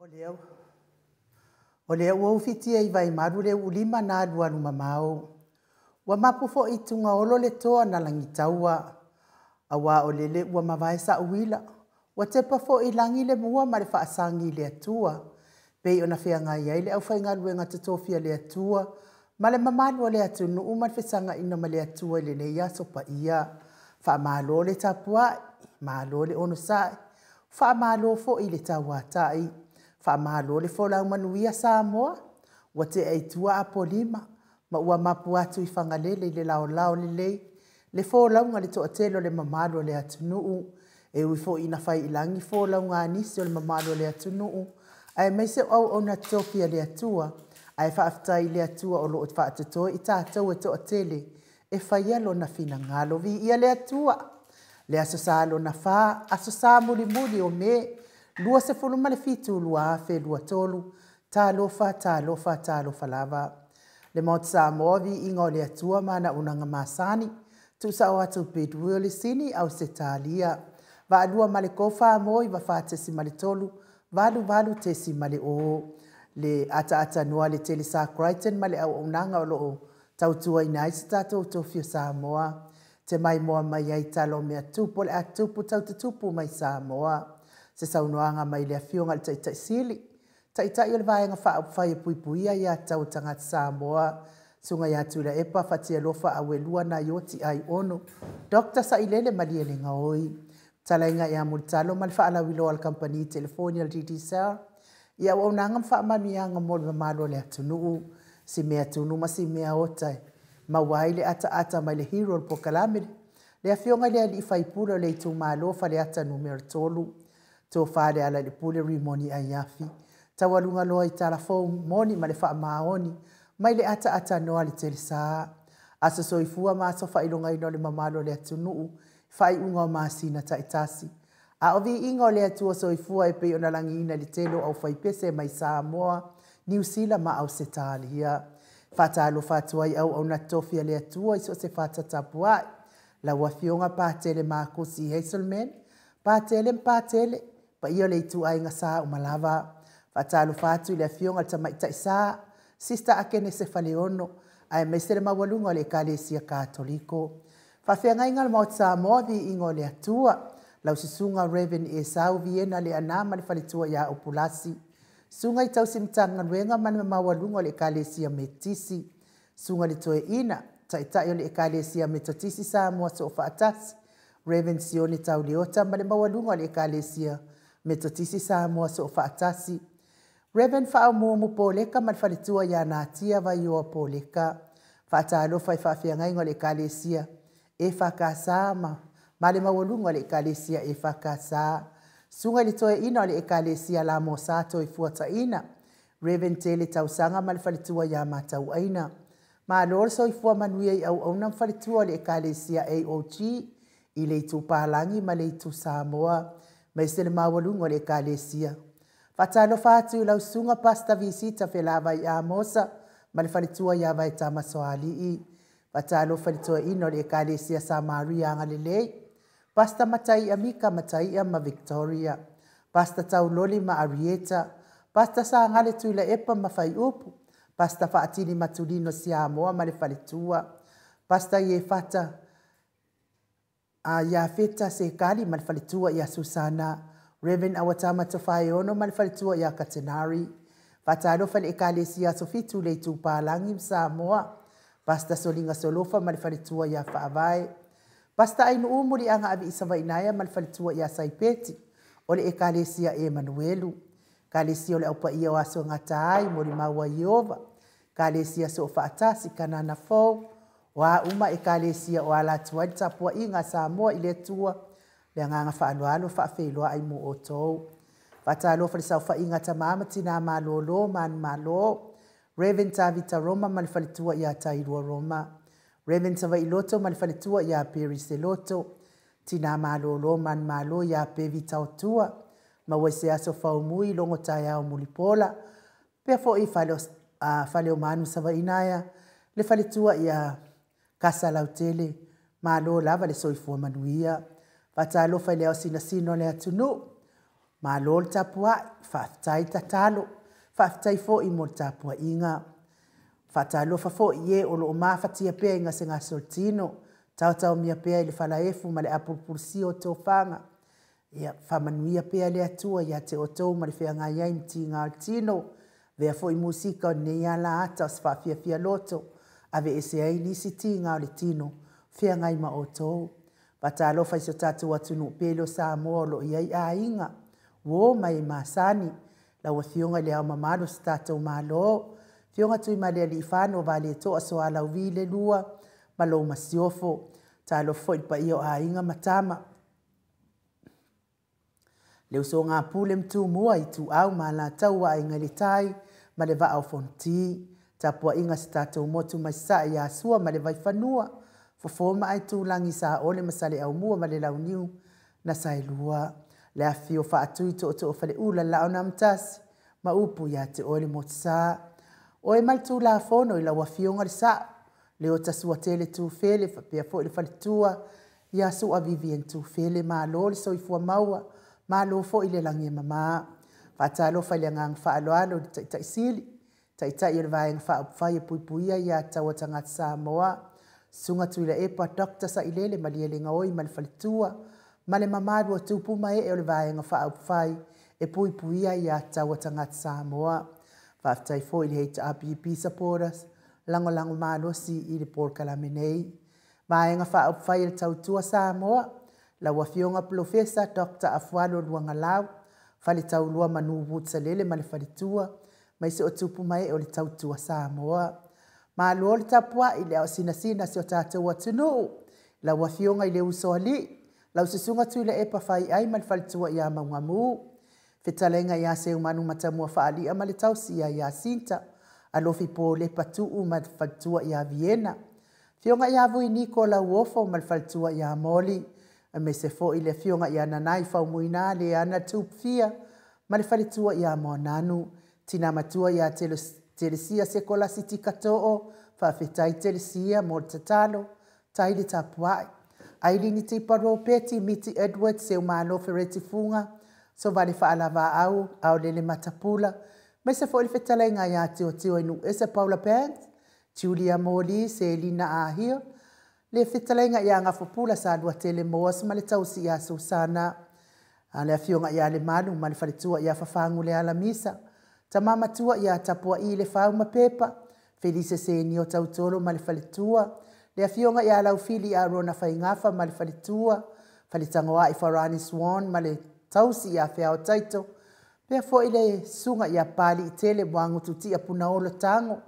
O lea ua ufitia i vaimalu le uulima na alualu mamao. Ua mapu foi i tugaolo le toa na lagitaua, aua o lele ua mavae saauila, ua tepa foi i lagi le mua ma le faasagi i le Atua, pei ona feagai ai le aufaigaluega totofi a le Atua ma le mamalu o le atunuu ma le fesagaina ma le Atua i lenei aso paia. Faamalo le tapuai, malo le onosai, faamalo foi le tauatai, faamalo le folau manuia Samoa, ua tea i tua Apolima, ma ua mapu atu i Fagalele i le laolao lelei le folauga i le toatele o le mamalu o le atunuu. E ui foi ina fai i lagi folauga a nisi o le mamalu o le atunuu, aemaise o auauna totofi a le Atua, ae faafetai i le Atua o lo o faatotoe i tatou e toatele e faia Lona finagalo. Viia le Atua. Le Aso Sa lona fa, Aso Sa mulimuli o Me 27, 2023, talofa, talofa, talofa lava. Le Maota Samoa, viiga o le Atua ma ana auaunaga masani, tuusao atu Bidwill i Sini, Ausetalia. Vaalua ma le 4 94.3, 88.0. Le ataata noa le Telesa Crichton ma le auaunaga o lo o tautuaina ai se tatou tofi o Samoa. Te maimoa mai ai tala o mea tupu o le a tupu tau tutupu mai Samoa. Se saunoaga mai le Afioga i le Taitai Sili, Taitai o le Vaega Faaupufai e Puipuia Aia Tatau a Tagata Samoa, Susuga ia Tuilaepa Fatialofa Auelua Naioti Aiono Dr. Sailele Malielegaoi. Fetalaiga ia Mulitalo ma le faalauiloa a le Kamupani Telefoni a le Digicel, i auaunaga ma faamanuiaga mo le mamalu o le atunuu. Si mea tunu ma si mea ota e maua ai le ataata mai le hero o le polokalame, le Afioga i le alii faipule o le itumalo Faleata Nu.3, Tofa Lealailepule Rimoni Aiafi, taualuga loa i Talafou moni ma le faamaoni mai le ataata noa a le Telesa. Aso soifua ma aso faailogaina o le mamalu o le atunuu, faaiuga o masina taitasi. A o viiga o le Atua Soifua e pei ona lagiina i le tele o aufaipese mai Samoa, Niu Sila ma Ausetalia. Faatalofa atu ai auauna totofi a le Atua i so o se fata tapuai. Lau Afioga Patele Makosi Hazelman, Patele ma Patele, paia o le ituaiga sa uma lava. Faatalofa atu i le Afioga i le Tamaitai Sa, Sister Akenese Faleono, aemaise le maualuga o le Ekalesia Katoliko. Faafeagaiga o le Maota Samoa, viiga o le Atua. Lau Susuga Reverend Esau Viena Leana ma le faletua ia Upulasi. Susuga i tausi Matagaluega ma le maualuga o le Ekalesia Metotisi. Susuga i le Toeaina, Taitai o le Ekalesia Metotisi Samoa Soofaatasi, Reverend Sione Tauleota ma le maualuga o le Ekalesia Metotisi Samoa Soofaatasi. Reverend Faaumuumu Poleka ma le faletua ia Natia Vaioa Poleka. Faatalofa i faafeagaiga o le Ekalesia EFKS ma le maualuga o le Ekalesia EFKS. Susuga i le Toeaina o le Ekalesia Lamosa Toefuataina, Reverend Tele Tausaga ma le faletua ia Matauaina. Malo le soifua manuia i auauna ma faletua o le Ekalesia AOG i le itu Palagi ma le itu Samoa, maise le maualuga o le Ekalesia. Faatalofa atu i lau susuga Pastor Visita Felavai Amosa ma le faletua ia Vaetama Soalii. Faatalofa i le toeaina o le Ekalesia Samaria Agalelei, Pastor Mataia Mika Mataia ma Victoria, Pastor Tauloli ma Arieta, Pastor Sagale Tuilaepa ma Faiupu, Pastor Faatili Matulino Siamoa ma le faletua, Pastor Iefata Iafeta Sekali ma le faletua ia Susana, Reverend Awatama Tofaeono ma le faletua ia Katenari. Faatalofa i le Ekalesia Aso Fitu le itu Palagi ma Samoa, Pastor Soliga Solofa ma le faletua ia Faavae, Pastor Ainuu Muliaga Aviisa Vainaea ma le faletua ia Saipeti o le Ekalesia Emanuelu, Ekalesia o le Aupaia o Aso Gata ai, Molimau a Ieova, Ekalesia Soofaatasi, Kanana Fou, o a uma Ekalesia o ala atu ai le tapuaiga a Samoa i le Atua, le agaga faaaloalo faafeiloai mo outou. Faatalofa i le saofaiga a tama ma tina malolo manumalo, Reverend Tavita Roma ma le faletua ia Tailua Roma, Reverend Savailoto ma le faletua ia Perry Seloto, tina malolo manumalo ia Pevi Tautua, maua i se aso faumui logo taeao mulipola, pea foi fale o manu Savainaea, le faletua ia Kasa Lautele, malo lava le soifua manuia. Faatalofa i le ao sinasina o le atunuu. Malo le tapuai, faafetai tatalo, faafetai foi mo le tapuaiga. Faatalofa foi i e o lo o mafatia pea i gasegase o le tino, taotaomia pea i le falaefu ma le apulupulusia o tofaga. Ia faamanuia pea le Atua ia te outou ma le feagai ai ma tiga o le tino. Avea foi musika o lenei alaata o se faafiafia loto, aveese ai nisi tiga o le tino, feagai ma outou. Faatalofa i si o tatou atunuu pele o Samoa o lo o i ai aiga, uo ma e masani, lau Afioga i le Ao Mamalu o si tatou Malo, Afioga Tuimalealiifano Vaaletoa Sualauvi II ma lou Masiofo. Talofa foi i le paia o Aiga ma Tama, le usoga a Pule ma Tumua, Ituau ma Alataua, Aiga i le Tai ma le Vaa o Fonoti. Tapuaiga a si tatou motu mai Sasae ia Sua ma le Vaifanua, Fofo ma Aitulagi, Saole ma Saleaaumua ma le Launiu na Saelua. Le afifio o Faatui Tootoo o Faleula, le Laau na Amotasi ma upu ia te oe le Motusa. Oe ma le Tulafono i lau Afioga le Sao, Leota Suatele Tufele faapea foi le faletua ia Sua Vivian Tufele, malo le soifua maua, malo foi le lagi e mama. Faatalofa i le agaga faaaloalo i le Taitai Sili, Taitai o le Vaega Faaupufai e Puipuia Aia Tatau a Tagata Samoa, Susuga Tuilaepa Dr. Sailele Malielegaoi ma le faletua, ma le mamalu o tupu ma ee o le Vaega Faaupufai e Puipuia Aia Tatau a Tagata Samoa. Faafetai foi i le HRPP supporters, lagolago malosi i le polokalame nei. Vaega Faaupufai a le Tautua Samoa, lau Afioga Polofesa Dr. Afualo Luagalau, Faletaulua Manu Woods-Salele ma le faletua, aemaise o tupu ma ee o le Tautua Samoa. Malo le tapuai i le aosinasina o si o tatou atunuu, lau Afioga i le Usoalii, lau Susuga Tuilaepa Faiai ma le faletua ia Maugamu, fetalaiga ia Seumanu Matamua Faalia ma le tausi ia Iasinta, Alofi Polepa Tuu ma le faletua ia Viena, Afioga ia Vuiniko Lauofo ma le faletua ia Moli, aemaise foi le afioga ia Nanai Faumuina Leana Tupufia ma le faletua ia Moananu, tina matua ia Telesia Sekolasi Tikatoo, faafetai Telesia mo le tatalo, tai le tapuai. Ailini Tipa Ropeti, Miti Edwards, Seumalo Fereti Fuga, Sovale Faalavaau, Aolele Matapula, aemaise foi le fetalaiga ia Tiotio i Nuuese Paula Banks, Julia Moli, Selina Ahia, le fetalaiga ia Gafopula Saluatele Moas ma le tausi ia Susana, le afioga ia Lemalu ma le faletua ia Fafagu le Alamisa, tama matua ia Tapuai le Fau ma Pepa, Felise Senio Tautolo ma le faletua, le afioga ia Laufili Arona Faigafa ma le faletua, Faletagoai Farani Swan ma le tausi ia Feao Taito, pea foi le susuga ia Pali Tele Muagututia Punaolo Tago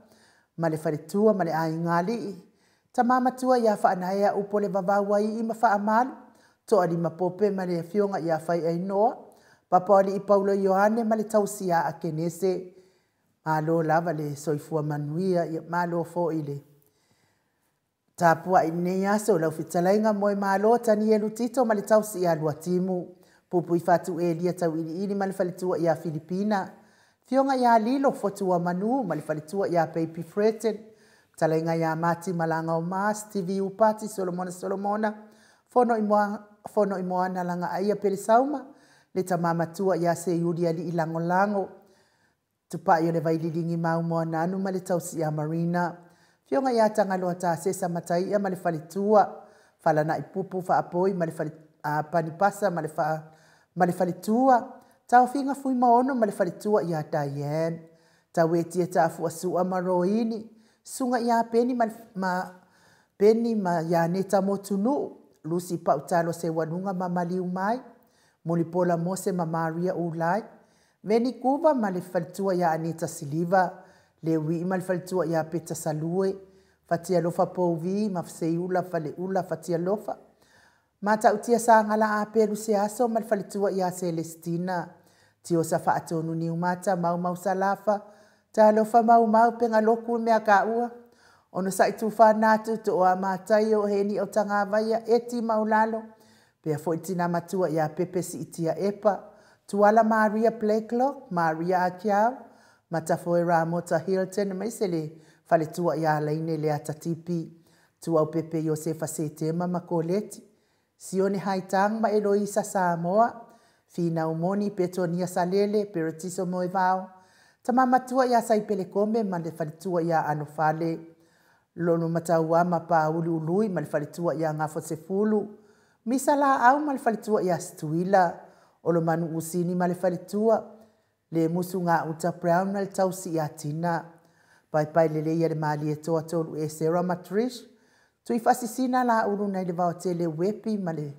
ma le faletua ma le aiga alii, tama matua ia Faanaea Upo le Vavau ai ma Faamalu, Toalima Pope ma le afioga ia Faiainoa, Papaolii Paulo Ioane ma le tausi ia Akenese. Malo lava le soifua manuia, ia malo foi le tapuai i lenei aso lau fetalaiga moe malo Tanielu Tito ma le tausi ia Luatimu, Pupui Fatu Elia Tauiliili ma le faletua ia Filipina, Afioga ia Lilo Fotua Manu ma le faletua ia Baby Freten, fetalaiga ia Mati Malaga o Ma, Stevie Upati Solomona Solomona, Fono i Moana Lagaaia Pelesauma, le tama matua ia Seiuli Alii Lagolago, Tupai o le Vaililigi mau Moananu ma le tausi ia Marina, Afioga ia Tagaloa Tasesa Mataia ma le faletua, Falanai Pupu Faapoi ma le Panipasa ma le faletua, Taofiga Fuimaono ma le faletua ia Diane, Tauetia Taafuasua ma Roini, Susuga ia Peni ma Ianeta Motunuu, Lusi Pautalo Seualuga ma Maliu Mai, Mulipola Mose ma Maria Ulai, Veni Kuva ma le faletua ia Anita Siliva, Lewi ma le faletua ia Peta Salue, Fatialofa Pouvi ma Seiula Faleula Fatialofa, Matautia Sagala Apelu Seaso ma le faletua ia Celestina, Tiosa Faatonu Niumata Maumau Salafa, Talofa Maumau Pengaloku mea kaua, ono sai tufa natu to o matai o heni o tangavaia eti maulalo, pea foi tina matua ia Pepe Siitia Epa, Tuala Maria Blacklock, Maria Akiau, Matafoe Ramota Hilton, maise le faletua ia Laine le Atatipi, Tuau Pepe Iosefa Setema ma Koleti, Sione Haitang ma Eloisa Samoa, Finau Moni, Petonia Salele, Peretiso Moevao, Tama Matua ia Saipele Kome ma le faletua ia Anofale, Lolo Mataua ma Pauli Ului ma le faletua ia Gafosefulu, Misa Laau ma le faletua ia Stuila, Olomanu Usini ma le faletua, Le Musu Gauta Brown ma le tausi ia Tina, Paepae Lelei ia le Malietoa Tolu Esera ma Trish, Tuifaasisina Laulu nai le Vaotele Uepi ma le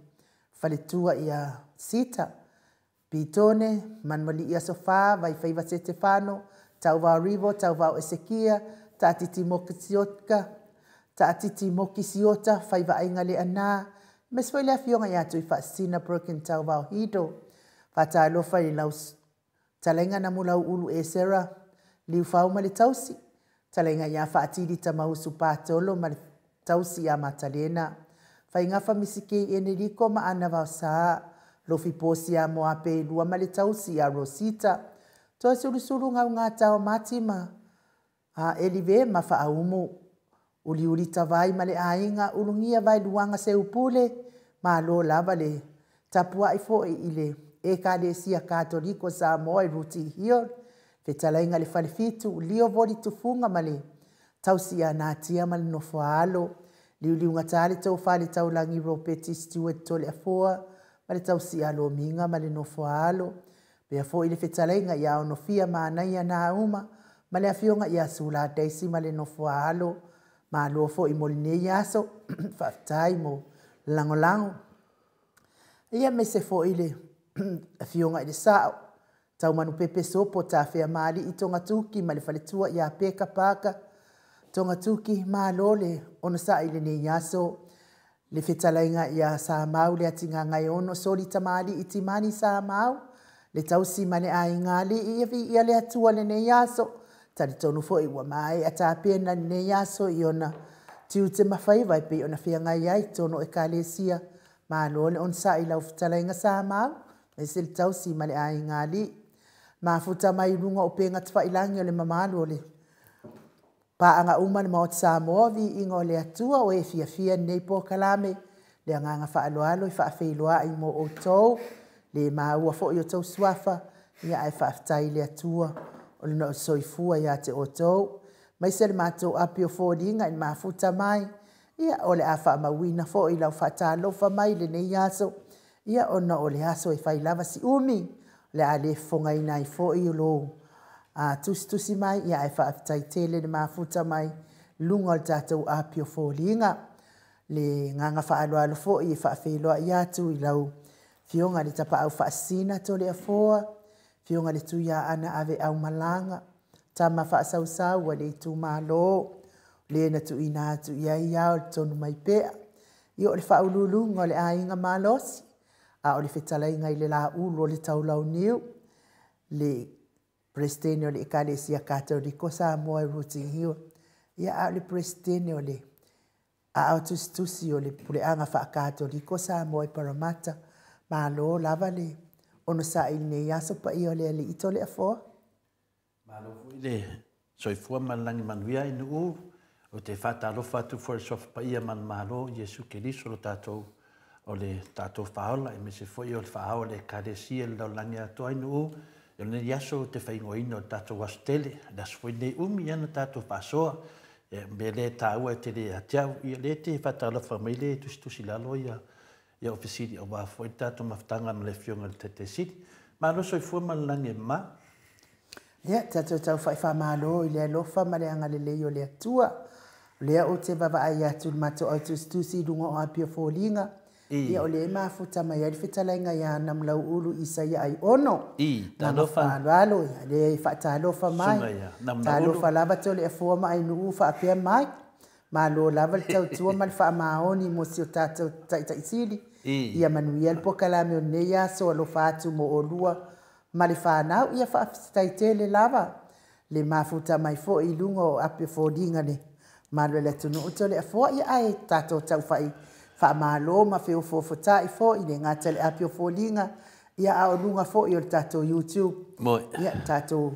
faletua ia Sita, Pitone, Manualii Aso Fa, Vaifaiva Setefano, Tauvao Rivo, Tauvao Esekia, Taatiti Mokisiotka, Taatiti Mokisiota, Faivaaiga Leana, aemaise foi le afioga ia Tuifaasisina Broken Tauvao Hido. Faatalofa i lau Talaiga Namulauulu Esera, Liufau ma le tausi, Talaiga ia Faatili Tamausu Patolo ma le tausi ia Matalena, Faigafa Misikei Enerico ma Ana Vaosa, Lofi Posi ia Moape Lua ma le tausi ia Rosita, Toasulusulu Gaugata o Mati ma Elive ma Faaumu, Uliuli Tavai ma le aiga, Ulugia Vaeluaga Seupule, malo lava le tapuai foi i le Ekalesia Katoliko Samoa i Ruti Hill, Fetalaiga le Falefitu, Lio Voli Tufuga ma le tausi ia Natia ma le nofoaalo, Liuliugata le Tofa le Taulagi Ropeti Stewart Toleafoa ma le tausi ia Lomiga ma le nofoaalo, pea foi le fetalaiga ia Onofia Manaia Nauma ma le afioga ia Sula Daisy ma le nofoaalo. Malo foi mo lenei aso, faafetai mo lagolago. Ia aemaise foi le afioga i le Sao, Taumanupepe Sopo Tafea Maali'i Togatuki ma le faletua ia Peka Paka Togatuki, malo le onosai i lenei aso. Le fetalaiga ia Samau le Atigagaeono Soli Tamalii Timani Samau, le tausi ma le aiga alii, ia viia le Atua lenei aso. Talitonu foi ua maea tapena lenei aso i ona tiute ma faiva e pei ona feagai ai totonu o Ekalesia. Malo le onosai i lau fetalaiga Samau, aemaise le tausi ma le aiga alii. Mafuta mai i luga o upega tafailagi o le mamalu o le paaga uma le Maota Samoa, viiga o le Atua o e fiafia lenei polokalame, le agaga faaaloalo e faafeiloai mo outou, le maua foi o outou suafa, ia ae faafetai i le Atua o le soifua ia te outou. Aemaise le matou api o foliga i le mafuta mai, ia o le a faamauina foi lau faatalofa mai lenei aso, ia ona o le aso e fai lava si umi, o le a le fofogaina ai foi lou tusitusi mai, ia ae faafetai tele le mafuta mai luga o le tatou api o foliga. Le agaga faaaloalo foi e faafeiloai atu i lau afioga i le Tapaau Faasisina Toleafoa, afioga i le Tuiaana Aveaumalaga, tama faasausau a le itumalo, le na tuuina atu i ai ao le tonu mai pea. Ia o le faauluuluga o le aiga malosi, a o le fetalaiga i le laulu o le taulauniu, le Peresetene o le Ekalesia Katoliko Samoa i Rooting Hill, ia a o le Peresetene o le Aao Tusitusi o le Puleaga Faakatoliko Samoa i Paramata. Malo lava le onosai i lenei aso paia o le Alii Toleafoa. Malo foi le soifua ma le lagi manuia i Nuu. Ou te faatalofa atu foi i le Suafa Paia ma le Malo, Iesu Keriso lo tatou o le tatou Faaola, aemaise foi o le Faaao o le Ekalesia i le lalolagi atoa i Nuu. O lenei aso ou te faaigoaina o le tatou aso tele, le aso foi lenei umi ia na tatou faasoa. E mea lea e taua e tele ia te au, ia lea te faatalofa mai le tusitusi i lalo ia ia fesili aua foi le tatou mafutaga ma le Afioga i le Taitaisili. Malo soifua ma le lagi e mama. Ia, tatou taufa'i faamalo i le alofa ma le agalelei o le Atua. O lea ou te vaavaai atu i le matou autusitusi i luga o api o foliga, ia o lea e mafuta mai ai le fetalaiga ia Namulauulu Isaia Aiono. Talofa. Faaaloalo, ia lea e faatalofa mai. Susuga ia Namulauulu. Talofa lava Toleafoa ma Ainuu faapea mai. Malo lava le tautua ma le faamaoni mo si o tatou Taitaisili. Ia manuia le polokalame o lenei aso, alofa atu mo olua ma le fanau. Ia faafetai tele lava le mafuta mai foi i luga o api o foliga le mamalu o le atunuu Toleafoa. Ia ae tatou taufa'i faamalo ma feofoofota'i foi le gata i le api o foliga, ia a o luga foi o le tatou YouTube. Ia tatou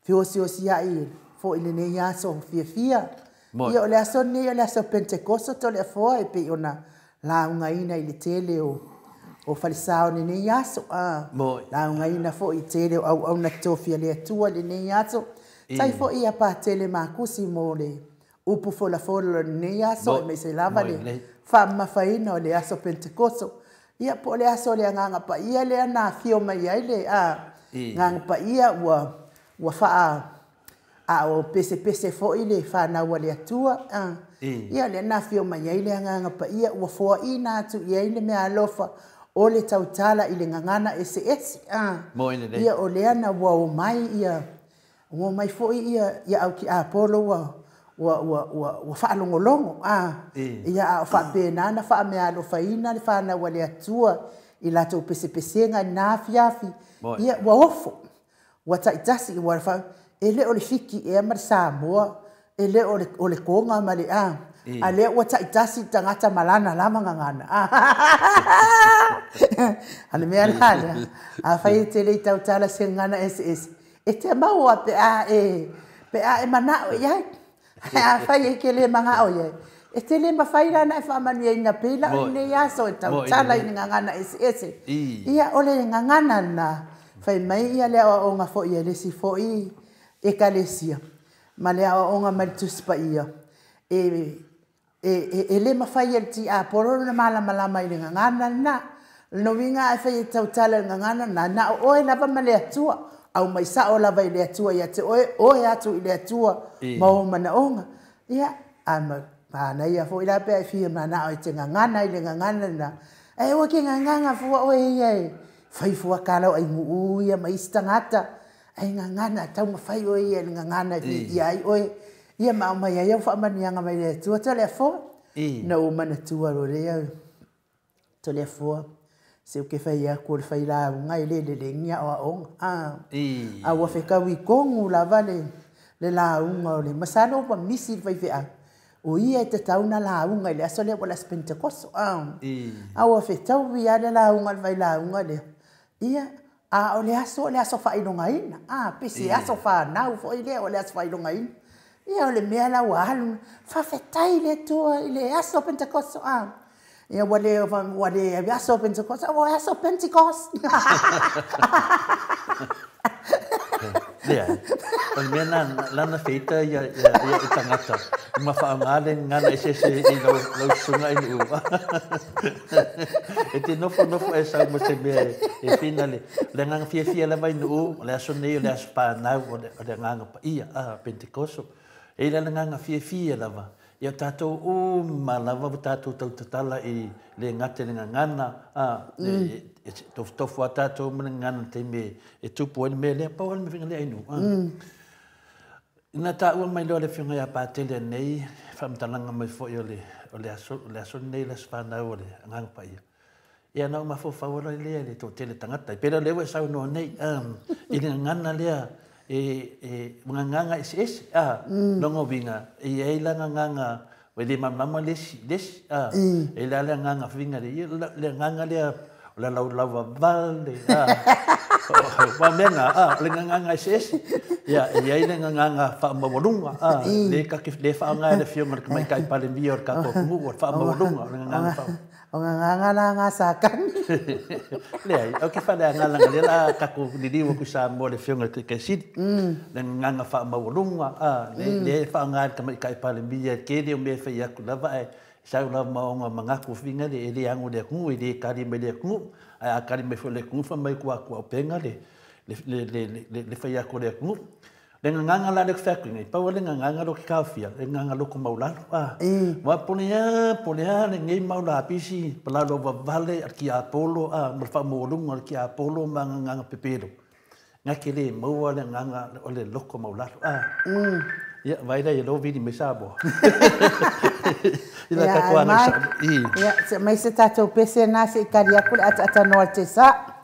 feosiosia'i foi lenei aso fiafia. Ia o le aso lenei o le aso Pentekoso Toleafoa e pei ona laugaina i le tele o o falesa o lenei aso. Laugaina foi tele o auauna tofi a le Atua lenei aso. Tai foi ia Patele Makusi mo le upu folafola o lenei aso, aemaise lava le faamamafaina o le aso Pentekoso. Ia po o le aso o le Agaga Paia lea na afio mai ai le Agaga Paia ua ua faa a o pesepese foi le fanau a le Atua. Ia lea na afio mai ai le Agaga Paia ua foaina atu i ai le meaalofa o le tautala i le gagana eseese. Ia o lea na ua omai ia ua omai foi ia ia au tiapolo ua ua ua ua ua faalogologo ia a o faapena na faameaalofaina le fanau a le Atua i latou pesepesega i lena afiafi. Ia ua ofo ua taitasi ua fa e le o le Fiti ea ma le Samoa, e le o le o le Toga ma le a a lea ua taitasi le tagata ma lana lava gagana. A le mea la lea, afai e te le i tautala se gagana eseese, e te maua pe a e pe a e manao i ai. Ae afai e te le manao i ai, e te le mafai la ona e faamanuiaina pei la o lenei aso e tautala i le gagana eseese. Ia o le gagana lena, fai mai ia le aoaoga foi a le isi foi Ekalesia ma le aoaoga mai le Tusi Paia, e e le mafai e le tiapolo ona malamalama i le gagana lena. O lona uiga afai e tautala i le gagana lena, na o oe lava ma le Atua, aumai sao lava i le Atua ia te oe, oe atu i le Atua ma ou manaoga. Ia, a manaia foi la pe a e fia manao e te gagana i le gagana lena, ae aua e te gagana fua oe ia e fai fua tala o aiguu ia ma isi tagata, ae gagana, taumafai oe ia i le gagana e fiafia ai oe, ia ma aumai ai au faamanuiaga mai le Atua. Toleafoa, na ou manatua loa lea, Toleafoa, se ou te fai atu o le failauga e le lelei ni aoaoga. A ua fetaui tonu lava le le lauga o le masalo ua misi le faifeau, o ia e tatau ona lauga i le aso lea ua o le aso Penitekoso. A ua fetaui lava le lauga a le failauga lea. Ia, a o le aso o le aso faailogaina, a, pe se aso fanau foi lea o le aso faailogaina. Ia, o le mea la ua alu, faafetai i le Atua i le aso Pentekoso, a. Ia, ua le, ua le aso Pentekoso, ua aso Pentecost. Leai. O le mea na, lana feita ia, ia, ia i tagata, ma faaaoga le gagana eseese i lau, lau susuga i Nu'u. E te nofonofo e sau ma se mea e, e fina le, le agaga fiafia lava i Nu'u, o le aso nei o le aso fanau o le, o le agaga paia, a, Pentekoso. E i ai le agaga fiafia lava, ia tatou uma lava ua tatou tautatala i le gata i le gagana, a, e tofutofu lava tatou ma le gagana i le taimi e tupu ai le mea lea, pau lava le mea lea i nuu. Ina taua mai loa le Afioga ia Patele nei, faamatalaga mai foi o le, o le aso, o le aso lenei, le aso fanau o le Agaga Paia. Ia na ou mafaufau loa lea i le toatele tagata, e pei la o lea ua e saunoa nei, i le gagana lea e, e gagana eseese, a, lona uiga, e i ai la gagana e le malamalama le isi, le isi, a, e i ai la le agaga uiga le, le agaga lea o le laulauavale, a, aua o mea na, a, o le gagana eseese, ia, e i ai le gagana faamaualuga, a, le ta te le faaaoga e le Afioga i le Tamaitai Palemia o le tatou atunuu, o le faamaualuga, o le gagana faamaualuga. O gagana la nga sa kani. Leai, ou te faaleaga leaga lea la tatou liliu atu i Samoa i le Afioga i le Taitai Sili, le gagana faamaualuga, a, lea e faaaoga e le Tamaitai Palemia i le tele o mea e fai atu lava ae sau lava ma ona manatu fina le e le ano i le atunuu, e le tali mai i le atunuu, ae a tali mai foi i le atunuu fai mai ua tuaaupega le le le fai atu a le atunuu. Le gagana la lea ou te fai atu nei, pau lava le gagana lea ou te taofia, le gagana loto maualalo. A, aua po o le a, po o le a lenei mau lapisi, palaloavavale a le tiapolo, a, ma le faamaualuga o le tiapolo ma gagana pepelo, na te le maua le agaga o le loto maualalo. A, ia, vaai la ia lea ua vili mai Samoa. I la tatou agai sao. Ia, se aumai se tatou pese lena se i tali atu le ataatanoa i le tesa.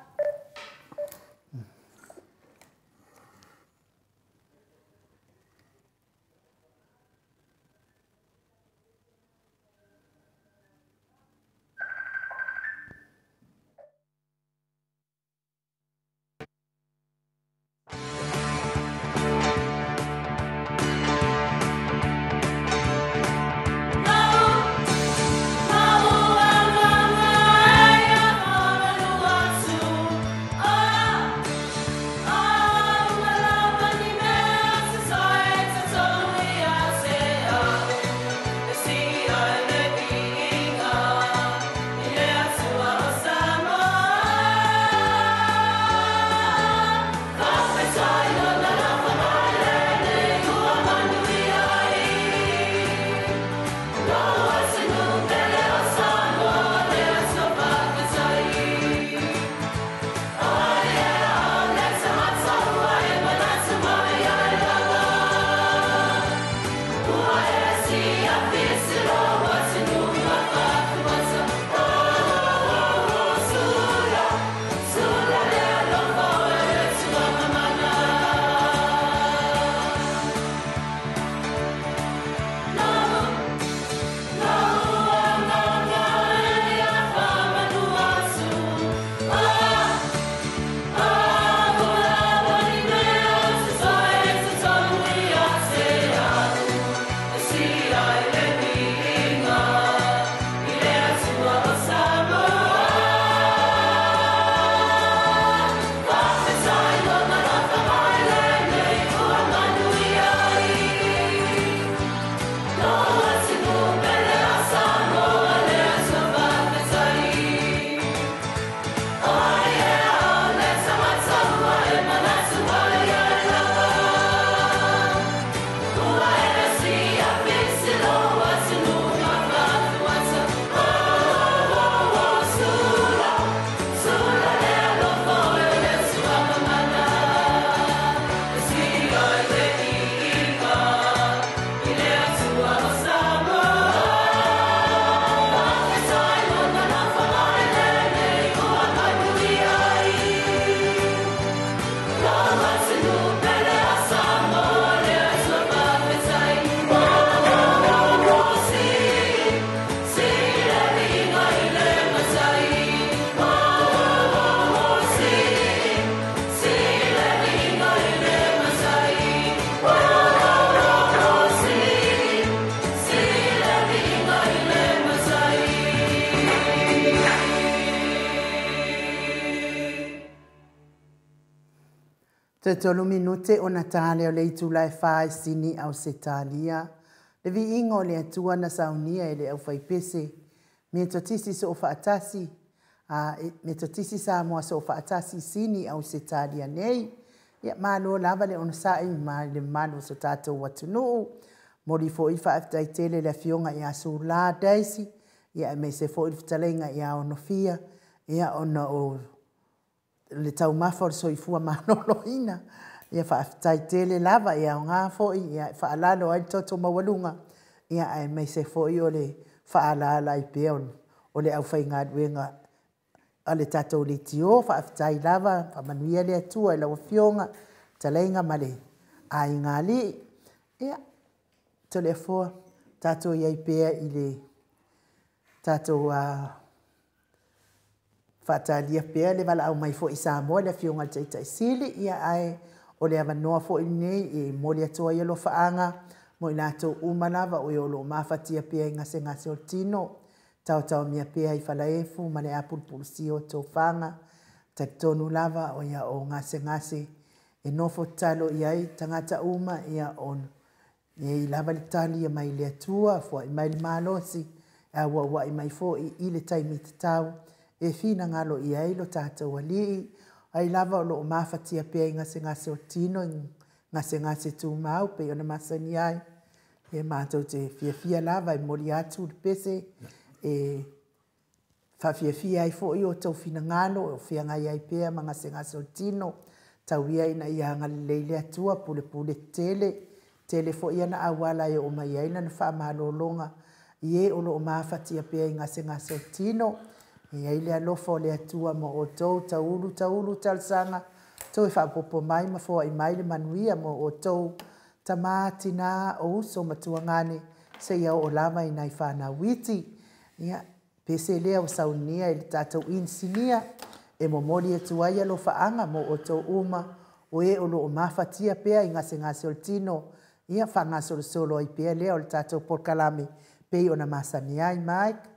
Toe 3 minute ona ta lea o le itula e 4 i Sini, Ausetalia. Le viiga o le Atua na saunia e le aufaipese, Metotisi Soofaatasi, Metotisi Samoa Soofaatasi i Sini, Ausetalia nei. Ia malo lava le onosai ma le mamalu o so tatou atunuu. Momoli foi le faafetai tele i le afioga ia Sula Daisy, ia aemaise foi le fetalaiga ia Onofia, ia ona o le taumafa o le soifua maloloina. Ia faafetai tele lava, ia aoga foi ia e faalalo ai le toto maualuga, ia aemaise foi o le faaalaala ai pea o le aufaigaluega a le tatou leitio. Faafetai lava, faamanuia le Atua i lau Afioga, fetalaiga ma le aiga alii. Ia, Toleafoa, tatou i ai pea i le tatou faatalia pea le valaau mai foi i Samoa i le Afioga i le Taitai Sili, ia ae o le avanoa foi lenei e momoli atu ai alofaaga mo i latou uma lava o e o lo o mafatia pea i gasegase o le tino, taotaomia pea i falaefu ma le apulupulusia o tofaga. Talitonu lava o ia o gasegase e nofo tatalo i ai tagata uma, ia o e i ai lava le tali mai le Atua, foai mai le malosi, e auauai mai foi i le taimi tatau e finagalo i ai lo tatou alii. Ai lava o lo o mafatia pea i gasegase o tino, gasegase tumau pei ona masani ai. E matou te fiafia lava e momoli atu le pese e faafiafia ai foi o tou finagalo o feagai ai pea ma gasegase o le tino. Tau ia ina ia agalelei le Atua, pulepule tetele, tele foi ana auala e oo mai ai lana faamalologa i e o lo o mafatia pea i gasegase o le tino. E i ai le alofa o le Atua ma outou, taulu taulu talosaga, toe faaopoopo mai ma foai mai le manuia mo outou, tama, tina, o uso ma tuagane, seia oo lava i nai fanau iti. Ia, pese lea ua saunia i le tatou inisinia e momoli atu ai alofaaga mo outou uma o e o lo o mafatia pea i gasegase o le tino. Ia faagasolosolo ai pea lea o le tatou polokalame pei ona masani ai. Mike.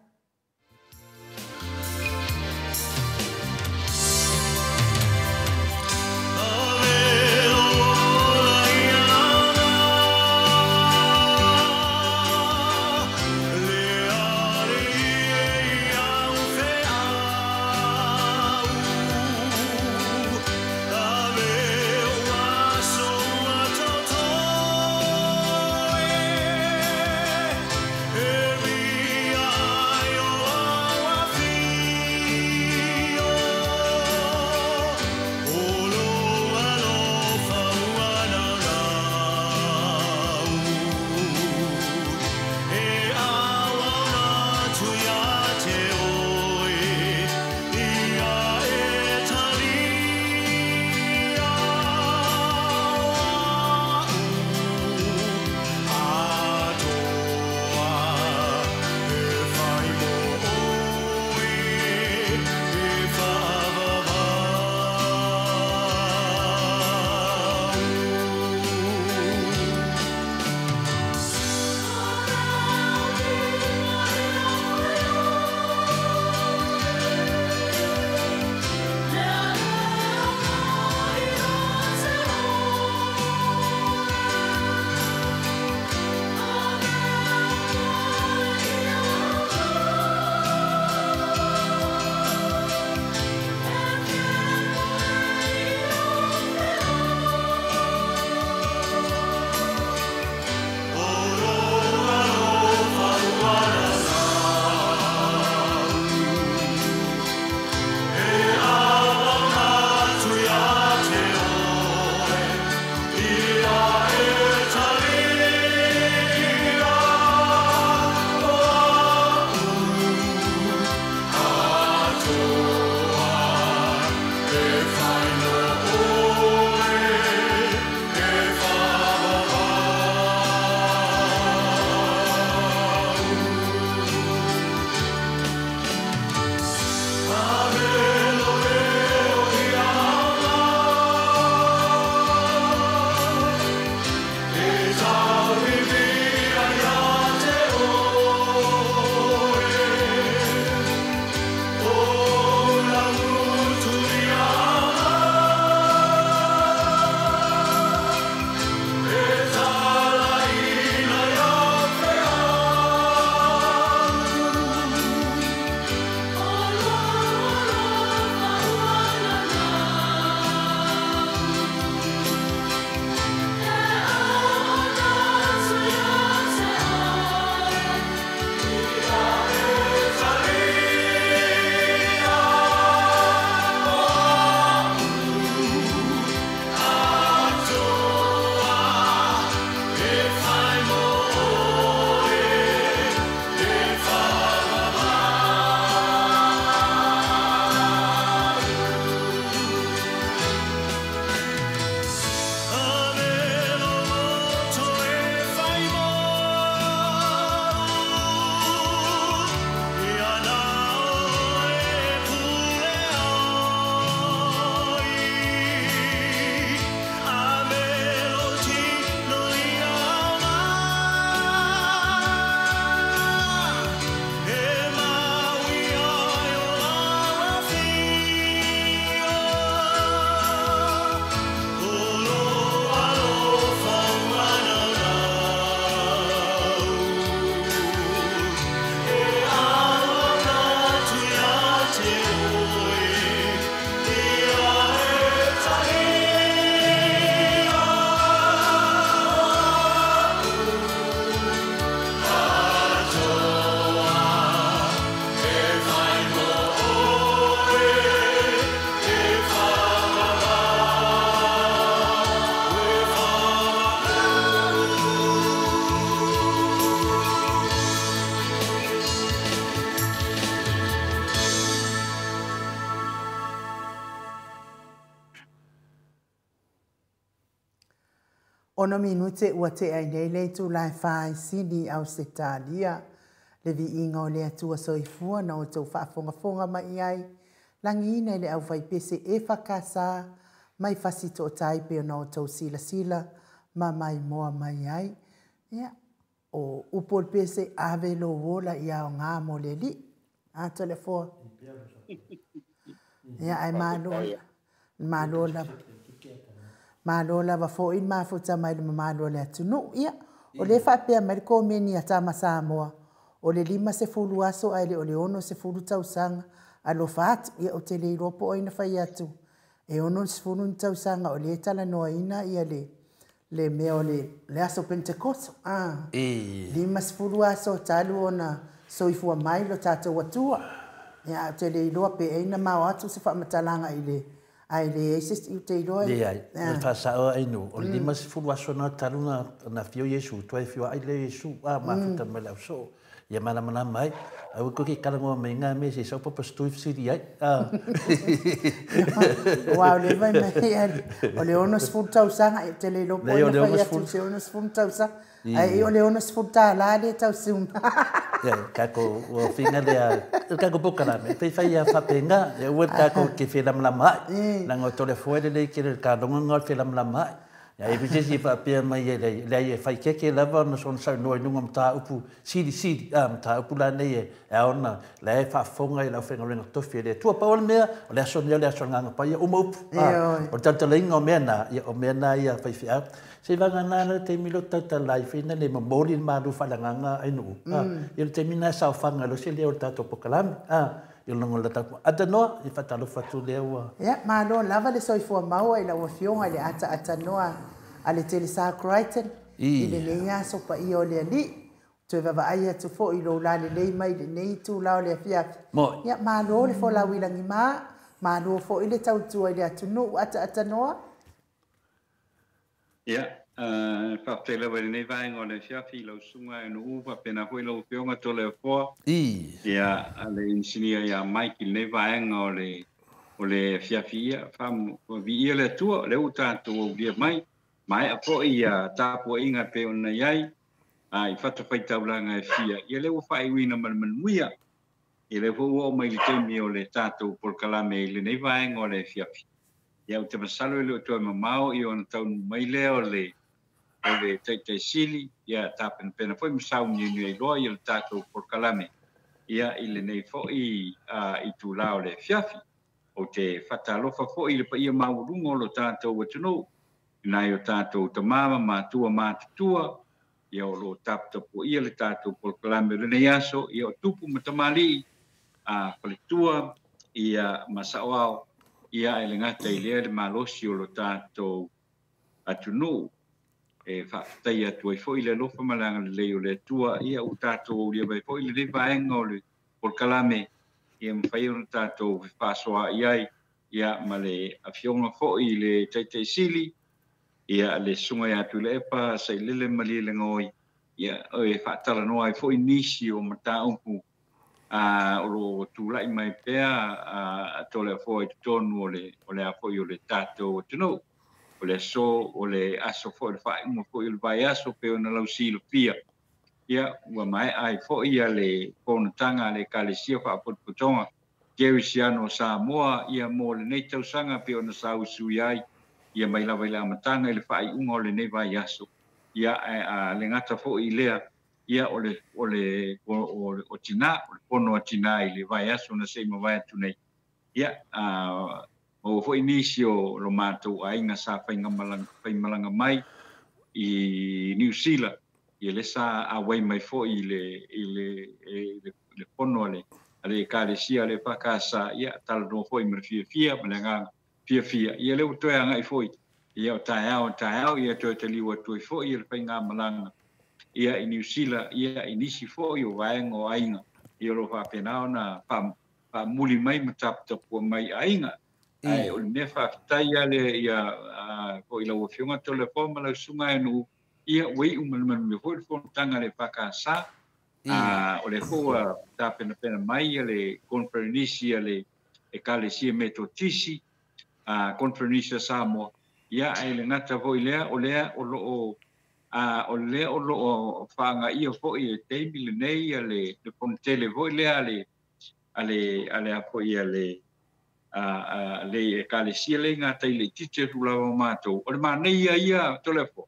Ono minute ua tea ai nei le itula e 4 i Sini, Ausetalia. Le viiga o le Atua soifua na outou faafogafoga mai i ai, lagiina i le aufaipese EFKS mai Fasitootai pei ona outou silasila ma maimoa mai ai. Ia, o upu o le pese, ave lou ola ia aoga mo le Alii. A Toleafoa. Ia, ae malo, malo lava. Malo lava foi le mafuta mai le mamalu o le atunuu. Ia, o lea e faapea mai le komeni a Tama Samoa, o le 50 aso ae le o le 60 tausaga. Alofa atu, ia ou te le iloa po o ai na fai atu e 60 ni tausaga o lea e talanoaina ia le mea o le aso Pentekoso. Ah, 50 aso talu ona soifua mai lo tatou Atua. Ia, ou te le iloa pe ai na mao atu se faamatalaga i le ae leai se isi ou te iloa. Leai, o le faasao ai nuu, o le 50 aso na talu na afio Iesu, toe afio ai lea Iesu, a mafuta mai le ausoo, ia malamalama ai. Aua koe ke talanoa mai i ngā mea se i sau papa stui fesili ai. Aua o lea fai mai o le 60 tausaga, ou te le iloa po o ai na fai atu i se 60 tausaga. Ae o le $60 lea tau siuna. Ia, kako ua finga lea, kako polokalame, fai fai ia faapena, ia aua le tatou te felamalama ai. Leaga o Toleafoa e lelei tele i le taloga lena o le felamalama ai. Ia e se isi faapea mai e leai e fai keke lava ona soona saunoa i luga o mataupu silisili, a mataupu la nei e ao ona la e faafofoga i le aufaigaluega tofi a le Atua. Pau o le mea, o le aso lenei o le aso o le Agaga Paia, uma upu. O le talatalaina o mea na, ia o mea na ia a faifeau. Se i vagana la le taimi lea o tautala ai foi ina ne i momoli le malu faaleagaga ai nuu, a, ia le taimi lena e saofaga ai loa se leo o le tatou polokalame, a, i luga o le tatou Atanoa, i faatalofa atu lea ua. Ia, malo lava le soifua maua i lau Afioga i le ataatanoa a le Telesa Crichton i lenei aso paia o le Alii. Toe vaavaai atu foi i lou lalelei mai i lenei itula o le afiafi. Ia, malo le folau i lagima, malo foi le tautua i le atunuu ataatanoa. Ia, faafetai lava i lenei vaega o le afiafi i lau susuga e Nuu, faapena foi lau Afioga Toleafoa. Ia, le inisinia ia Mike i lenei vaega o le o le afiafi ia, viia le Atua, o lea ua tatou aulia mai, maea foi ia tapuaiga e pei ona i ai, i fatafaitaulaga e fia, ia lea ua faaiuina ma le manuia. Ia lea foi ua oo mai i le taimi o le tatou polokalame i lenei vaega o le afiafi. Ia ou te masalo e le o toe mamao ia ona taunuu mai lea o le o le Taitai Sili, ia tapenapena foi ma sauniuni ai loa ia le tatou polokalame ia i lenei foi itula o le afiafi. Ou te faatalofa foi i le paia maualuga o lo tatou atunuu, i nai o tatou tama ma matua matutua, ia o lo o taputapuaia le tatou polokalame o lenei aso, ia o tupu ma tamalii, a faletua, ia ma saoao, ia e le gata i lea le malosi o lo tatou atunuu. E faafetaia atu ai foi le alofa ma le agalelei o le Atua, ia ua tatou aulia mai foi lenei vaega o le polokalame, ia mafai ona tatou fefaasoaai ai, ia ma le afioga foi i le Taitai Sili, ia le Susuga ia Tuilaepa Sailele Malielegaoi, ia e faatalanoa ai foi nisi o mataupu o lo o tulai mai pea a Toleafoa i totonu o le o le a foi o le tatou atunuu. O le aso, o le aso foi o le faaiuga foi o le vaiaso pei ona lausilafia, ia ua maea ai foi ia le fonotaga a le Ekalesia Faapotopotoga Kerisiano o Samoa ia mo lenei tausaga pei ona sausui ai ia mai lava i le amataga i le faaiuga o lenei vaiaso. Ia ae a le gata foi i lea, ia o le o le o o o tina, o le fono a tina i le vaiaso na se i mavae atu nei. Ia a maua foi nisi o lo matou aiga sa faigamalaga faimalaga mai i Niu Sila, ia lea sa auai mai foi i le i le i le le fono a le a le Ekalesia a le EFKS, ia talanoa foi ma le fiafia ma le agaga fiafia, ia lea ua toe agai foi, ia o taeao taeao, ia toe taliu atu ai foi le faigamalaga ia i Niu Sila, ia i nisi foi o vaega o aiga, ia o lo o faapena ona faamuli mai ma taputapua mai aiga. Ae o le mea faafetai lava lea ia foi i lau Afioga Toleafoa ma lau Susuga e Nuu, ia ua iu ma le manuia foi le fonotaga a le EFKS. O lea foi ua tapenapena mai le conferenisi a le Ekalesia Metotisi, Conferenisi a Samoa, Ia ae le gata foi lea o lea o lo o o lea o lo o faagaia foi i le taimi lenei ia le fonotele foi lea a le a le a foi a le a le Ekalesia le i gatai le itiiti atu lava o matou. O le manaia ia Toleafoa.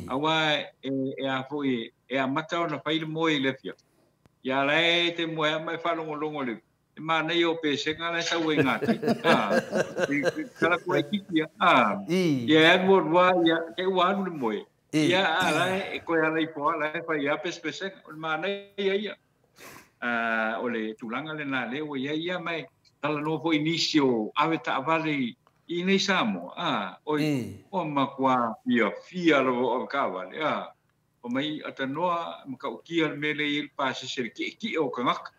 Aua e a foi e amata ona fai le moe i le afiafi. Ia la e te moe ama e faalogologo le manaia o pesega la e sau ai gatai. Kala kua e kiki ia. Ia e alu alua ia, ke ua alu le moe. Ia a la e koe ala i poa la e fai a pesepesega. O le manaia ia. O le tulaga lena lea ua i ai ia mai talanoa foi nisi o ave taavale i nei Samoa. Oi, o matua fiafia lava o ave taavale. O mai atanoa makautia le mea lea i ai le pasese le tietie o tagata.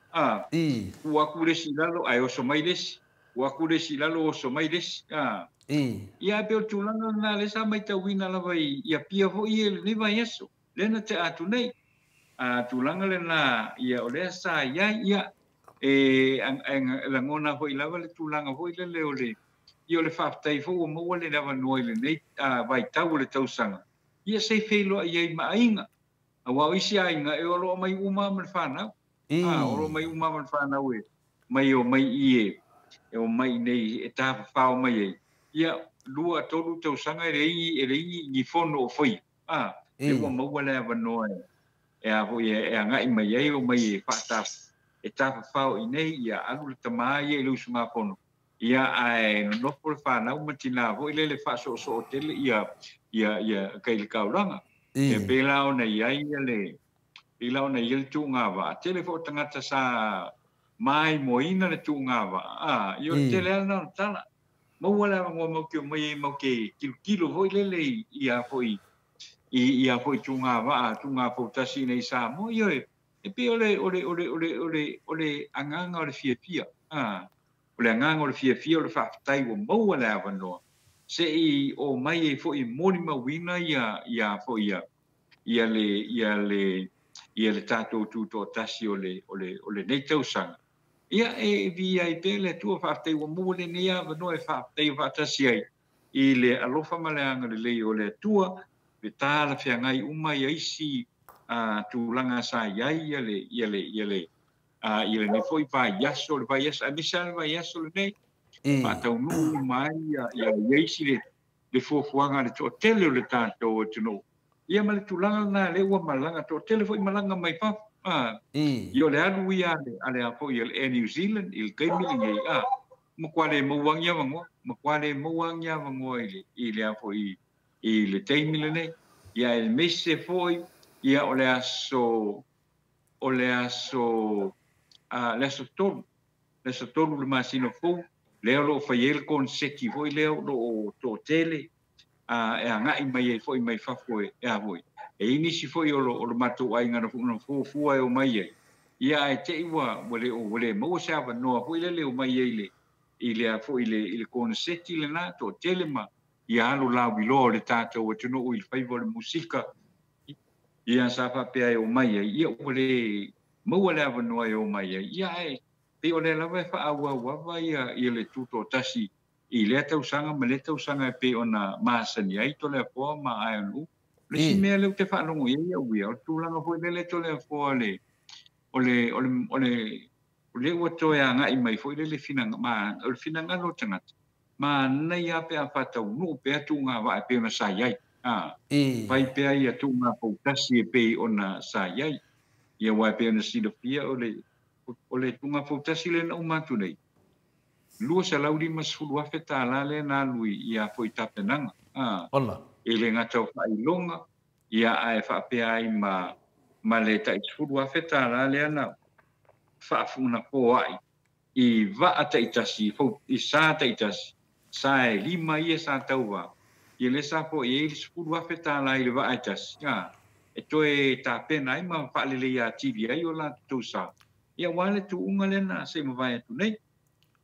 Tuu atu le isi i lalo ae oso mai le isi. Tuu atu le isi i lalo oso mai le isi. Ia e pei o le tulaga lena lea sa matauina lava i Apia foi ia i lenei vaiaso. Lea na tea atu nei. Tulaga lena ia o lea sa i ai ia e lagona foi lava le tulaga foi lele o le ia o le faafetai foi ua maua le avanoa i lenei vaitau o le tausaga. Ia se i feiloai ai ma aiga. Aua o isi aiga e o lo o mai uma ma le fanau. O lo o mai uma ma le fanau e mai o mai i e o mai nei e tafafao mai ai. Ia 2 3 tausaga e leai ni fono o faia. E ua maua le avanoa e a foi e agai mai ai o mai e faataf e tafafao i nei ia alu le tama ia i le usugafono. Ia ae nonofo le fanau ma tina foi lele faasoosoo tele ia ia ia kai le kaulaga. E pei la ona i ai ia le pei la ona i ai le tuugavaa. Tele foi o tagata sa maimoaina le tuugavaa. Ia o le tele lava na o le tala. Maua le avanoa mau ke o mai ai mau ke kilokilo foi lele i a foi i a foi tuugavaa tuugafautasi nei Samoa. Ia e pei o le o le o le o le o le o le agaga o le fiafia. O le agaga o le fiafia o le faafetai ua maua le avanoa. Se i o mai ai foi molimauina ia ia foi ia ia le ia le ia le tatou tutoatasi o le o le o lenei tausaga. Ia e viia ai pea le Atua faafetai ua maua lenei avanoa e faafetai faatasi ai i le alofa ma le agalelei o le Atua le talafeagai uma ia isi tulaga sa i ai ia le ia le ia le ia lenei foi vaiaso le vaiaso aemaise lava le vaiaso lenei faataunuu uma ai ia ia isi le fuafuaga a le toatele o le tatou atunuu. Ia ma le tulaga lena lea ua malaga toatele foi malaga mai fafo. Ia o le alu ia a le a foi a le Air New Zealand i le taimi lenei. Matua le maua ni avanoa, matua le maua ni avanoa i le a foi i le taimi lenei. Ia aemaise foi ia o le aso o le aso le aso 3 le aso 3 le masina fou lea o lo o fai ai le koneseti foi lea o lo o toatele e agai mai ai foi mai fafo e a foi. E i ai nisi foi o lo matou aiga na fuafua e o mai ai. Ia ae te i ua le maua se avanoa foi lele o mai ai i le a foi i le koneseti lena toatele ma ia alu lauiloa o le tatou atunuu i le faiva o le musika. Ia sa faapea e o mai ai. Ia ua le maua le avanoa e o mai ai. Ia ae pei o lea lava e faaauau ia le tutoatasi i lea tausaga ma lea tausaga e pei ona masani ai Toleafoa ma ae. Le isi mea lea ou te faalogo i ai au ia, o le tulaga foi lele Toleafoa le o le o le o le o le ua toe agai mai foi lele o le finagalo o tagata. Manaia pe a faataunuu pea tuugavaa e pei ona sa i ai. Fai pea ia tuugafautasi e pei ona sa i ai. Ia aua e pei ona silafia o le tuugafautasi lea na uma atu nei. 250,000 tala lea na alu i a foi tapenaga. E le gata o faailoga, ia ae faapea ai ma le tai 10,000 tala lea na faafunafoai i vaa taitasi, i sa taitasi, sa e 5 ia sa tauva. Ia le sa foi ai le 10,000 tala i le vaa e tasi. E toe tapena ai ma faalelei atili ai o latou sa. Ia aua le tuuga lea na se i mavae atu nei.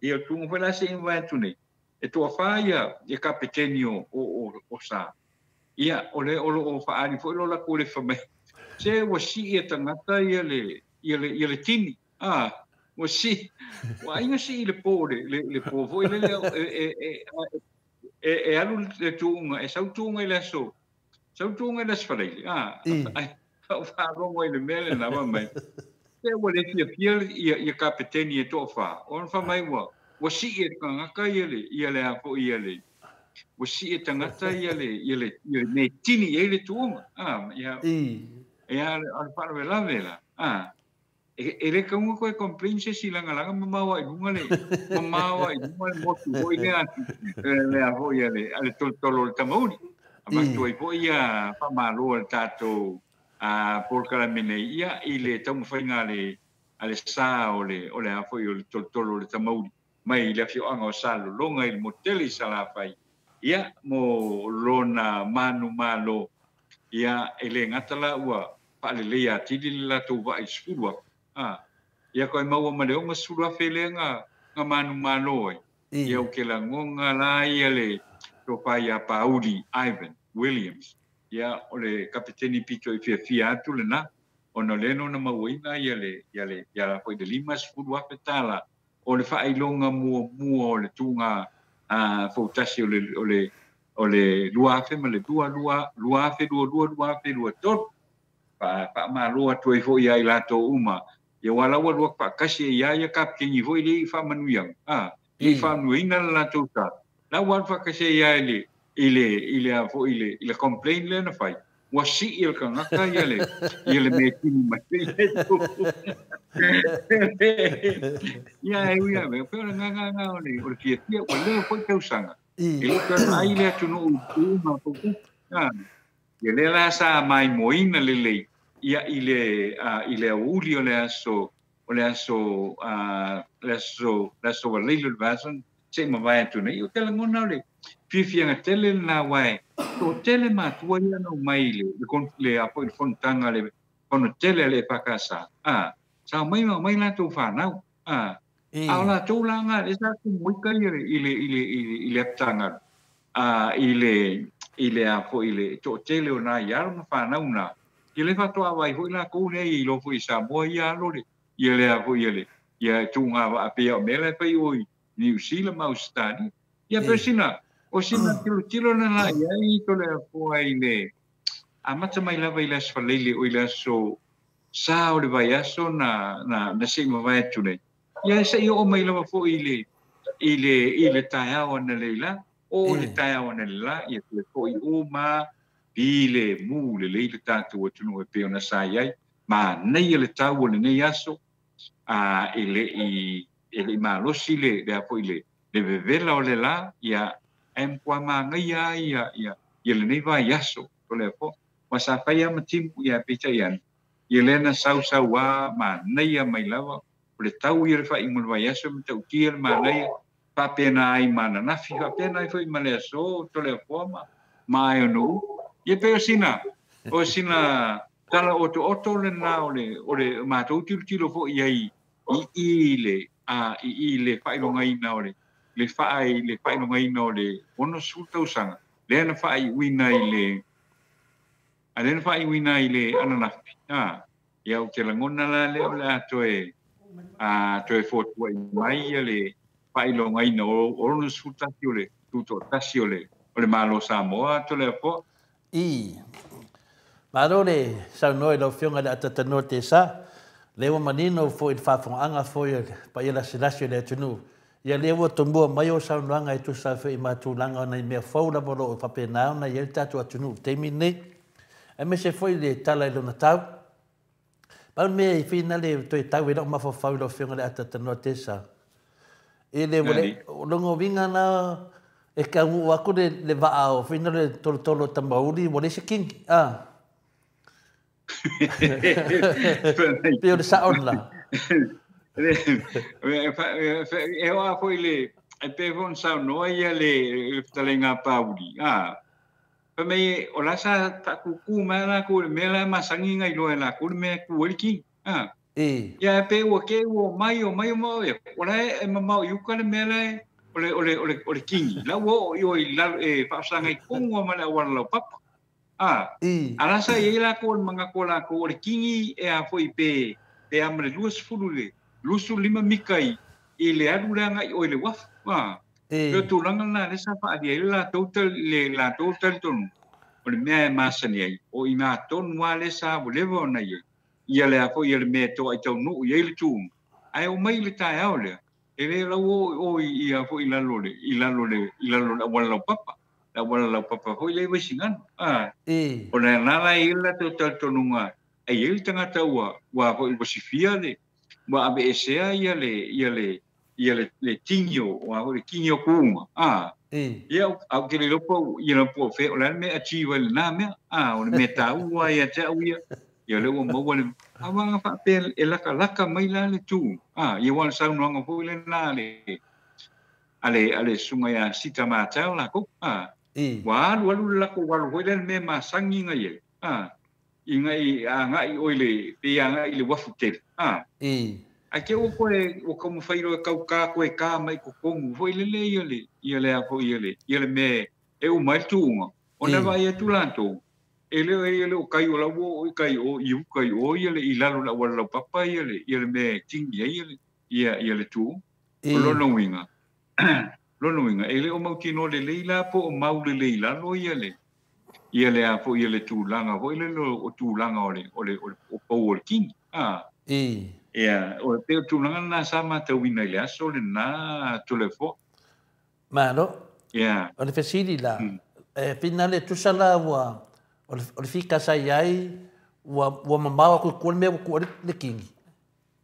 Ia o le tuuga foi la se i mavae atu nei. E toafa ia kapeteni o sa. Ia o le o lo o faali foi lo latou le fa mai. Se ua sii e tagata ia le tini. Ua sii, ua aiga sii le po le po foi lele e E alu le tuuga e sau tuuga i le aso sau tuuga i le aso Faraile ai o faalogo i le mea lena fai mai pe ua le fiafia ia kapeteni e toafa ona fai mai ua sii e tagata ia le ia le a foi ia le ua sii e tagata ia le ia le ia le metini ai le tuuga ia ia o le faalavelave la e le kaunga koe complain se si langa langa mamawa i lunga le mamawa i lunga le motu foi lea le a foi a le tolotolo o le tamauli. Avatu ai foi ia faamalo a le tatou polokalame nei ia i le taumafaiga a le sa o le a foi o le tolotolo o le tamauli mai le afioaga o Salelologa i le motele i Salafai ia mo lona manumalo ia e le gata la ua faaleleia atili le latou vaai 10,000 ia koe maua ma le 60,000 lea nga manumalo ai ia o ke lagonga la ia le tofa ia Pauli Ivan Williams ia o le kapeteni pito i fiafia atu lena ona le nona mauaina ia le ia le ia la foi le $50,000 tala o le faailoga muamua o le tuuga fautasi o le o le o le 2000 ma le 22 2022 2023 faamalo atu ai foi ia i latou uma ia ua laua lua faakasi ia ia kapeteni foi le i faamanuiaga i faamanuiaina le latou sa la ua faakasi ia i le i le a foi i le complain le na fai ua sii le tagata ia le ia le metini mai ia e uia me pe o le nganga o le fiafia ua leva foi tausaga e le toe ai le atunuu i uma ia lea la sa maimoina lelei ia i le aoauli o le aso o le aso le aso le aso valeilo le vasan se i mavae atu nei o te lagona o le fiafiaga tele lena uae toatele matua ia na omai i le a foi le fonotaga le fono tele a le EFKS sa omai ma omai latou fanau a o latou laga lea sa tumuika ia i le i le i le apitaga i le i le a foi le toatele o nai alo ma fanau na ia le faatoa foi lakou lea i lo foi i Samoa ia alo le ia le a foi ia le ia tuuga vaapea o mea la e fai o i Niu Sila ma Ausetalia ia pe sina o sina tilotilo na la ia i tole afoa i le amata mai lava i le aso Faraile o i le aso sa o le vaiaso na sei mavae atu nei ia se i oo mai lava foi i le i le i le taeao analeila o le taeao analeila ia toe foi uma pi le mu lelei le tatou atunuu e pei ona sa i ai manaia le tau o lenei aso e le i malosi le a foi le vevela o le la ia e matua magaia ai ia ia lenei vaiaso o le apo ua sa faia ma timu ia peitai ane ia lea na sausauā manaia mai lava o le tau ia le faaiuga o le vaiaso ma tautia le manaia faapena ai ma ananafi faapena ai foi ma le aso Toleafoa ma aeonuu ia pe o sina tala otooto lena o le matou tilotilo foi ai i le i le faailogaina o le le faailogaina o le 60 tausaga lea na faaiuina i le a lea na faaiuina i le ananafi ia ou te lagona la lea o le a toe toe fotuai mai ia le faailogaina o 61 o le tutoatasi o le Malo Samoa Toleafoa. I malo le saunoa i lau Afioga i le Atatanoa Tesa lea ua manino foi i le faafofogaaga foi o le paia lasilasi o le atunuu ia lea ua tomua mai o saunoaga e tusa foi ma tulaga o nai mea fou lava o loo faapena ona i ai le tatou atunuu i le taimi lenei aemaise foi le tala i lona tau. Pau le mea i whina le toe tau e lau mafaufau i lau Afioga i le Atatanoa Tesa i le longa winga na e kaungu aku le vaa o whina le tolotolo tamauli ua le se kingi. Pe o le saon la. E oa foi le e pe fon saunoa ia le fetaleiga Pauli. Fai mai o la sa faakuku mai lakou le mea la e masagi gailoa e lakou le mea e ku ai le kingi. Ia pe ua ke ua mai o mai o mai o la e mamao i uka le mea la e o le kingi. La ua oo i o i lalo e faasaga i tonu ma le auala laupapa. Ala sa iai lakou o le magako lakou o le kingi e a foi pe a ma le 20 le 25 mika i le alu le agai oi le uafu. O tulaga lena lea sa faaalia ai le latou talitonuga, o le mea e masani ai, o i ina tonu lava lea sa ua leva ona i ai, ia le a foi ia le mea e toai taunuu i ai le tuuga, ae oo mai i le taeao lea, e le lau o i ia foi i lalo le i lalo le i lalo le auala laupapa, le auala laupapa foi lea i Vaisigano. O lena la e i ai le latou talitonuga, e i ai le tagata ua foi ua sifia le ua aveesea ia le ia le ia le tigi o le tigi o kuuga. Ia, au te le iloa po ia po o fea o le a le mea e achieve ai lena mea. O le mea taua ia te au ia, ia lea ua maua le aua faapea e lakalaka mai la le tu. Ia ua le saunoaga foi lena a le susuga ia Sita Matau lakou. Ua alu alu le lakou alu foi lea le mea masani na i ai. Ina i agai oi le pe agai le uafu tele. Ai te o koe o taumafai loa e tauta koe ta mai totonu foi lele ia le ia le a foi ia le ia le mea e uma ai le tuuga. Ona vaai atu latou, e le o ia le o kai o lau o i kai o i uka i o ia le i lalo le auala laupapa ia le ia le mea e tini ai ia le ia ia le tuuga. O lona uiga, lona uiga, e le o mautinoa lelei la po o mau lelei i lalo ia le ia le a foi ia le tulaga foi lele o tulaga o le o le o pou o le tini. Ia, o le pei o tulaga lena sa matauina i le aso lena Toleafoa. Malo. Ia. O le fesili la, e pina le tusa la ua o le fika sa i ai ua mamao atu i tua le mea ua tuu ai le kini.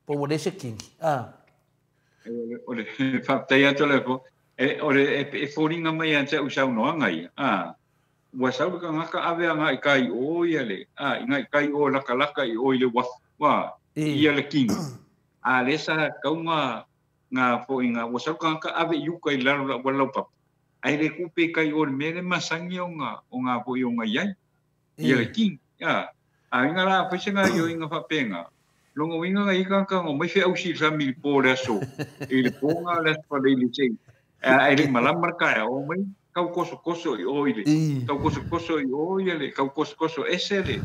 Po ua leai se kini. O le faafetai lava Toleafoa. O le e foliga mai ia te au saunoaga ia. Ua sau le tagata ave agai i tai o ia le i tai o lakalaka i o i le uafu ia le kini. A lea sa tatau nga foi nga ua sau le tagata ave i uka i lalo o le auala laupapa, ae le tuu pe i tai o i le mea lea masani ona foi ona i ai ia le kini. A uiga la a fai se gaoioiga faapena, lona uiga na i ai tagata na omai feausi i le sami i le po o le aso, i le po na o le aso Faraile sei, ae le i malama le taeao, omai tau kosokoso i o i le, tau kosokoso i o ia le, tau kosokoso ese le,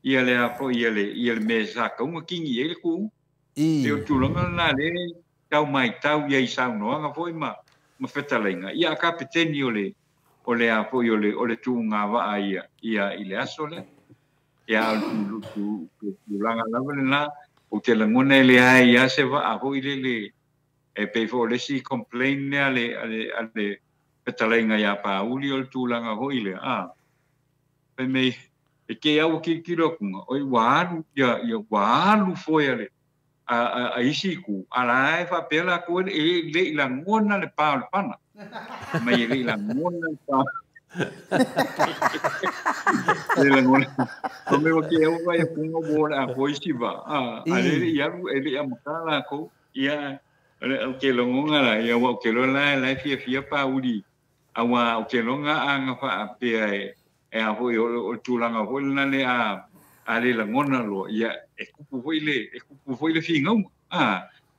ia le a foi ia le, ia le mea sa tatau ona kini i ai le tuuga. E o tulaga lena lea tau maitau i ai i saunoaga foi ma fetalaiga, ia a kapeteni o le, o le a foi o le, o le tuuga vaa ia, ia i le aso lea. Ia o le tulaga lava lena, ou te lagona e leai lava se vaa foi lele, e pei foi o le isi complain lea a le fetalaiga ia Pauli o le tulaga foi lea. Fai mai, e te au kilokilo atu, oi ua alu, ia, ia ua alu foi a le a isi itu, a la e faapea latou e le i lagona le pa o le pana. Mai e le i lagona le pa. Le lagona. O me o te au vai apunga ua le a foi si va. A le i alu e le i amata latou. Ia, o te logonga la, ia ua o te loa la e fia fia Pauli. Aua o te loga a nga faapea e a foi o tulaga foi lena le a le lagona loa, ia e kupu foi le, e kupu foi le figauga.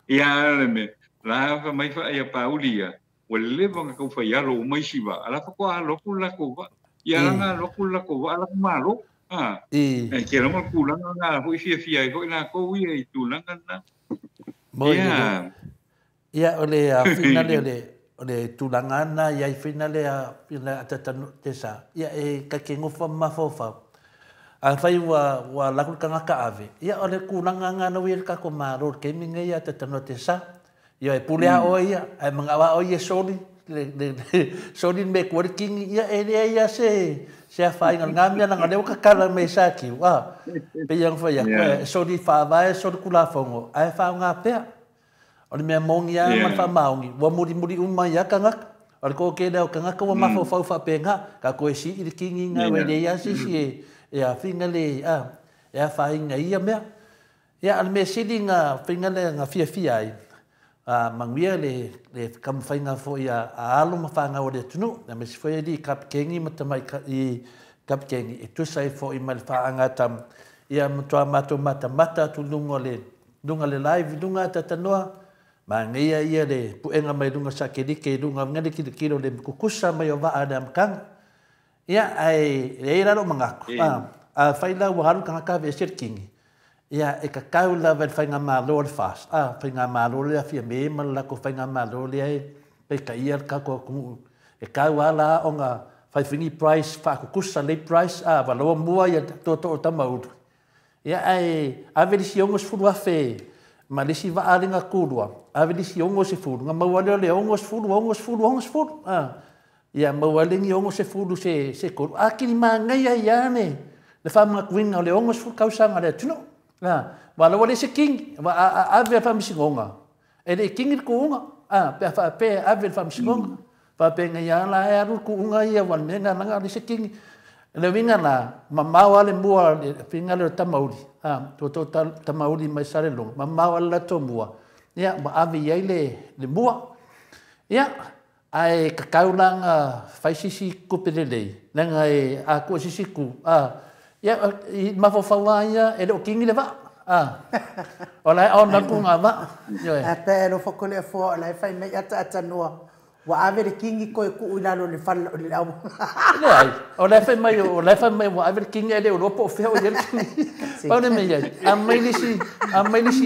Ia le me, la fa mai fa ia Pauli ia, ua leva nga tau fai alo o mai si va, ala fa koa alo aku lakou va. Ia ala nga alo aku lakou va, ala ku malo. E ke longa tulaga nga foi fia fia ai foi lakou ia i tulaga na. Moi le. Ia o le finale o le tulaga na ia i finale a finale a tatanu te sa. Ia e ka ke ngofa mafaufa. A fai ua laku le tagata ave. Ia o le tulaga nga na ui le kako malo le kemi ngai ia tatanu te sa. Ia e pule a oe ia, ai manga wa oe ia soli, le soli me kua le kingi, ia e lea ia se a whainga ngā mea nanga leo kakala me sa kiu. Pe ia ngawha ia, koe soli whaavae, soli kulafongo, ai whao ngā pea. O le mea mongi a ma wha maongi, ua muri muri uma ia kangaka. O le kō kē leo kangaka ua mawhau whau wha ngā, ka koe si i le kingi ngā we le ia sisi e a whinga le, e a whainga ia mea. Ia a le mea sili ngā whinga le ngā fia fia ai. Manguia le kamawhainga fo ia a alo ma whanga o le tunu. Na me si fo ia li kapikengi ma tamai i kapikengi. E tusa i fo i mai le whaanga tam. Ia matua mātou mata mata atu lunga le live lunga tatanoa. Ma ngeia ia le puenga mai lunga sa ke lunga ngane kilo kilo le kukusa mai o waa le amkanga. Ia ai le eira ro mangaku. A whaila ua haru kanga kawe e sir kingi. Ia e kakau la whainga malo le fast. Whainga malo le awhia me ma la ko whainga malo le ai. Peitai ia le tatou atunuu e tau lava la aoga fai foi ni prize faakukusa lei prize a walaua mua ia tootoo o Tamaulu. Ia ae ave le isi 60,000 ma le isi vaa le gakulua, ave le isi 60, na maua lea o le 60, 60, 60. Ia maua le ni 60 se tolu. Atili manaia ai lava le faamanatuina o le 60 tausaga o le atunuu. Walaua le se kingi, ave le faamasinoga. E le kingi le tuuga, pe a faapea ave le faamasinoga. Faapea ia la e alu le tuuga ia ua le mea na le se kingi. Le uiga la, mamao lava le mua le finga lea o Tamauli, tootoo Tamauli mai Salelologa, mamao lava le latou mua, ia ua ave i ai le mua. Ia, ae tatau la ona fai sisi tupe lelei, leaga e a tuu e sisi tu, ia, i mafaufau lava ia, e le o kingi le vaa. O la e ona atu ngā vaa. Ioe. A pe alofa ko le afoa o la e fai mai ataatanoa. Ua ave le kingi koe kuu i lalo le fala o le au. Leai, o la e fai mai, o la e fai mai ua ave le kingi e le o loa po o fea o i ai le kingi. Pau le mea i ai, a mai le isi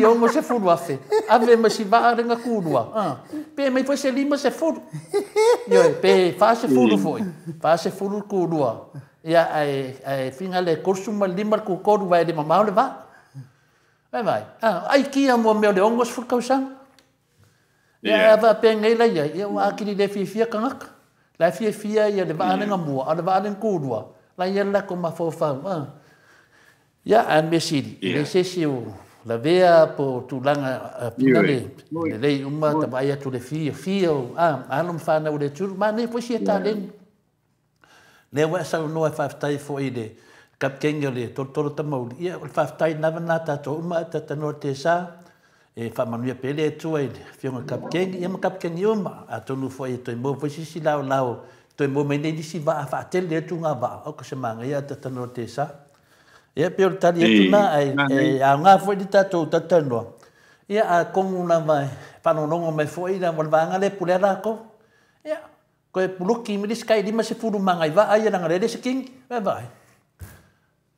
60,000, ave ma si vaa le gakulua. Pe mai foi se 50. Ioe, pe 40 foi, 40 kulua. Ia, ae finga le 35 le kukolu vai le mamao le vaa. Vai vai. Ai kia mua mea o le 60 tausaga. Ia ava pe nei la ia, ia ua akili le fiafia kangaka. La fiafia ia le vaa le ngamua, a le vaa le kulua. La ia la ko mafaufau. Ia a me sili, le sesi o la vea po tulaga finale. Le lei uma tabai atu le fiafia o alo mfana o le tulu ma nei foi sia taleni. Le ua sau no e faafetai foi le kapiteni o le Tolotolo Tamauli. Ia o le faafetai lava na tatou uma tatanoa te sa. E faamanuia pea le Atua i le afioga i le kapiteni, ia ma kapiteni uma. Atonu foi e toe maua foi sisi laolao, toe maua mai nei nisi vaa faatele atu ngā vaa, o ka se manaia tatanoa te sa. Ia pe o le tali atu na, e aoga foi le tatou tatanoa. Ia a kongu lava e faalogologo mai foi la mo le vaega lea e pulea latou. Ia, koe puluki mi lisi kai 50 magai vaa ia langa le le se kingi. Vai vai.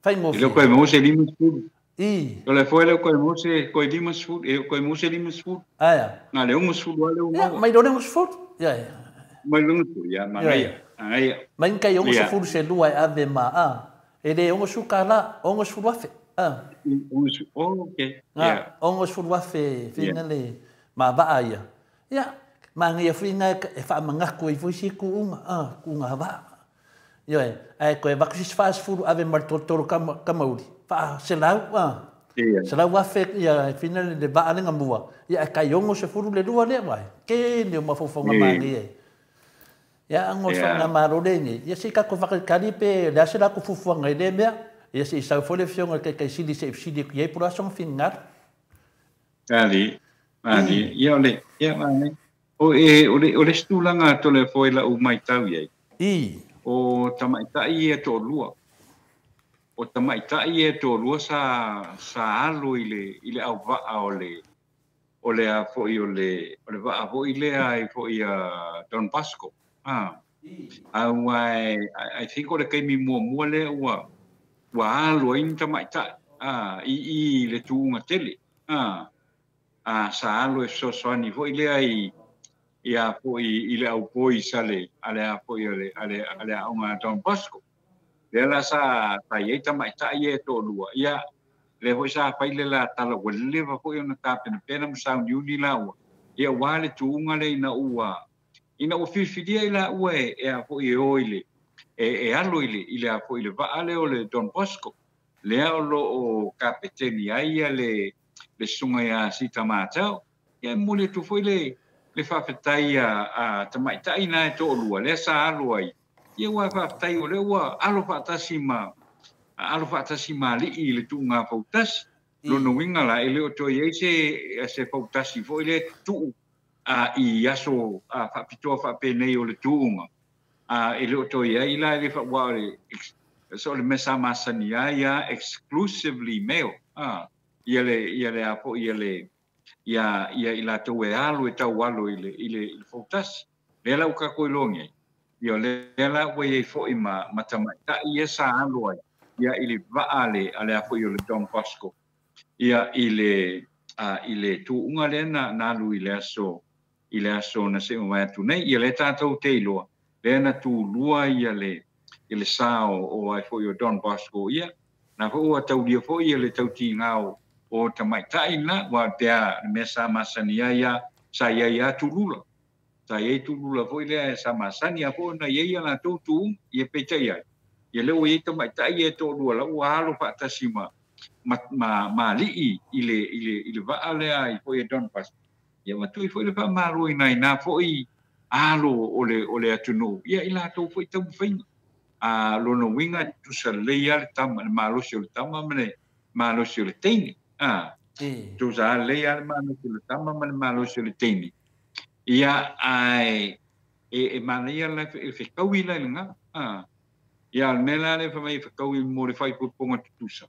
Faigofie. E le koe maua se 50. I. O le foi le koe maua se koe 50, e koe maua se 50. Aia. Na le 60 ale o maua. Ia, mai le 60. Ia, ia. Mai le 60, ia, manaia. Manaia. Mai kai 60 se lua e ave ma a. E le 60 kala, 60,000. Oh, okay. Ia. 60,000 finga le ma vaa ia. Ia, manaia finga e whaamangako i foi si kuunga, kuunga vaa. Ia, ae koe vaku sisi 40 ave ma le Tolotolo Kamauli. Wha selau, 100,000 ia finga le vaa le ngamua. Ia, ae kai 60 le lua lea vai. Ke leo mafaufauga manaia. Ia, ango whaanga maro le ngi. Ia, se i kako whakakari pe le ase la kufufuanga i le mea. Ia, se i sau foi le fionga kai kai sili se sili ku iai pura songa fingar. Ali, ali, ia ole, ia mane. O e ole ole stulanga tole foi la u mai tau iai. I. O tamaitai e tōlua. O tamaitai e tōlua sa alo i le au vaa o le o le a foi o le vaa foi lea i foi a Don Bosco. I think o le kaimi muamua lea ua alo ai ni tamaitai i le tuuga tele. Sa alo e fesoasoani foi lea i a foi i le aupoi sa le ale a foi ale ale aoga a Don Bosco. Lea la sa i ai tamaitai e tōlua. Ia le foi sa fai le la tala ua leva foi ona tapenapena ma sauniuni laua. Ia ua le tuuga le ina ua filifilia i laua e a foi e o i le e alo i le a foi le vaa lea o le Don Bosco. Lea o lo o kapeteni ai ia le susuga ia Sita Matau. Ia e momoli atu foi le faafetai a tamaitai na e toalua lea sa alo ai. Ia ua faafetai o lea ua alo faatasi ma alii i le tuuga fautasi. Lona uiga la e le o toe i ai se fautasi foi lea tuu i aso faapitoa faapenei o le tuuga. E le o toe i ai la le ua o le so le mea sa masani ai ia exclusively male. Ia le a foi ia le ia i latou e alo e tau alo i le fautasi. Lea la ua tatou iloa ai. Ia lea la ua iai foi ma tamaitai ia sa alo ai. Ia i le vaa le a foi o le Don Bosco. Ia i le tuuga lea na alu i le aso i le aso na seʻi mavae atu nei. Ia lea tatou te iloa lea na tulua ia le i le sa o ai foʻi o Don Bosco. Ia na foʻi ua taulia foʻi ia le tautigā o tamaitaʻi na ua pea le mea sa masani ai ia sa iai a tulula sa iai tulula foʻi lea sa masani a foʻi na iai ia latou tuuga. Ia peitaʻi ai ia lea ua iai tamaitaʻi e toʻalua la ua alo faatasi ma ma aliʻi i le vaa lea ai foʻi e Don Bosco. Ia matui foʻi le faamāloina i nā foʻi alo o le atunuu ia i latou foʻi taumafaiga. A lona uiga tusa lelei a le tama le malosi o le tama ma le malosi o le teine. A tusa a lelei a le malosi o le tama ma le malosi o le teine. Ia ae e manaia la e fekaui la i lagā. A ia o le mea la lea faimai e fekaui mo le faaipoipoga tutusa.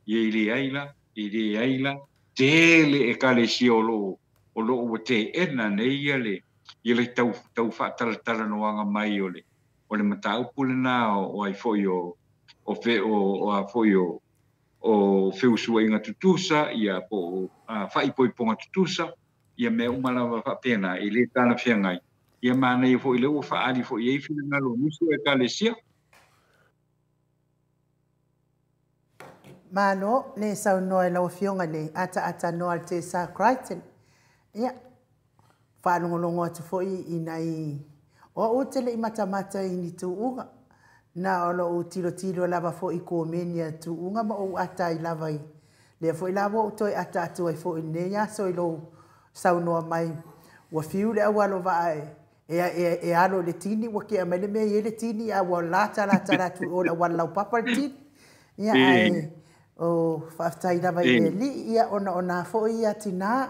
Ia i le ai la i le ai la tele ekalesia o loo ua teena nei ia le ia le tau faatalatalanoaga mai o le mataupu lenā o ai foʻi o fe o a foʻi o feusuaiga tutusa ia po o faaipoipoga tutusa ia mea uma lava faapena e lē talafeagai. Ia manaia foʻi lea ua faaali foʻi ai finagalo o nisi o ekalesia. Malo le saunoa i lau afioga i le ataatanoa le Tesa Crichton. Ia, faalogologo atu foʻi i nai o au te leʻi matamata i ni tuuga. Na o lou tilotilo lava foʻi komeni a tuuga ma ou ata ai lava i lea foʻi la ua ou toe ata atu ai foʻi lenei aso i lou saunoa mai. Ua fiu le aualo vaa e alo i le tini ua kea mai le mea i ai le tini a ua lata lata atu i o le auala laupapa le tini. Ia ae o faafetai lava i le alii ia ona o nā foʻi ia tinā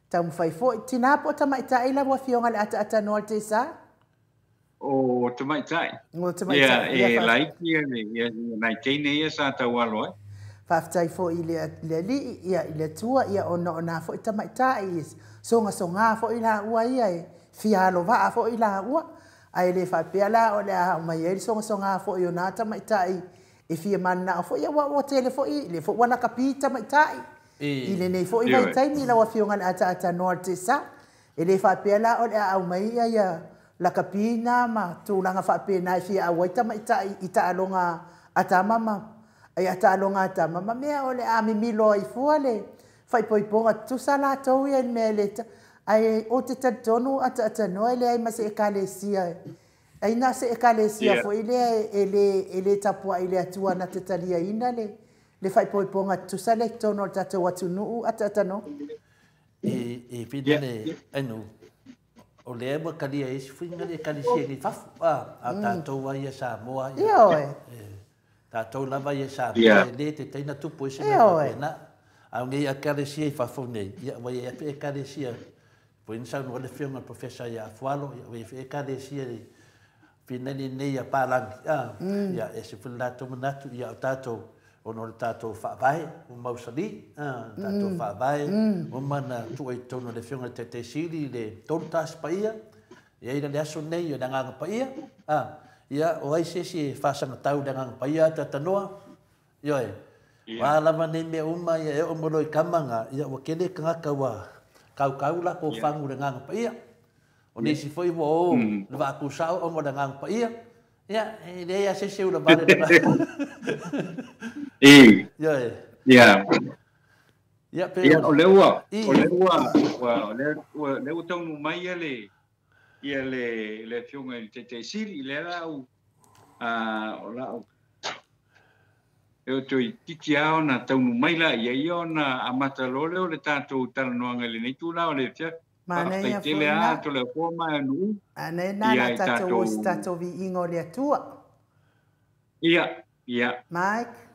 taumafai foʻi. Tinā po o tamaitaʻi lau afioga le ataatanoa le Tesa? O tamaitaʻi. O tamaitaʻi. Ia e laiti ia ia nai teine ia sa taualo ai. Faafetai foʻi i le alii ia i le Atua ia ona o nā foʻi tamaitaʻi sogasogā foʻi laua ia e fia alovaa foʻi laua. Ae lē faapea la o le a aumai ai le sogasogā foʻi o nā tamaitaʻi e fia mananao foʻi ia ua tele foʻi le foʻi ua lakapi tamaitaʻi i lenei foʻi vaitaimi lau afioga le ataatanoa le Tesa. E lē faapea la o le a aumai ia ia lakapi na ma tulaga faapena e fia auai tamaitaʻi i taaloga a tama ma ai a taaloga a tama ma mea o le a mimilo ai fua le faaipoipoga tutusa latou ia i le mea e lē ae o te talitonu ataatanoa e leai ma se ekalesia ai na se ekalesia foʻi lea e lē tapuaʻi le Atua na te taliaina le faaipoipoga tutusa le totonu o le tatou atunuu ataatanoa. E whina le anu o lea ua kalia e isi fuiga le ekalesia nei fafo a tatou ai ia Samoa ia oe tatou lava ia Samoa e lē tetaina tupu ai se mea faapena. A o nei ekalesia i fafo nei ia ua iai afe ekalesia foi na saunoa le afioga le professor ia Afualo ia ua iai foi ekalesia i finali nei ia Palangi ia e se foi le latou manatu ia o tatou ona o le tatou faavae ua mausali tatou faavae uma na tuu ai totonu o le afioga i le Taitaisili i le tolu tasi paia ia i le aso nei o le agaga paia ia o ai se isi e faasagatau i le agaga paia atatanoa ioe o a lava nei mea uma ia e oo mo loi kamaga ia ua kele tagata ua kaukau latou fagu i le agaga paia. O nisi foʻi ua o le vaakusao ona o le agaga paia ia e leai a se isi e ulavale le ioe. Ia. Ia pe Ia o lea ua o lea ua o lea ua taunuu mai ia le ia le afioga i le Taitaisili lea la au o lau e o toe titi lava ona taunuu mai la ia ia ona amata loa lea o le tatou talanoaga i lenei tula o le afiafi. Manaia Faafetai tele foʻi lava na Toleafoa ma e nuu anae na ia la i tatou o se tatou tatou viiga o le Atua. ia ia. Mike.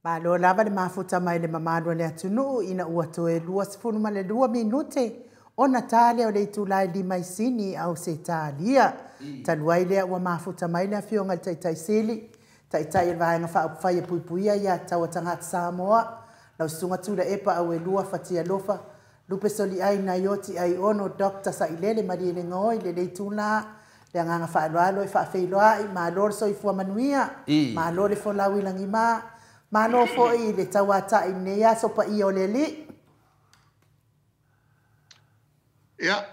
Malo lava le mafuta mai le mamalu o le atunuu ina ua toe 22 minute ona tale o le itula e 5 i sini au se talia. Talu ai lea ua mafuta mai le afioga i le Taitai Sili, Taitai o le Vaega Faaupufai e Puipuia ia Tatau a Tagata Samoa, lau Susuga Tuilaepa Auelua Fatialofa, Lupe Soliai Naioti Aiono, Dr. Sailele Malielegaoi, le itula, le agaga faaaloalo e faafeiloai, malo le soifua manuia, malo le folau i lagima, malo foi le tauatai nei aso paia o le Alii. Ia,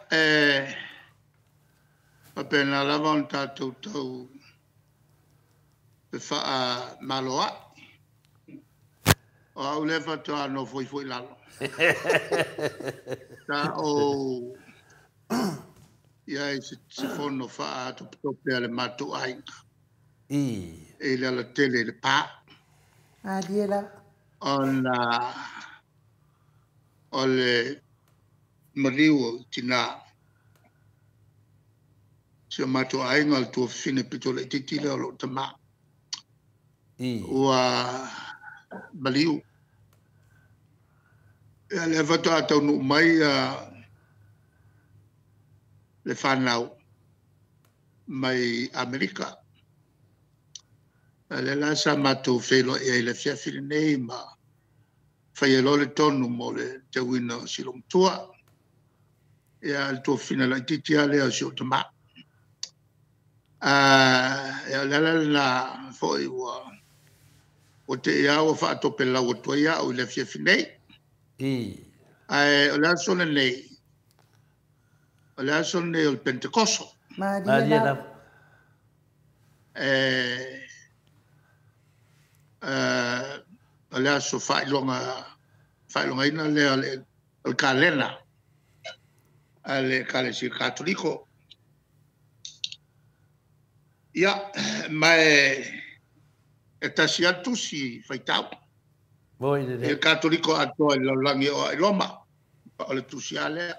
faapena lava ona tatou tau fefaamalo ai. O au lea faatoa nofo ifo i lalo. Sa ou ia i se fono faatopetope a le matou aiga. I le alatele i le pā. Alie la. Ona o le maliu o tina si o matou aiga o le tuafafine pito laitiiti lea o lou tamā. Ua maliu. Ia lea faatoa taunuu mai le fanau mai Amerika. Lea la sa matou feiloai ai i le afiafi lenei ma fai ai loa le tonu mo le teuina o si olomatua. Ia le tuafafine laitiiti lava lea o si ou tamā. Ia o le ala lena foi ua te i lava ua faatopelau atu ai au i le afiafi nei. Ae o le aso lenei, o le aso lenei o le Pentekoso. Malie lava. O le aso faailogaina lea o le kalena a le Ekalesia Katoliko. Ia, ma e tasi lava le tusi faitau. E Katoliko atoa i le lalolagi e oo lava i Roma. O le tusi lava lea.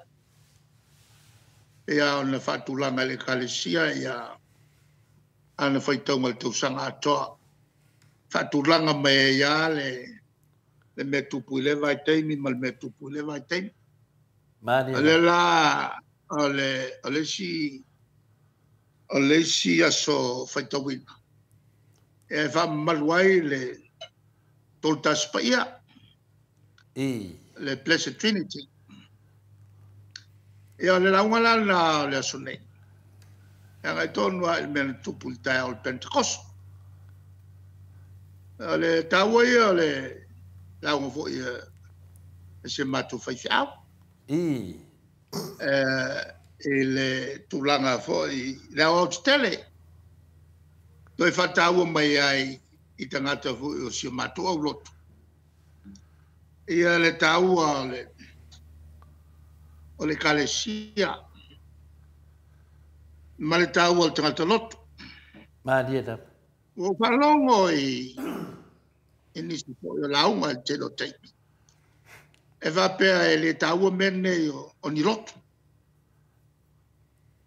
Ia ona faatulaga e le Ekalesia ia ana faitauga i le tausaga atoa. Faatulaga mai ai lava le mea tupu i lea vaitaimi ma le mea tupu i lea vaitaimi. O lea la o le isi aso faitauina e faamamalu ai le Tolu Tasi Paia, le Blessed Trinity. Ia o le lauga la lena o le aso nei. E agai tonu lava i le mea na tupu i le taeao o le Pentekoso. O le taua ia o le lauga foi e se matou faifeau. I le tulaga foi le aoaotetele. Toe faataua mai ai i tagata foi o si o matou aulotu. Ia le taua o le Ekalesia ma le taua o le tagata lotu. Malie lava. Ua ou faalogo i nisi foi o lauga i le tele o taimi. E faapea e le taua mea nei o ni lotu.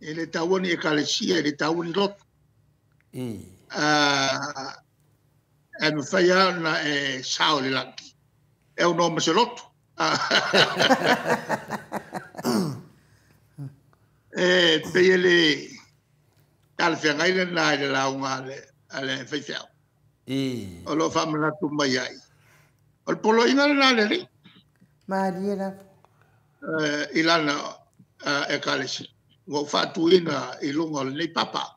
E le taua ni Ekalesia, e le taua ni lotu. E mafai lava ona e sao i le lagi. E aunoa ma se lotu. E pei e le talafeagai lena i le lauga a le faifeau. O lo o faamanatu mai ai. O le poloaiga lena a le Alii. Malie lava. I lana Ekalesia. Ua ou faatuina i luga o lenei papa.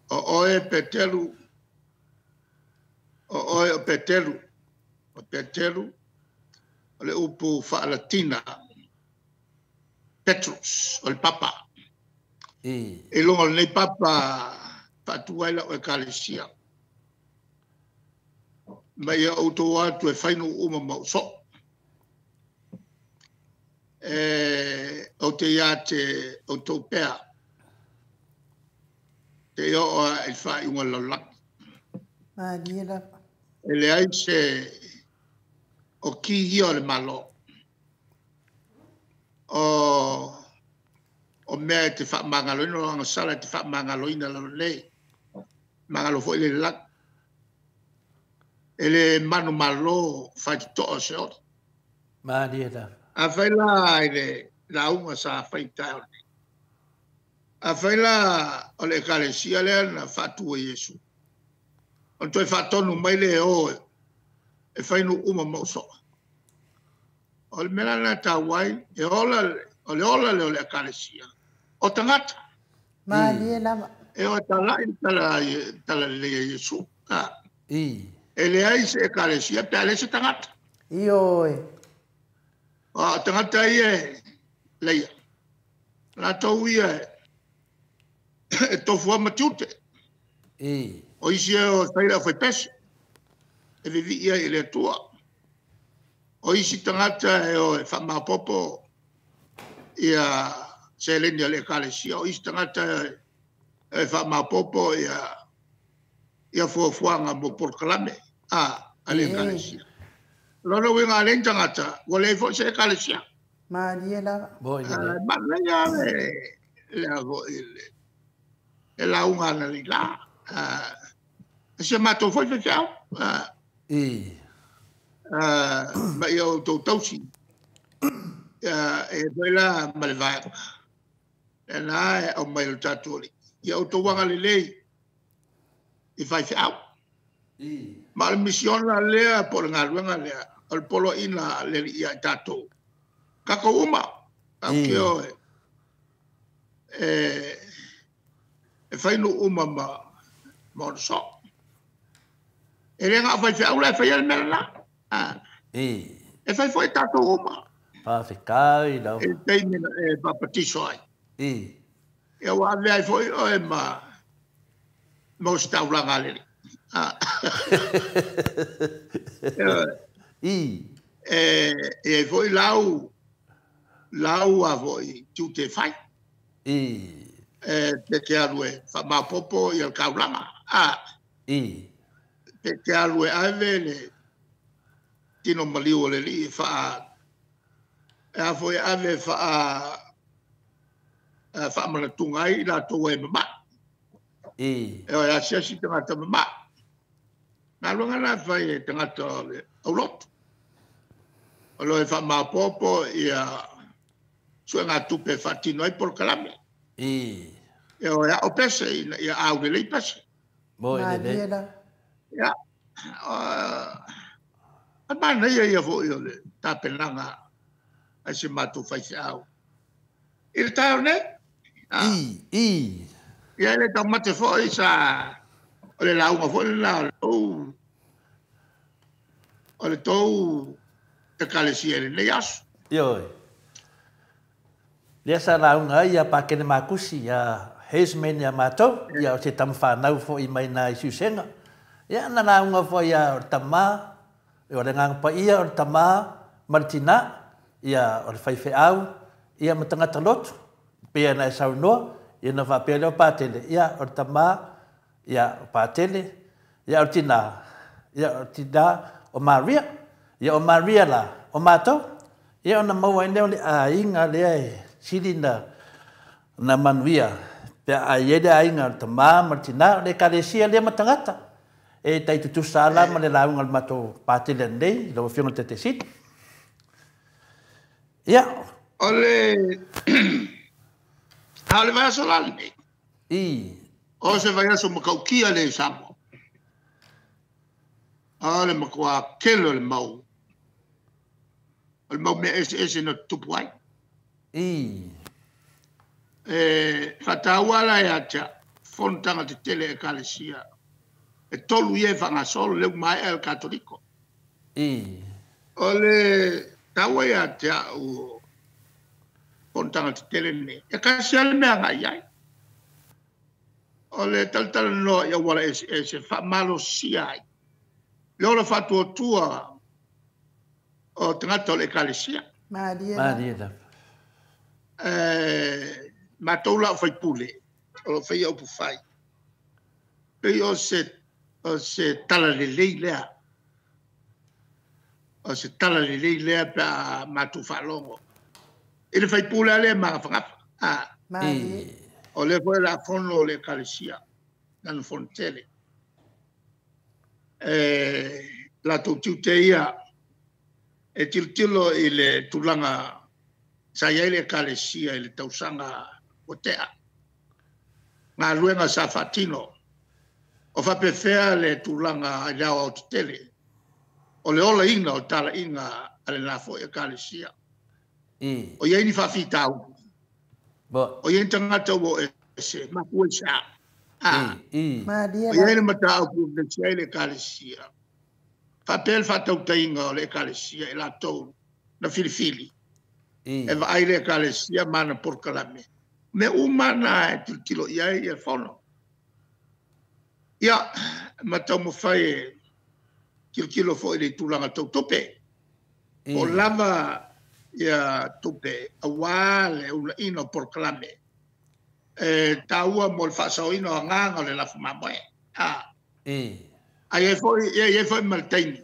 O oe Peteru, o oe o Peteru, o Peteru, o le upu faalatina, Petrus, o le papa. I luga o lenei papa faatu ai lau Ekalesia. Ma ia outou atu e fai nuu uma ma ou soo. Ou te ia te outou pea. Te ia o a i whaaiunga lalolagi. Malie lava. E leai se o ki ia o le malo. O mea e te faamagaloina, o agasala e te faamagaloina lalo nei. Magalo foi le lagi. E le manumalo faitotoa o se oli. Malie lava. Afai la i le lauga sa fai taeao nei. Afai la o le ekalesia lea na faatu e Iesu, ona toe faatonu mai lea e o e fai nuu uma ma usoga. O le mea la lena e taua ai, e ola, o le ola lea o le ekalesia, o tagata. Malie lava. E o e talai le tala, tala lelei a Iesu. E leai se ekalesia pe a leai se tagata. Ioe. O tagata ia e leia. Latou ia e tofu lava ma tiute. O isi e o e fai le aufaipese. E vivii ai i le Atua. O isi tagata e o e faamaopoopo ia seleni a le ekalesia. O isi tagata e faamaopoopo ia fuafuaga mo polokalame a le ekalesia. O lona uiga a leai ni tagata, ua leai foi se ekalesia. Malie lava. Manaia le foi le lauga analeila. Si a matou foi faifeau. Ma ia outou tausi. E foi la ma le vaega. Lena e aumai e lo tatou Alii. Ia outou agalelei i faifeau. Ma o le misiona lea po o le galuega lea, o le poloaiga a le Alii ia i tatou. Tatou uma, tatou te o e fai nuu uma ma ona soo. E le na o faifeau la e faia le mea lena. E fai foi e tatou uma. Faafetai lava. I le taimi na e papatiso ai. Ia ua ave ai foi oe ma ositaulaga a le Alii. E i ai foi lau a foi tiute e fai. Pe te alu e faamaopoopo ia le taulaga. Pe te alu e ave le tino maliu o le Alii e faa, e a foi e ave e faa, faamanatuga ai i latou e mama'i. E o e asiasi tagata mama'i. Galuega na e fai e tagata o le aulotu. O lo e faamaopoopo ia suegatupe e faatino ai polokalame. E o e ao pese ina ia aulelei pese. Malie la. Ia. A manaia ia foi o le tapenaga a si matou faifeau. I le taeao nei. Ia e le taumate foi sa o le lauga foi lena o le tou ekalesia i lenei aso. Ioe. Lea sa lauga ai ia Pakene Makusi ia Heisman ia matou, ia o se tama fanau foi mai na i Siusega. Ia na lauga foi ia o le tama, o le Agaga Paia o le tama ma le tina, ia o le faifeau, ia ma tagata lotu, pei ona e saunoa, ia ona faapea lea o Patele, ia o le tama, ia o Patele, ia o le tina, ia o le tina o Maria, ia o Maria la, o matou, ia ona maua ai lea o le aiga lea e sili na manuia, pe a i ai le aiga o le tama ma le tina, o le ekalesia lea ma tagata, e tai tutusa la ma le lauga o le matou Patele ananei, lau Afioga i le Taitaiseili. Ia. O le a o le vaiaso la lenei. O se vaiaso matautia lea i Samoa. O le matua tele o le mau. O le mau mea eseese na tutupu ai. E faataua la ia te au, fonotaga tetele a ekalesia. E tolu ia e faagasolo lea ua maea le Katoliko. O le taua ia te au o fonotaga tetele nei, e tasi lava le mea agai i ai. O le talatalanoa i auala eseese e faamalosia ai le ola faatuatua o tagata o le ekalesia. Malie lava. E matou la o faipule, o lo o faia upu fai, pei o se tala lelei lea. O se tala lelei lea pe a matou faalogo. I le faipule lava lea e magafagafa. O lea foi o le a fono o le ekalesia, lana fono tele. E latou tiute ia e tilotilo i le tulaga sa i ai le Ekalesia i le tausaga ua tea. Galuega sa faatino o faapefea le tulaga i le aoaotetele o le olaina o talaiga a lena foi Ekalesia. O i ai ni faafitauli, o i ai ni tagata ua o ese, mafua i se a. O i ai le mataupu e vevesi ai le Ekalesia, faapea le faatautaiga o le Ekalesia i latou na filifili, e vaai le Ekalesia ma ana polokalame. Mea uma na e tilotilo i ai le Fono. Ia, ma taumafai e tilotilo foi i le tulaga tau tupe. O lava ia tupe aua le uunaina o polokalame e taua mo le faasaoina o agaga o le lafu mamoe. Ae i ai foi ma le taimi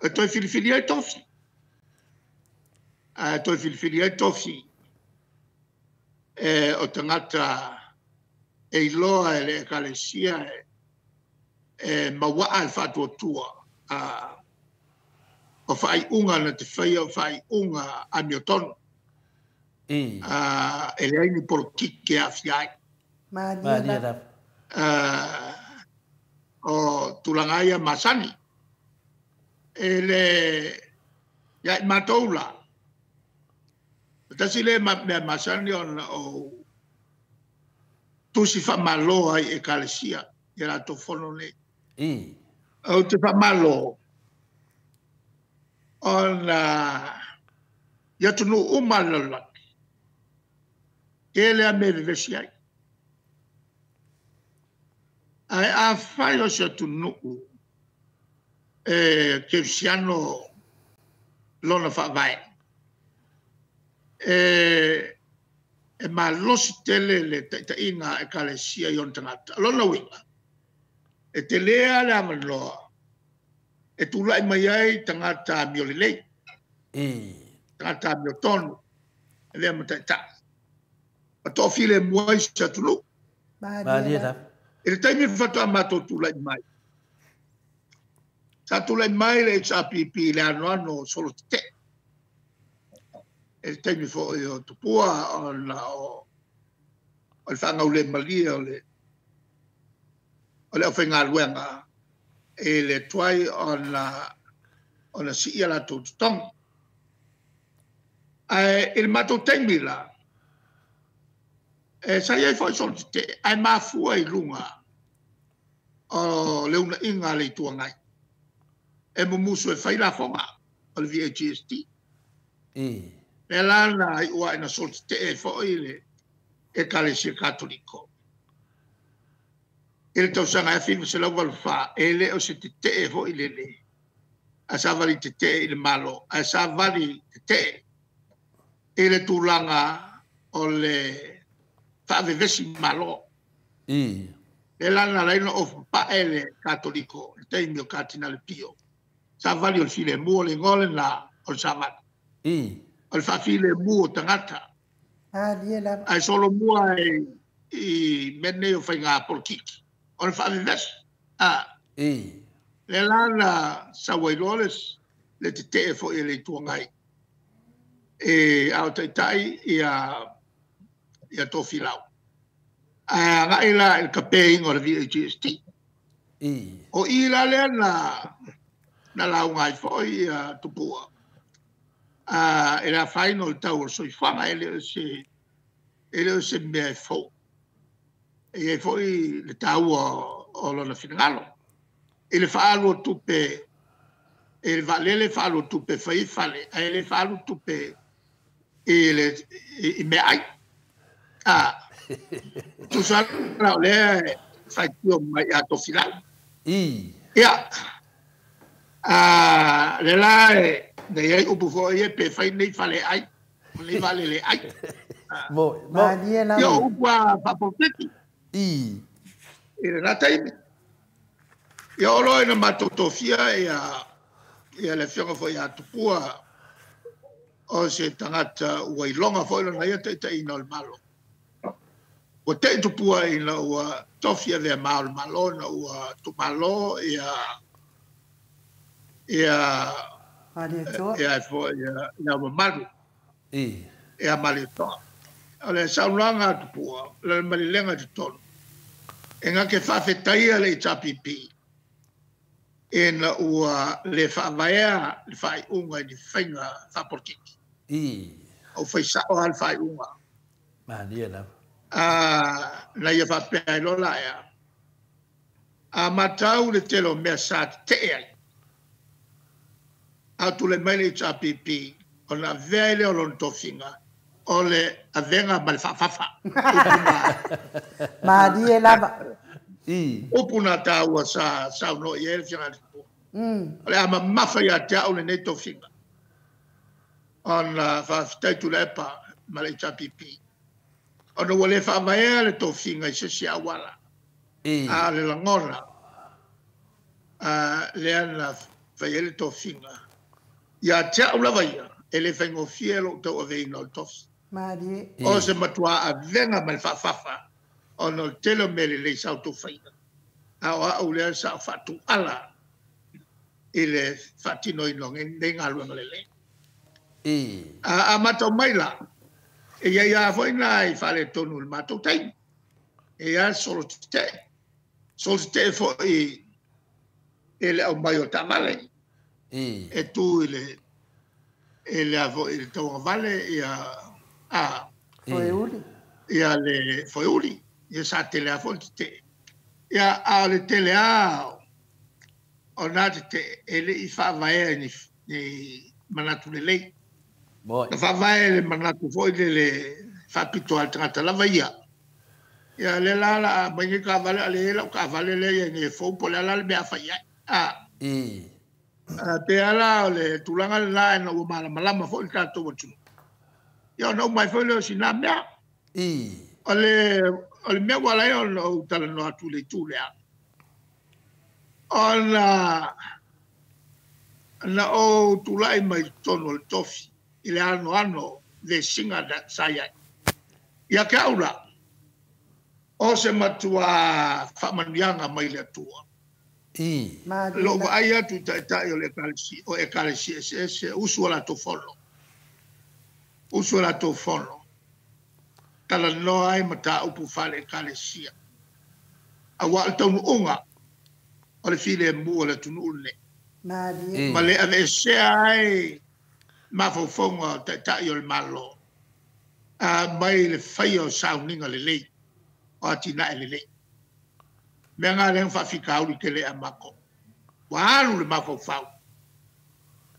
e toe filifili ai tofi. Ae toe filifili ai tofi o tagata e iloa e le Ekalesia e mauaa le faatuatua o faaiuga na te faia o faaiuga amiotonu. E leai ni polokiki e aafia ai. Malie lava. O tulaga ia masani. E le ia i matou la. Tasi le mea masani ona o tusi faamalo ai Ekalesia i latou fono nei. Ou te faamalo ona i atunuu uma a le lalolagi, tele lava mea e vevesi ai. Ae afai o se atunuu e kerisiano lona faavae, e malosi tele le taitaiga a Ekalesia i ona tagata. O lona uiga, e tele lava le avanoa e tulai mai ai tagata amio lelei, tagata amiotonu, e avea ma taitai. Ma toafilemu ai se atunuu. Malie lava. I le taimi faatoa matou tulai mai, sa tulai mai le HRPP i le anoano o solo tetee. I le taimi foi o Tupua ona o le faagaulemalie o le aufaigaluega i le tuai ona sii a latou totogi. Ae i le matou taimi la, sa i ai foi solo tetee, ae mafua i luga o le unaiga a le Itu Agai e mumusu e fai lafoga o le VAGST. Lea la na iu ai ina solo tetee foi le Ekalesia Katoliko. I le tausaga 1984, e le o se tetee foi lele, a savali tetee i le Malo, ae savali tetee i le tulaga o le faavevesi Malo. Le la na ala ai ona ofopae le Katoliko i le taimi o Katinale Pio. Savali o le filemu, o le igoa lena o le savali. O le faafilemu o tagata. Ae solomua i mea nei o faiga polokiki, o le faavevesi. Le la na sau ai loa le tetee foi e le Itu Agai a o taitai ia Tofilau. Ae agai la i le kapeiga o le VAGST. O i la lea na lauga ai foi ia Tupua e le afaina o le tau o le soifuaga, e le o se mea e fou. E i ai foi le taua o lona finagalo. I le faaalu o tupe, i le vaalele faaalu o tupe fai fale, ae le faaalu tupe i meaai. Tusa la o lea e faitio mai ia Tofilau. Ia, le la e nei ai upu foi e pe fai nei fale ai, nei vaalele ai. Malie lava. Ia o upu a faapolokiki. I lena taimi. Ia o loa ina matou tofia ia le afioga foi ia Tupua o se tagata ua iloga foi lona ia taitaiina o le Malo. Ua tei Tupua ina ua tofi avea ma o le Malo, ina ua tumalo ia Ia Malietoa. Ia foi ia mamalu. I. Ia Malietoa. O le saunoaga a Tupua, le malilega i totonu. E ngā ke whaafetaia le HRPP ina ua le whaavaea le whaaiunga i ni whainga whaapolitiki. I. O whaisao ha le whaaiunga. Malie lava. Na ia whaapea i lola ea. A matau le tele o mea sa te ai. A tule mai le HRPP, o na avea i le o lona tofiga, o le avega ma le faafafa. Malie lava. I. Upu na tāua sa saunoa i ai le Afioga i le Tupua. O le a mamafa ia te au lenei tofiga. Ona faafetai Tuilaepa ma le HRPP. Ona ua le faavaea le tofiga i se isi auala. I. A o le lagona, lea na fai ai le tofiga. Ia te au lava ia, e le faigofie lou tauaveina o le tofi. Malie. O se matua avega ma le faafafa, ona o le tele o mea lelei sa outou faia. A o au lea sa o faatuala i le faatinoina o nei galuega lelei. I. A matau mai la, e iai lava foi nai faaletonu i le matou taimi. E iai lava solo tetee. Solo tetee foi i le aumai o taavale. I. E tu i le e le a foi le tauagavale ia a Foeuli. Ia le foeuli. Ia sa tele a foi le tetee. Ia a o le tele a o na tetee e le i faavaea i ni manatu lelei. Moi. Na faavae le manatu foi le le faapito a le tagata lava ia. Ia le la la mai nei taavale a le lau taavale le ia nei fou po le ala le mea a fai ai. A. I. Pe ala o le tulaga lena ina ua malamalama foi le tatou atunuu. Ia ona uma ai foi lea o sina mea. I. O le mea ua ala ai ona ou talanoa atu i le itu lea. Ona na ou tulai mai totonu o le tofi i le anoano vesiga na sa i ai. Ia ke au la, o se matua faamanuiaga mai le Atua. I. Lou vaai atu i taitai o le ekalesia, o ekalesia eseese, usu o latou fono. Usu o latou fono. Talanoa ai mataupu faale ekalesia. Auā o le taunuuga o le filemu o le atunuu lenei. Malie. Ma le aveesea ai mafaufauga o taitai o le Malo a mai le faia o sauniga lelei o atinae lelei. Mea ngā lea faafitauli tele a matou. Ua alu le mafaufau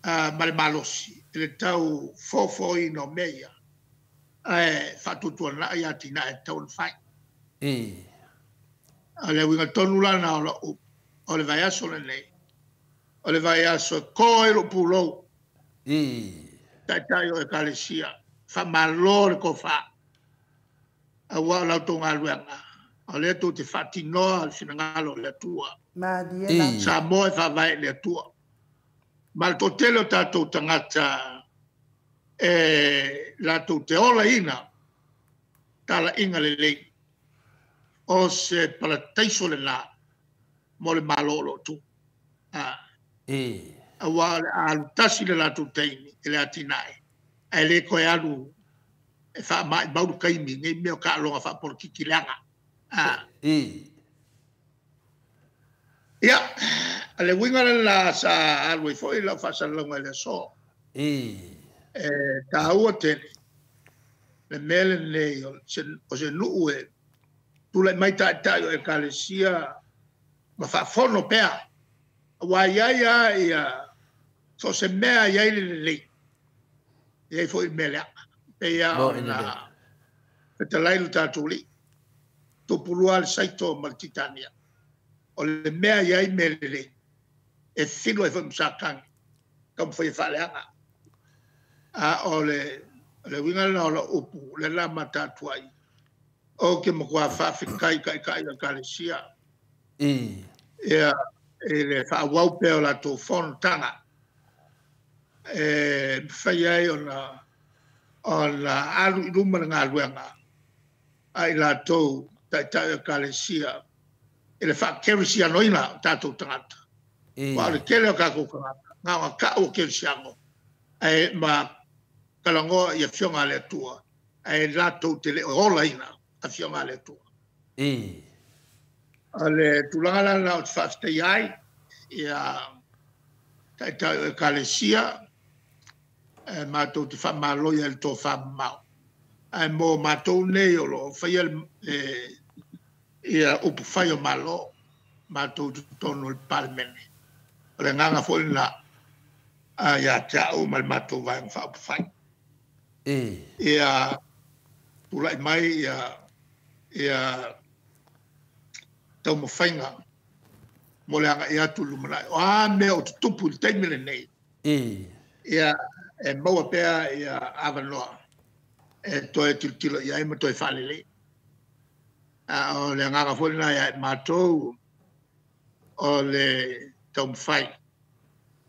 ma le malosi i le tau fofoina o mea ia ae faatuatuanai atinae e tatau ona fai. I. O le uiga tonu lana o lau o le vaiaso lenei. O le vaiaso e ko ai lou pulou. I. Taitai o ekalesia. Faamalo le tofa. Auā o la outou galuega. O lea tou te faatinoa le finagalo o le Atua. Malie I. lava. Samoa e faavae i le Atua. Ma le toatele o tatou tagata e latou te olaina talaiga lelei. O se parataiso lena mo le Malo o lo o tu. I. Auā o le a alu tasi le latou taimi i le atinae. Ae le toe alu e faamaimau le taimi nei mea o taaloga faapolokiki leaga. I. Ia, o le uiga lena sa alu ai foi lau faasalalauga i le aso. I. E tāua tele le mea lenei o se nuu e tulai mai taitai o ekalesia ma faafono pea. Auā iai a ia so o se mea iai le lelei. Iai foi le mea leaga. Pei lava Mo ina ona le. fetalai lo tatou alii. Tupulua le saito ma le titania. O le mea iai mea lelei. E filo ai foi ma Satani. Taumafai e faaleaga. A o le uiga lena o lau upu, le la mata atu ai. O ke matua faafetai taitai o ekalesia. I. Ia, i le faaauau pea o latou fonotaga. E mafai ai ona alu i luma le galuega a i latou taitai o ekalesia i le faakerisianoina o tatou tagata. I. Aua o le tele o tatou tagata Ngā ka o kelisiano e ma kalangoa i afioga le Atua e latou te le ola ina afioga le Atua. O le tulaga la na o te faafetai ai ia taitai o ekalesia e matou te faamalo ia le tofamamao ae mo matou nei o lo o faia ia upu fai o Malo matou totonu o le Palemene. O le agaga foi lena ia te au ma le matou vaega faaupufai. Ia tulai mai ia taumafaiga mo le agai atu i lumanai. O a mea o tutupu i le taimi lenei, ia e maua pea ia avanoa e toe tilotilo i ai ma toe faalelei. A o le agaga foi lena ia matou o le taumafai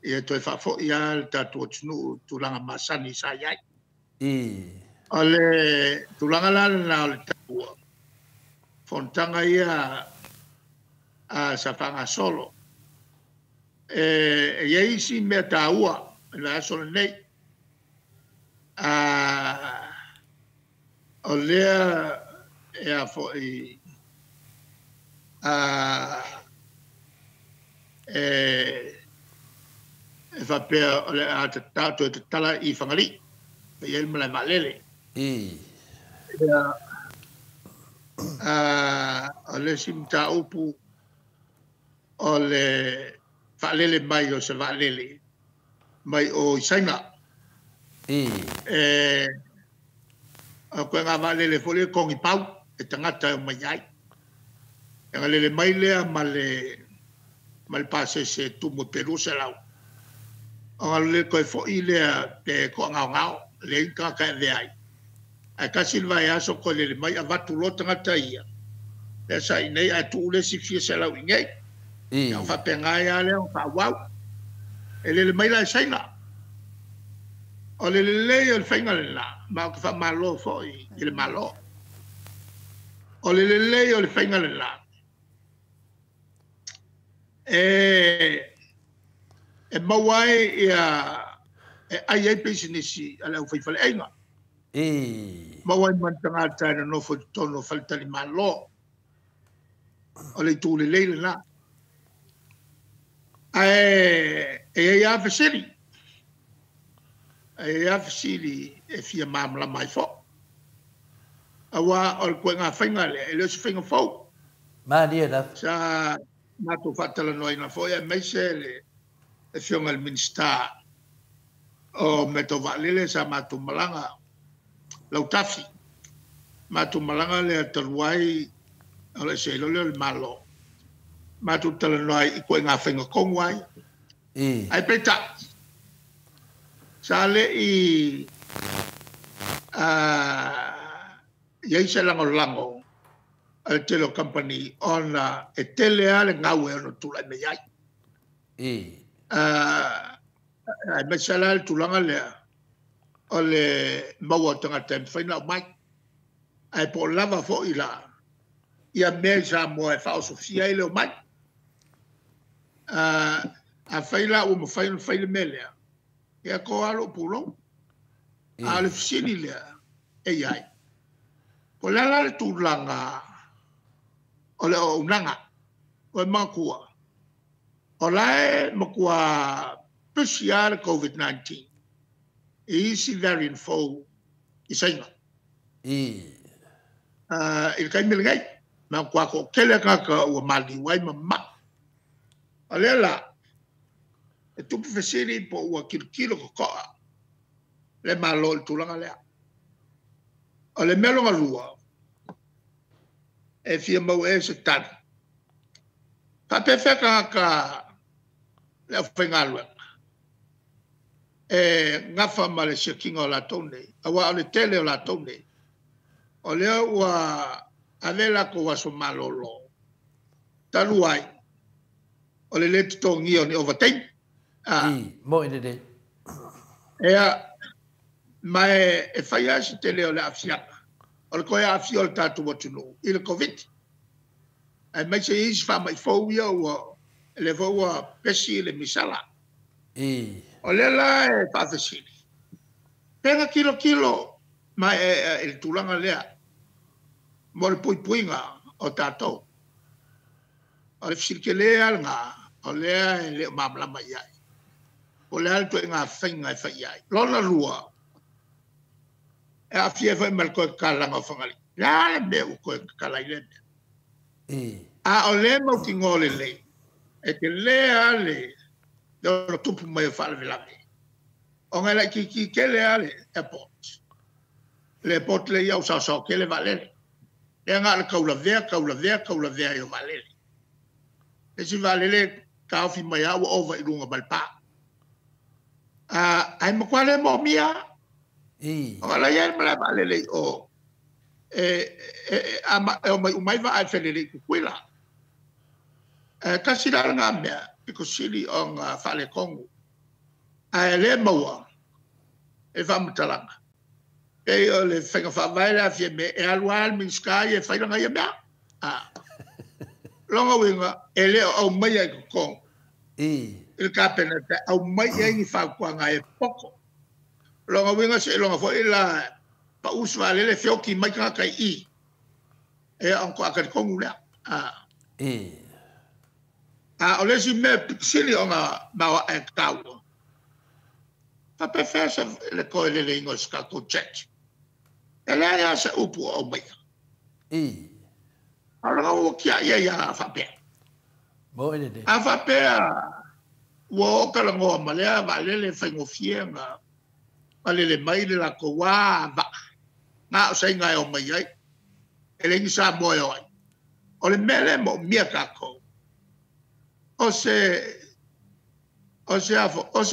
ia toe faafoi lava le tatou atunuu i tulaga masani sa i ai. O le tulaga la lena o le taua, fonotaga ia sa faagasolo. E i ai isi mea taua i le aso lenei. O lea e a foi e faapea o le a toe tatala i Fagalii, e i ai le malae vaalele. O le isi mataupu o le faalele mai o se vaalele mai o i Saina. O koe ngā vaalele foi le kongi pau e tagata e o mai ai. E ngalele mai lea ma le pasese tumu e pe 200. O ngalo le koe foi lea pe koa ngao ngao, le inga ka e veai. Ae kasi le vai aso koe lele mai avatu lo tagata ia. Lea sa i nei ae tuu le si fia selau i nei. Ia o faapena ia lea o faauau. E lele mai la e Saina. O le lelei o le faiga lena, ma o te faamalo foi i le Malo. O le lelei o le faiga lena, e maua ai ia, e ai ai pisinisi a le aufaifaleaiga. Maua ai ma le tagata e nonofo i totonu o faletalimalo. O le itu lelei lena. Ae e i ai lava fesili. E i ai lava fesili e fia malamalama ai foi. Aua o le koe ngā faiga lea, e le o se faiga fou. Malie lava. Sa matou faatalanoaina foi aemaise le afioga i le Minisita o mea tau vaalele sa matou malaga Lautafi. Matou malaga lea talu ai o le ese lea o le Malo. Matou talanoa ai i koe ngā faiga kongu ai. Ai peitai, sa le i i ai se lagolago a le tele o company ona e tele lava le gau e ono tulai mai ai. Aemaise la le tulaga lea o le maua o tagata e mafai ona aumai. Ae po o lava foi la ia mea i Samoa e faaosofia ai le omai. A fai la ua mafai ona fai le mea lea, ia ko alo pulou. A o le fesili lea e i ai, po o le a la le tulaga o le auaunaga o e manatua. O la e matua pisi lava le COVID-19 i isi variant fou i Saina. I le taimi lenei, matua toatele tagata ua maliu ai ma mamai. O lea la, e tupu fesili po ua tilotilo totoa le Malo i le tulaga lea. O le mea lona lua, e fia maua e se tali. Faapefea tagata le aufaigaluega e gafa ma le siakiina o latou nei, aua o le tele o latou nei, o lea ua ave latou aso malolo, talu ai, o le le totogia o ni ovataimi. Mo i lelei. Ea, ma e fai lava se tele o le aafiaga, o le toe aafia o le tatou atunuu i le Covid. Aemaise isi faamai fou ia ua, lea foi ua pesi le misala. I. O lea la e faafesili, pega kilokilo mai e le tulaga lea mo le puipuiga o tatou. O le fesili tele lava lena, o lea e le o malamalama i ai. O le a le ituaiga faiga e fai i ai. Lona lua, e aafia ai foi ma le toe tatalaga o Fagalii. O le a le mea ua toe tatala ai lea mea? A o lea e mautinoa lelei, e tele lava le ono tupu mai o faalavelave, ona e laitiiti tele lava le airport. Le airport lea ia ua saosaoa tele vaalele. Lea na o le taulavea, taulavea, taulavea ai o vaalele. Le isi vaalele taofi mai lava ua ova i luga ma le pa. Ae matua le moomia. Ona la i ai le malae vaalele i o, e omai uma ai vaa e felelei i Tutuila. Tasi la lena mea, pito sili ona faaletonu. Ae le maua e faamatalaga. Pei o le faiga faavae lea a Fiame, e alu lava le Minisita ia e fai lana ia mea. Lona uiga, e le o aumaia i totonu i le Kapeneta, aumai i ai ni fautuaga e poto. Lona uiga seiloga foi la pau se vaalele feoti mai tagata i i, e ona toa talitonu lea. A o le isi mea sili ona maoae taua, faapefea se le toe leleiga o se tatou jet. E leai lava se upu o aumaia. A o lona ua tiai ai a faapea. A faapea ua oo talanoa ma lea vaalele faigofie na palele mai le latou vaa. Na o saiga e omai ai. E leai ni Samoa e o ai. O le mea lea e moomia tatou. O se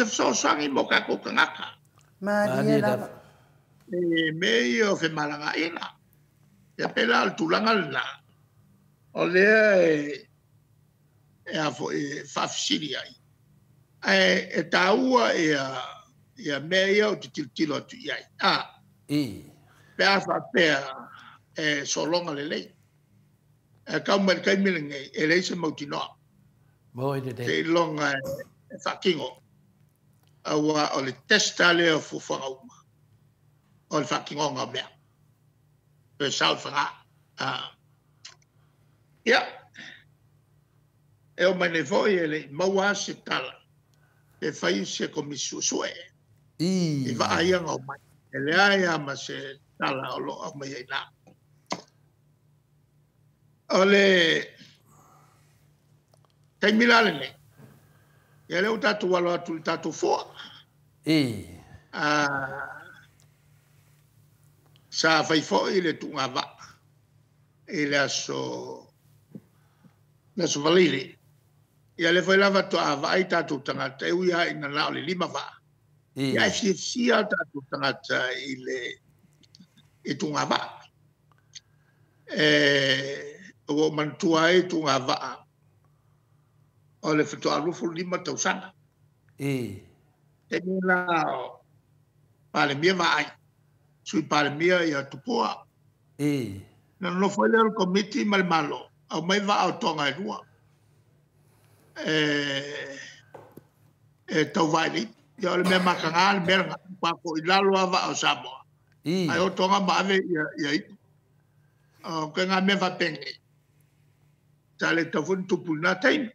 fesoasoani mo tatou tagata. Malie lava. E mea ia o femalagaina. Ia pe la o le tulaga lena. O lea e a foi faafesili ai. Ae e taua ia mea ia o te tilotilo atu i ai. Pe a faapea e sologa lelei. E tau mai le taimi lenei, e leai se mautinoa. Seiloga e faatino. Aua o le testa lea o fuafuaga uma. O le faatinoga o mea. Pe sao i faga. Ia. E o mai nei foi e le i maua se tala. Pe fai se komisi suesue. I vaa ia na o mai. E leai lava ma se tala o lo o aumai ai na. O le taimi la lenei, ia lea ua tatou alo atu i le tatou foa. Sa fai foi le tuugavaa i le aso Faraile. Ia lea foi lava faatoa vaai tatou tagata, e ui lava ina na o le 5 vaa. Ia e fiafia tatou tagata i le tuugavaa. Ua ou manatua ai tuugavaa o le faatoa 25 tausaga. Taimi la o Palemia Vaai, Sui Palemia ia Tupua. Na nonofo ai lea o le komiti ma le Malo, aumai vaa o Toga e 2. E tauva i le ipu. Ia o le mea mataga le mea lena, pako i lalo lava vaa o Samoa. Ae o Toga ma ave ia ipu. O ke ngā mea faapenei. Sa le tau foi ni tupu i lena taimi.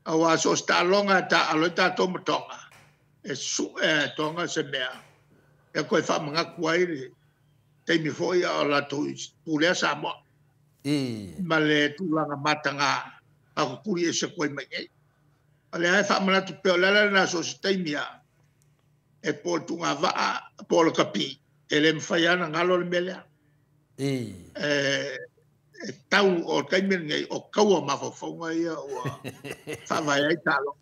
Aua so o se taaloga e taaalo ai tatou ma Toga, e sue e Toga se mea e koe faamanatu ai le taimi foi a o latou pulea Samoa. Ma le tulaga mataga a kukuli e se koe mai nei. O lea e faamanatu pea o le ala lena so o se taimi a e po o le tuugavaa po o le kapi. E le mafai lava ona galo le mea lea. E tau o le taimi lenei o taua mafaufauga ia ua faavae ai taaloga.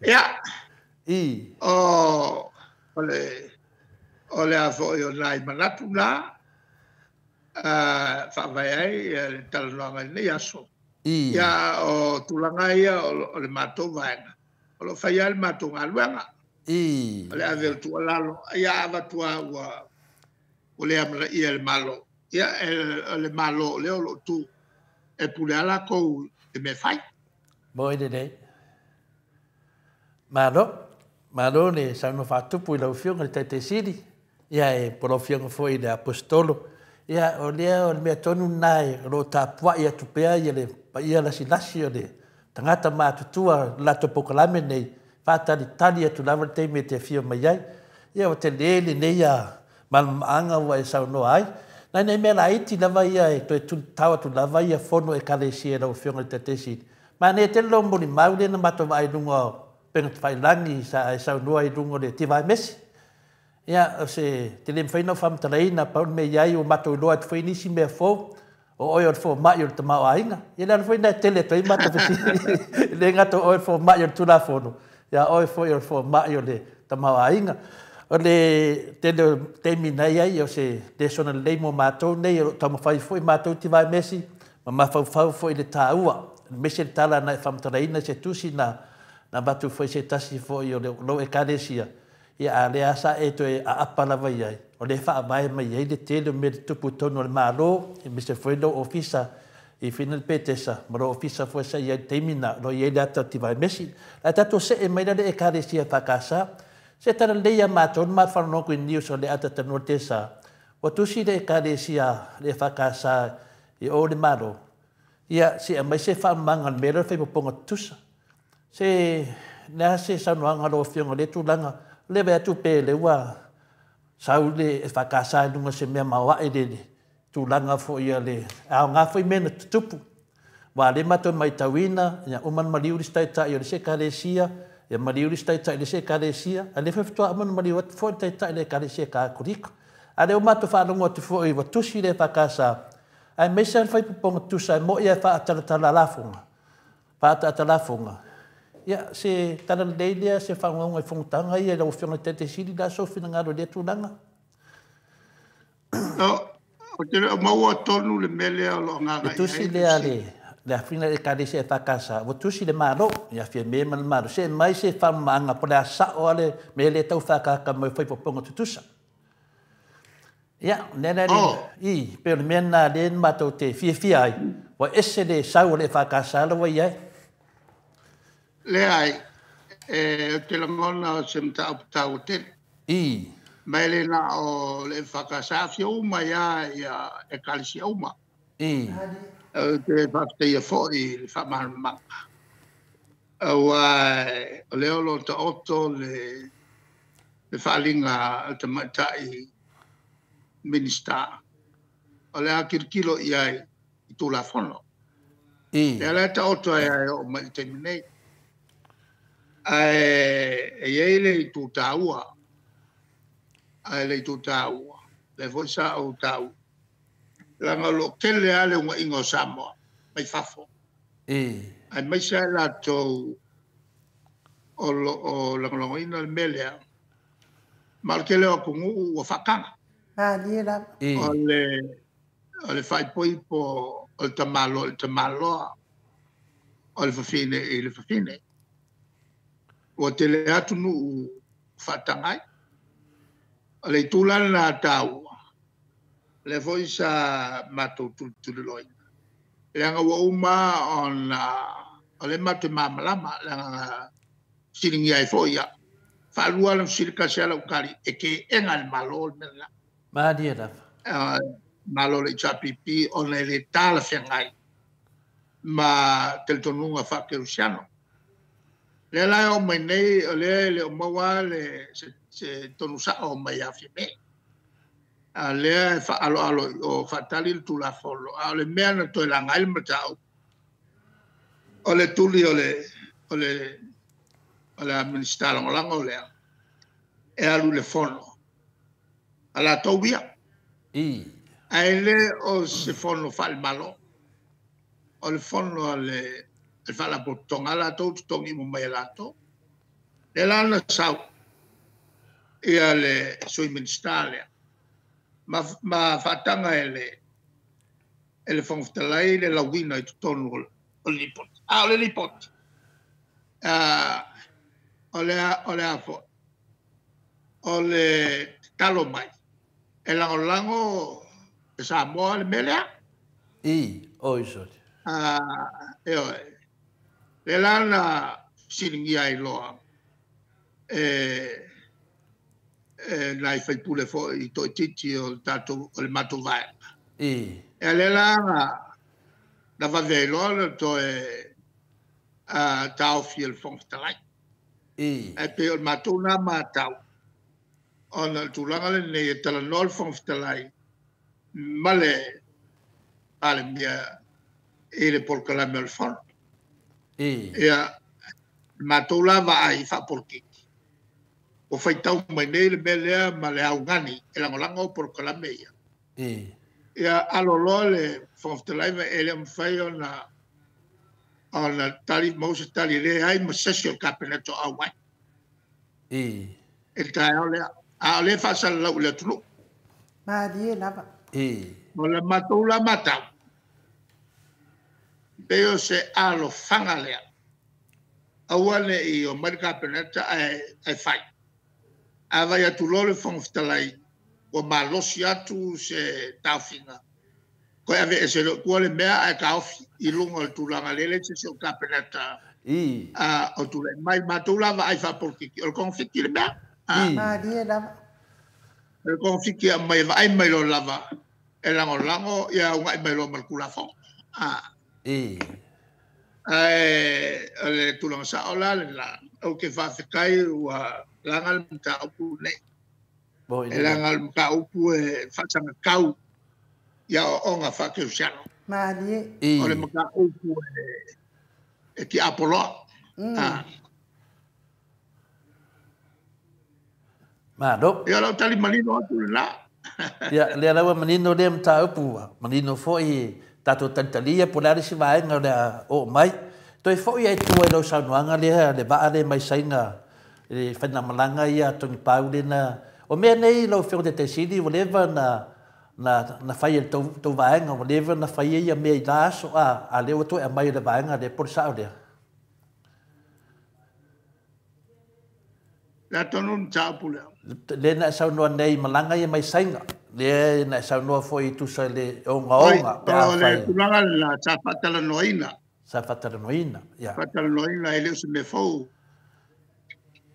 Ia. O le a foi o nai manatu na faavae ai le talanoaga i lenei aso. Ia o tulaga ia o le matou vaega. O lo o fai lava le matou galuega. O le ave o le tuualalo. Ia avatua ua o le amanaia le Malo. Ia o le Malo o lea o lo o tu e pule lava latou i mea fai. Mo i lelei. Malo, malo le saunoa faatupu i lau Afioga i le Taitaisili, ia e po lau Afioga foi i le Aposetolo. Ia o lea o le mea tonu lena e o lo o tapuai atu pea ia le paia lasilasi o le tagata matutua i le latou polokalame nei, faatalitali atu lava le taimi e te afio mai ai. Ia ua tele lenei malamalamaaga ua e saunoa ai. Nai nai mea laiti lava ia e toe tulitao atu lava ia fono Ekalesia i lau Afioga i le Taitaisili. Manaia tele lou molimau lea na matou vaai i luga o upega tafailagi sa e saunoa i luga o le Tivae Mesi. Ia, o se te le mafai ona ou faamatalaina, pau le mea i ai ua matou iloa atu foi nisi mea fou, o oe o le fomai o le tamaoaiga. Ia le ala foi lena e tele atu ai matou fesili. E le gata o oe o le fomai o le Tulafono, ia oe foi o le fomai o le tamaoaiga. O le tele o taimi na i ai, o se lesona lelei mo matou nei, o lo o taumafai foi matou Tivae Mesi, ma mafaufau foi i le taua, aemaise le tala na e faamatalaina i se tusi na avatu foi se tasi foi o lou Ekalesia, ia a lea sa e toe aapa lava i ai, o lea faavae mai ai le tele o mea tutupu i totonu o le Malo, aemaise foi lou ofisa i Fina le Petesa, ma lou ofisa foi sa i ai i le taimi na, o lo o i ai le ata o Tivae Mesi. Ae tatou see mai la le Ekalesia EFKS, se tala lelei ia matou na matou faalogologo i news o le ata tanua le tesa, ua tusi le Ekalesia le EFKS i o le Malo, ia se aumai se faamamaga o le mea lea o le faipopoga tutusa. Se le a se saunoaga a lau Afioga i lea tulaga, o lea e vaai atu pe lea ua sau le EFKS i luga o se mea maoae le tulaga foi a le aoga foi mea na tutupu. Aua o lea matou te matauina, ia uma ona maliu le isi taitai o le isi Ekalesia, ia maliu le isi taitai o le isi Ekalesia, a o lea foi faatoa uma ona maliu atu foi le taitai o le Ekalesia Katoliko. A o lea ua matou faalogo atu foi ua tusi le EFKS, aemaise lava le faipopoga tutusa e moni lava e faatalatala lafoga, faaataata lafoga. Ia, se tala lelei lea, se faauuga i fonotaga ia i lau Afioga i le Taitaisili, o le a sou finagalo i lea tulaga? No, ou te le o maua tonu le mea lea o lo o agaga Le i tusi ai le lea a fesili. le afioga i le Ekalesia EFKS, ua tusi le Malo, ia Fiame ma le Malo, se aumai se faamamaga po o le a sao lava le mea lea e tau faakaaka mai o faipopoga tutusa. Ia, o le mea lea, Oh, i, pei o le mea lena lea matou te fiafia ai, ua ese le sau o le EFKS la ua i ai. Leai, e, ou te lagona o se mataupu taua tele. Ma e le na o le EFKS, aafia uma ai lava ia Ekalesia uma. Ou te faafetaia foi i le faamalamalamaga, auā o lea o lo o taoto le faaaliga a le tamaitai Minisita, o le a tilotilo i ai i Tulafono. Lea la e taoto ai e oo mai i le taimi nei. Ae e i ai le itu taua, ae le itu taua, lea foi sa ou taua, leaga o lo o tele lava le ugaiga o Samoa mai fafo, aemaise lava i latou o lo o lagolagoina le mea lea, ma o le tele o atunuu ua faataga. Malie lava. O le faaipoipo o le tamaloa i le tamaloa, o le fafine i le fafine. Ua tele atunuu faataga ai. O le itu la lena taua, lea foi sa matou tulituliloaina, leaga ua uma ona o lea matou te malamalama, leaga na fesiligia ai foi au. Faalua ona fesili, tasi lava lau tali, e teena e le Malo le mea lena. Malie lava. Malo le HRPP ona e le talafeagai ma talitonuga faakerisiano. Lea la e oo mai nei, o lea e le o maua le, se tonu sao mai ia Fiame. A lea e faaaloalo i o faatali le Tulafono, a o le mea na toe laga ai le mataupu, o le tuli o le Minisita Lagolago lea, e alu i le fono a latou ia. Ae le o se fono faale-Malo, o le fono a le Faalapotopotoga a latou, totogi uma mai e latou. Lea la na sau ia le Sui Minisita lea ma faataga e le Fofoga Fetalai le lauina i totonu o le Lipoti. A o le Lipoti, o le a foi? O le tatalo mai e lagolago e Samoa le mea lea. Oi soli. Ioe. Le la na siligia ai loa e nai faipule fo'i to'aitiiti o le tatou o le matou vaega. Ia lea la na vave ai loa ona toe taofi e le Fofoga Fetalai. Ae pei o le matou lena matau, ona o le tulaga lenei e talanoa le Fofoga Fetalai ma le Palemia i le polokalame o le Fono. Ia, matou la vaai faapolokiki, ua faitau mai nei le mea lea ma le augani e lagolago polokalame ia. Ia alo loa le Fofoga Fetalai ma e le mafai ona tali maua se tali e leai ma se isi o le Kapeneta o auai i le taeao lea. A o lea e faasalalau i le atunuu. Malie lava. O le matou la matau, pei o se alofaga lea. Aua ne i o mai le Kapeneta ae fai. A vai atu loa le Fofoga Fetalai, ua malosi atu se taofiga, toe aveese loa i tua le mea ae taofi i luga o le tulaga lea e leai se isi o le Kapeneta o tulai mai. Matou la vaai faapolokiki, o le togafiti le mea. Malie lava. O le togafiti e aumai e vaai mai loa lava e lagolago ia ugai mai loa ma le Tulafono. Ae o le tulaga sao la lena, ou te faafetai ua laga le mataupu nei. E laga le mataupu e faasagatau i aoaoga faakerisiano. Malie. O le mataupu e tiapoloa. Malo. Ia lau tali manino atu lena. Ia, lea laua manino lea mataupu, manino foi tatou talitalia po o le a le isi vaega o le a oo mai. Toe foi ai tua i lau saunoaga lea le vaa lea mai Saina le faigamalaga ia a Tony Pau lea na o mea nei lau Afioga i le Taitaisili ua leva na fai e le tou vaega, ua leva na fai ai ia mea i la aso a lea ua toe aumai e le vaega lea po o le sao lea. Le a tonu le mataupu lea? Lea na e saunoa nei i malaga ia mai Saina. Lea na e saunoa foi i tusa i le ogaoga pe a fai. O le tulaga lena sa faatalanoaina. Sa faatalanoaina, ia. Faatalanoaina e le o se mea fou.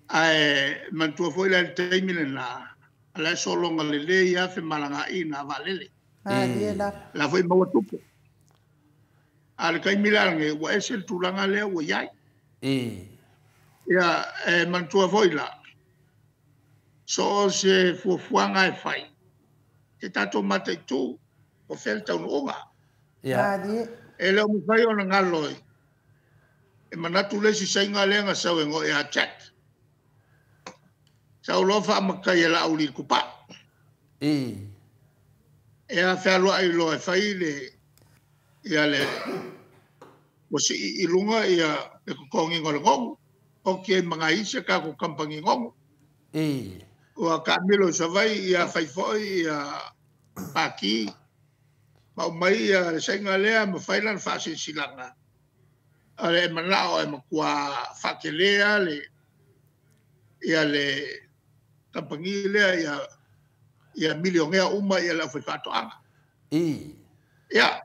Ae manatua foi la i le taimi lena, o la e sologa lelei lava femalagaaiga a vaalele. La foi maua tupe. A o le taimi la lenei, ua ese le tulaga lea ua i ai. Ia, e manatua foi la, so o se fuafuaga e fai, e tatou mataitu o fea le taunuuga. E le o mafai ona galo e manatu le isi Saina lea na sau e goe ia Jack. Sau loa faamatai e Laauli i le Tupai. E a fealuai loa e fai le ia le ua sii i luga ia le totogiina o le nonu. Oti ai ma nai isi a tatou kamupani nonu. Ua taamilo i Savaii ia fai foi ia pati. Ma aumai ia le Saina lea ma fai lana faasilasilaga. O le manao e matua faatele lava le ia le kamupani lea ia milionea uma ia le aufaifaatoaga. Ia,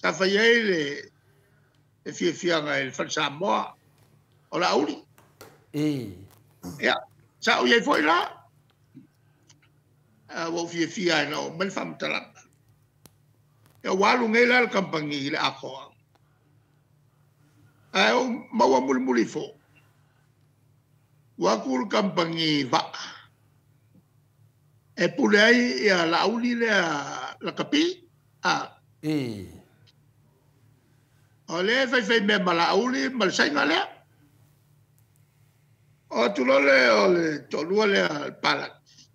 sa fai ai le fiafiaga i le Fale Samoa o Laauli. Ia, sa ou i ai foi la. Ua ou fiafia ai na oo mai le faamatalaga. Ia, ua alu nei la le kamupani i le atoa. Ae ou maua mulimuli ifo, ua atu le kamupani vaa e pule ai ia Laauli lea Lakapi. O lea e faifai mea ma Laauli ma le Saina lea. O atu loa lea o le toalua lea le palagi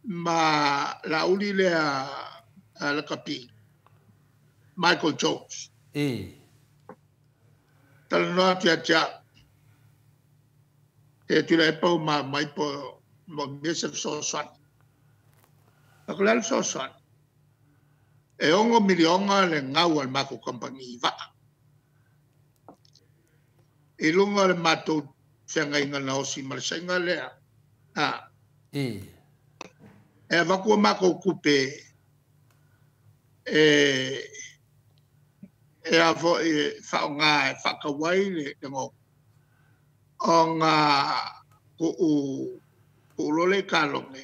ma Laauli lea Lakapi, Michael Jones. Talanoa atu ia te au. Te Tuilaepa ua maumai po o mea se fesoasoani. Fai atu, o le a le fesoasoani? E 6 miliona le gau a le matou kamupani i vaa. I luga o le matou feagaiga na osi ma le Saina lea. E avatu a matou tupe e E a fo'i e fa'aogā e fa'atau ai le gogo ona ku'u ku'u loa le kaloge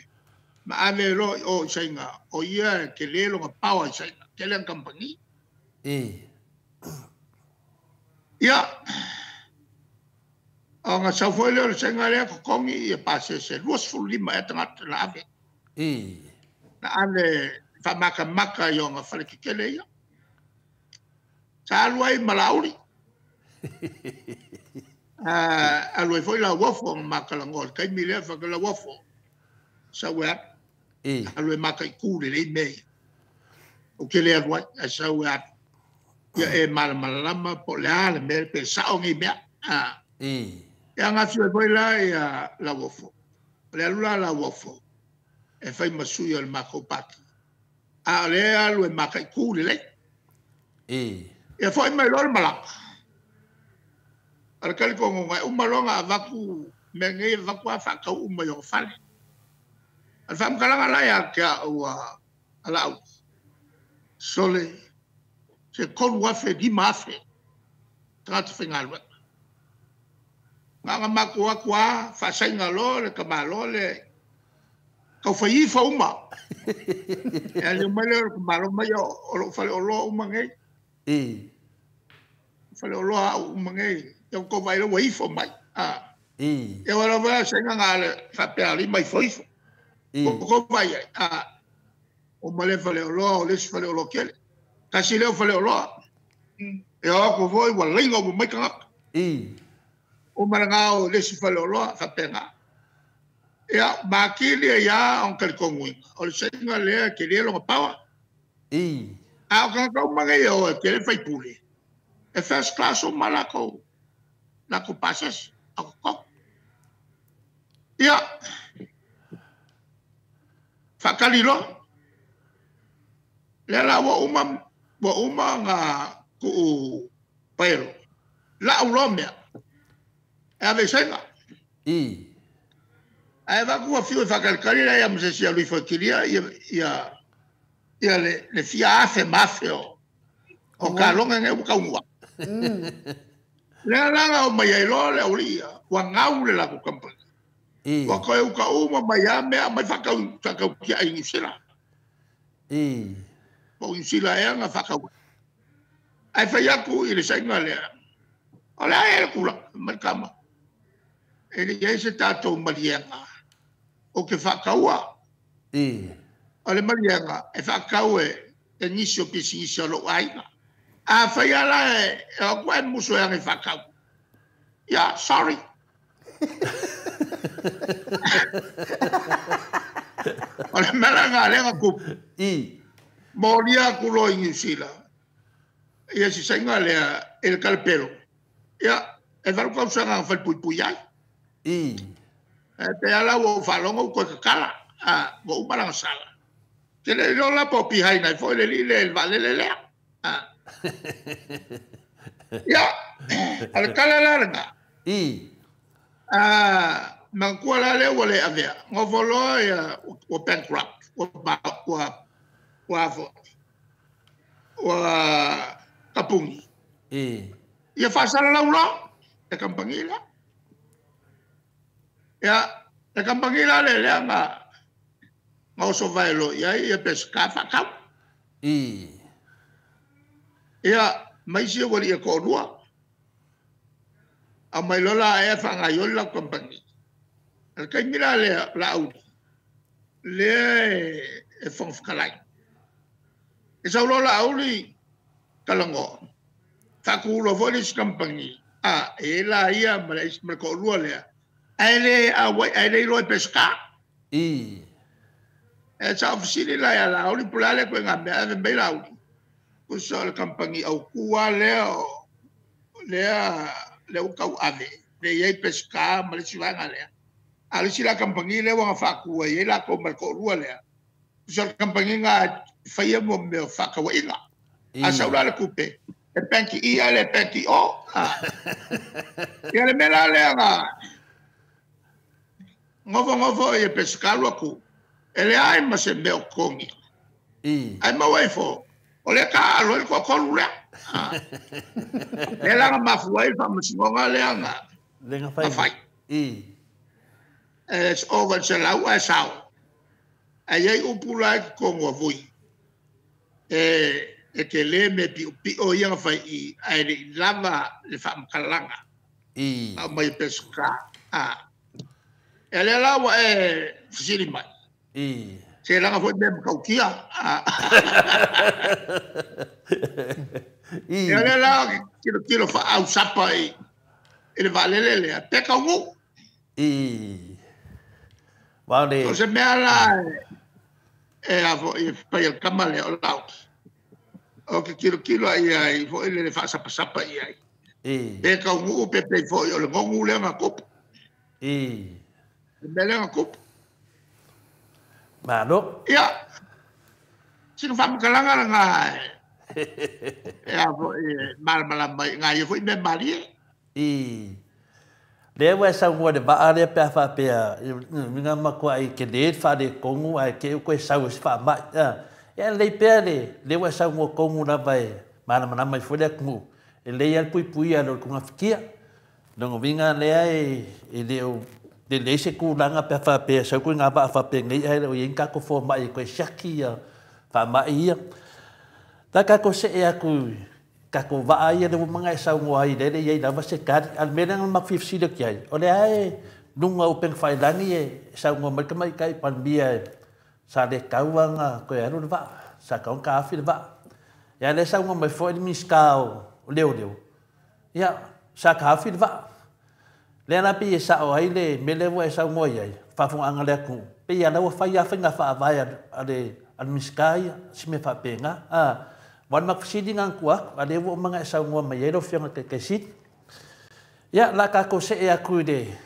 ma ave loa i o i Saina o ia e telē lona paoa i Saina tele ana kamupani. Ia ona sau foi lea o le Saina lea totogi ia pasese 25 ea tagata na ave. Na ave fa'amatamata i ona fale tetele ia. Sa alu ai ma Laauli. Alu ai foi Lauofo ona matalanoa i le taimi lea fai atu Lauofo sau e alu. Alu e mataitū lelei mea ia. Ou te le alu ai, ae sau e alu. Ia e malamalama po o le a le mea pe sa'o nei mea. Ia na afio ai foi la ia Lauofo. O le alu la a Lauofo e fai ma sui o le matou pati. A o lea e alu e mataitū lelei. Ia fo'i mai loa le malaga. O le talitonuga e uma loa ona avatu mea nei e avatu lava faatau uma i ona fale. O le faamatalaga la ia te a'u a Laauli, sole, se 3,000 5,000 tagata faigaluega. Na ona matou o atu lava faasaina loa le tamaloa lea taufai ifo uma. E aliu mai lea o le tamaloa mai o lo'u faleoloa uma nei. Faleoloa a'u uma nei. Ia ua tou vaai loa ua ifo mai. Ia ua lava a saina na le faapea alii ma ifo ifo. Ua tou vaai ai. Uma lea faleoloa o le isi faleoloa tele. Tasi lea o faleoloa. E o atu foi ua laina uma mai tagata. Uma lena o le isi faleoloa faapena. Ia makili ai lava ona talitonuina o le saina lea e tele lona power. A o tagata uma nei e o e tele faipule, e first class uma latou latou pasese au totogi. Ia faatali loa. Lea la ua uma ua uma ona tuu paelo. La'u loa mea e ave i Saina. Ae avatu ua fiu e faatalitali la ia ma se isi e alu ifo e kilia ia ia ia le le fia afe ma afe o o kaloga nei ua taunuu atu. Lea la na omai ai loa le aualii ia, ua gau le latou kamupani. Ua toe uta uma mai lava mea aumai faatau faatau tiai i Niu Sila. Po o Niu Sila ea na faatau ai. Ae fai atu i le Saina lea, o le a ea le tulaga? Fai mai le tama, e le i ai se tatou maliega ou te faataua. O le maliega e faatau e nisi o pisinisi a lou aiga. Afai lava la e o atu ae musu e age faatau, ia, sorry. O le mea la lena lea na tupu. Molia atu loa i Niu Sila ia si Saina lea i le kalepelo. Ia, e 8 tausaga na falepuipui ai. E pei lava la ua ou faalogo ua toe tatala, ua uma lana sala. Ou te le iloa la po o pihaina ai foi le alii lea i le vaalele lea. Ia, o le tala la lena. Manatua la lea ua le avea, nofo loa ia ua bankrupt, ua ua ua foi, ua tapuni. Ia faasalalau loa le kamupani lea. Ia, le kamupani la lea lea na na oso vae loa i ai ia Peseta faatau. Ia, ma isi aualii e toalua. Aumai loa la ea faagaoioi le latou kamupani. O le taimi la lea o Laauli lea e Fofoga Fetalai. E sau loa Laauli talanoa, faatu loa foi le isi kamupani, a, e i ai la ia ma le isi ma le toalua lea, ae le auai, ae le iloa e Peseta. E sa ou fesili la ia Laauli po o le a lea ituaiga mea, ae fai mai Laauli, tusa o le kamupani autu lava lea o lea lea ua tauave, lea e i ai Peseta ma le isi vaega lea. A o le isi la kamupani lea ua na faatu ai ai latou ma le toalua lea, tusa o le kamupani lena e faia mo mea o fefaatauaiga. A sau la le tupe, e bank i i ae le bank i o. Ia le mea la lea na nofonofo ia Peseta alu atu, e leai ma se mea o totogi. Ae maua ifo, O lea ka alo ai le toatolu lea. Lea la na mafua ai le faamasinoga lea na Le fai. Fai. I. E ova i le 100 ae sao. Ae i ai upu la i totonu a Vui. E tele mea piopio ia na fai i, ae le i lava le faamatalaga. I. Na aumai e Peseta. E lea la ua e fesili mai. I. Se laga foi mea matautia. I. E lea la tilotilo faausapa i le vaalele lea, pe taunuu. I. Wa le O se mea la e a foi e fai e le tama lea o Lauti. O ke tilotilo i ai foi le faasapasapa i ai. I. Pe taunuu pe pei foi o le gogu lea na tupu. I. Le mea lea na tupu. Malo. Ia, sina faamatalaga lena e a foi e malamalama ai nai ia foi mea malie. I. Lea ua e saunoa i le vaa lea pe a faapea, uiga matuai tele le faaletonu ae te i ua toe sau e se faamai. Ia lelei pea le lea ua e saunoa tonu lava e malamalama ai foi le atunuu. E lelei lava le puipuia i lo le tugafitia. Lona uiga lea e le o lelei se tulaga pe a faapea e sau ituaiga vaa faapenei ae le o i ai ni tatou fomai e toe siaki faamai ia. La tatou see atu i tatou vaa ia lea ua uma ona e saunoa ai lea e le i ai lava se tali. A o le mea lea na matou fia fesili atu ai, o lea e luga o upega tafailagi e saunoa mai le tamaitai Palemia e sa le tatau lava ona toe alu le vaa, sa tatau ona taofi le vaa. Ia lea e saunoa mai foi le Minisita o Leoleo, ia sa taofi le vaa. Lea la pei e sao ai le mea lea ua e saunoa i ai, faafofogaaga a le atunuu, pei lava ua fai lava faiga faavae a le Minisita ia, si mea faapena. Aua o le matou fesili lena na tuu atu, a o lea ua uma ona e saunoa mai ai lau Afioga i le Taitai Sili. Ia, o le a tatou see atu i le,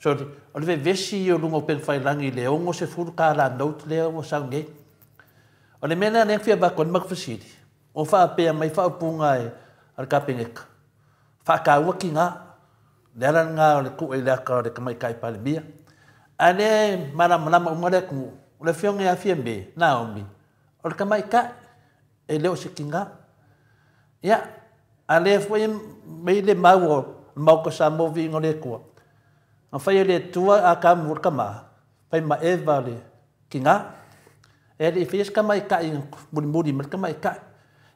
sorry, o le vevesi ia o luga o upega tafailagi i le $60 note lea ua sau nei. O le mea lea na fia avatu ai le matou fesili, o faapea mai faaupuga a le Kapeneta, faataua tiga, le ala lena o le tuu i le ata o le tamaitai Palemia. A o lea e malamalama uma le atunuu, o le Afioga ia Fiame Naomi, o le tamaitai, e le o se tiga. Ia, a lea foi mai le mau o le Maota o Samoa viiga o le Atua, na fai e le Atua Atamu o le tama, fai ma Eva le tiga. E le i faia se tamaitai mulimuli mai le tamaitai.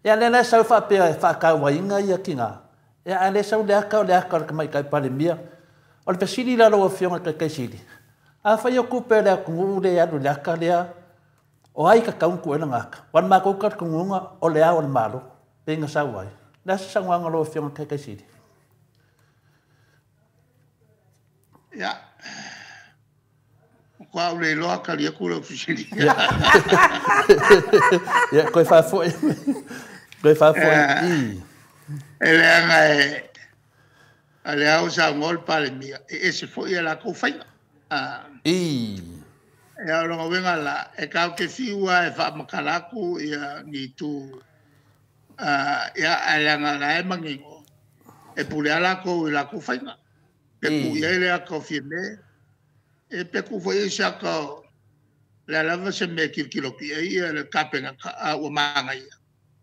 Ia, lea la e sau faapea e faatauaina ia tiga. Ia, a lea sau le ata o le ata o le tamaitai Palemia. O le fesili la lau Afioga i le Taitai Sili, afai o tupe a le atunuu lea e alu i le ata lea, o ai tatau ona tuu ai lana ata? Aua o le matou talitonuga o le ao o le Malo, pei na sau ai. O le a se saunoaga a lau Afioga i le Taitai Sili? Ia, matua ou le iloa tali atu lau fesili. Ia, toe faafoi. Toe faafoi. I. E leaga e a le ao saunoa le Palemia, e ese foi a latou faiga. I. E ao lona uiga la, e tatou te fiu lava e faamatala atu ia ni itu, ia, ae leaga la e manino, e pule lava latou i latou faiga. Pe tuu i ai le ata o Fiame, e pe tuu foi i ai se ata o le a lava se mea e tilotilo atu i ai ia le Kapeneta, a ua manaia.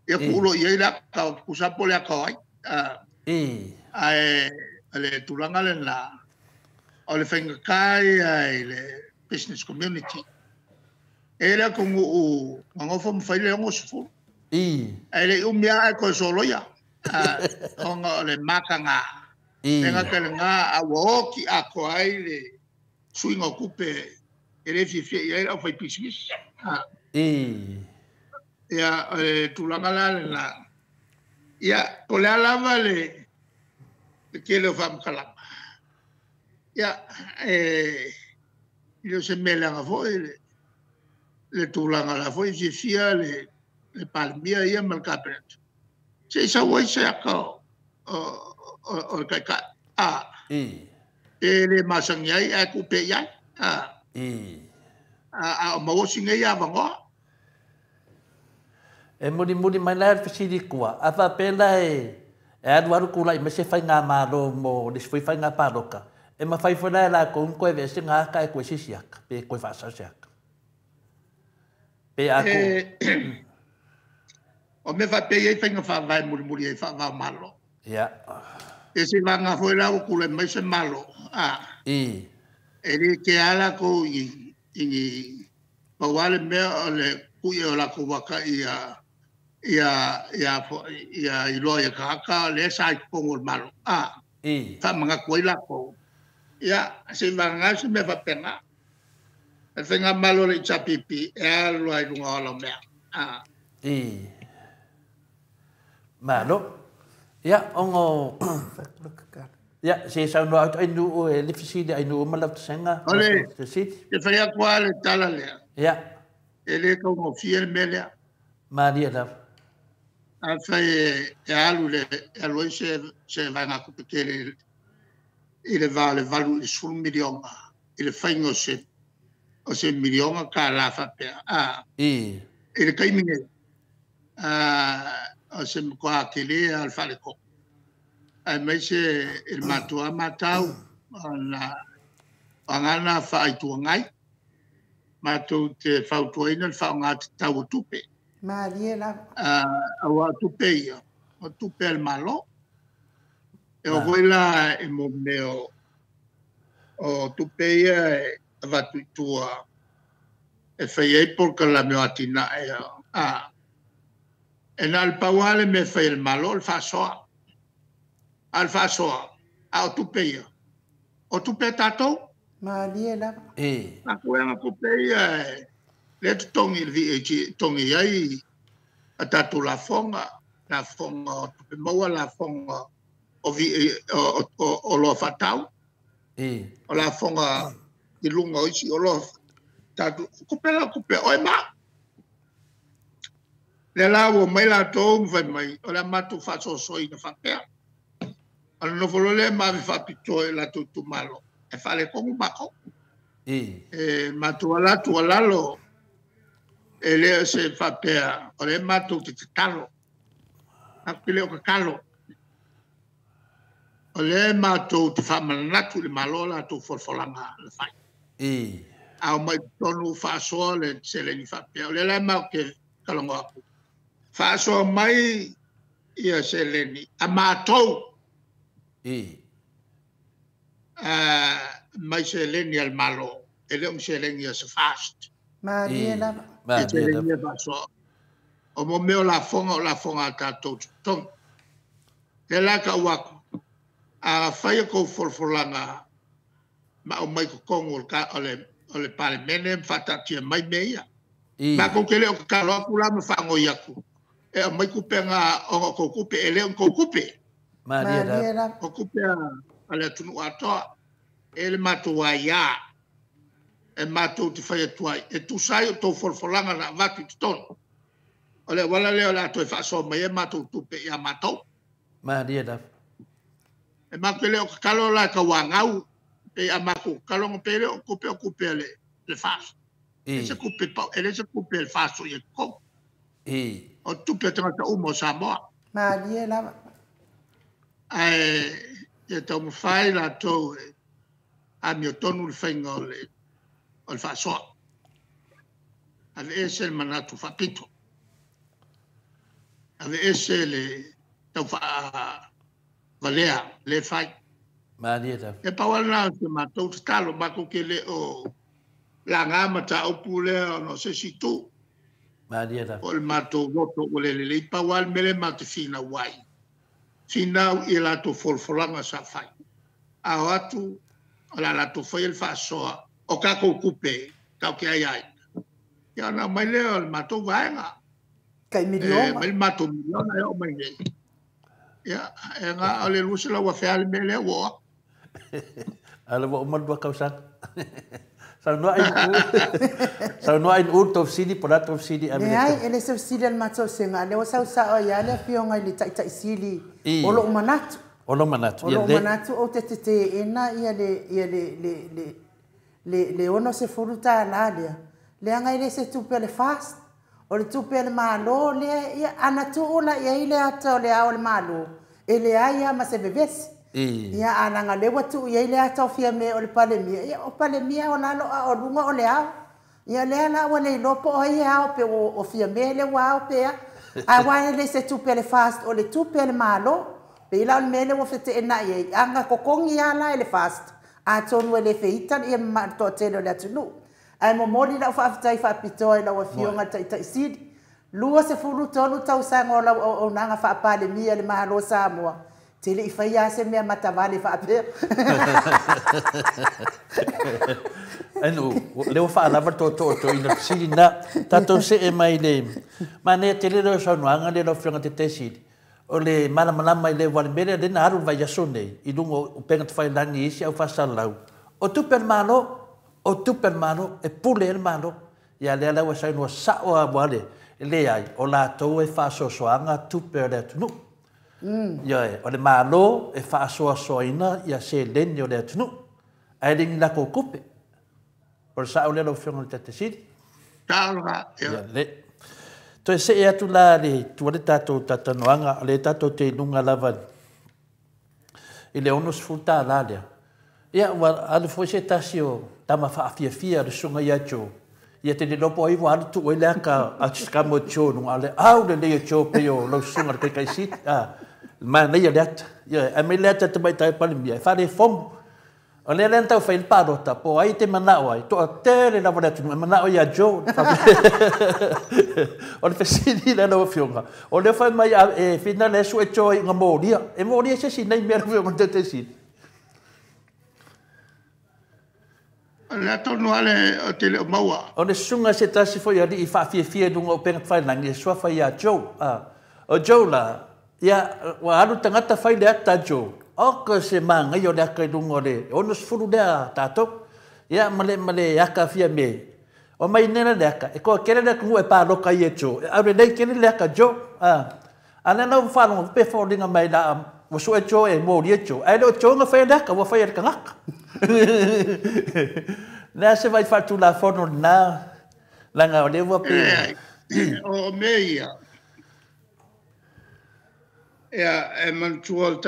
Ia tuu loa i ai le ata o tusa po o le ata o ai. Ae o le tulaga lena, o le faigata ia i le business community. E i ai le atunuu na nofo ma fai le 60. Ae le i umi lava ae toe soloia. Ona o le mataga. E gata i lena, a ua oti atoa ai le suiga o tupe e le fiafia i ai le aufaipisinisi. Ia, o le tulaga la lena. Ia, po o le a lava le tele o faamatalaga. Ia, e le o se mea leaga foi le tulaga la foi e fiafia le Palemia ia ma le Kapeneta. Se i sau ai se ata o le taitai. Pe le masani ai ae tuu pea i ai. A o maua si nei avanoa. E mulimuli mai la le fesili tua, a faapea la e alu alu tulai mai se faigamalo mo le isi foi faiga palota, e mafai foi la e latou ona toe aveese na ata e toe se isi ata, pe toe faasao se ata. Pe a tuu. O mea faapea i ai faiga faavae mulimuli ai faavao malo. Ia. E se vanga foi la ua tulai mai se malo. A. I. E le ke ala ko i pau lava le mea o le kui o lakou waka ia ia iloa ia tagata lea sa i totonu o le Malo. A. I. Faamanatu ai lakou. Ia, se vanga se mea faapena. Le faiga malo le HRPP e alu ai luga o lau mea. A. I. Malo. Ia, ongo. Ia, se saunoa atu ai nuu e le fesili ai nuu ma lau tasenga. O le, te whai atu a le tala lea. Ia. E le kaugofie le mea lea. Maria lava. A whai e alu le, e alu ai se vaega tupe tele i le va o le 8 i le 10 miliona. I le whainga o se miliona ka la whapea. A. I. I le taimi nei. O se mkoa kele a le whaleko. Ai mai se il matua matau na angana whaaitua ngai. Mātou te fautuaina le whaonga te tau o tupe. Marie lava. Aua tupe ia. O tupe al malo. E o hoi la e mo mea o tupe ia e avatu i tua. E whai ei porka la meo atina e a. E nā le pauale me whai le malo le whasoa. A le whasoa. A o tupe ia. O tupe tātou. Marie lava. E. Nā koe anga tupe ia e le tongi le VH tongi ai a tātou la fonga. La fonga o tupe maua la fonga o o loa whatau. E. O la fonga i lunga o isi o loa tātou. Kupe la kupe oe ma. Le la ua mai la tō mwhai mai, o le mātou whaasosoi na whapea. O le nofolo le maawe whapito e la tō tumalo. E whale kongu mako. E. E mātou ala tua lalo, e leo se whapea, o le mātou te talo. Aku le o kakalo. O le mātou te whamanatu le malo la tō folfolanga le whai. E. A o mai tonu whaasoa le seleni whapea. O le la mau ke kalongo aku. Whaasoa mai ia seleni. A mātou. E. Mai seleni al malo. E leo seleni as fast. Marie lava. Marie lava. Seleni whaasoa. O mo meo la fonga o la fonga a tātou tong. Te la ka uaku. A whaia kou folfolanga ma o mai kokongo o le palemene mwhatatia mai me ia. Ma kou ke leo kakalo aku la ma whaangoi aku. E o mai kupe ngā o kou kupe, e leo kou kupe. Marie lava. O kupe a le atunu atoa. E le mātou ai ia. E mātou te whai atu ai. E tūsai o tō folfolanga na watu i te tono. O le wala leo la atoe whaasoa mai e mātou tupe i a mātou. Marie lava. E mātou leo kakalo la ka wangau. Pe a mātou kakalo ngā pe leo kupe o kupe le whaas. E se kupe pau, e le se kupe le whaaso i e kou. E. O tupe tangata umo Samoa. Marie lava. Ae, e tau mwhai la tau e a mio tonu le whainga o le whaasoa. Ave ese le manatu whapito. Ave ese le tau wha valea, le whai. Marie lava. E pawala se mātou te talo, mātou ke le o la ngā mata opu lea no se si tū. Marie lava. O le mātou roto o le lele, i pawal mele mātou whina wai. Whina i lātou folfolanga sa whai. A o atu, o la lātou whai el whaasoa, o kākou kupe, kau ke ai ai. Ia na mai lea o le mātou vaenga. Kai miliona. E mai le mātou miliona e o mai nei. Ia, e ngā o le lusela ua wheale me lea ua. Ala ua umalua kausanga. Saunoa ai uu. Saunoa ai uu tō sili, po la tō sili. Le ai, ele se sili al mātou senga. Le o sau sao ia le fionga i le taitai sili. O loo manatu. O loo manatu. O loo manatu o te te ena ia le ono se furuta la lea. Le anga i le se tupe le fast. O le tupe le malo le ia ana tuula ia i le ata o le ao le malo. E le ai ma se vevesi. Ia alanga le watu ia ile ata o fia me o le palemia. Ia o palemia o lalo a o lunga o le ao. Ia le ala o le lopo o ia ao pe o fia me le wao pe a. Aua e le se tupe a le FAST, o le tupe a le Malo. Pei la o le mea lea ua feteenai ai, a na totogi lava la e le FAST, atonu e le feita le toatele o le atunuu. Ae momoli lau faafetai faapitoa i lau Afioga i le Taitai Sili, 23 tausaga o lau auaunaga faa-Palemia i le Malo o Samoa, te le i faia lava se mea matavale faapea. Anu, lea ua faalava le tootoo o toeaina fesili na. Tatou see mai le manaia tele lea o saunoaga lea lau Afioga Taitai Sili, o le malamalama i le aua o le mea lea lea na alu le vaiaso nei i luga o upega tafailagi i isi au faasalalau, o tupe a le Malo, o tupe a le Malo, e pule ai le Malo. Ia lea la ua saunoa sao lava aua le leai, o latou e faasoasoaina tupe a le atunuu. Ioe, o le Malo e faasoasoaina ia seleni o le atunuu, ae le ni latou tupe. O le sao lea lau Afioga i le Taitai Sili? Sao lena, ia. Ia le. Toe see atu la le tua le tatou talatalanoaga, o lea tatou te i luga lava i le $60 lea. Ia, ua alu foi se tasi o tama faafiafia le susuga ia Joe. Ia te le iloa po o ai ua alu tuu ai le ata a se tama o Joe i luga, a o le aulelei o Joe pei o lau susuga i le Taitai Sili. A, manaia le ata. Ioe, ae aumai le ata a le Tamaitai Palemia e faalefomu. O lea la na tau fai ai le palota, po o ai e te manao ai, toatele lava o le atunuu e manao ia Joe. O le fesili lea lau Afioga, o lea fai mai e fina lea sue Joe ai ina molia. E molia se isi nei mea lau Afioga i le Taitai Sili? O le a tonu lava le ou te le o maua. O le susuga se tasi foi alii faafiafia i luga o upega tafailagi e suafa ia Joe. O Joe la, ia, ua alu le tagata fai le ata a Joe. Oka se manaia o le ata i luga o le 60 lea a tatou. Ia, ma le, ma le ata fia me. O mai nei la le ata, e toatele le atunuu e paloka ai e Joe, e aulelei tele le ata a Joe. A lea la ua faalogo pe foliga mai la ua sue Joe e molia Joe, ae le o Joe na faia le ata, ua faia e le tagata. Le a se vai faatulafono lena, leaga o lea ua pe. Leai, o mea ia, ia, e manatua o le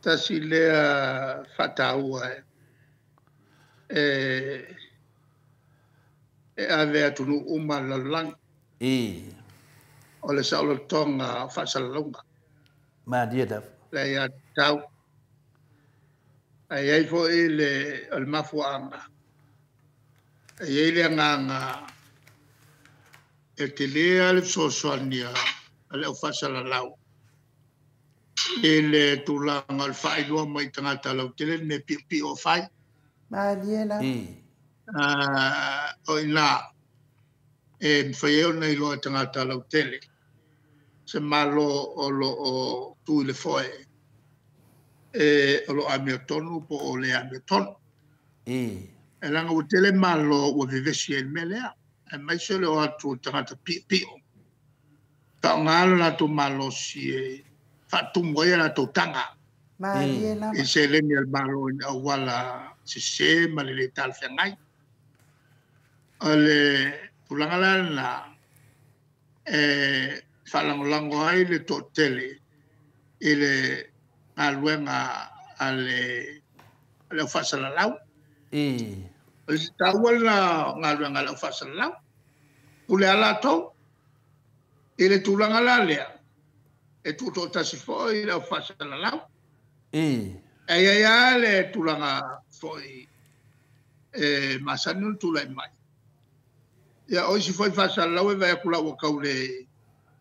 tasi lea faataua e ave atunuu uma le lalolagi. O le saolotoga o faasalalauga. Malie lava. Le aiatatau. Ae i ai foi le, o le mafuaaga, e i ai le agaga e tele lava le fesoasoani a le au faasalalau i le tulaga o le faailoa mai i tagata lautele le mea piopio o fai. Malie lava. O i ina e mafai ai ona iloa e tagata lautele se Malo o lo o tu i le foe e o lo o amiotonu po o le amiotonu. E leaga ua tele Malo ua vevesi ai i le mea lea, aemaise o le o atu o tagata piopio faaaoga lo latou malosi e faatumu ai a latou taga Malie lava. I seleni a le Malo i auala sese ma le le talafeagai. O le tulaga la lena e faalagolago ai le toatele i le galuega a le au faasalalau. O le taua lena o galuega a le au faasalalau. Pule lava latou i le tulaga la lea, e tuutoatasi foi le au faasalalau. E i ai lava le tulaga foi e masani ona tulai mai. Ia, o isi foi faasalalau e vaai atu la ua tau le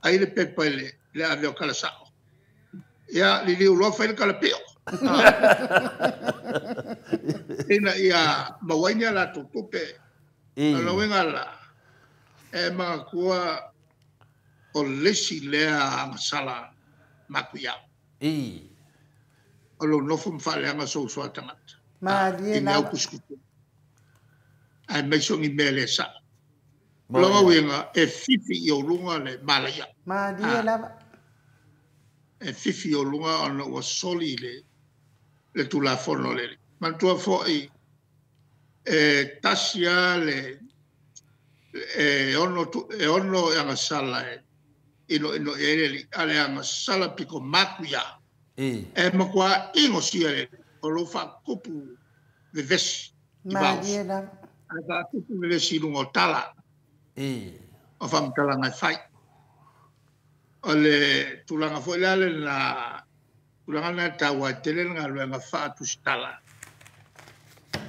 ai le pepa i le ave o tala sao. Ia, liliu loa fai le tala pio. Ina ia maua ai ni a latou tupe. O le uiga la, e manatua o le isi lea agasala matuia. O lou nofo ma faaleaga sou uso a tagata. Malie I mea lava. kusikutu. Aemaise o ni mea le sao. O lona uiga, e fifi i ou luga le malaia. Malie lava. E fifi i ou luga ona ua soli le Tulafono lele. Manatua foi, e tasi lava le e ono e agasala e inoino i ai le alii, a le agasala pito matuia. E matua inosia le alii, o lou faatupu vevesi i Malie vaoso. Lava. Ae faatupu vevesi i luga o tala. o faamatalaga e fai. O le tulaga foi la lena, tulaga lena e taua ai tele le galuega faatusitala.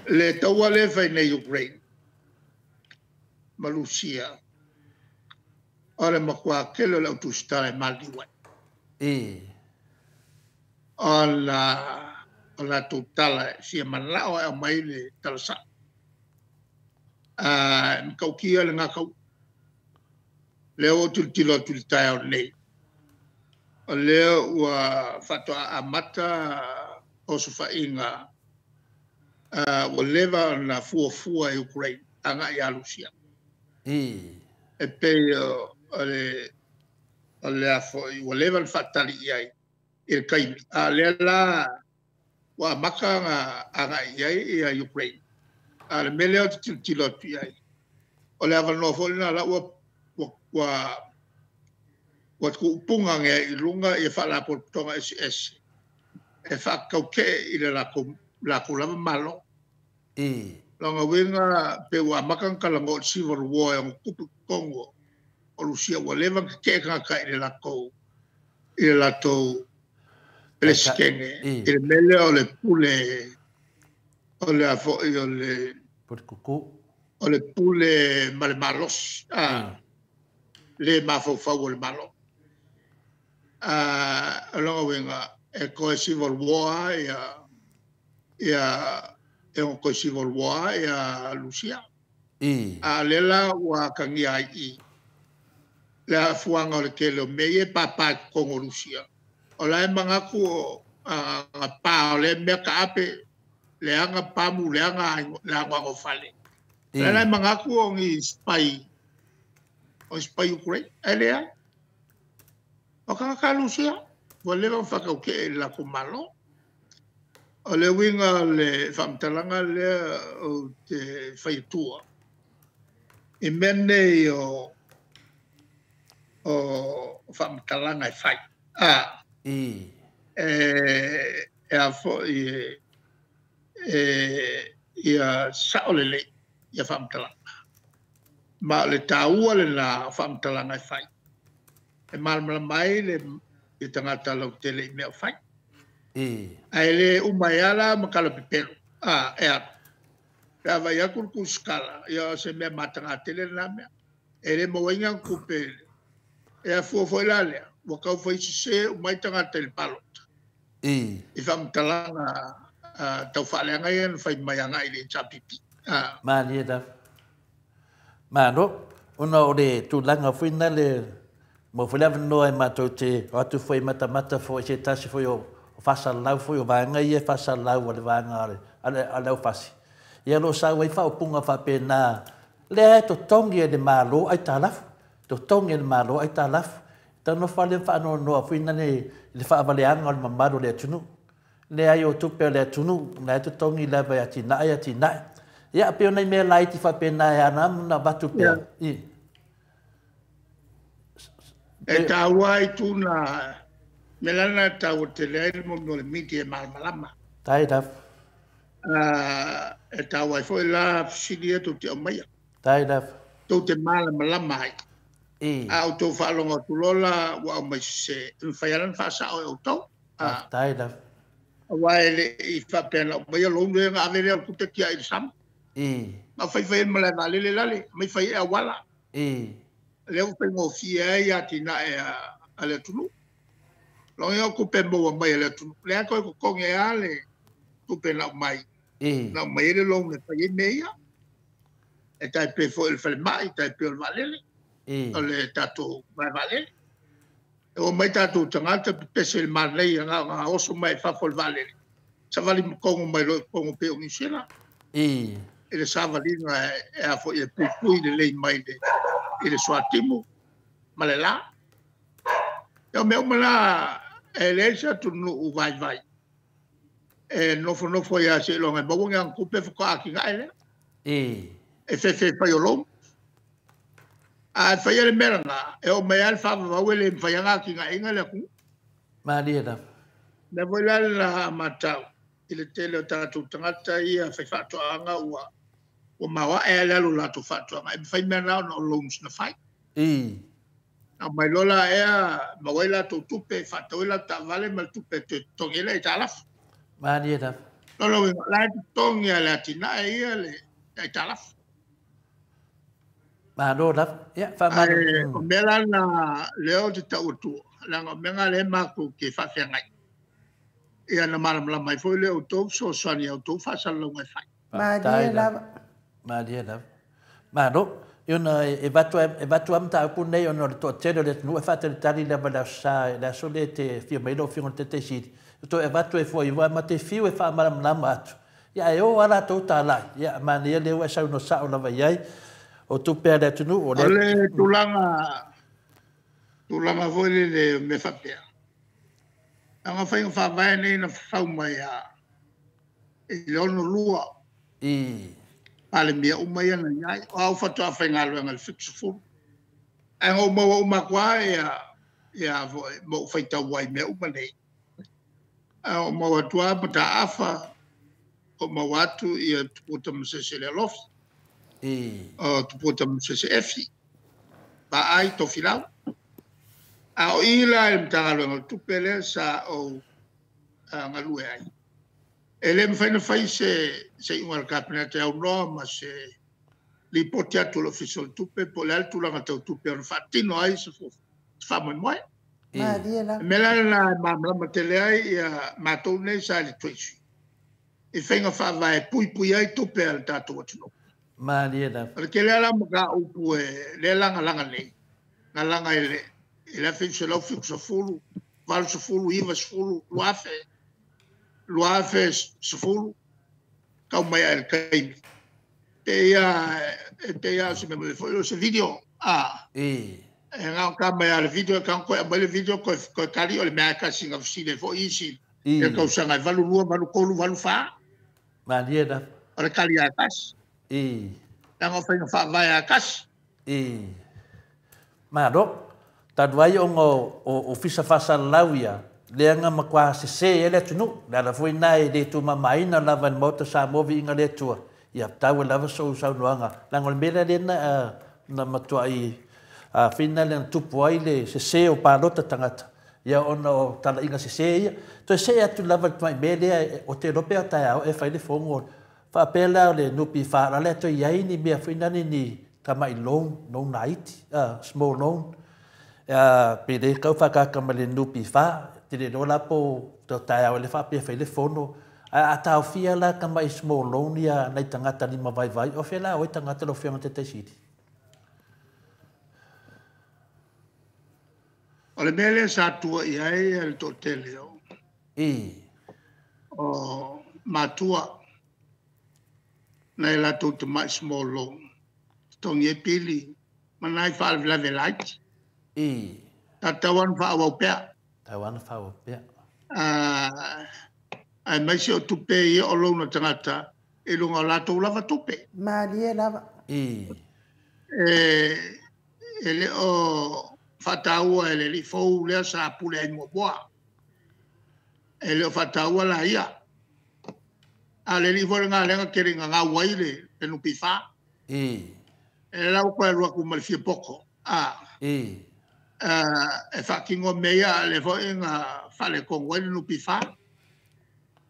Le taua lea e fai nei Ukraine ma Lusia, o le matua tele o le autusitala e maliliu ai. Ona o latou tala e fia mananao e aumai le tala sao. E matautia le gataua. Lea ua ou tilotilo atu i le taeao nei, o lea ua faatoa amata osofaiga ua leva ona fuafua e Ukraine agai ia Lusia. E pei o le a foi, ua leva ona faatali i ai i le taimi, a o lea la ua amata ona agai i ai ia Ukraine. A o le mea lea ou te tilotilo atu i ai, o le avanoa foi lena o la ua tuupuga ane ai i luga ia Faalapotopotoga eseese e faatautee i le latou lava Malo. Lona uiga pe ua amata ona talanoa i le civil war e ono tupu i totonu o Lusia, ua leva ona tetee tagata i le latou Peresetene, i le mea lea o le pule, o le a foi o le o le pule ma le malosi, le mafaufau o le Malo. O lona uiga, e toe civil war ia e ono toe civil war ia Lusia. A o lea la ua atagia ai i le afuaga o le tele o mea ia e papa i totonu o Lusia. O la e manatu o pa o lea mea taape, leaga pamu, leaga le anoano o fale. O la e manatu o ni spy, o spy Ukraine, ae leai. O tagata Lusia, ua leva ona faatautee i le latou Malo. O le uiga o le faamatalaga lea ou te fai atua, i mea nei o faamatalaga e fai. E a foi ia sao lelei ia faamatalaga. Ma o le taua lena o faamatalaga e fai, e malamalama ai le tagata lautele i mea o fai. Ae le uma ai lava ma talapepelo, e alu. Pe a vaai atu le tusitala, ia o se mea mataga tele lena mea. E le maua ai ni tupe. E afua foi la lea, ua tau fai sese uma ai tagata i le palota. I faamatalaga tau faaleaga ia na fai mai agai i le HRPP. Malie lava. Malo, ona o le tulaga foi na le mo foi le avanoa e matou te o atu foi matamata foi se tasi foi o faasalalau foi o vaega ia e faasalalau a le vaega a le aufasi. Ia lo sau ai faaupuga faapena, lea e totogi e le Malo aitalafu, totogi e le Malo aitalafu. Taunofa le faanoanoa foi na le faavaleaga o le mamalu o le atunuu. Leai o tupe o le atunuu, na e totogi lava e atinae atinae. Ia pei o nai mea laiti faapena e ana na avatu pea. E taua ai tuna, me lana taua tele ai le mo le media e malamalama. Tai lava. E taua ai foi la fesili e tou te aumaia. Tai lava. Tou te malamalama ai. A o tou faalogo atu loa la ua aumai sese, e mafai lava ona faasao e outou. Tai lava. Aua e le i faapea na aumaia loan lea na ave lea o le tupe tiai i le sama. Na faifai ai le malae vaalele lale, mai fai ai auala. Lea ua faigofie ai atinae a le atunuu. Logo o tupe maua mai e le atunuu. Lea toe totogi ai lava le tupe na aumai. Na aumai ai le loan e fai ai mea ia. E tai pei foi o le falemai, tai pei o le vaalele, o le tatou malae vaalele. E o mai tatou tagata pepese i le manaia na oso mai fafo o le vaalele. Savali makongo mai loa i totonu pei o Niu Sila. I le savaliga e a foi e puipui lelei mai i le suatimu ma le la. E o mea uma la e leai se atunuu vaivai e nofonofo ai lava seiloga e maua ni ana tupe faatoa atinae lea. E fefe fai o loan. A e faia le mea lena, e oo mai lava le faavavau e le mafai lava ona atinaeina le atunuu. Malie lava. Lea foi la lena matau i le tele o tatou tagata ia fai faatoaga ua maoae lava le alu o latou faatoaga. E mafai mea na ona o loans na fai. I. A mai lola ea ma wai latou tupe e faatau ai latou taavale ma le tupe e toe totogi ai le aitalafu. Malie lava. Lona uiga, o la e totogi lava e le atinae ia le aitalafu. Malo lava. Ia, faamalo. Ae o mea la na lea ou te tau atua, leaga o mea na lea matou te faafeagai. Ia na malamalama ai foi lea o outou fesoasoani i a outou faasalalauga e fai. Malie lava. Malie lava. Malo. Ia ona e avatu e avatu lava mataupu nei ona o le toatele o le atunuu e faatalitali lava i le Aso Sa, i le aso lea e te afio mai ai lau Afioga i le Taitai Sili, e toe avatu ai foi aua ma te fiu e faamalamalama atu, ia ae o lava latou talai, ia manaia lea ua e saunoa sao lava i ai, o tupe a le atunuu o lea. O le tulaga, tulaga foi lele o mea faapea, leaga o faiga faavae nei na fafau mai lava i le 62. I. Palemia uma ia na i ai. O au faatoa faigaluega i le 70. Ae na ou maua uma atu lava ia, ia foi, ma ou faitau ai i mea uma nei. Ae ou maua atu lava mataafa, ou maua atu ia Tupua Tamasese Lealofi, I. o Tupua Tamasese Efi, Vaai Tofilau. A o i la i le Matagaluega o Tupe lea sa ou galue ai. E le mafai ona fai se iuga a le Kapeneta e aunoa ma se lipoti atu a le Ofisa o le Tupe po o le a le tulaga tau tupe ona faatino ai se faamoemoe. Malie lava. O le mea la lena e malamalama tele ai ia matou nei sa i le Treasury i faiga faavae e puipui ai tupe a le tatou atunuu. Malie lava. O le tele lava la o mataupu e lea e lagalaga nei, na laga i le 1970, 80, 90, 2000, 2010, tau mai lava i le taimi. Te ia, e te ia o se mea foi o se video. A. I. E gao mai lava le video, e tau toe aumai le video, toe, toe tali o le mea e tasi na fesili ai foi isi. I. E tausaga e 82, 83, 84. Malie lava. O le tali lava e tasi. I. Leaga o faiga faavae lava e tasi. I. Malo. Talu ai ona o Ofisa Faasalalau ia, lea na matua sese ai le atunuu. O le ala foi lena e le tumamaina lava e le Maota Samoa viiga le Atua, ia tau ai lava sou saunoaga. Leaga o le mea lea na, na matuai fina lea na tupu ai le sese o palota tagata, ia ona o talaiga sese ia. Toe see atu lava i le tamai mea lea, ou te iloa pe a taeao e fai le fono. Faapea la o le NPF, o le a le toe i ai ni mea foi nani ni tamai loan, loan laiti, small loan, pe le tau faakaka ma le NPF, te le iloa la po o taeao e le faapea fai le fono. Ae a taofia la tamai small loan ia nai tagata lima vaivai, o fea la o ai tagata lau Afioga Taitai Sili? O le mea lea sa tua i ai le toatele o, I. o matua nai latou tamai small loan, totogi ai pili ma nai faalavelave laiti. I. Tatau lava ona faaauau pea. Tatau lava ona faaauau pea. Aemaise o tupe ia o loan a tagata i luga o latou lava tupe. Malie lava. I. E le o faataua e le alii fou lea sa pule ai muamua. E le o faataua la ia. A o le alii foi lena lea na tele ina gau ai le NPF. I. E la ua toe alu atu ma le fia poto. A. I. E faatino mea ia, a o lea foi na faaletonu ai le NPF.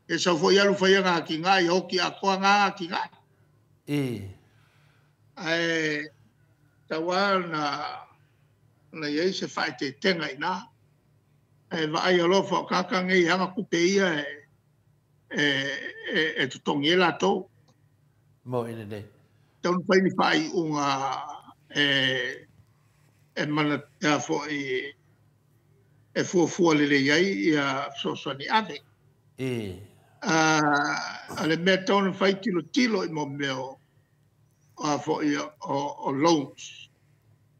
E sau foi alu fai ana atinae, ia oti atoa na atinae. I. Ae tau lava na i ai se faaeteetega i ina. Ae vaai alofa o tagata nei e ana tupe ia e totogi ai latou. Mo i lenei. Tau na fai ni faaiuga e mana foi e fuafua lelei ai ia fesoasoani ave. I. O le mea tau na fai tilotilo i mo mea o a foi o loans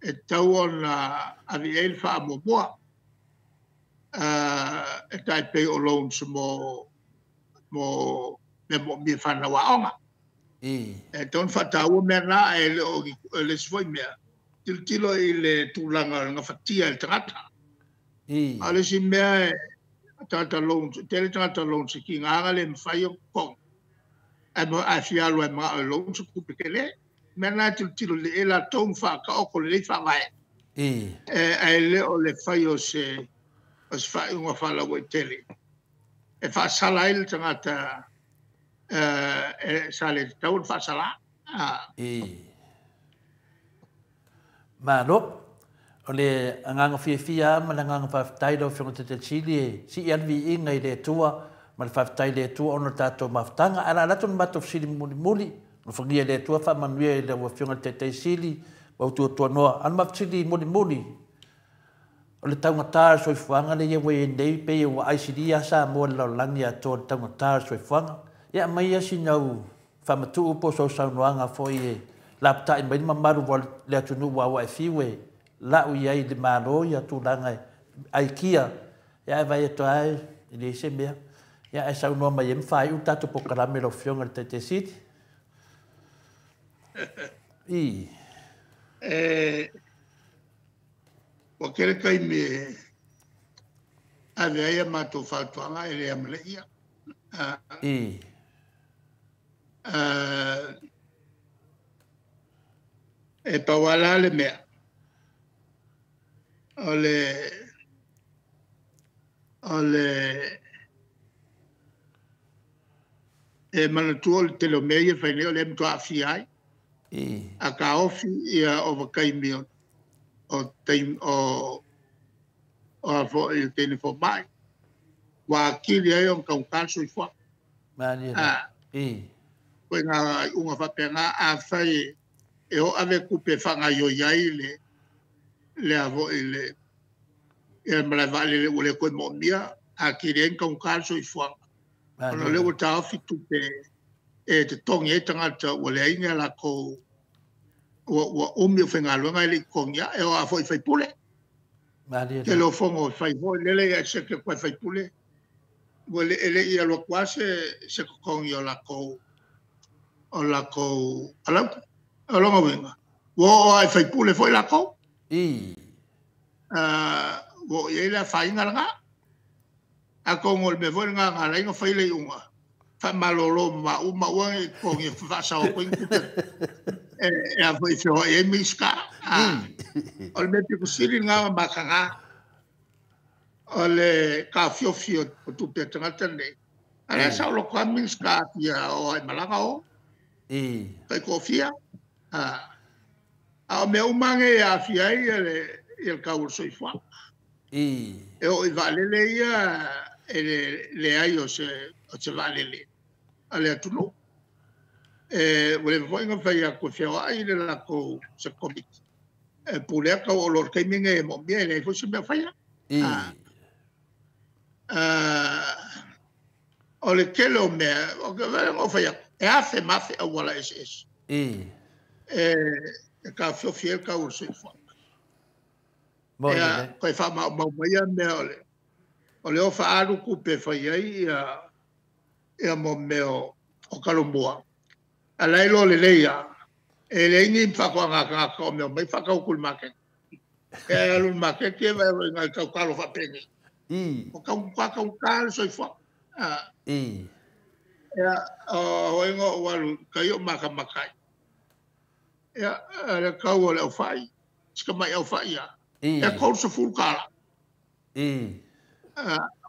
e tau ona ave i ai le faamuamua. E tai pei o loans mo mea moomia fanau aoga. I. E tau na faataua mea na e le o le isi foi mea. Tilotilo i le tulaga o le gafatia e le tagata. I. A o le isi mea e tagata loans, tele tagata loans e kigaga le mafai o totogi. Ae fia alu ai manao e loans tupe tele. Mea na e tilotilo le e latou ma faataoto lelei faavae. Ae le o le fai o se faaiuga faalauaitele e faasala ai le tagata sa le tatau ona faasala. Malo, o le agaga fiafia ma le agaga faafetai lau Afioga i le Taitaitasili e sii ai le viiga i le Atua ma le faafetai i le Atua ona o le tatou mafutaga. Ae o le a alu atu le matou fesili mulimuli, alofagia e le Atua faamanuia i lau Afioga i le Taitaisili ma utuatuanoa. A o le matou fesili mulimuli, o le taugata o le soifuaga lea ua i ai nei, pei ua aisilia Samoa i le lalolagi atoa i le taugata o le soifuaga. Ia aumai sina au faamatuu po o sau saunoaga foi e lapatai mai le mamalu o le atunuu ua e fiu e lau i ai i le Malo ia tulaga e aikia, ia ae vaai atu lava e leai se mea. Ia ae saunoa mai ai ma faaiu le tatou polokalame lau Afioga i le Taitaisili. Ua tele taimi e ave ai a matou fautuaga e le amanaia. E pau lava la le mea, o le e manatua o le tele o mea ia e fai nei o lea e matua aafia ai. A taofi ia ovataimi o foi teine fomai, ua atili ai ona taugata le soifuaga. Koe ngā iuga faapena, afai e o ave tupe e faagaoioi ai le a foi le malae vaalele ua le toe moomia, atili ai ona taugata le soifuaga. Ona o lea ua taofi tupe e totogi ai tagata ua leai ni a latou, ua umi o faigaluega e le i totogia, e oo lava foi i faipule. Tele o fono e fai foi lele e seke atu ai faipule, ua e le i alu atu lava se totogi o latou alaute. O lona uiga, ua oo lava i faipule foi latou. Ua oo i ai le afaina lena. Atonu o le mea foi lena na ala ai ona fai le iuga, faamalolo ma maua ma aua ne i totogia faasao atu ai ni tupe e a foi e feoai ai Minisita. O le mea pito sili lena ona mataga, o le taofiofi o tupe a tagata nei. A o la e saoloto lava Minisita a fia o lava i malaga o, taitoafia. A o mea uma nei e aafia ai le tau o le soifuaga. E oo i vaalele ia e leai o se vaalele a le atunuu. Ua leva foi ona fai atu e feoai le latou se komiti e pulea tau o oloa i le taimi lenei e moomia, e leai foi se mea o faia. O le tele o mea, o le mea na ou fai atu, e afe ma afe auala eseese e taofiofi ai le tau o le soifuaga. Ia, toe faamaumau mai ia mea o le o faaalu tupe e fai ai ia mea o talomua, a o la e iloa lelei lava, e leai ni faatoaga a tagata o mea omai faatau atu i le maketi. E alu i le maketi e vaai i nai tau talo faapenei. Ua matua taugata le soifuaga. Ia, o ai na ou alu i tai ou matamata ai. Ia, le tau o le aufai, si tamai aufai lava, e $30.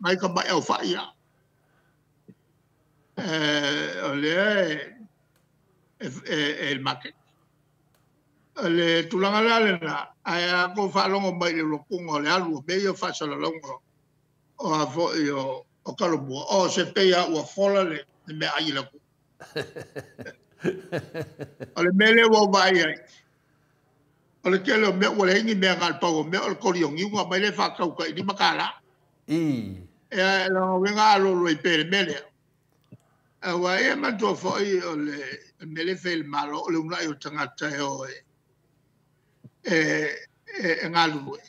Nai tamai aufai lava. O lea e le maketi. O le tulaga la lena, ae a outou faalogo mai i le alu atuga o le alu o mea ia o faasalalauga o a foi o talomua, o se pei lava ua fola le meaai i le atunuu. O le mea lea ua ou vaai ai, o le tele o mea ua leai ni mea na o le pau o mea o le toli o niu na aumai lea faatau tai $5. Ia, lona uiga a alualu ai pea i le mea lea, aua e manatua foi o le mea lea e fai e le Malo, o le uunai o tagata e o e galulue.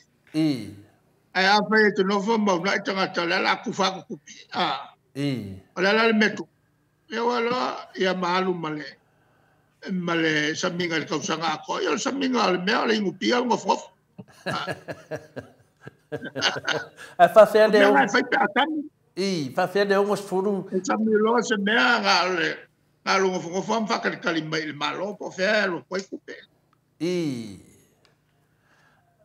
Ae afai e te nofo ma uunai tagata o le a tufa atu tupe, o le a la le mea e tupu? Ia ua loa ia ma alu ma le samiga i le tausaga atoa. Ia o le samiga o le mea o le inupia o le nofonofo. Ae faafefea le O mea na e fai pe a sami. Faafefea le 60. E sami loa se mea na o le nofonofo ma faatalitali mai i le Malo po o fea e alu atu ai tupe.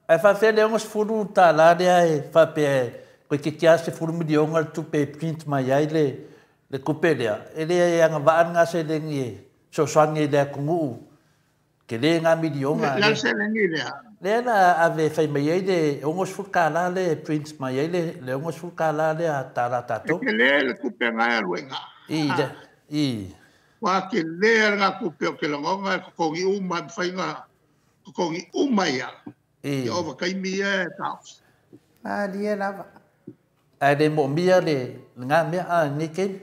Ae faafefea le $60 lea e faapea koe keke a $10 miliona le tupe e print mai ai le tupe lea, e le agavaa lena seleni e fesoasoani i le atunuu, tele na miliona. Le seleni lea. Lea na ave e fai mai ai le $60 lea e print mai ai le $60 lea tala tatou. E tele le tupe ngai alu ai ngā. I. Wa ke le ngā tupe o ke langonga e kokongi uma, mwhainga kokongi uma ia. I ova kaimi e taos. Malie lava. Ai le mo mia le ngā mea a ni ken.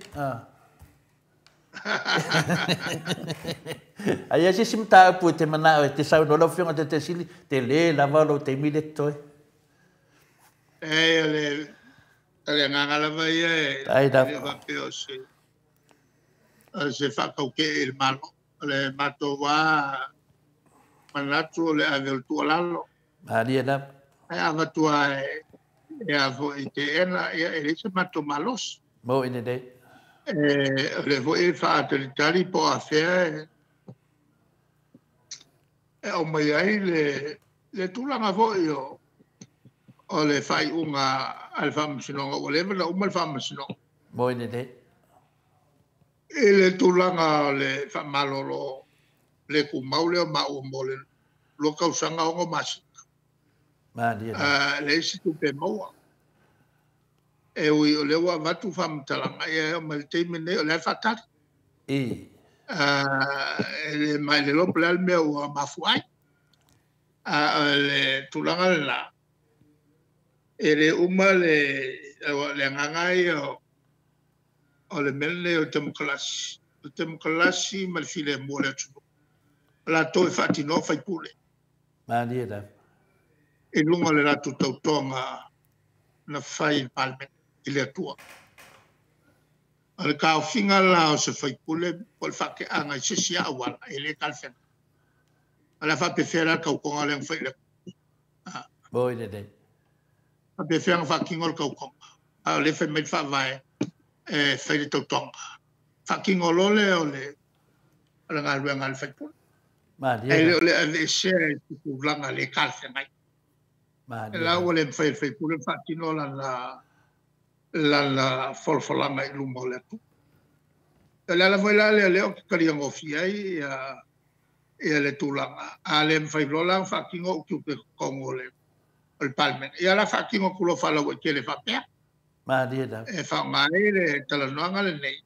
Ai ese sim ta pu te mana o te sau no lo fionga te sili te le lava lo te mile toi. E le nganga lava ia e le vape o se se whakauke e le malo. Le mato wā manatu o le ave o le tualalo. Maria la. Ai avatua e avo i te ena ia e leisa mato malos. Mo ine de. E le fo e whaatalitali po a fea e o mai ai le tūlanga foi o le whaiunga a le whaamasinonga o lewa na uma le whaamasinonga. Mo ine de. E le tūlanga o le whaamalolo le kumau leo ma o mo le lokausanga ongo masina. Maria. Le isi tupe maua. E ui o leo avatu whaamatalanga ia o mai le teime nei o le whaatari. I. E le mai le lopo le mea ua mafu ai. Le tūlanga le la. E le uma le ngangai o le mele o temokalasi. O temokalasi ma le file mua le atunu. La toi whaatino whaipule. Maria la. E lunga le ratu tautonga na whai palme i le atua. A le kaofinga la o se whaipule po le whake anga i sisi a awala e le kalwhenga. A le whapewhera kaukonga le ngwhai le. Moi le le. Whapewhera whakingo le kaukonga. A le whai mai whavae e whai le tautonga. Whakingo lole o le ngā ruanga le whaipule. Maria. E le o le ave esea i tutulanga le kalwhenga. Maria. La ua le mwhai whaipule whaatino la folfolanga i luma o le atu. Le ala foi la lea leo ki karia ngofi ai ia le tūlanga. A le mwhai lola whaakingo u kiupe kongo le o le palmen. Ia la whaakingo kulo whalau e kele whapea. Maria la. E whaonga e le talanoanga le nei.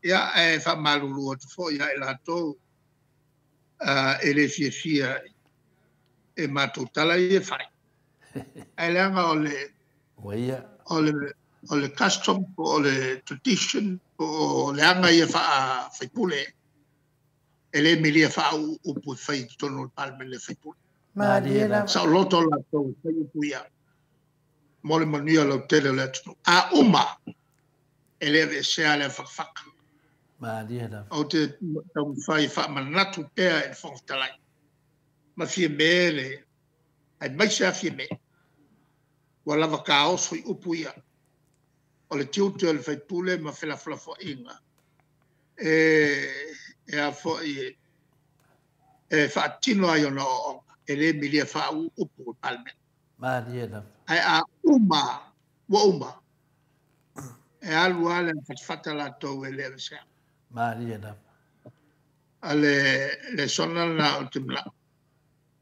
Ia e whaamalulu atu fo ia e latou e le fiafia e mātou tala i e whai. Ai leanga o le o le custom, o le tradition, o le anga ia whaipule. E le milia wha upu whai tonu le palme le whaipule. Maria la. Sa o loto la tau whai upu ia. Mo le manuia lau tele o le atunu. A uma e le ave sea le whakawhaka. Maria la. O te tau whai whaamanatu pea e le whakatalai. Ma fia me le, ai mai se a fia me. Ua lava ka oso i upu ia. O le tiute o le whaipule ma whelafelafoinga. E a foi e whaatino ai ona o e le milia wha upu o palme. Maria la. Ai a uma, ua uma. E alu ale whatwhata la tau e le avesea. Maria la. A le sona na o te mla.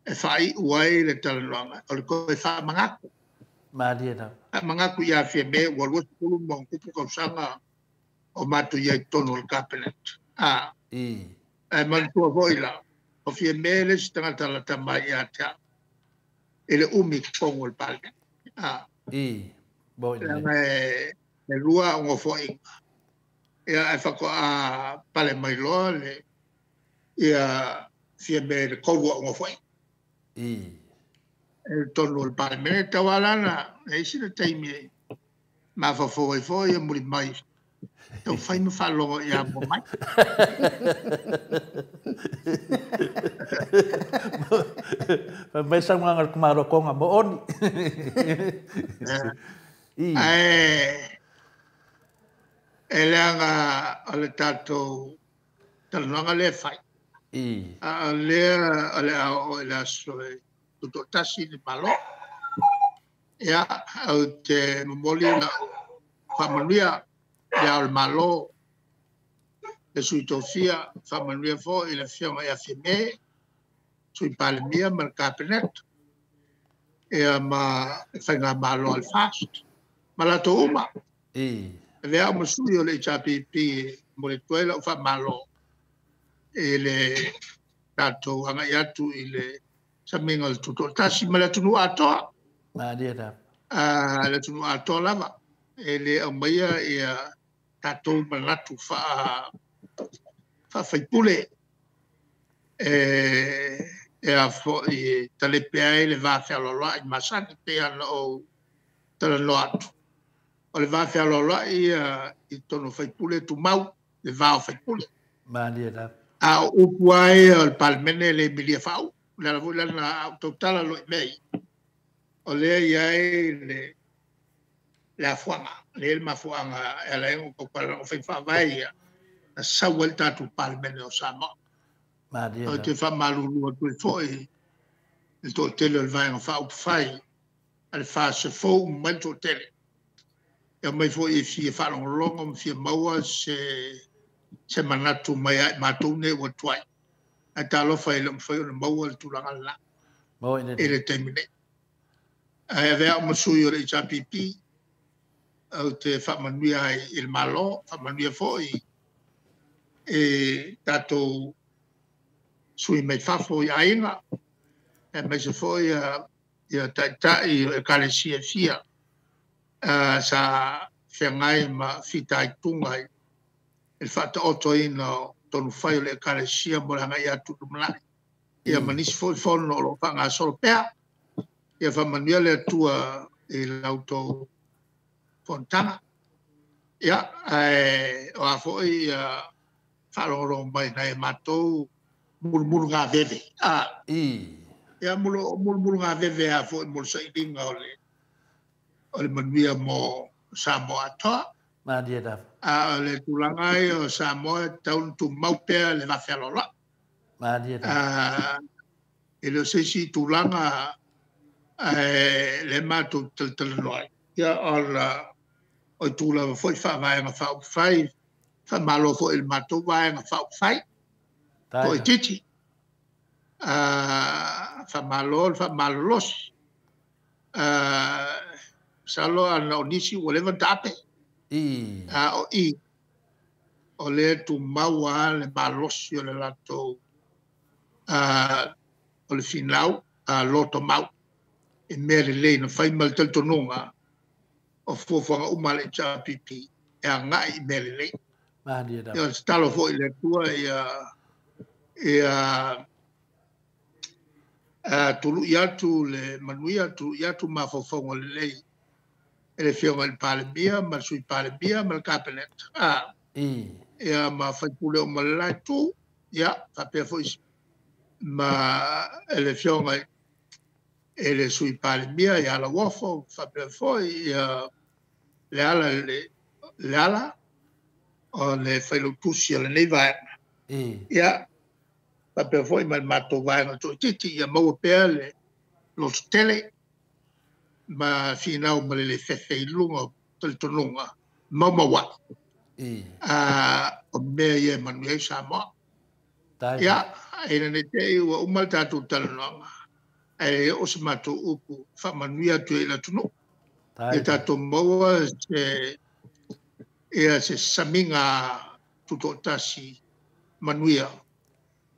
E whai uai le talanoanga. O le koe wha mangaku. Maria la. A mangaku ia fia me, ua lua sepulu mo kupu kausanga o mātou ia i tonu o le cabinet. A, I. E manatua foi la. O fia me le si tangata la tamai ia te a. E le umi kongo le palme. A. I. Bo ine. E lua o ngofoinga. Ia e whako a pale mai loa le ia fia me le kourua o ngofoinga. I. E tonu o le palme. Taualana, e isi le taimi e mawhawhau ai fo ia muri mai. Tau whai ma whalongo ia mo mai. Mai sa nganga kumaro konga mo oni. I. E leanga o le tātou talanoanga le whai. I. A lea o le ao o le aso e Tutoatasi le Malo. Ia, ou te momoli lau faamanuia i Le Ao o le Malo, le Sui Tofia, faamanuia foi i le Afioga ia Fiame, Sui Palemia ma le Kapeneta, ia ma le Faigamalo a le FAST ma latou uma. E avea au ma sui o le HRPP e momoli atu ai lau faamalo i le tatou agai atu i le samiga o le Tutoatasi ma le atunuu atoa. Le atunuu atoa lava. E le aumaia ia tatou manatu faa-faipule e a foi e talepe ai le va fealoaloai masani pei ona ou talanoa atu. O le va fealoaloai ia i totonu o faipule e tumau le va o faipule. A o upu ai o le Palemene e le milia faauu. O le ala foi lea na ou tautala loa i mea ia, o lea e i ai le afuaga, lea e i ai le mafuaaga e ala ai ona ou tautala, o faiga faavae ia na sau ai le tatou Palemene o Samoa. Ou te faamalulu atu ai foi i le toatele o le Vaega Faaupufai a le FAST e fou uma mai le toatele, e omai foi e fia faalogologo ma fia maua se manatu mai ia i matou nei ua tuai. Ae talofa e le o mafai ona maua le tulaga lena i le taimi nei. Ae avea au ma sui o le HRPP, ou te faamanuia ai i le Malo, faamanuia foi i tatou sui mai fafo i aiga, aemaise foi ia taitai o ekalesia e fia sa feagai ma fitaituga i le faataotoina o tonufai o le ekalesia mo le agai atu i le lumanai. Ia ma nisi foi fono o lo o faagasolo pea. Ia faamanuia le Atua i la outou fonotaga. Ia, ae o a foi faalogologo mai nai a matou mulumulugaveve. Ia, mulumulugaveve lava foi mo le sailiga o le manuia mo Samoa atoa. A o le tulaga ia o Samoa e tatau ona tumau pea le vafealoaloai. E le o se isi tulaga le matou talatalanoa ai, ia ona o itu lava foi faa-Vaega Faaupufai, faamalo foi i le matou Vaega Faaupufai toaitiiti. Faamalo le faamalolosi. Masalo ana o nisi ua leva ona taape. A o i, o lea e tumau lava le malosi o le latou o le finau loto mau i mea lelei na fai ma le talitonuga o fuafuaga uma a le HRPP e agai i mea lelei. Ia, o le tatalo foi i le Atua ia tului atu le manuia, tului atu mafaufauga lelei e le Afioga i le Palemia ma le Sui Palemia ma le Kapeneta. Ia ma faipule uma o le la itu, ia faapea foi ma le Afioga i le Sui Palemia ia Lauofo, faapea foi ia Leala o le failautusi o lenei vaega. Ia faapea foi ma le matou vaega toaitiiti, ia maua pea le lototele ma finau ma le le fefe i luga o talitonuga maumauai. O mea ia e manuia ai Samoa. Ia, ina ne i te i ua uma le tatou talanoaga, ae oo se matou upu faamanuia atu i le atunuu. Ia tatou maua se samiga tutoatasi manuia.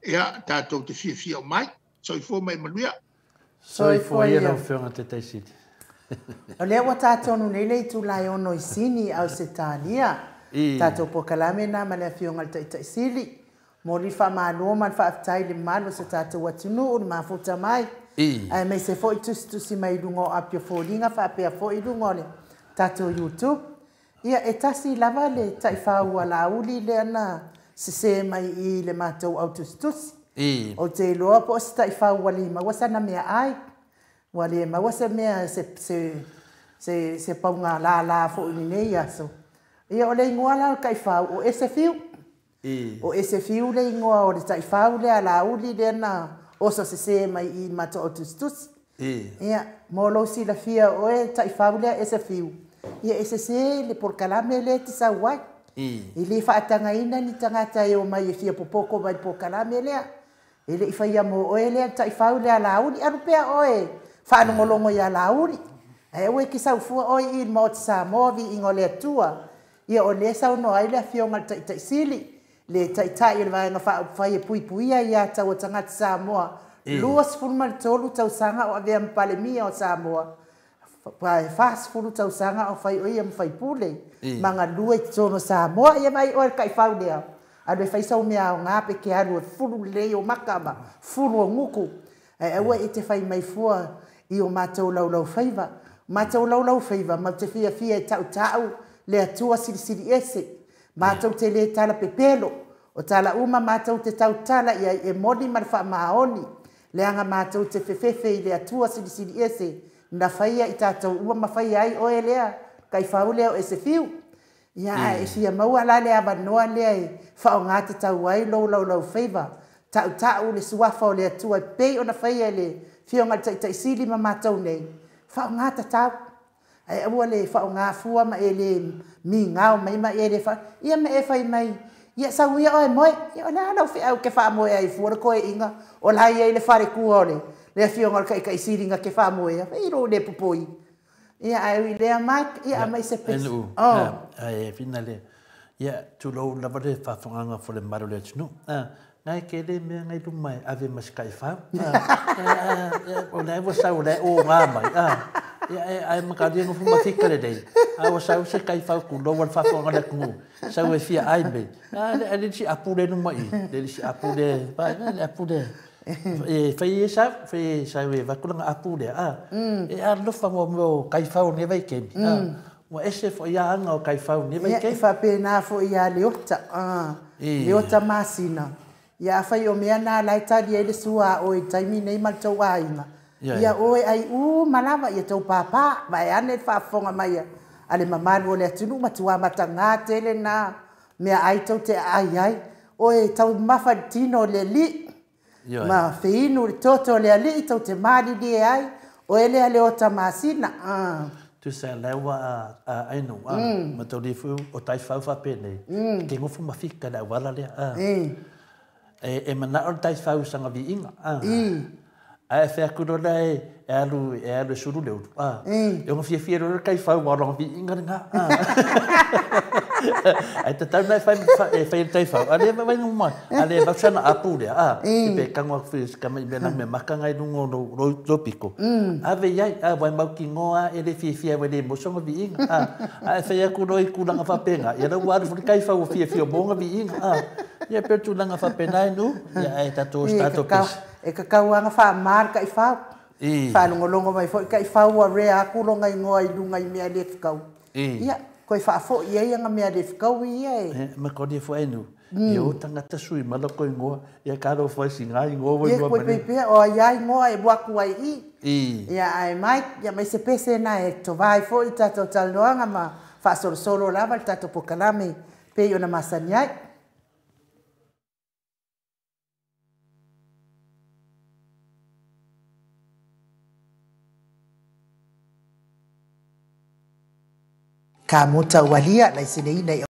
Ia, tatou te fiafia o mai. Soifua mai manuia. Soifua ia lau Afioga Taitaisili. O lea ua tatonu nei le itula e 6 i Sini, Ausetalia. Tatou polokalame na ma le Afioga i le Taitaisili. Mo le faamalo ma le faafetai le mamalu o se tatou atunuu le mafuta mai. Aemaise foi tusitusi mai luga o api o foliga faapea foi luga o le tatou YouTube. Ia, e tasi lava le taifau a Laauli lea na sese mai i le matou au tusitusi. O te iloa po o se taifau ua le maua sana mea ai. Ua le maua se mea se pauga lala foi lenei aso. Ia, o le igoa la o le taifau o Esefiu. O Esefiu le igoa o le taifau lea Laauli lea na oso sese mai i matou au tusitusi. Ia, mo lou silafia o oe taifau lea e se fiu, ia e sesē le polokalame lea e te sau ai. E le faatagaina ni tagata e omai e fia popoto mai i le polokalame lea. E le i faia mo oe lea le taifau lea a Laauli. Alu pea oe e faalogologo ia Laauli, ae aua e te sau fua oe i i le Maota Samoa, viiga o le Atua. Ia o lea e saunoa ai le Afioga i le Taitai Sili, le Taitai o le Vaega Faaupufai e Puipuia Aia Tatau a Tagata Samoa, 23 tausaga o avea ma Palemia o Samoa, 40 tausaga o fai o ia ma faipule ma galue i totonu o Samoa. Ia vaai oe i le taifau lea, alu e fai sau mea aoga pe te alu e fulu lelei ou maka ma fulu ou gutu, ae aua e te fai mai fua i o matou laulaufaiva. O matou laulaufaiva matou te fiafia e tautau le Atua Silisili Ese. Matou te le tala pepelo, o tala uma matou te tautala i ai e moni ma le faamaoni, leaga matou te fefefe i le Atua Silisili Ese na faia i tatou uma ma faia ai oe lea taifau lea o Esefiu. Ia ae e fia maua la le avanoa lea e faaaoga tatau ai lou laulaufaiva, tautau le suafa o le Atua e pei ona faia e le Afioga i le Taitai Sili ma matou nei, faaaoga tatau. Ae aua le faaaoga fua ma e le migao mai ma e le fa... Ia ma e fai mai, ia sau ia oe moe. Ia o le a lau feau e te faamoe ai fua le toeaina o la e i ai le faletua o le Afioga i le Taitai Sili na te faamoea. Fai lou le popoi. Ia ae ui i lea Mike, ia aumai se pese. Oh. Ae fina le. Ia tulou lava le faafofogaaga foi le mamalu o le atunuu. Ngai ke le mea ngai luma e ave ma se taifau. O lea ua sau o lea o ngā mai. Ia e ai makalia ngofu mafika le nei. A ua sau se taifau tulou le faafofogaaga le atunuu. Sau e fia ai me. A le le si apu le luma i. Le si apu le vai le apu le. E fai e sau, fai e sau e vakulanga apu le. A e alofa mo mo taifau ne vai kemi. Ua ese foi ia anga o taifau ne vai kemi. E faapena foi ia Leota. Leota Masina. Ia afai o mea na la e tali ai le sua a oe i le taimi nei ma le tou aiga. Ia oe ai uma lava ia tou pāpā, vaeane le faafofoga mai a le mamalu o le atunuu, matua mataga tele na meaai tou te aai ai. Oe taumamafa i le tino o le Alii ma feinu i le toto o le Alii tou te malilie ai, oe lea Leota Masina. Tusa lea ua ainu ma tau lifu o taifau faapenei, ke gofo ma fika le auala lea. E manao le taifau i sana viiga. Ae fai atu loa lea e alu e alu e sulu le ulu. E ono fiafia loa le taifau aua o lona viiga lena. Ae tatau ona e fai e fai le taifau. A lea vaai mai, a le vau sana apu lea. Pe tago atu foi se tama i mea na mea maka ngai luga o lou pito. Ave i ai, ua e mautinoa e le fiafia ai ua le maua sona viiga. Ae fai atu loa i tulaga faapena, ia la ua alu foi le taifau ua fiafia mo ona viiga. Ia pei o le tulaga faapena e nuu, ia ae tatou o tatou pese. E tatau lava ona faamama le taifau. Faalogologo mai foi le taifau ua rare atu lona igoa i luga i mea le fetau. Ia, toe faafoi ai ana mea le fetaui ia e. E makonia foi e nuu, ia o tagata sui ma loko igoa, ia talofa i sina igoa ua igoa mai nei. Ia, koe pea, o ai lava igoa e alu atu ai i i. Ia, ae Mike, ia mai se pese na e tovā ai foi le tatou talanoaga ma faasolosolo lava le tatou polokalame pei ona masani ai. Ka mo taualia laiseneina i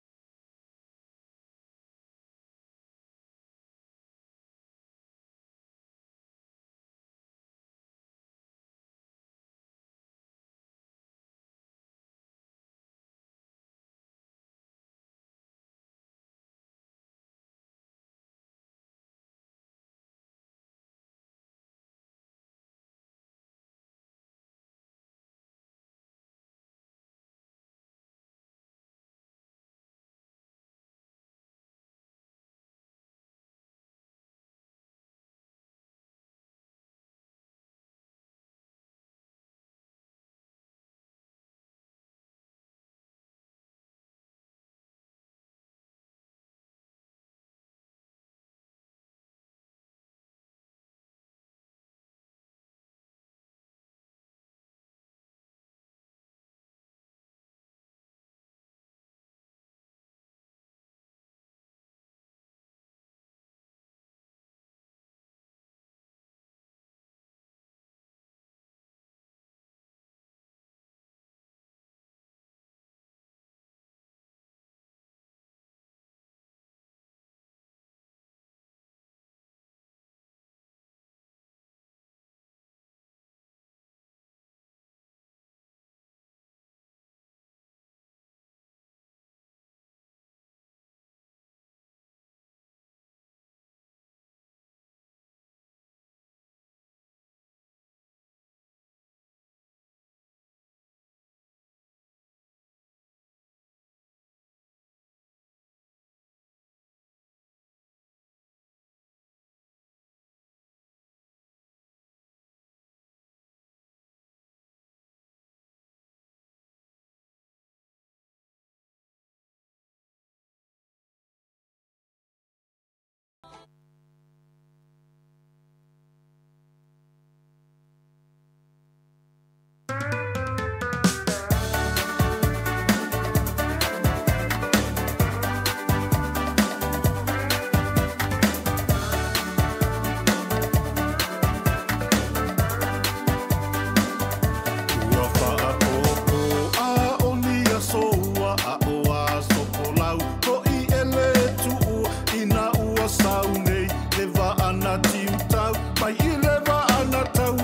ana tiutau mai i le vaana tau.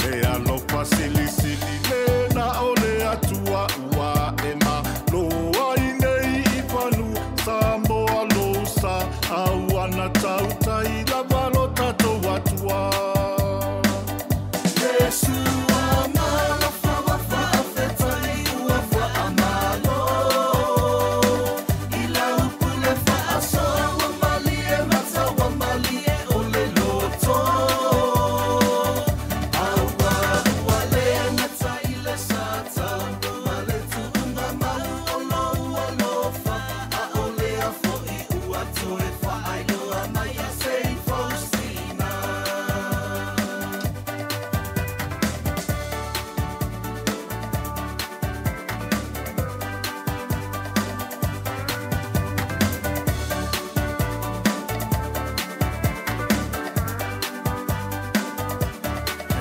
E alofa silisili le na o le atua ua e malo ai nei i fanua Samoa lou sa au ana tautai lava lo tatou atua. Iesu alofa ua faafetai ua faamalo i lau pule faasoa ua malie mata ua malie o le loto aua ua le gata i le sa tau ma le tuuga mau o lou alofa a o lea fo'i ua toe faailoa mai ia Saint Faustina.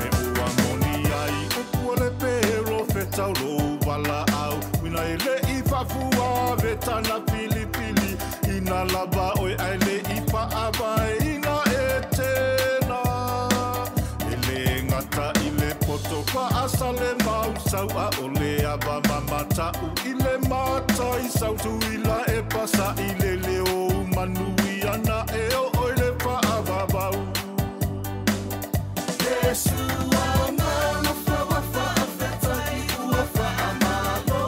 E ua moni ai upu o le perofeta o lou valaau uina e le'i faafua vetana filifili ina lava oe ae le'i faavaeina e tena. E lē gata i le poto faasale mausau a o le ava mamata'u i le mataisau tuila e pasa'i le leo manui ana e oo i le faavavau. Iesu alofa ua faafetai ua faamalo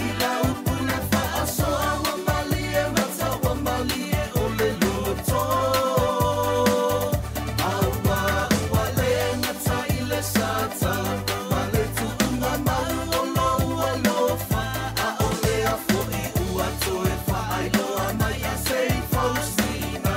i lau pule faasoa ua malie mata ua malie o le loto aua ua le gata i le sa tau ma le tuuga mau o lou alofa a o lea fo'i ua toe faailoa mai ia Saint Faustina.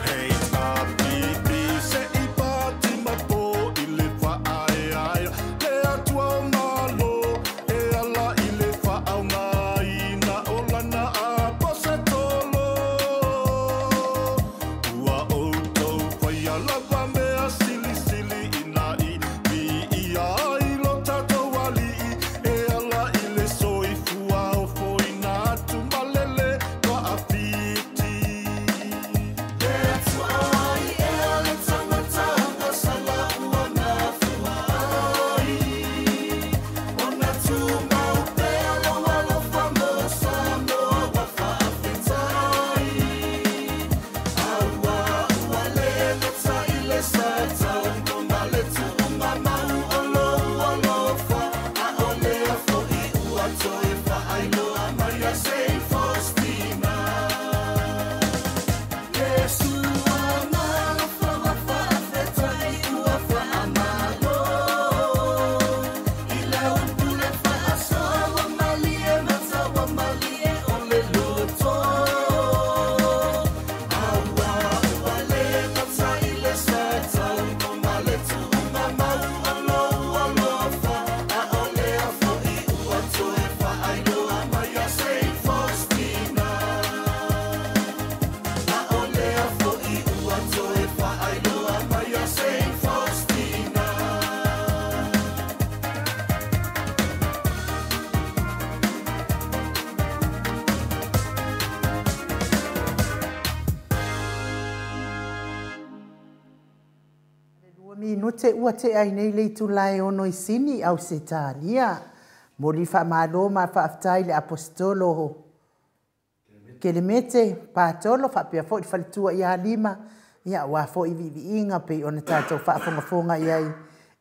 Hei tapipi se i pati mapo i le faaeaea le atua o malo e ala i le faaaogaina o lana aposetolo. Ua outou faia lava mea silisili ina i viia ai lo tatou alii e ala i le soifua ofoina atu malele faafiti. Le Atua ai ea le tagata sala ua mafua ai ona tumau pea lou alofa mo Samoa ua faafetai aua ua le gata i le sa tau ma le tuuga mau o lou alofa a o lea fo'i ua toe faailoa mai ia Saint Faustina. Iesu alofa ua faafetai ua faamalo i lau pule faasoa ua malie mata ua malie o le loto aua ua le gata i le sa tau ma le tuuga mau o lou alofa a o lea fo'i ua toe faailoa mai ia Saint Faustina. A o lea fo'i ua toe faailoa mai ia Saint Faustina. Lua minute ua te ai nei le itula e 6 i Sini au Setalia. Moli faamalo ma faafetai le apostolo Kelemete Patolo faapea foi le faletua ia Lima ia ua foi viiviiga pei ona tatou faafogafoga i ai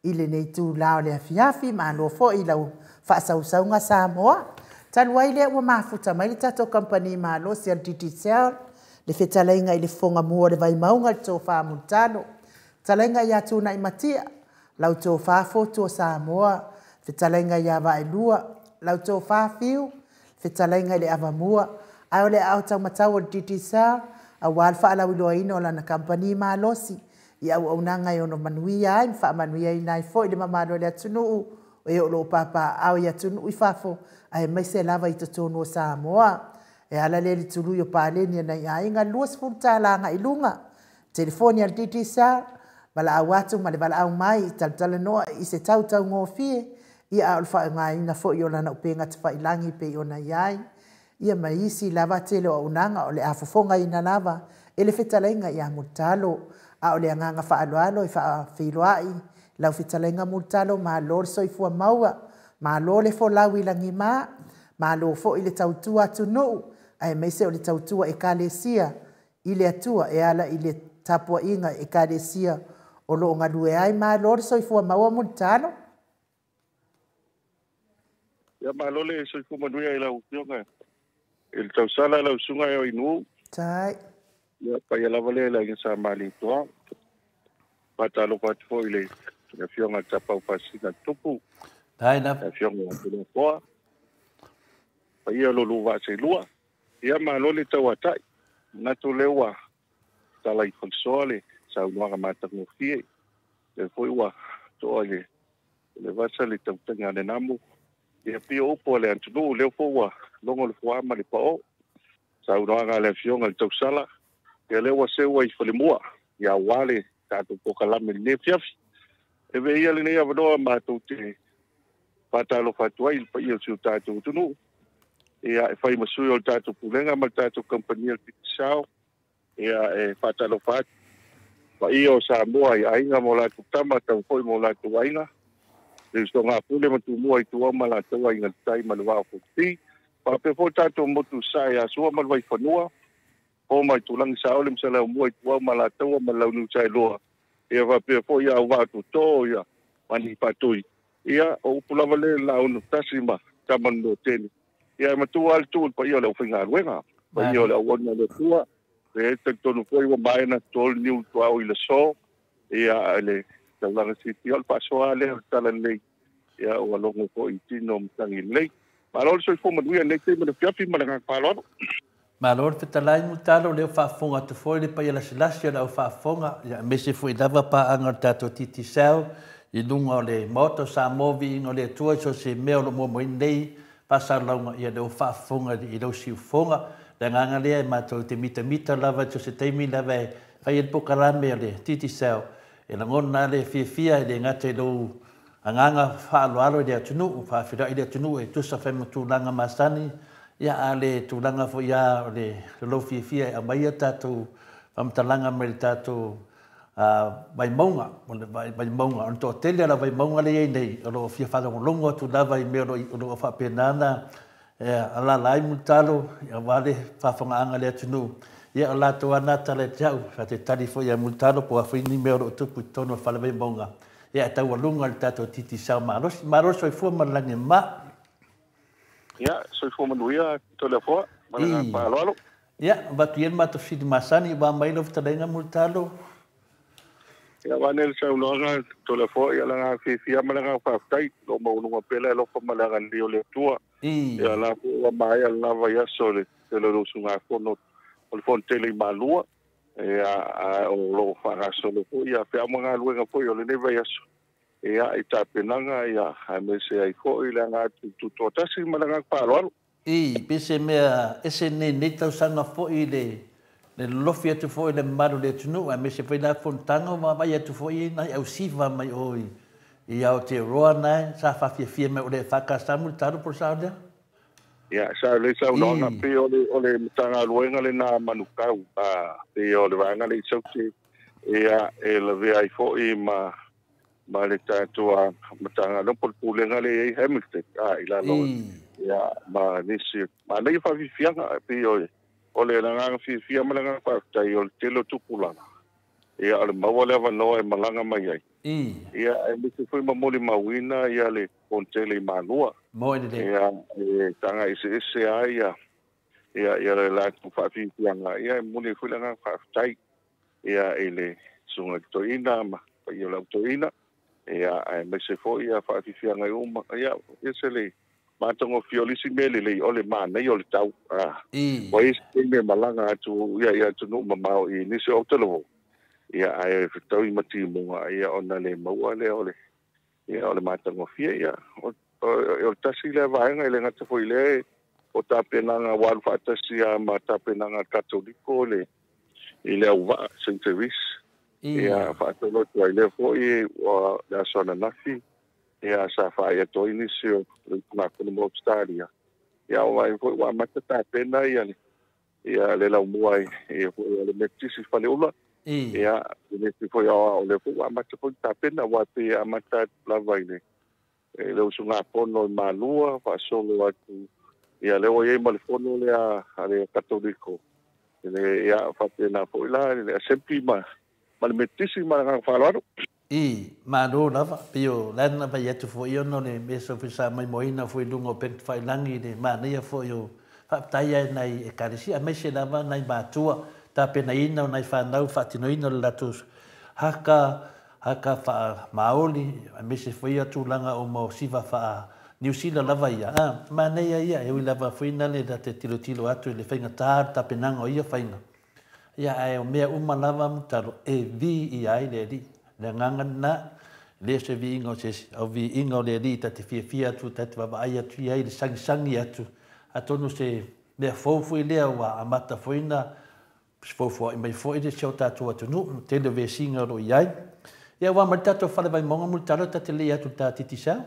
i lenei itula o le afiafi. Malo foi i lau faasausauga Samoa. Talu ai lea ua mafuta mai le tatou kamupani malosi a le Digicel le fetalaiga i le fofoga mua o le Vaimauga le tofa Mulitalo. Fetalaiga ia Tunai Matia lau tofa fotu o Samoa. Fetalaiga ia Vaelua lau tofa Fiu. Fetalaiga i le Avamua ae o le aao taumatau o le Digicel aua le faalauiloaina o lana kamupani malosi i auaunaga e ono manuia ai ma faamanuiaina ai foi le mamalu o le atunuu o e o loo papaao i atunuu i fafo ae maise lava i totonu o Samoa. E ala lea i le tului o paleni a nai aiga $20 agai i luga. Telefoni a le Digicel Valaau atu ma le valaau mai i talatalanoa i se tautaugofie, ia a o le faaaogaina foi o lana upega tafailagi pei ona i ai, ia ma isi lava tele o auaunaga o le a fofogaina lava e le fetalaiga ia Mulitalo. A o le agaga faaaloalo e faafeiloai lau fetalaiga Mulitalo, malo le soifua maua, malo le folau i lagima, malo foi le tautua atunuu, aemaise o le tautua ekalesia i le Atua e ala i le tapuaiga ekalesia o lo o galue ai. Malo le soifua maua Mulitalo. Ia malo le soifua manuia i lau Afioga i le tausala lau susuga e Oinu. Tai. Ia paia lava lea i le aiga Sa Malietoa. Faatalofa atu foi i le Afioga i le Tapaau Faasisina Tupu. Tai lava. Le Afioga ia Toleafoa. Paia o lo oulua vaa seelua. Ia malo le tauatai. Manatu lea ua tala i falesoa le saunoaga matagofie. Lea foi ua toa i le vasa le tautaiga a le namo. Ia pio upu a le atunuu, lea foi ua logo le fuaa ma le pao. Saunoaga a le Afioga i le Tausala, ia lea ua seua i falemua, ia aua le tatou polokalame i lenei afiafi. E avea ia lenei avanoa matou te faatalofa atu ai i le paia o si o tatou atunuu, ia e fai ma sui o le tatou Pulega ma le tatou Kamupani o le Digicel, ia e faatalofa atu paia o Samoa i aiga ma o latou tama, tau foi ma o latou aiga, le usoga a Pule ma Tumua i Tua ma latou aiga i le tai ma le vaa o Fonoti. Faapea foi tatou motu sae ia Sua ma le Vaifanua, Fofo ma Aitulagi Saole ma Saleaaumua i Tua ma Alataua ma le Launiu Saelua, ia faapea foi ia Auvaa Toto ia ma Niufaatui. Ia o upu lava lea i le Launu tasi ma Tama le Nuatele. Ia e matua lava le tuu i le paia o le aufaigaluega, paia o le auauna a le Atua. E talitonu foi ua maea ona toto le niu tuaoi i le aso, ia le taulaga siitia o le faasoa lea o le talalelei, ia ua logo foi i tino o matagi lelei. Malo le soifua manuia i lenei taimi o le afiafi ma le agaga faaaloalo. Malo le fetalai Mulitalo, lea ua faafofoga atu foi le paia lasilasi o le au faafofoga, ia aemaise foi lava paaga o le tatou Digicel i luga o le Maota o Samoa, viiga o le Atua i so o se mea o lo o muamua ai nei faasalalauga, ia lea ua faafofoga i lau siufofoga. Le agaga lea e matou te mitamita lava i so o se taimi lava e fai ai le polokalame a le Digicel, e lagona lava le fiafia e le gata i lou agaga faaaloalo i le atunuu, faafeiloai le atunuu e tusa fai ma tulaga masani, ia a o le tulaga foi lava o le lou fiafia e aumai a tatou faamatalaga mai le tatou Vaimauga, o le Vaimauga, o le toatele o le Vaimauga lea e i ai nei, o lo o fia faalogologo atu lava i mea o lo o faapena ona alaala ai Mulitalo aua le faafofogaaga a le atunuu. Ia o latou lava na tala ia te au, faatalitali foi ia Mulitalo po o a foi ni mea o lo o tupu i totonu o le Fale Vaimauga, ia e taualuga i le tatou Digicel malosi. Malo le soifua ma le lagi e mama. Ia, soifua manuia Toleafoa ma le agaga faaaloalo. Ia, avatu ia le matou fesili masani, ua aumai lau fetalaiga Mulitalo. Ia, avane le saunoaga Toleafoa, ia le agaga fiafia ma le agaga faafetai, o lo o maualuga pea le alofa ma le agalelei o le Atua. Ia, la foi ua maea lena vaiaso o le tele o le usugafono o le Fono Tele i Malua, ia, a o lo o faagasolo foi ia feau ma galuega foi o lenei vaiaso, ia, i tapenaga, ia, aemaise ai foi le aga atu i Tutoatasi ma le agaga faaaloalo. I, pe se mea ese nei nei tausaga foi le le lolofi atu foi i le mamalu o le atunuu, aemaise foi la fonotaga ua vaavaai atu foi i nai ausiva mai o i Aotearoa nae sa faafiafia mai o le EFKS Mulitalo po o le sao lea? Ia, sa lelei saunoaga, pei o le o le Matagaluega lena a Manukau, a pei o le vaega lea i Saute, ia e lavea ai foi ma ma le tatou Matagaluega po o le Pulega lea e i ai Hamilton, a i lalo ia ma nisi manaia faafiafiaga, pei o o le agaga fiafia ma le agaga faafetai o le tele o tupulaga, ia o le maua le avanoa e malaga mai ai. Ia aemaise foi ma molimauina ia le Fono Tele i Malua. Ia e taga eseese ai ia ia le latou faafiafiaga, ia e momoli ai foi le agaga faafetai ia i le susuga i le toeaina ma paia o le au toeaina, ia aemaise foi ia faafiafiaga uma, ia ese le matagofie. O le isi mea lelei o le manaia o le tau, a ua i ai se taimi e malaga atu ia i atunuu mamao i nisi o Aotearoa, ia ae fetaui ma timuga, ia ona le maua lea o le ia o le matagofie. Ia o le tasi lea vaega, e le gata foi i lea o tapenaga ua alu faatasi lava ma tapenaga a le Katoliko i le auvaa Saint Therese. Ia faatolu atu ai lea foi ua le aso ananafi ia sa faai atu ai nisi o le usugafono mo Ausetalia. Ia o ai foi ua amata tapena ia le ia le laumua ia foi o le Metotisi Faleula. Ia le isi foi aoao lea foi ua amata foi tapena aua e pei e amata atu lava i le le usugafono i Malua faasolo atu ia lea ua i ai ma le fono lea a le Katoliko le ia faapena foi la le Assembly ma ma le Metotisi ma le agaga faaaloalo. I, malo lava, pei o la na fai atu foi ona o le mea foi sa maimoaina foi i luga o upega tafailagi i le manaia foi o faafetai ai nai Ekalesia aemaise lava nai matua tapenaina o nai fanau faatinoina o le latou haka, haka faa-Maoli aemaise foi ia tulaga uma o siva faa-Niu Sila lava ia, a, manaia ia, e ui lava foi na le ta te tilotilo atu i le faigata o le tapenaga o ia faiga. Ia, ae o mea uma lava Mutalo e viia ai le Alii. O le agaga lena, e le o se viiga o se isi, a o viiga o le Alii ta te fiafia atu, ta te vaavaai atu i ai i le sagisagi atu. Atonu o se mea fou foi lea ua amata foi ona foafoa'i mai foi si o tatou atunuu, tele o vesiga o lo o i ai. Ia, ua mai le tatou Fale Vaimauga Mulitalo, ta te lei atu i le ta Digicel.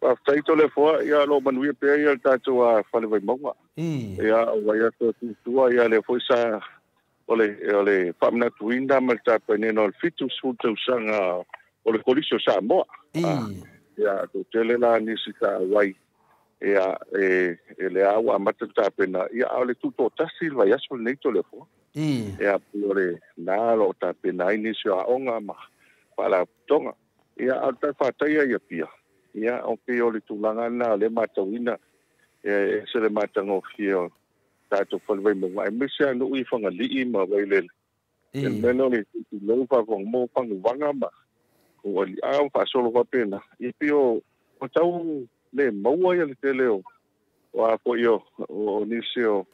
Faafetai Toleafoa, ia o lo o manuia pea ia le tatou Fale Vaimauga. Ia o vaiaso atu i tua ia lea foi sa o le o le faamanatuina ma le tapenena o le 70 tausaga o le Kolisi o Samoa. Ia toatele la nisi sa auai ia e e lea ua amata tapena ia a o le tutoatasi le vaiaso lenei Toleafoa. Ia pei o le na o lo o tapena ai nisi o aoga ma faalapotopotoga. Ia, a o le tala faataia i Apia, ia, o pei o le tulaga lena o lea e matauina, e ese le matagofie o tatou fale Vaimauga, aemaise lava nuu i Fagalii ma Vailele. Ia, le mea lea o le tulou faafogafoga faguvaga ma aliao ma faasolo faapena, ia pei o tau le maua ia le tele o a foi o nisi o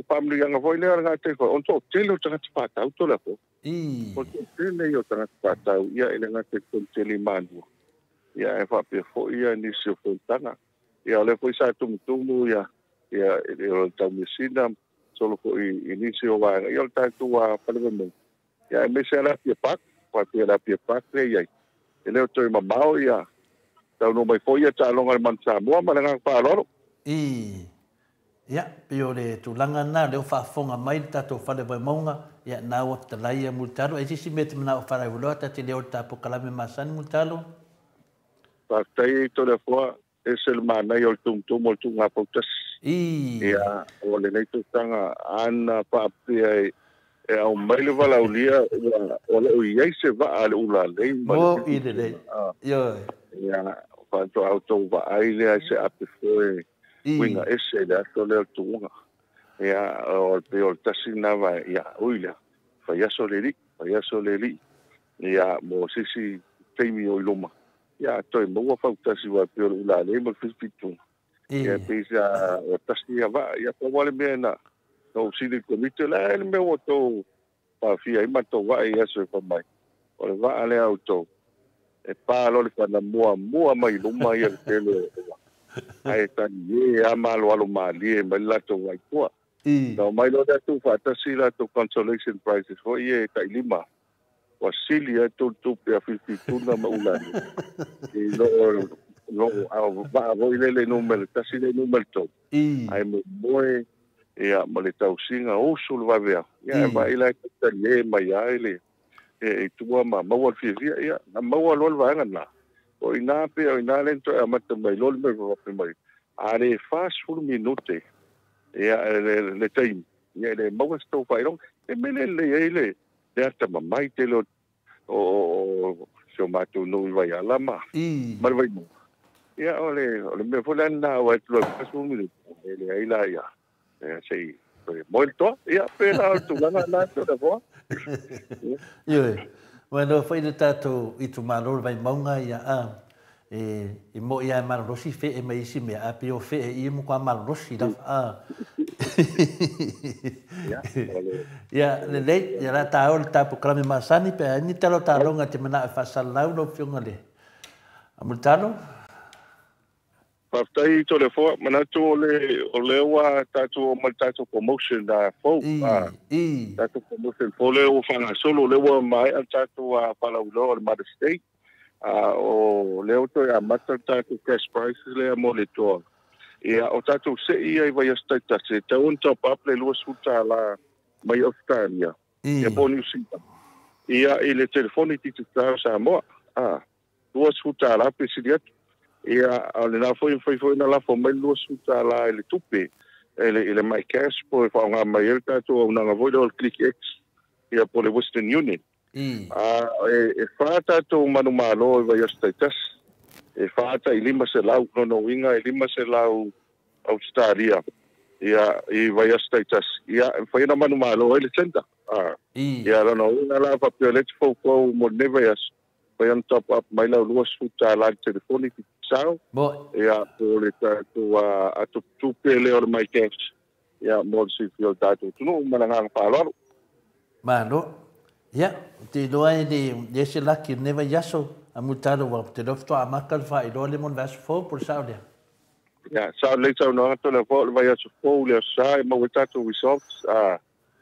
faamanuiaga foi lea o le gatai foi, ona toatele o tagata fatau Toleafoa. O le toatele ia o tagata fatau, ia e le gata i Fonotele i Malua, ia ae faapea foi ia nisi o fonotaga. Ia o lea foi sa tumutumu ia ia o le taumeasina solo foi i nisi o vaega, ia o le tatou Fale Vaimauga, ia aemaise lava le Apia Park, aua e pei o le Apia Park lea e i ai, e le o toe mamao ia taunuu mai foi ia taaloga a le Manu Samoa ma le agaga faaaloalo. I. Ia, pei o le tulaga lena, lea ua faafofoga mai le tatou Fale Vaimauga, ia, na ua fetalai ia Mulitalo. Ai se isi mea e te manao e faalauiloa, ta te le o le ta polokalame masani Mulitalo? Faafetai Toleafoa, ese le manaia o le tumutumu o le tuuga fautasi. Ia, o lenei tausaga ana faapea e aumai le valaaulia ua o lo o i ai se vaa a le Ulalei ma le Mo i lelei. Ioe. Ia, faatoa outou vaai lea i se ape foe uiga ese i le aso lea o le tuuga. Ia, o pei o le tasi lena vaega, ia, ui lea, fai aso le alii, fai aso le alii, ia, mo se isi taimi o i luma, ia, toe maua fautasi aua e pei o le ulalei ma le filifilituga, ia, pei sa o tasi ia vaa. Ia, pau lava le mea na ou sili i le Komiti, o le a le mea ua outou paofia ai matou vaa i aso e fai mai, o le vaa lea a outou, e pa loa le fana muamua mai i luma ia le tele o vaa, ae talie lava ma aloalo malie mai le latou vaa i tua. Na omai loa lea tuufaatasi latou consolation prizes foi ia e tai lima, ua sili atu le tupe a Filifilituna ma Ulani i lo o vaa foi lele numera tasi le numera tolu, ae momoe ia ma le tausiga usu le vaveao, ia ae vaai la e talie mai lava i le i tua ma maua le fiafia, ia na maua loa le vaega lena. O i ina pei o i ina lea na toe amata mai loa le mea faapea mai, a le 40 minute ia le taimi, ia e le maua se tou faailoga. E mea le lelei ai le atamamai tele o si o matou nuu i Vaiala ma le Vaimauga. Ia o le mea foi lea na au ai loa i le 40 minute, e leai la ia, se i toe moe le toa. Ia pei la o le tulaga lena Toleafoa. Ioe, ua iloa foi le tatou itumalo o le Vaimauga, ia, E mo'i lava e malolosi fe'e mai isi mea, ae pei o fe'e i e matua malolosi lava. A. Ia, lelei, ia la tāua le tā polokalame masani pe a ai ni tala o taloga e te mana'o e faasalalau lau Afioga i le Mulitalo. Faafetai Toleafoa, manatu o lea ua tatou oo mai le tatou promotion fou. Tatou promotion fou lea ua faagasolo, lea ua maea le tatou faalauiloa o le Mother's Day. O lea ua toe amata le tatou cash prices lea mo le toa. Ia, o tatou sei ia i vaiaso taitasi, e tatau ona top up le $20 mai Ausetalia, ia po o Niu Sila, ia i le telefoni Digicel o Samoa. $20 pe sili atu. Ia, o lena foi e mafai foi ona lafo mai le $20 i le tupe, i le MyCash po e faaaoga mai ai le tatou auaunaga foi lea o le ClickX, ia po o le Western Union. E fa tatou manumalo i vaiaso taitasi. E fa tai 500, lona uiga e 500 Ausetalia, ia, i vaiaso taitasi. Ia, e mafai ona manumalo ai le tender. Ia, lona uiga la faapea o lea e te foufou mo lenei vaiaso, mafai ona top up mai lau $20 i le telefoni Digicel, ia, po o le tatou atotupe lea o le MyCash, ia, mo le silafia o le tatou atunuu ma le agaga faaaloalo. Malo. Ia, ou te iloa e le ese laki i lenei vaiaso, a Mulitalo ua te iloa faatoa amata le faailoa lea mo le vaiaso fou po o le sao lea? Ia, sao lelei saunoaga Toleafoa, o le vaiaso fou le Aso Sa e maua ai tatou results,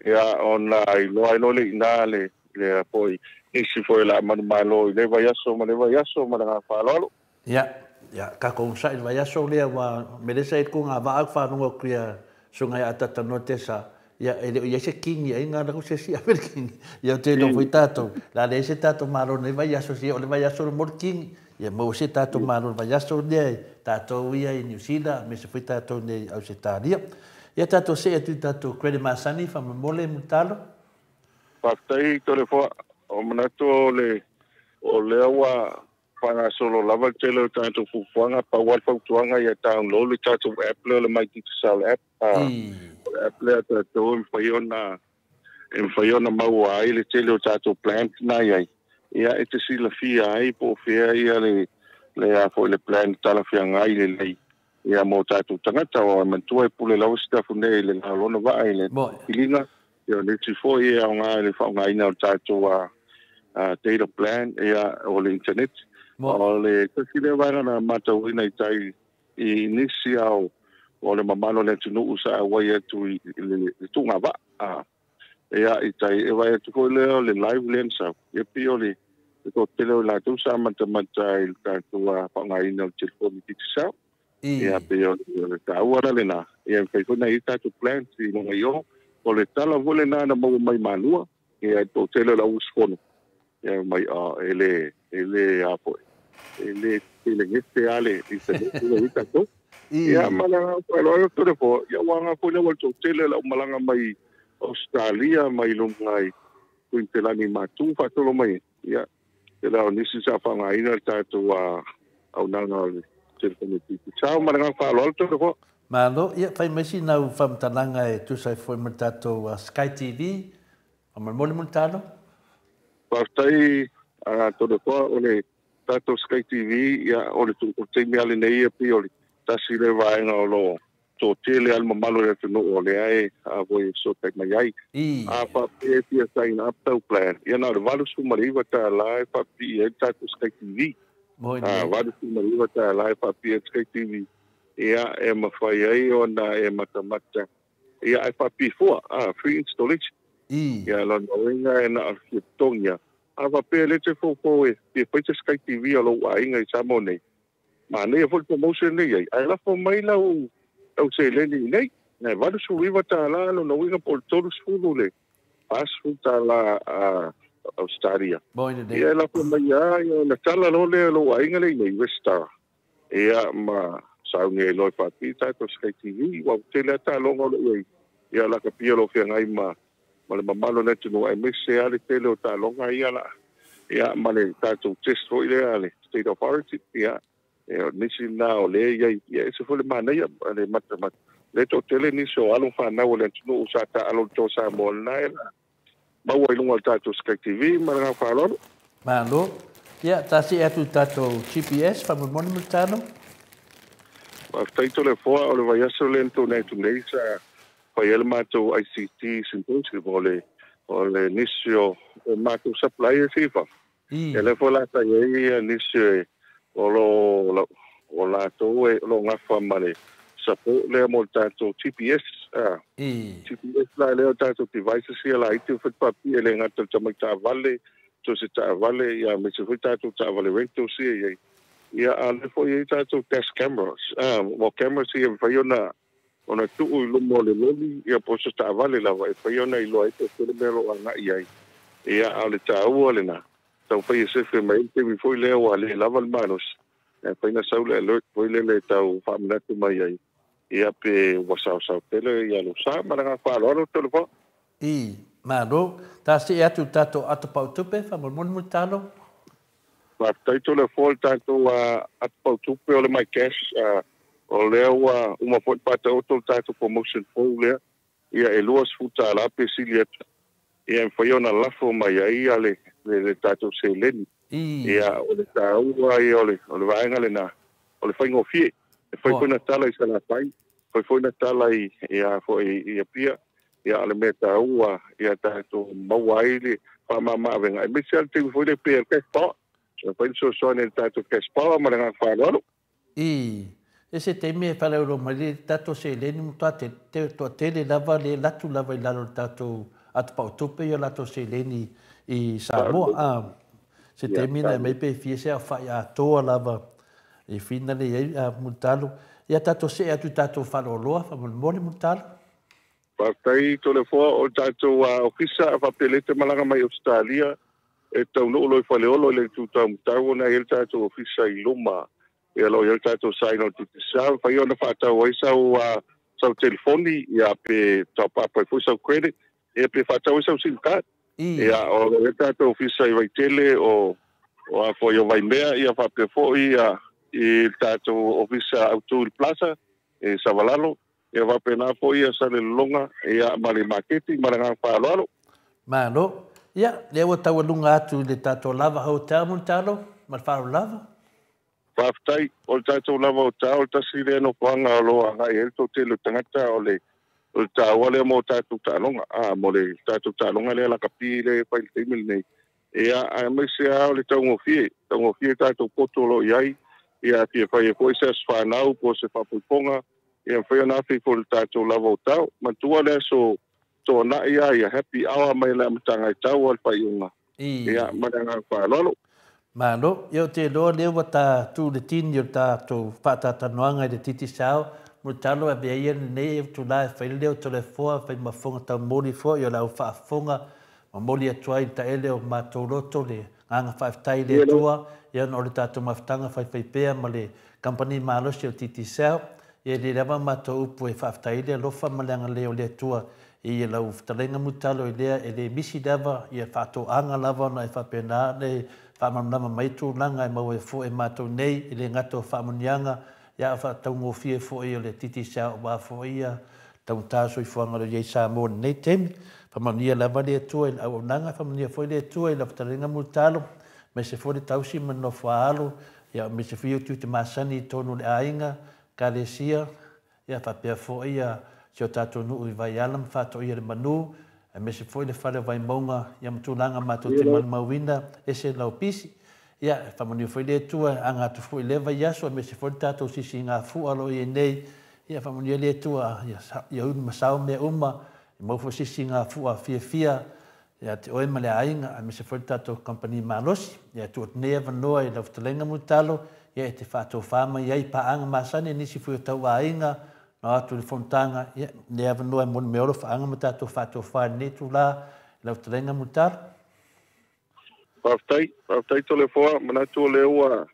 ia, ona iloa ai loa lea i ina le lea foi nisi foi o le a manumalo i lea vaiaso ma lea vaiaso ma le agaga faaaloalo. Ia, ia, tatou onosai i le vaiaso lea ua melesa ai le tuga vaa au faalogo atu ia Susuga ia Atata Noa Tesa, ia e le o i ai se kini ai na latou se isi ave le kini. Ia ou te iloa foi tatou, o le a leai se tatou malo i lenei vaiaso, sia o le vaiaso mo le kini. Ia maua se tatou malo i le vaiaso lea i tatou ia i Niu Sila, aemaise foi tatou nei i Ausetalia. Ia tatou see atu i tatou credit masani faamolemole Mulitalo. Faafetai Toleafoa, o manatu o le o lea ua faagasolo lava le tele o tatou fuafuaga, pau lava le fautuaga ia download le tatou app lea o le My Digicel app. O le app lea a tatou e mafai ona e mafai ona maua ai le tele o tatou plans na i ai. Ia e te silafia ai po o fea ia le le a foi le plan talafeagai lelei ia mo tatou tagata. Aua manatua e pule lava Sitafune i le la o lona vaa i le filiga. Ia o le isi foi e aoga i le faaaogaina o le tatou data plan ia o le internet. O le tasi lea vaega na matauina i tai i nisi ao o le mamalu o le atunuu sa auai atu i le tuuga vaa. Ia i tai e vaai atu foi lea o le live lea na sau, ia pei o le toatele o i latou sa matamata i le tatou faaaogaina o le telefoni Digicel. Ia pei o le taua la lena, ia e mafai foi ona i ai tatou plans i luga i o. O le tala foi lena na maua mai Malua, ia i le toatele o le au usufono, ia mai e le e le a foi, e le telegese lava le internet lea e i ai tatou. Ia ma le agaga faaaloalo Toleafoa, ia ua aga foi lea ua le toatele o le aumalaga mai Ausetalia mai luga i Kuiniselani i Matu faasolo mai ai. Ia, tele lava o nisi sa faaaogaina le tatou auaunaga o le telefoni Digicel. Ma le agaga faaaloalo Toleafoa. Malo, ia fai mai sina au faamatalaga e tusa ai foi ma le tatou Sky TV. Faamolemole Mulitalo. Faafetai Toleafoa, o le tatou Sky TV, ia, o le taimi lava lenei ia pei o le tasi lea vaega o lo o toatele lava le mamalu o le atunuu o lea e foi e fesootai mai ai. A faapea e fia sign up tau plan, ia na o le $89 e faapipii ai le tatou Sky TV. $89 e faapipii ai le Sky TV, ia e mafai ai ona e matamata, ia ae faapipii fua, free installation. Ia lona uiga e na o le fia totogi lava. A faapea o lea e te foufou e fia fai se Sky TV a lou aiga i Samoa nei, manaia foi le promotion lea e i ai, ae lafo mai lau seleni i inei, e $89 lona uiga po o le 30 le $40 Ausetalia. Ia e lafo mai lava, ia ona tala loa lea o lou aiga lea i inei, resitala, ia ma sauni ai loa e faapipii tatou Sky TV, aua ua tele lava taaloga o lo o i ai, ia lakapi o lo o feagai ma le mamalu o le atunuu, aemaise lava le tele o taaloga ia la, ia ma le tatou test foi lea a le State of Origin, ia, o nisi na o lea e i ai, ia ese foi le manaia, le matamata, lea e toatele nisi o alo ma fanau o le atunuu sa taaalo i le Toa Samoa lena e la maua i luga o le tatou Sky TV ma le agaga faaaloalo. Malo. Ia, ta see atu i le tatou GPS, faamolemole Mulitalo. Faafetai Toleafoa, o le vaiaso lea na tuanai atu nei sa fai ai le matou ICT symposium, o le o le nisi o matou suppliers i fafo. Ia lea foi la sa i ai nisi o lo o latou e o lo o gafa ma le support lea mo le tatou GPS. GPS la lea o tatou devices ia laiti o fai paapii, e le gata i le tamai taavale, so se taavale ia aemaise foi tatou taavale rentals ia i ai. Ia a o lea foi e i ai tatou dash cameras, mo cameras ia e mafai ona tuu i luma o le loli ia po o se taavale lava e mafai ona iloa ai po o fea le mea o lo o agai i ai. Ia a o le taua lena, taumafai e sefe mai ai le taimi foi lea ua le lava le malosi, ae mafai ona sau le alert foi lele e tau faamanatu mai ai, ia pe ua saosao tele ia lou sa. Ma le agaga faaaloalo, Tolefoa. I, Malo. Ta see atu i le tatou ato pautupe, faamolemole Mulitalo. Faafetai Tolefoa i le tatou ato pautupe o le My Cash, o lea ua uma foi ona faataoto le tatou promotion fou lea, ia e $20 pe sili atu, ia e mafai ona lafo mai ai ia le tatou seleni. Ia o le taua ia o le vaega lena, o le faigofie. E fai foi na tala i Salafai, fai foi na tala i foi i Apia. Ia o le mea taua ia tatou maua ai le faamama-avega, aemaise lava le taimi foi lea pe o le cash power. E mafai ona fesoasoani i le tatou cash power ma le agaga faaaloalo. I se taimi e faalauiloa mai le tatou seleni matua toatele lava le alu atu lava i lalo o le tatou atopautupe i o latou seleni i Samoa. Se taimi na aumai pe fia se aofai atoa lava e fina le i ai Mulitalo. Ia tatou see atu i tatou faaaloaloa faamolemole Mulitalo. Faafetai Toleafoa, o le tatou ofisa faapea lea e te malaga mai Ausetalia e taunuu loa i Faleolo i le itu taumatau ona e i ai le tatou ofisa i luma. Ia o lo o i ai le tatou sign o le Digicel, mafai ona faatau ai sau telefoni, ia pe top-up ai foi sau credit, ia pe faatau ai sau sim card. Ia o lo o i ai le tatou ofisa i Vaitele o a foi o Vaimea, ia faapea foi ia i le tatou ofisa autu i le Plaza i Savalalo, ia faapena foi ia Salelologa, ia ma le maketi ma le agaga faaaloalo. Malo. Ia, lea ua taualuga atu i le tatou Lava Hotel Mulitalo, ma le faaaloalo lava. Faafetai. O le tatou Lava Hotel, o le tasi lea nofoaga o lo o agai ai le toatele o tagata, o le taua lea mo tatou taaloga, mo le tatou taaloga lea lakapi lea e fai i le taimi lenei. Ia, aemaise lava o le taugofie, taugofie tatou poto o lo o i ai, ia fia fai ai foi se aso fanau po o se faapoipoga, ia mafai ona afe ifo i le tatou Lava Hotel. Manatua le aso Toanai lava ia happy hour mai le amataga e tau lava le faaiuga. Ia, ma le agaga faaaloalo. Malo. Ia ou te iloa lea ua ta tu i le tini o le tatou faataatanoaga i le Digicel, Mulitalo e avea ia lenei itula e fai le leo Toleafoa, fai ma fofoga taumoli foi o le au faafofoga, momoli atu ai i le taele o matou loto le agaga faafetai i le Atua, ia ona o le tatou mafutaga faifaipea ma le kamupani malosi o le Digicel. Ia e le lava matou upu e faafetai ai le alofa ma le agalelei o le Atua i lau fetalaiga Mulitalo i lea e le misi lava ia faatoaga lava ona e faapena ona e faamalamalama mai tulaga e maua ai foi e matou nei e le gata o faamanuiaga ia a o faataugofie foi o le Digicel aua foi ia taugata soifuaga o lo o i ai i Samoa i lenei taimi. Faamanuia lava le Atua i le auaunaga, faamanuia foi le Atua i lau fetalaiga Mulitalo, aemaise foi le tausi ma le nofo a alo, ia aemaise foi ou tiute masani i totonu o le aiga, Ekalesia, ia faapea foi ia si o tatou nuu i Vaiala ma Faatoia le Manu, aemaise foi le fale o Vaimauga, ia ma tulaga matou te maumauina, ese lau pisi. Ia, e faamanuia foi le Atua e aga atu foi i lea vaiaso, aemaise foi le tatou sisigafua o lo o i ai nei. Ia, faamanuia le Atua ia ulu ma sao mea uma, ia maua foi sisigafua fiafia ia te oe ma le aiga, aemaise foi le tatou kamupani malosi. Ia tuu atu nei avanoa i lau fetalaiga Mulitalo, ia e te faatofa mai ai paaga masani a nisi foi o tau aiga, na o atu i le fonotaga, ia, lenei avanoa e moni meaola faaga ma tatou faatofa i lenei itula i lau fetalaiga Mulitalo. Faafetai, faafetai Toleafoa, manatu o lea ua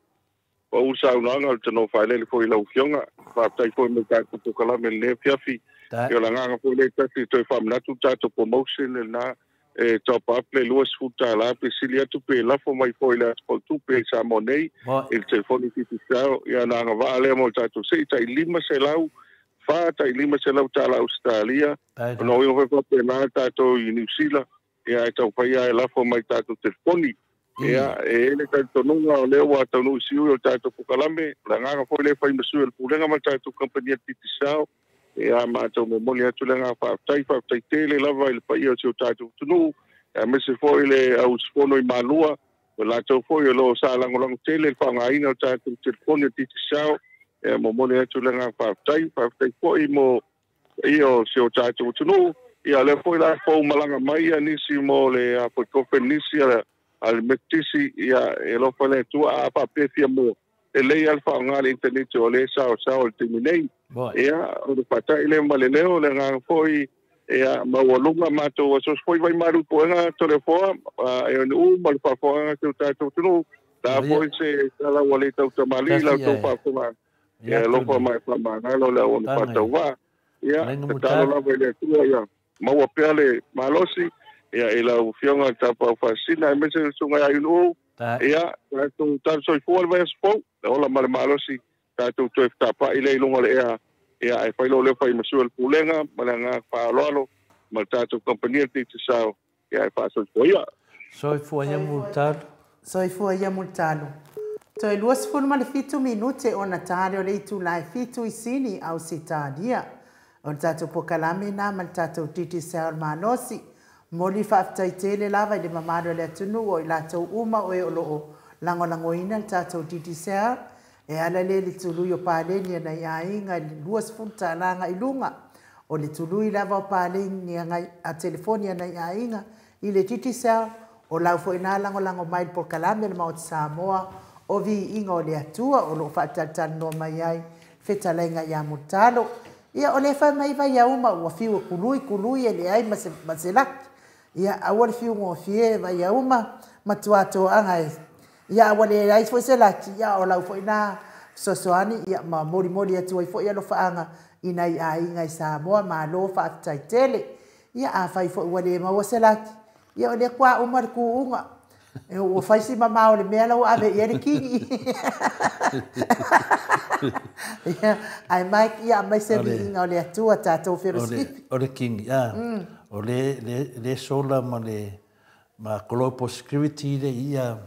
pau le saunoaga o le tanoa faeleele foi i lau Afioga. Faafetai foi mo le tatou polokalame i lenei afiafi. Ia o le agaga foi lea e tasi e toe faamanatu le tatou promotion lena e top up le $20 pe sili atu pe lafo mai foi i le aso pautupe i Samoa nei i le telefoni Digicel. Ia ona agavaa lea mo le tatou sei tai $500 fa tai $500 Ausetalia. Ona uiga foi faapena tatou i Niu Sila, ia e taumafai lava e lafo mai i tatou telefoni. Ia, e i ai le talitonuga o lea ua taunuu i siui o le tatou polokalame, o le agaga foi lea e fai ma sui o le Pulega ma le tatou kamupani a le Digicel. Ia, matou momoli atu le agaga faafetai, faafetai tele lava i le paia o si o tatou atunuu, aemaise foi le au usufono i Malua, o latou foi o lo o sa lagolago tele i le faaaogaina o tatou telefoni a le Digicel. E momoli atu le agaga faafetai, faafetai foi mo paia o si o tatou atunuu. Ia lea foi la fou malaga mai ia nisi mo le foi kofe nisi a le Metotisi. Ia e alofa le Atua, a faapea fia mo e lelei lava le faaaoga le internet o lea e saosao i le taimi nei. Ia o le faatai lea ma le leo, le agaga foi ia maualuga matou asoaso foi vai malu puega Toleafoa e Nuu ma le faafofogaaga a si o tatou atunuu. La foi se tala ua le tautamalii la outou faafofoga. Ia alofa ma e faamagalo le auauna faatauvaa. Ia tatalo lava i le Atua ia maua pea le malosi ia i lau Afioga i le Tapaau Faasisina aemaise le Susuga ia Iunuu. Ia tatou talo soifua le vaiaso fou, le ola ma le malosi tatou toe fetapa'i lea i luga o le ea. Ia ae fai loa lea fai ma sui o le Pulega ma le agaga faaaloalo ma le tatou kamupani a le Digicel. Ia e faasoifua ia. Soifua ia Mulitalo. Soifua ia Mulitalo. Toe 27 minute ona ta lea o le itula e 7 i Sini, Ausetalia. O le tatou pokalame lena ma le tatou Digicel malosi. Momoli faafetai tele lava i le mamalu o le atunuu o i latou uma o e o lo o lagolagoina le tatou Digicel e ala lea i le tului o paleni a nai aiga i le 20 tala agai i luga. O le tului lava o paleni a telefoni a nai aiga i le Digicel, o lau foi na lagolago mai i le polokalame a le Maota Samoa o Viiga o le Atua o lo o faatalatalanoa mai ai fetalaiga ia Mulitalo. Ia o lea fai mai Vaiauma ua fiu e kului kului e leai ma se ma se laki. Ia aua le fiu gofie Vaiauma matua toaga e ia ua leai foi se laki ia o lau foi na fesoasoani ia ma molimoli atu ai foi alofaaga i nai aiga i Samoa. Malo faafetai tele. Ia afai foi ua le maua se laki ia o lea kua uma le kuuga. Ua fai si mamao o le mea la ua ave i ai le kini. Ia, ae Mike, ia aumai se viiga o le Atua tatou felosipi. O le kini, a, o le, le, le sola ma le, ma Global Security le ia,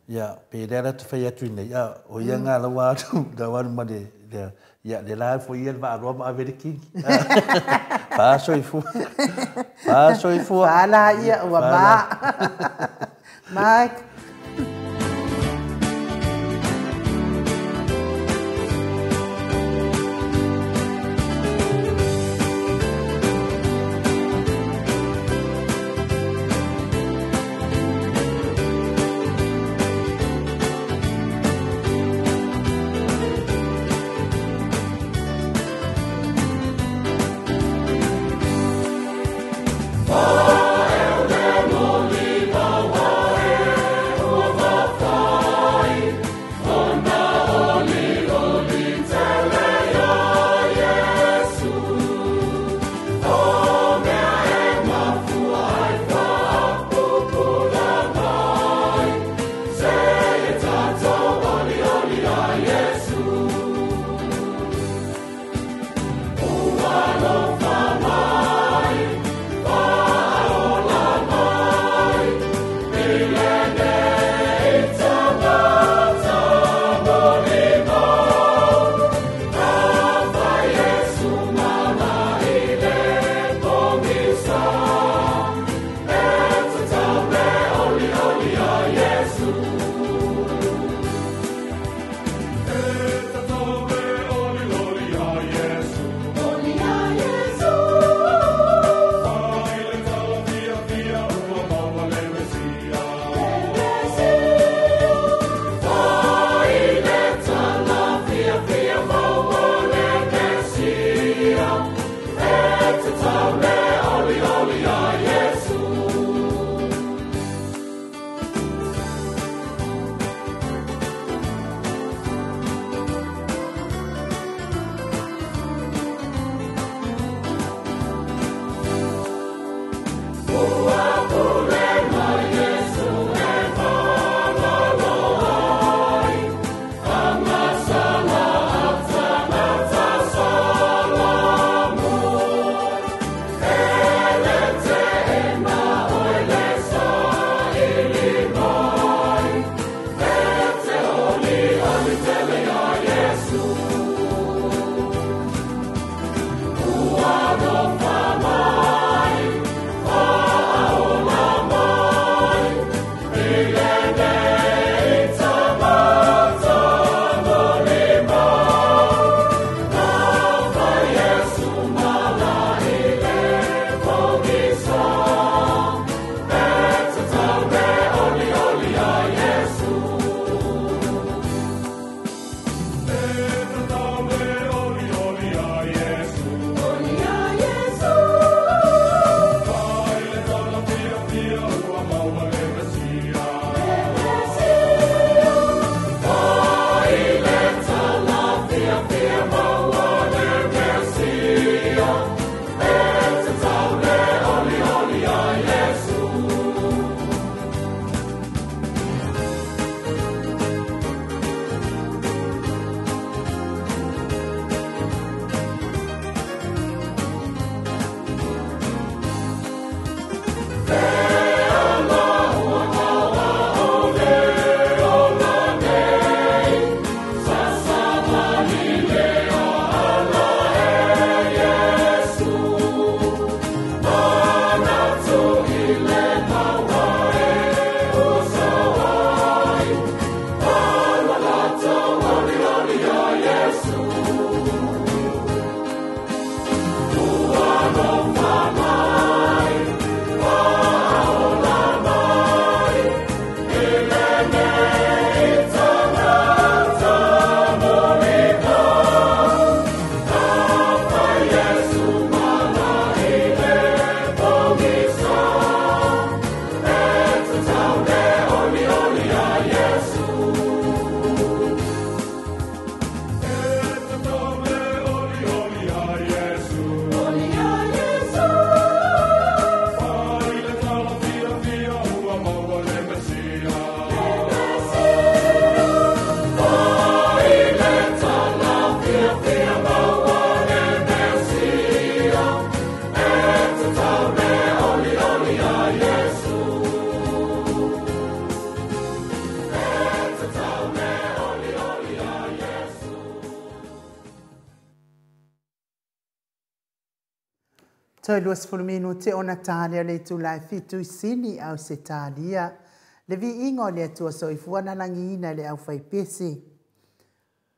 ia, pe lea la te fai atu nei, a, o ia ngā lawa atu, lawa atu ma le, le, ia, le la foi ia le vaaloa ma ave le kini. Faasoifua. Faasoifua. Faala ia ua ma. Mike. Toe 20 minute ona tā lea le itula e 7 i Sini Ausetalia. Le viiga o le Atua soifua na lagiina e le aufaipese.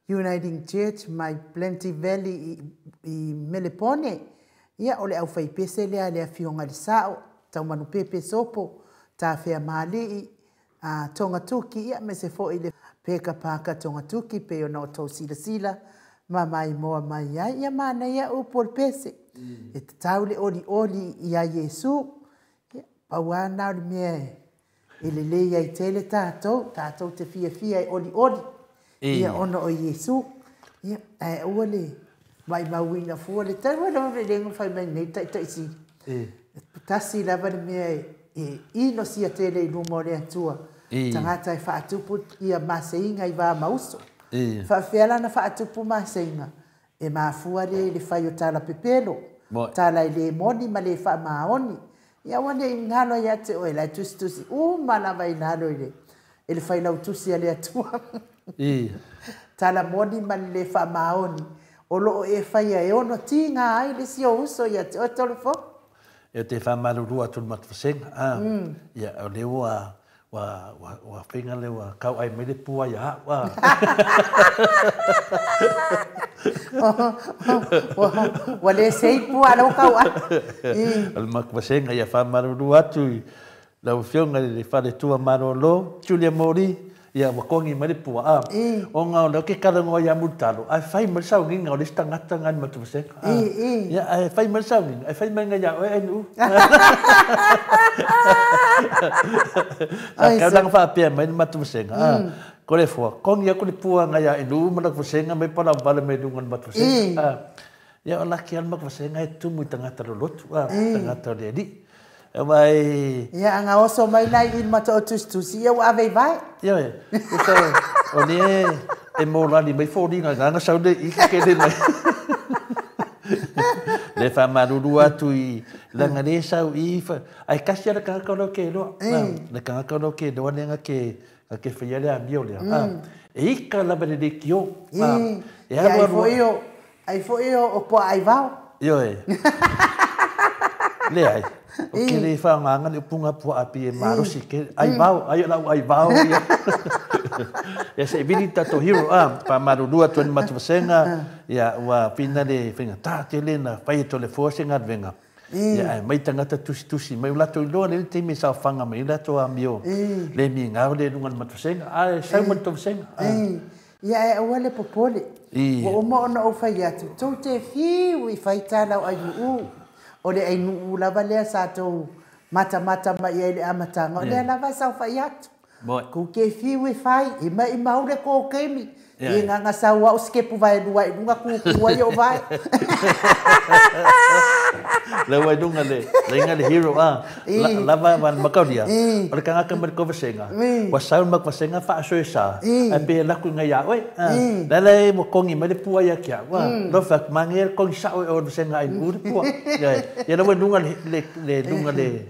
Uniting Church mai Plenty Valley i Melepone. Ia, o le aufaipese lea a le Afioga i le Sao, Taumanupepe Sopo, Tafea Maali'i, a Togatuki, ia aemaise foi le Peka Paka Togatuki pei ona outou silasila ma maimoa mai ai. Ia manaia upu o le pese, e tatau le olioli ia Iesu. Ia, pau lava lena o le mea e lelei ai tele tatou, tatou te fiafia e olioli ia ona o Iesu. Ia, ae aua le maimauina fua le talu lava le lengo fai mai nei taitai sili. Tasi lava le mea e inosia tele i luma o le Atua, tagata e faatupu ia maseiga i va ma uso. Faafefea la ona faatupu maseiga? E mafua lea i le fai o tala pepelo, tala e le moni ma le faamaoni. Ia aua ne i galo ia te oe, la e tusitusi uma lava i lalo i le e le Failautusi a le Atua. Tala moni ma le le faamaoni o lo o e faia e ono tiga ai le isi ou uso ia te oe Tolofo. E te faamalulu atu i le matou vasega, a, ia, o lea ua, ua, ua, ua faiga lea ua kauai mai le pua ia au, a. Ua le sei pua a lau kauai. O le matou vasega, ia faamalulu atu i lau Afioga i le Faletua Malolo, Julia Mori, ia ua kogi mai le pua, a, ona o lea ou te talanoa ia Mulitalo, ae fai mai le sauniga o le isi tagata lena i le matou vasega, a, ia, ae fai mai le sauniga, ae fai mai ia oe Ainuu. Sa tau lana faapea mai le matou vasega, a, ko le fua, kogi atu le pua ngai ia Ainuu ma lau vasega mai palauvale mai luga o le matou vasega, a, ia o laki lava le matou vasega e tumu i tagata lolotu, a, tagata o le alii. Aua e. Ia, a gaoso mai la i i le mata o tusitusi, ia ua ave i vae. Ioe, usa o lea e mōlani mai foliga i gana sau le i ke le mai. Le faamalulu atu i laga le sau i fa ai kasi ala kanga kau ke loa. Le kanga kau ke loa le nga ke nga ke faia le amio lea. E ika lava le leitio. E alu alu. Ai foi o poa ai vao. Ioe. Leai. O ke le whaangaanga le upunga pua api e marosi ke ai vao, ai o lau ai vao ia. Ia se vili tatou hero a, whaamarurua tuani matuvasenga, ia ua pina le whainga tā tele na whai e tole fua se ngadvenga. Ia ai mai tangata tusi tusi, mai ulato i loa le te me sao whanga mai ulato a mio. Le mi ngau le lunga le matuvasenga, ai sau matuvasenga. Ia e aua le popole. Ua uma ona ou fai atu, tou te fiu i fai tā lau ainuu. O le ainuu lava lea sa tou matamata mai ai i le amataga, o lea lava e saofai atu. Kou ke fiu e fai, e mai mau le kokemi. E nganga sau au skepu vai lua i lunga kuku ai o vai. Le wai lunga le, le inga le hero a, lava wan makaulia. O le kangaka mai ko vasenga. Wa sau mak vasenga fa so sa. Ai pe la ku ngai ia oi. La le mo kongi mai le pua ia kia. Wa lo fa mange kongi sa oi o vasenga ai u le pua. Ya ya le wai lunga le le lunga le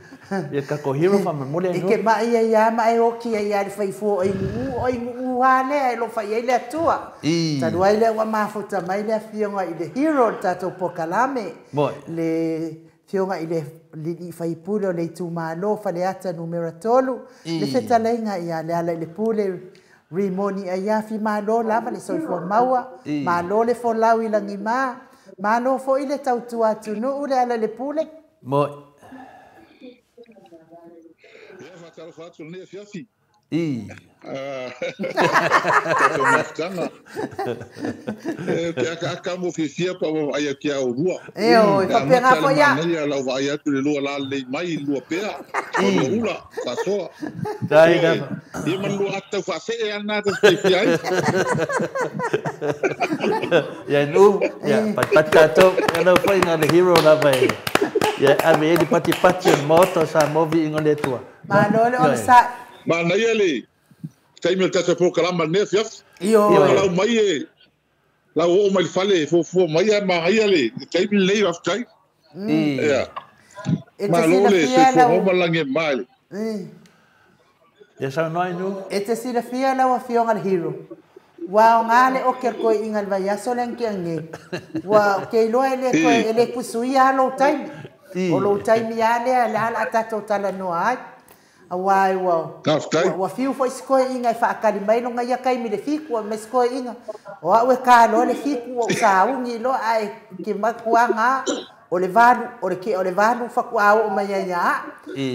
ia ka ko hero fa mo le E ke mai ia ia mai o ki ia le fai fo ai ngu ai ngu ha le ai lo fai ai le atua. Talu ai le ua mafuta mai le afioga i le hero o le tatou pokalame. Le fioga i le lili faipule o le itumalo Faleata numera 3. Le fetalaiga ia le ala i le pule Rimoni Aiafi malo lava le soifua maua. Malo le folau i lagima. Malo foi le tautua atunuu le ala i le pule. Moi. Ia whakalofa atu lenei afiafi. Tatou mafutaga. E te akaaka mo fiafia pa wa vaai atu ia olua. E o, e E amata faapena le foi ia. manaia lau vaai atu le lua la lelei mai i lua pea, o lua ula, faasoa. Tai Ioe, lava. ia ma le lua ata tau faasee lava lena ta te fiafia ai. Ia nu, ia patipati tatou, ia lau foi nga le hero lava e. Ia ave e le patipati o le maota o Samoa viiga o le Atua. Malo le onosai. Manaia le taimi o le tatou polokalama i lenei afiafi. Ioe. Ua lau mai e lau oo mai le fale e fuafua mai ae manaia le taimi lenei faafetai. Ia. E te Malo le silafia soifua lau maua ma le lagi e mama i le. Ia saunoa ai nu. E te silafia lau afioga le hero. Ua aoga le oke o le koiiga i le vaiaso lea na tea nei. Ua ke iloa e le toe e le pusuia lava lou taimi. O lou taimi lava lea, lea o le a tatou talanoa ai. Aua ua, ua fiu foi si toeaina e faatali mai lona ia taimi i le 7, ae mai si toeaina, o au e ta loa le 7 ua ou sauni loa, ae ke matuaga o le 8, o le tea o le 8 faatoa oo mai ai ia au.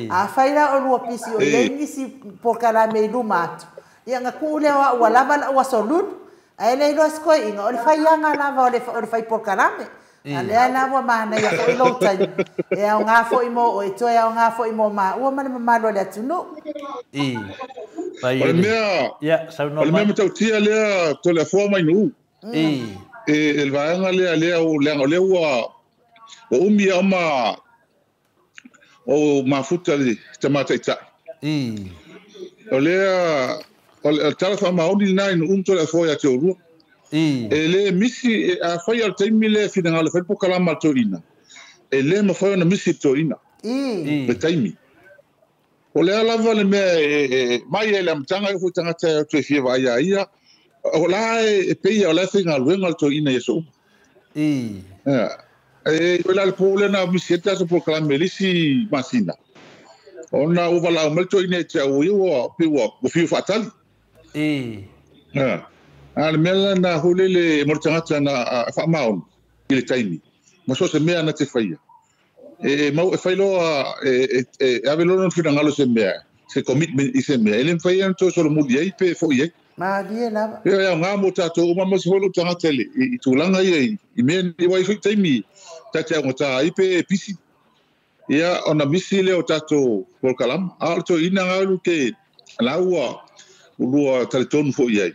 Afai la o lua pisi o i ai nisi polokalame i luma atu, ia ona tuu lea o au ua lava lau aso lulu. Ae le iloa si toeaina, o le faiaga lava o le fai polokalame. A lea la ua manaia foi lou taimi, e aoga foi mo oe, toe aoga foi mo maua ma le mamalu o le atunuu. O le mea, o le mea matautia lea Toleafoa mai Nu'u. E le vaega lea lea leaga o lea ua umi a ma o mafuta le tama taitai. O lea o le tala faamaoni lena i Nu'u ma Toleafoa ia te oulua. E le misi, afai o le taimi lea e finagalo e fai le polokalame a le toeaina, e le mafai ona misi le toeaina le taimi. O le a lava le mea e mai ai i le amataga e oo foi i tagata e o atu e fia vaai ia ia, o la e pei o la e faigaluega le toeaina i aso uma. E oi la le po lea na misi ai le tatou polokalame i le isi masina, ona ua valaau mai le toeaina ia te au ia ua pei ua fiu faatali. A le mea la na foi lele mo le tagata na faamaoni i le taimi ma so o se mea na te faia. E mau e fai loa e ave loa lona finagalo i se mea, se commitment i se mea, e le mafai ona toe solomuli ai pe foi ai. Malie lava. E aoga mo tatou uma aemaise foi lou tagata i tulaga ia i mea nei, aua e i ai foi taimi ta te augata ai pe e pisi, ia ona misi lea o tatou polokalama. A o le toeaina galu ke la ua lua talitonu foi i ai,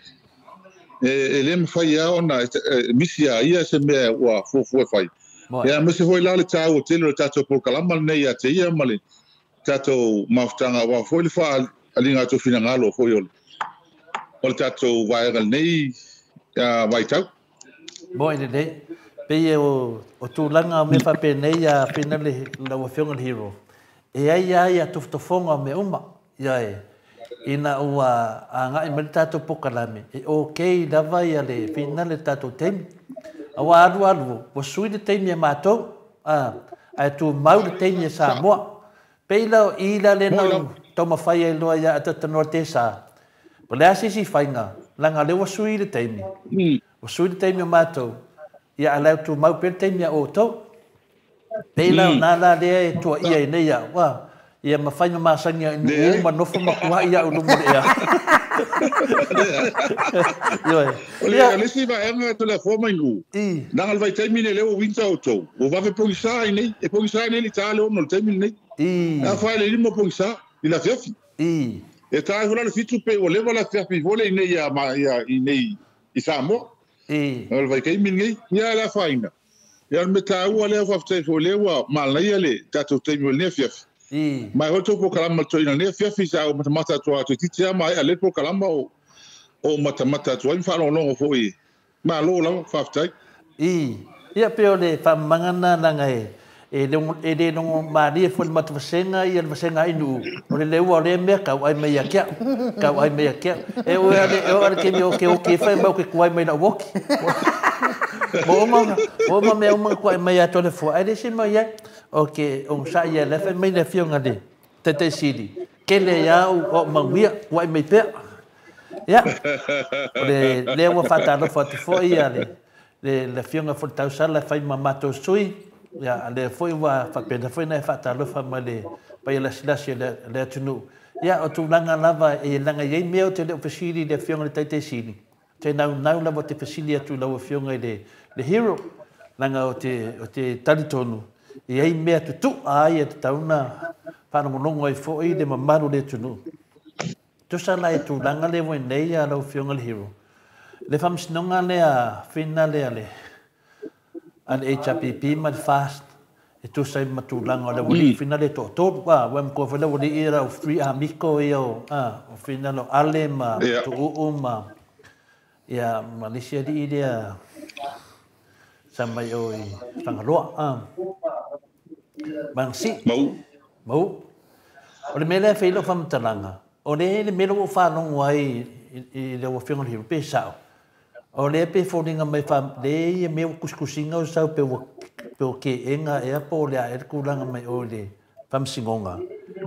e le mafai lava ona misi ia ia se mea ua fuafua e fai. Ia aemaise foi la le taua tele o le tatou polokalama lenei ia te ia ma le tatou mafutaga aua foi le faaaliga atu o finagalo foi o le tatou vaega lenei vaitau. Moe lelei. Pei o tulaga o mea faapenei ia Fina lau Afioga i le Hero, e ai lava ia tofotofoga o mea uma. Ioe, ina ua agai mai le tatou polokalame, e okay lava ia le Fina le tatou taimi. Aua alu alu, ua sui le taimi a matou, ae tumau le taimi a Samoa. Pei la o i la lea na ou taumafai ai loa ia Atatanoa Tesa, po o le a se isi faiga, leaga o lea ua sui le taimi, ua sui le taimi o matou, ia a o la e tumau pea le taimi a outou. Pei la o na la lea e tuuaia ai nei au, ia mafai ma masani au i nuu ma nofo ma tuai au i luma o le ea. Ioe. O le isi vaega Toleafoa mai Nu'u, leaga o le vaitaimi lenei lea ua winter outou, ua vave pogisa ai nei, e pogisa ai nei le ta le 6 i le taimi lenei. A fai le 5 pogisa i le afiafi. E ta ai foi la le 7 pe ua leva le afiafi foi le i nei i nei i Samoa. O le vaitaimi lenei, ia le afaina. Ia o le mea taua lea faafetai foi lea ua manaia le tatou taimi o lenei afiafi. Mai foi le tou polokalame ma le toeaina lenei afiafi sa ou matamata atu lava toeitiiti lava maea lelei le polokalama o matamata atu ai ma faalogologo foi. Malo lava, faafetai. Ia pei o le faamamaga lena leaga e le logo malie foi i le matou vasega ia le vasega a Inuu, o le leua o lea mea tau ai mai ia te au, tau ai mai ia te au. E oo lava i le taimi ou te oti ai fai mai ou te tuai mai lau oti. Ua uma mea uma na tuai mai ia Toleafoa, ae leai se mea o i ai. Ou te onosai ia, la e fai mai le afioga i le Taitai Sili, tele ai lava au manuia, tuai mai pea. Ia, o lea ua faatalofa atu foi le Afioga foi i le Tausala e fai ma matou sui, ia, a lea foi ua faapena foi ona e faatalofa mai le paia lasilasi o le atunuu. Ia, o tulaga lava e leaga e i ai mea ou te le o fesili i le Afioga i le Taitai Sili, ou te naunau lava ou te fesili atu i lau Afioga i le Hero, leaga ou te talitonu e i ai mea tutu'a ai e tatau ona faalogologo ai foi le mamalu o le atunuu. Tusa la i tulaga lea ua i nei a lau Afioga i le Hero, le faamasinoga lea fina lea a le HRPP ma le FAST e tusa ai ma tulaga o le aualii fina lea e toatolu, a, ua e matua foi le aualii ia o Free Amico ia o, a, o fina lea o Ale ma Tuuu ma, ia, ma le isi alii lea sa mai o i Fagaloa, a, Magasii. Mauu. Mauu. O le mea lea e fai ai lau faamatalaga, o le le mea lea ua ou faalogo ai i lau Afioga i le Hero, pe sao, o lea pei e foliga mai lea ia mea ua tusitusiga o sau pe ua Pe o ke enga e apo o le a e le kūlanga mai o le whamsingonga.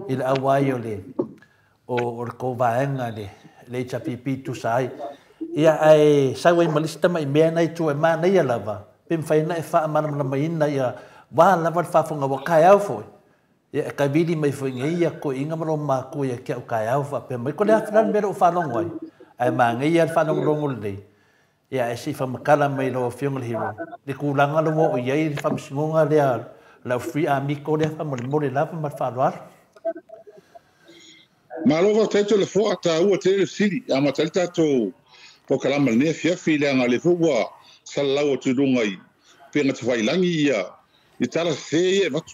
I le auai o le o le kōwaenga le HRPP tusa ai. Ia ae sau ai ma le isi tama i mea na i tua e manaia lava, pe mawhai na e whaamalamalamaina ia wā lava le whaafonga wa kaeau foi. Ia e kawili mai foi ngai ia ko inga ma lo mākua ia kia o kaeau wha mai ko le awhina mea o whalongo ai. Ae mā ngai ia le whalongolongo lelei. Ia e si whamakala mai lo fionga le hero. Le kūlanga lo o iai le whamsingonga lea lau free amiko lea whamole lava ma le whaaloalo. Malo faafetai Toleafoa taua tele le fesili amata ai le tatou polokalama i lenei afiafi leaga o lea foi ua salalau atu i luga i upega tafailagi ia i tala sesē ia e avatu.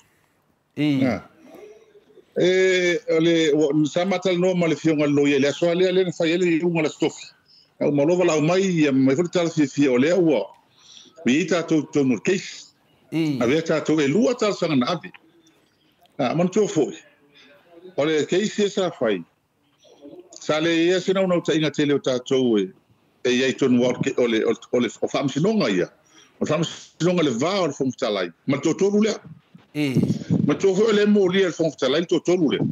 E o le sa matalanoa ma le afioga i le loia i le aso lava lea lea na fai ai le iuga o le Aso Tofi. A uma loa valaau mai ia mai foi le tala fiafia o lea ua i ai tatou i totonu o le case. Avea tatou e lua talosaga na ave. A manatua foi o le case ia sa fai sa le i ai se naunautaiga tele o tatou e i ai tonu o le o le o faamasinoga ia. O le faamasinoga i le va o le Fofoga Fetalai ma le toatolu lea. Manatua foi o lea e molia e le Fofoga Fetalai le toatolu lea.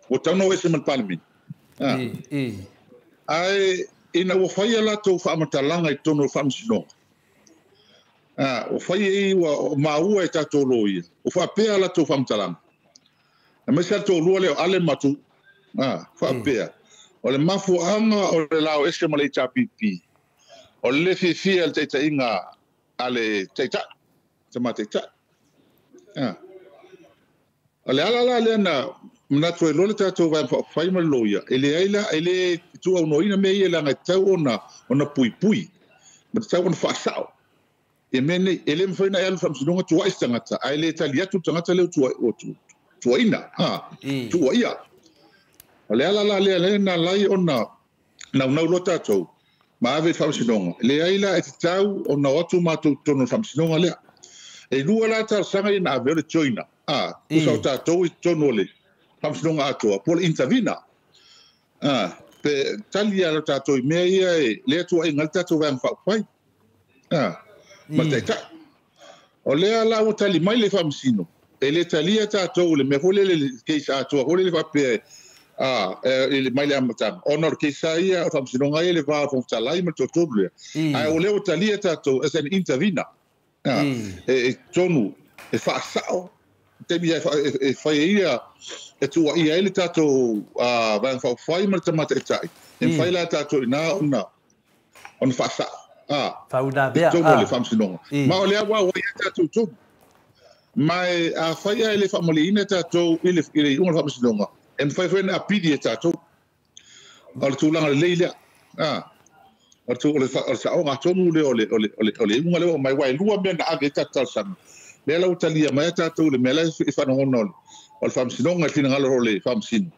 Ua tatau ona o ese ma le Palemene. Ae ina ua fai a latou faamatalaga i totonu o le faamasinoga, ua fai ai ua maua e tatou loia, ua faapea a latou faamatalaga. Aemaise lava le toalua lea o Ale ma Tuuu, faapea, o le mafuaaga o le lao ese ma le HRPP, o le le fiafia i le taitaiga a le Taitai, tama Taitai. O le ala la lea na manatu ai loa le tatou Vaega Faaupufai ma le loia, e leai la, e le tuuaunoaina mea ia leaga e tatau ona puipui ma tatau ona faasao ia mea nei. E le mafai ona e alu i le faamasinoga tuuai se tagata ae le tali atu le tagata lea ua tuuaina, tuuaia. O le ala la lea lea na ala ai ona naunau loa tatou ma ave i le faamasinoga. E leai la e tatau ona o atu matou i totonu o le faamasinoga lea. E lua la talosaga ia na ave, o le joiner, tusa o tatou i totonu o le faamasinoga atoa, po o le intervener. Pe tali lava tatou i mea ia e lea tuuaiga ai le tatou Vaega Faaupufai ma le Taitai. O lea la ua tali mai le faamasino, e le talia tatou i le mea foi lele le case atoa foi lele faapea e mai le amataga, ona o le case lava ia o le faamasinoga ia i le va o le Fofoga Fetalai ma le toatolu lea. Ae o lea ua talia tatou as an intervener. E totonu e faasao taimi e fai ai ia e tuuaia ai le tatou Vaega Faaupufai ma le Tama Taitai, e mafai la tatou i ina ona faasao i totonu o le faamasinoga. Ma o lea ua auai ai tatou i totonu. Ma e afai ae le faamalieina tatou i le iuga o le faamasinoga, e mafai foi ona apili e tatou. O le tulaga lelei lea. O le saoga tonu lea o le iuga lea ua aumai, aua e lua mea na ave ai tatou talosaga. Lea la ua talia mai a tatou le mea la e faalogona o le faamasinoga i le finagalo o le faamasino.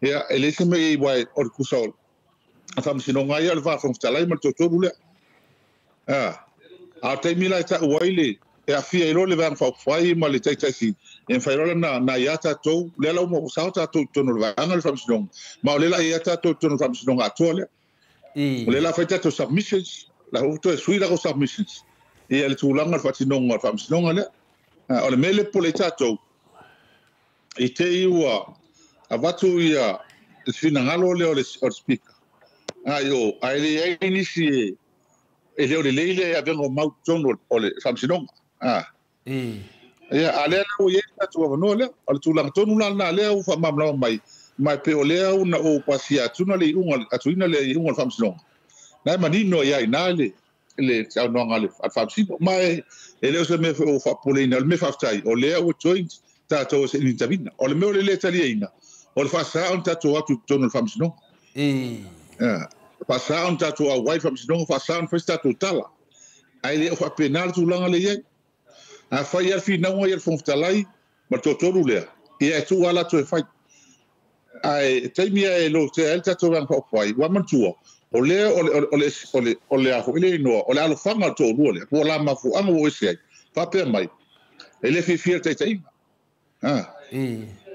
Ia, e leai se mea i ai, aua o le tusa o le faamasinoga ia o le va Fofoga Fetalai ma le toatolu lea. A o le taimi la e tau ai le e aafia ai loa le Vaega Faaupufai ma le Taitai, e mafai loa ona aia tatou, lea la ua sao tatou i totonu o le vaega o le faamasinoga, ma o lea la e aia tatou i totonu o le faamasinoga atoa lea. O lea la fai tatou submissions, la ua toe sui lako submissions ia le tulaga o le faatinoga o le faamasinoga lea. O le mea lea e popole ai tatou, i te i ua avatu ia le finagalo lea o le Speaker, ae leai nisi e le o lelei le avega o mau i totonu o le faamasinoga. Ia, a lea la ua i ai le tatou avanoa lea. O le tulaga tonu la lena lea ua faamalamalama mai, ma e pei o lea na ou pasia atuina le iuga, atuina le iuga o le faamasinoga. Na e manino ai lava i ina le saunoaga a le faamasino. Ma e le o se mea foi ua faapopoleina, o le mea faafetai, o lea ua join tatou as an intervener. O le mea o le lē taliaina, o le faasa ona tatou atu i totonu o le faamasinoga. Faasa ona tatou auai i le faamasinoga, faasa ona fai se tatou tala. Ae le o faapena le tulaga lea e i ai. Afai lava le finauga ia le Fofoga Fetalai ma le toatolu lea, ia e tuu lava latou e fai. Ae taimi lava e lotea ai le tatou Vaega Faaupufai, ua manatua, o lea o le, o le, o le, o le a foi le igoa, o le alofaga o le toalua lea, po o la mafuaaga ua o ese ai, faapea mai, e le fiafia i le taitaiga.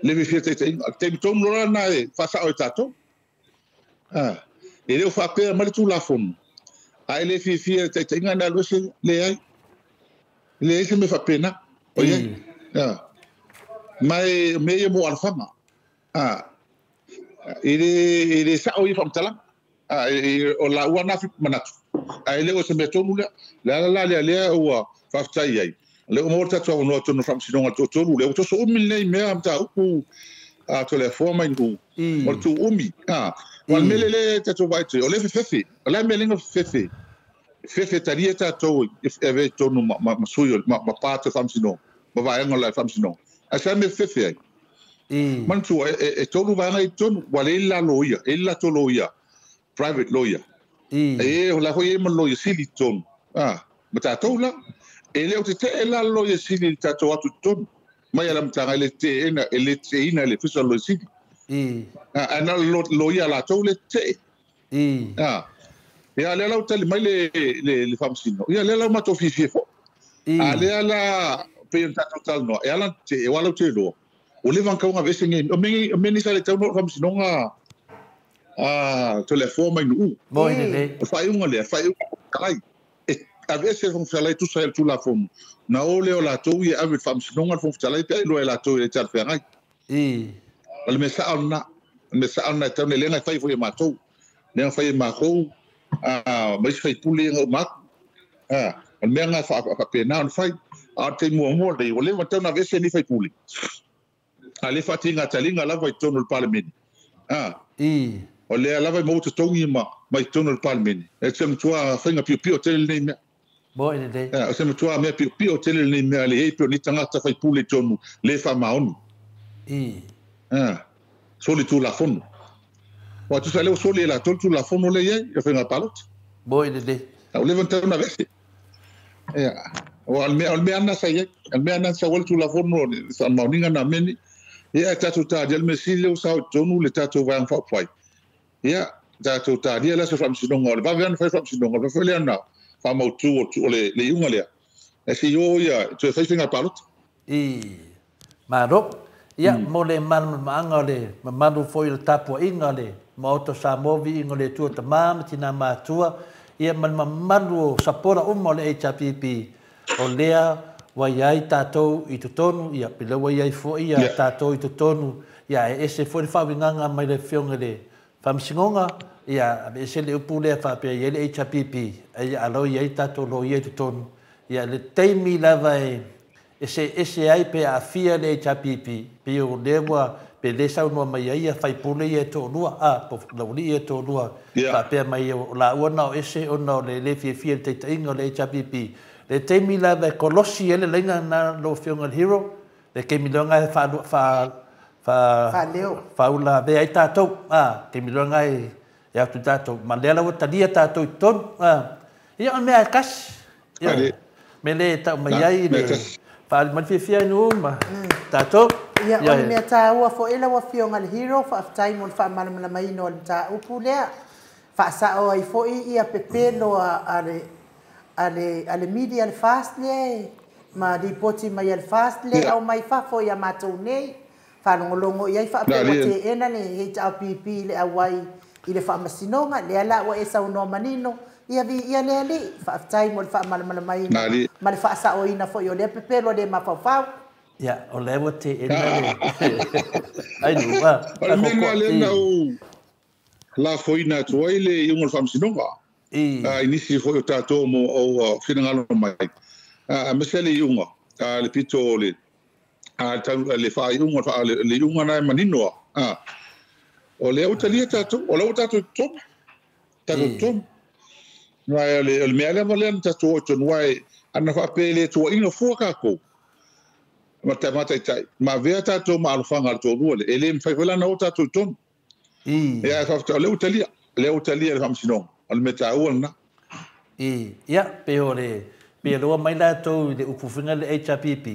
Le fiafia i le taitaiga. O le taimi tonu loa lena e faasao e tatou. E le o faapea mai le Tulafono, ae le fiafia i le taitaiga na alu ese, leai. Leai se mea faapena. O i ai. Ma e mea ia mo alofaga. E le sao ia faamatalaga. O laua na manatu. Ae le o se mea tonu lea. Le ala la lea lea ua faafetai ai. Le ua maua le tatou avanoa tonu faamasinoga toatolu lea ua toso umi lenei mea mataupu a Toleafoa mai Nu'u. O le tuu umi. O le mea lea tatou vaai atu ai, o le fefefe. O le mea lenga fefefe. Fefe talia tatou e ave i totonu ma sui ma pa atu le faamasinoga, ma vaega o le faamasinoga. Ae sa mea fefefe ai. Manatua, e tolu vaega i totonu, ua le i la loia, e i le latou loia, private lawyer. E o la foi e ma loia sili i totonu. Ma tatou la. E le o tetee la loia sili i tatou atu i totonu. Mai ala matanga e le teena, e le teina le fisa loia sili. A na loia latou le tetee. Ia lea lau tali mai le faamasino. Ia lea lau matou fiafia foi. A lea la pe o tatou talanoa, e ala te e wala te loa. O le vang kaunga vese nge, o meni sa le tau no faamasinoga a Toleafoa mai Nu'u. Mo i le. O faaiuga lea, faaiuga talai. E avese le Fofoga Fetalai tusa ai le Tulafono. Na o lea o latou ia ave le faamasinoga le Fofoga Fetalai pe ai loa e latou i le talafeagai. O le mea sao lena. O le mea sao lena e tau nei lea na fai foi e matou. Lea na fai e matou ma isi faipule nga uma atu. O le mea na faapena ona fai. A o le taimi muamua lenei, ua leva tau na aveese nei faipule. A le faatiga taliga lava i totonu o le Palemene. O lea lava e maua totogi ma i totonu o le Palemene. E se matua faiga piopio tele lenei mea. Mo i lelei. O se matua mea piopio tele lenei mea le ei pe o ni tagata faipule i totonu le faamaoni. Soli Tulafono. Ua tusa lea ua soli e latou le Tulafono lea i ai, le faiga palota. Mo i lelei. A ua leva ona tau na aveese. Ia, o le mea ana sa i ai. O le mea ana sa ua le Tulafono o le faamaoniga na meni. Ia, e tatou talia le mea sili lea ua sao i totonu le tatou vaega faaupufai. Ia, tatou talia le aso faamasinoga. O le vave ana fai faamasinoga, o le vave lea na faamautu o le iuga lea. E se i o ia, toe fai faiga palota. Malo. Ia, mo le malamalamaaga o le mamalu foi o le tapuaiga o le Maota o Samoa, viiga o le Atua Tama ma Tina Matua, ia ma le mamalu o sapola uma o le HRPP, o lea ua i ai tatou i totonu, ia, pe lea ua i ai foi ia tatou i totonu, ia, e ese foi le faauigaga mai le afioga i le Faamasinoga, ia, ese le upu lea faapea i ai le HRPP, ia, alo i ai tatou loia i totonu, ia, le taimi lava e ese ese ai pe aafia le HRPP, pe o lea ua pe le saunoa mai ai ia faipule ia e toalua, po laulii ia e toalua, faapea mai o laua na o ese ona o le le fiafia i le taitaiga o le HRPP. Le taimi lava e kolosi ai le laina na lau afioga i le Hero, le taimi loa e faaleo faaulavea ai tatou, taimi loa e atu tatou, ma lea la ua talia tatou i totonu, ia o le mea e tasi, ia, me le tau mai ai le faali mai le fiafia ai nuu ma tatou. Ia, o le mea tāua foi lau afioga i le Hero, faafetai mo le faamalamalamaina o le mataupu lea. Faasao ai foi ia pepelo a le media le FAST lea, ma ripoti mai a le FAST lea au mai fafo ia matou nei. Faalogologo i ai faapea ua teena le HRPP le auai i le faamasinoga, lea la ua e saunoa manino, ia viia le Alii. Faafetai mo le faamalamalamaina ma le faasaoina foi o lea pepelo le mafaufau. Ia, o lea ua teena le ai nuu. O le mea lea na ou lafoina atu ai le iuga o le faamasinoga. I nisi foi o tatou mo o finagalo mai. Aemaise le iuga, le pito o le le faaiuga, le iuga na e manino. O lea ua talia tatou, o lea ua tatou totonu. Tatou totonu. O le mea lea ma lea na tatou o i totonu, ai ana faapea le tuuaina fua kākou. Ma taitai, ma avea tatou ma alofaga a le toalua le, e le mafai foi la ona o tatou i totonu. Ia, faafetai, o lea ua talia, lea ua talia le faamasinoga, o le mea taua lena. Ia, pe o le, pe loa mai latou i le upu le HRPP,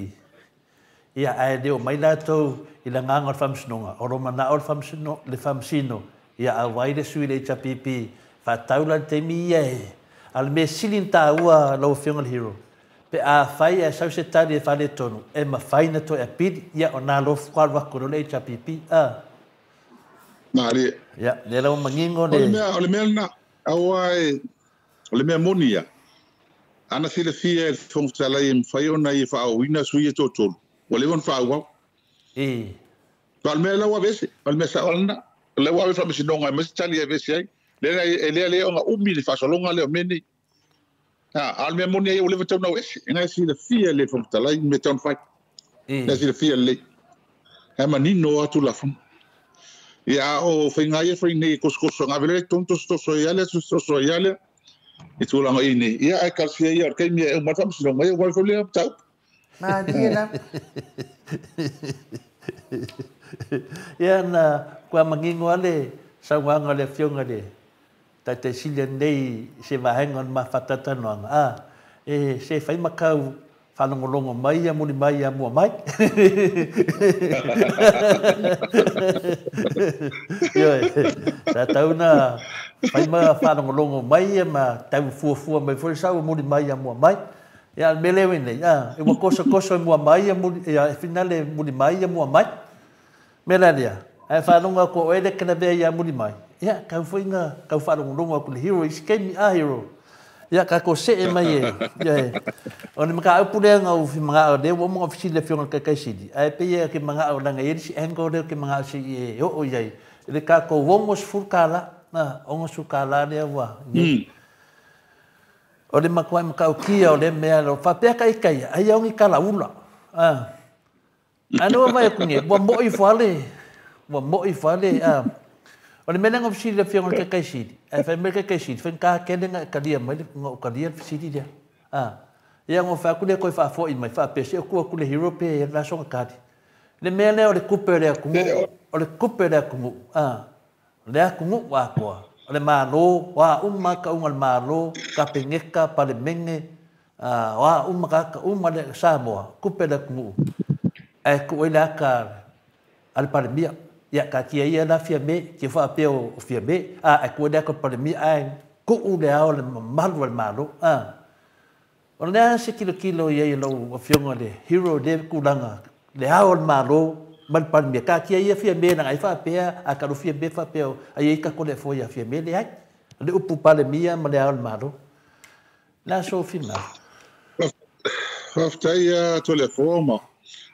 ia, ae leo mai latou i le agaga o le faamasinoga, o lo manao le faamasino, ia auai le sui le HRPP, faatau la le taimi ia e, a le mea sili na tāua lau afioga i le Hero, pe a fai e sau se tali e faaletonu, e mafai na toe apili, ia o nā lofu alu atu le HRPP. Na, le. Ia, lea lau mangingo le. O le mea lena, aua e, o le mea moni ia. Ana silafia e le Fofoga Fetalai e mafai ona ia faaauauina sui usufono e toatolu, ua leva ona faaauau. A o le mea la ua aveese, o le mea sao lava lena. O lea ua ave i le Faamasinoga e aumai se tali e aveese ai. Lea e lea ona umi le faasologa lea o mea nei. A o le mea moni ai ua leva tatau ona aveese. E na e silafia e le Fofoga Fetalai le mea e tatau ona fai. E silafia lelei. Ae manino lava Tulafono. Ia, a o faiga ia e fai nei e tosotoso, na ave loa i totonu tosotoso ai lava lea, tosotoso ai lava lea i tulaga i nei. Ia, ae talosia ia o le taimi e uma ai le Faamasinoga, ia ua alu foi lea mataupu. Malie lava. Ia, na matua manino lava le saunoaga a le Afioga i le Taitai Sili anei i se vaega o le ma faatalatalanoaga, a, e se fai ma tau faalogologo mai ia muli mai ia mua mai. Ioe, sa tau na fai ma faalogologo mai ia ma tau fuafua mai foi sau muli mai ia mua mai. Ia, a o le mea lea ua i nei, a, e ua tosotoso e mua mai ia muli, ia, e finale muli mai ia mua mai. Mea la lea, ae faalogo atu o oe lea e te lavea ia muli mai, ia, tau foi na tau faalogologo atu i le hero i isi taimi, a hero? Ia, tatou see mai e, ia e. O le mataupu lea na ou fia manao, lea ua uma ona ou fesili i le Afioga i le Taitai Sili, ae pei e te manao leaga e i ai le isi angle lea ou te manao se i e oo i ai, i le tatou $60, a, $60 lea ua i ai. O le matuai matautia o lea mea, faapea ka ita ia, ai au ni talaula, a. Ae lea ua vaai atu nei, ua moi ifo lava le, ua moi ifo lava le, a. O le mea lea na ou fesili i le Afioga i le Taitai Sili, ae fai mai le Taitai Sili, faigata tele ona e talia mai le, ona ou talia le fesili lea. A. Ia ona ou fai atu lea toe faafoi mai, faapea, se i ou tuu atu i le hero pe o le a sona tali. Le mea lea o le tupe a le atunuu, o le tupe a le atunuu, a, o le atunuu atoa, o le Malo, o a uma lava tauga a le Malo, Kapeneta, Palemene, o a uma tagata uma le Samoa, tupe a le atunuu, ae tuu ai le ata a le Palemia. Ia, taatia ia la Fiame, te faapea o Fiame, a, ae tuu ai le ata o le Palemia, ae tuu le ao le mamalu a le Malo. A, o le a se tilotilo i ai a lau Afioga le hero i lea tulaga, le ao o le Malo ma le Palemia, taatia ia Fiame leaga ai faapea, a talu Fiame faapea ai ai tatou le afoa ia Fiame, leai. O le upu Palemia ma le ao o le Malo. Le a sou finagalo? Faafetai ia Toleafoa ma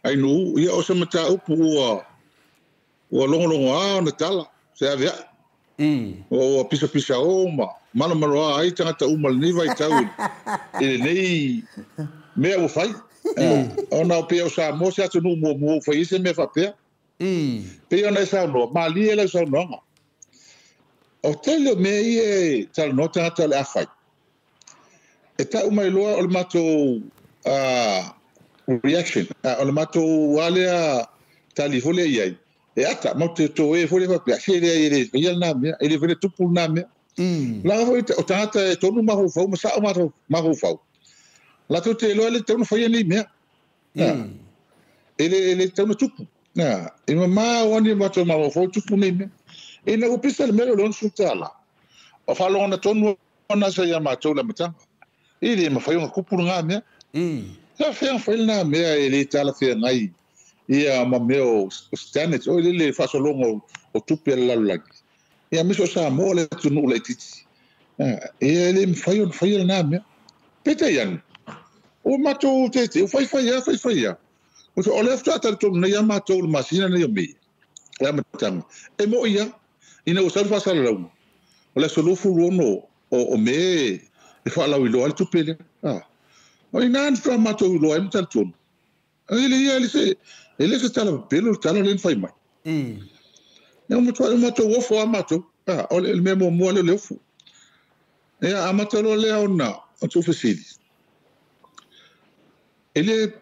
Ainuu. Ia o se mataupu ua logologoa ona tala se aveai. Ua pisapisao ma malomaloa ai tagata uma i lenei vaitau i lenei mea ua fai. Ona o pei o Samoa se atunuu muamua ua fai ai se mea faapea. Pei ona e saunoa, malie lau saunoaga. O tele o mea ia e talanoa tagata o le a fai. E tau mai loa o le matou reaction, o le matou a lea tali foi lea i ai, e ata, matou te toe foi lea faapea, se leai e le faia lena mea, e le faia tupu lena mea. Leaga foi o tagata e tonu mafaufau ma sao mafaufau, latou te iloa e le tatau ona faia nei mea. E le tatau ona tupu. E mamao lava ni matou mafaufau tupu nei mea. Ina ua pisa le mea lea o le $60, o faalogona tonu ona sa ia matou le amataga. E le mafai ona tupu lena mea. Sa fea fai lena mea e le talafeagai ia ma mea o standards, o le faasologa o tupe a le lalolagi. Ia aemaise o Samoa le atunuu laitiiti. E le mafai ona faia lena mea. Peitai ane, ua matou tete, ua faifai lava, faifai lava. O lea faatoa talitonu nei lava matou i le masina nei o Mei, le amataga. E moi lava, ina ua sau le faasalalauga, o le aso 26 o Me e faalauiloa ai le tupe lea. O ina na faatoa matou iloa ai ma talitonu. E le se tala pepelo le tala lea na fai mai. Ia ua matou ofo lava matou. O le mea muamua lea o le ofo. Ia amata loa lea ona tuufesili. E le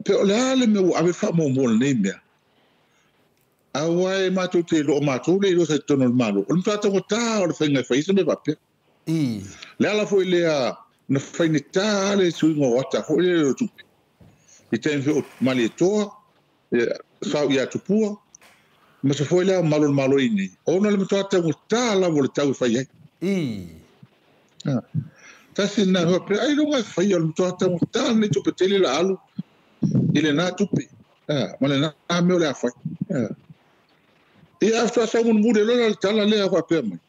pe o le a le mea ua ave faamuamua lenei mea. Aua e matou te iloa matou le iloa sa i totonu o le Malo. O le matua taugata o le faiga e fai ai se mea faapea. Le ala foi lea na faigata le suiga o ata foi lea o tupe. I taimi foi o Malietoa, sau ia Tupua, ma se foi lea malo le Malo i nei. Ona le matua taugata lava o le tau e fai ai. Tasi na faapea, ai luga e fai o le matua taugata lenei tupe tele la alu i lena tupe. Ma lena mea o le a fai. Ia faatoa sau mulimuli loa le tala lea faapea mai.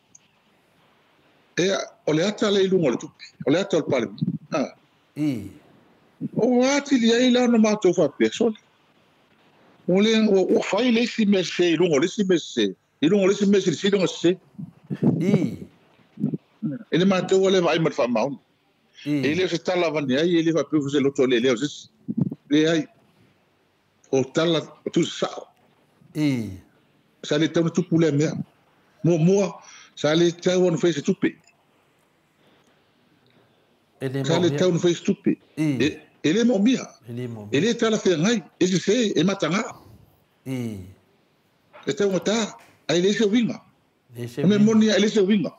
Ia, o le ata lea i luga o le tupe, o le ata o le Palemia. I. O atili ai la ona matou faapea, sole. Ua le, ua fai le isi mea sese i luga o le isi mea sese, i luga o le isi mea silisili ona sese. I. E le matou lava le vaai ma le faamaoni. I. E le o se tala avane ai, e le faapea foi se loto eleelea o se isi. Leai. O tala tusa sao. I. Sa le tatau ona tupu lea mea. Muamua, sa le tatau ona fai se tupe. E le Sa le moomia. tatau ona fai se tupe. I. E le moomia. E le moomia. E le talafeagai, e sese, e mataga. I. E taugata, ae le se uiga. Le se O mea uiga. moni e le se uiga.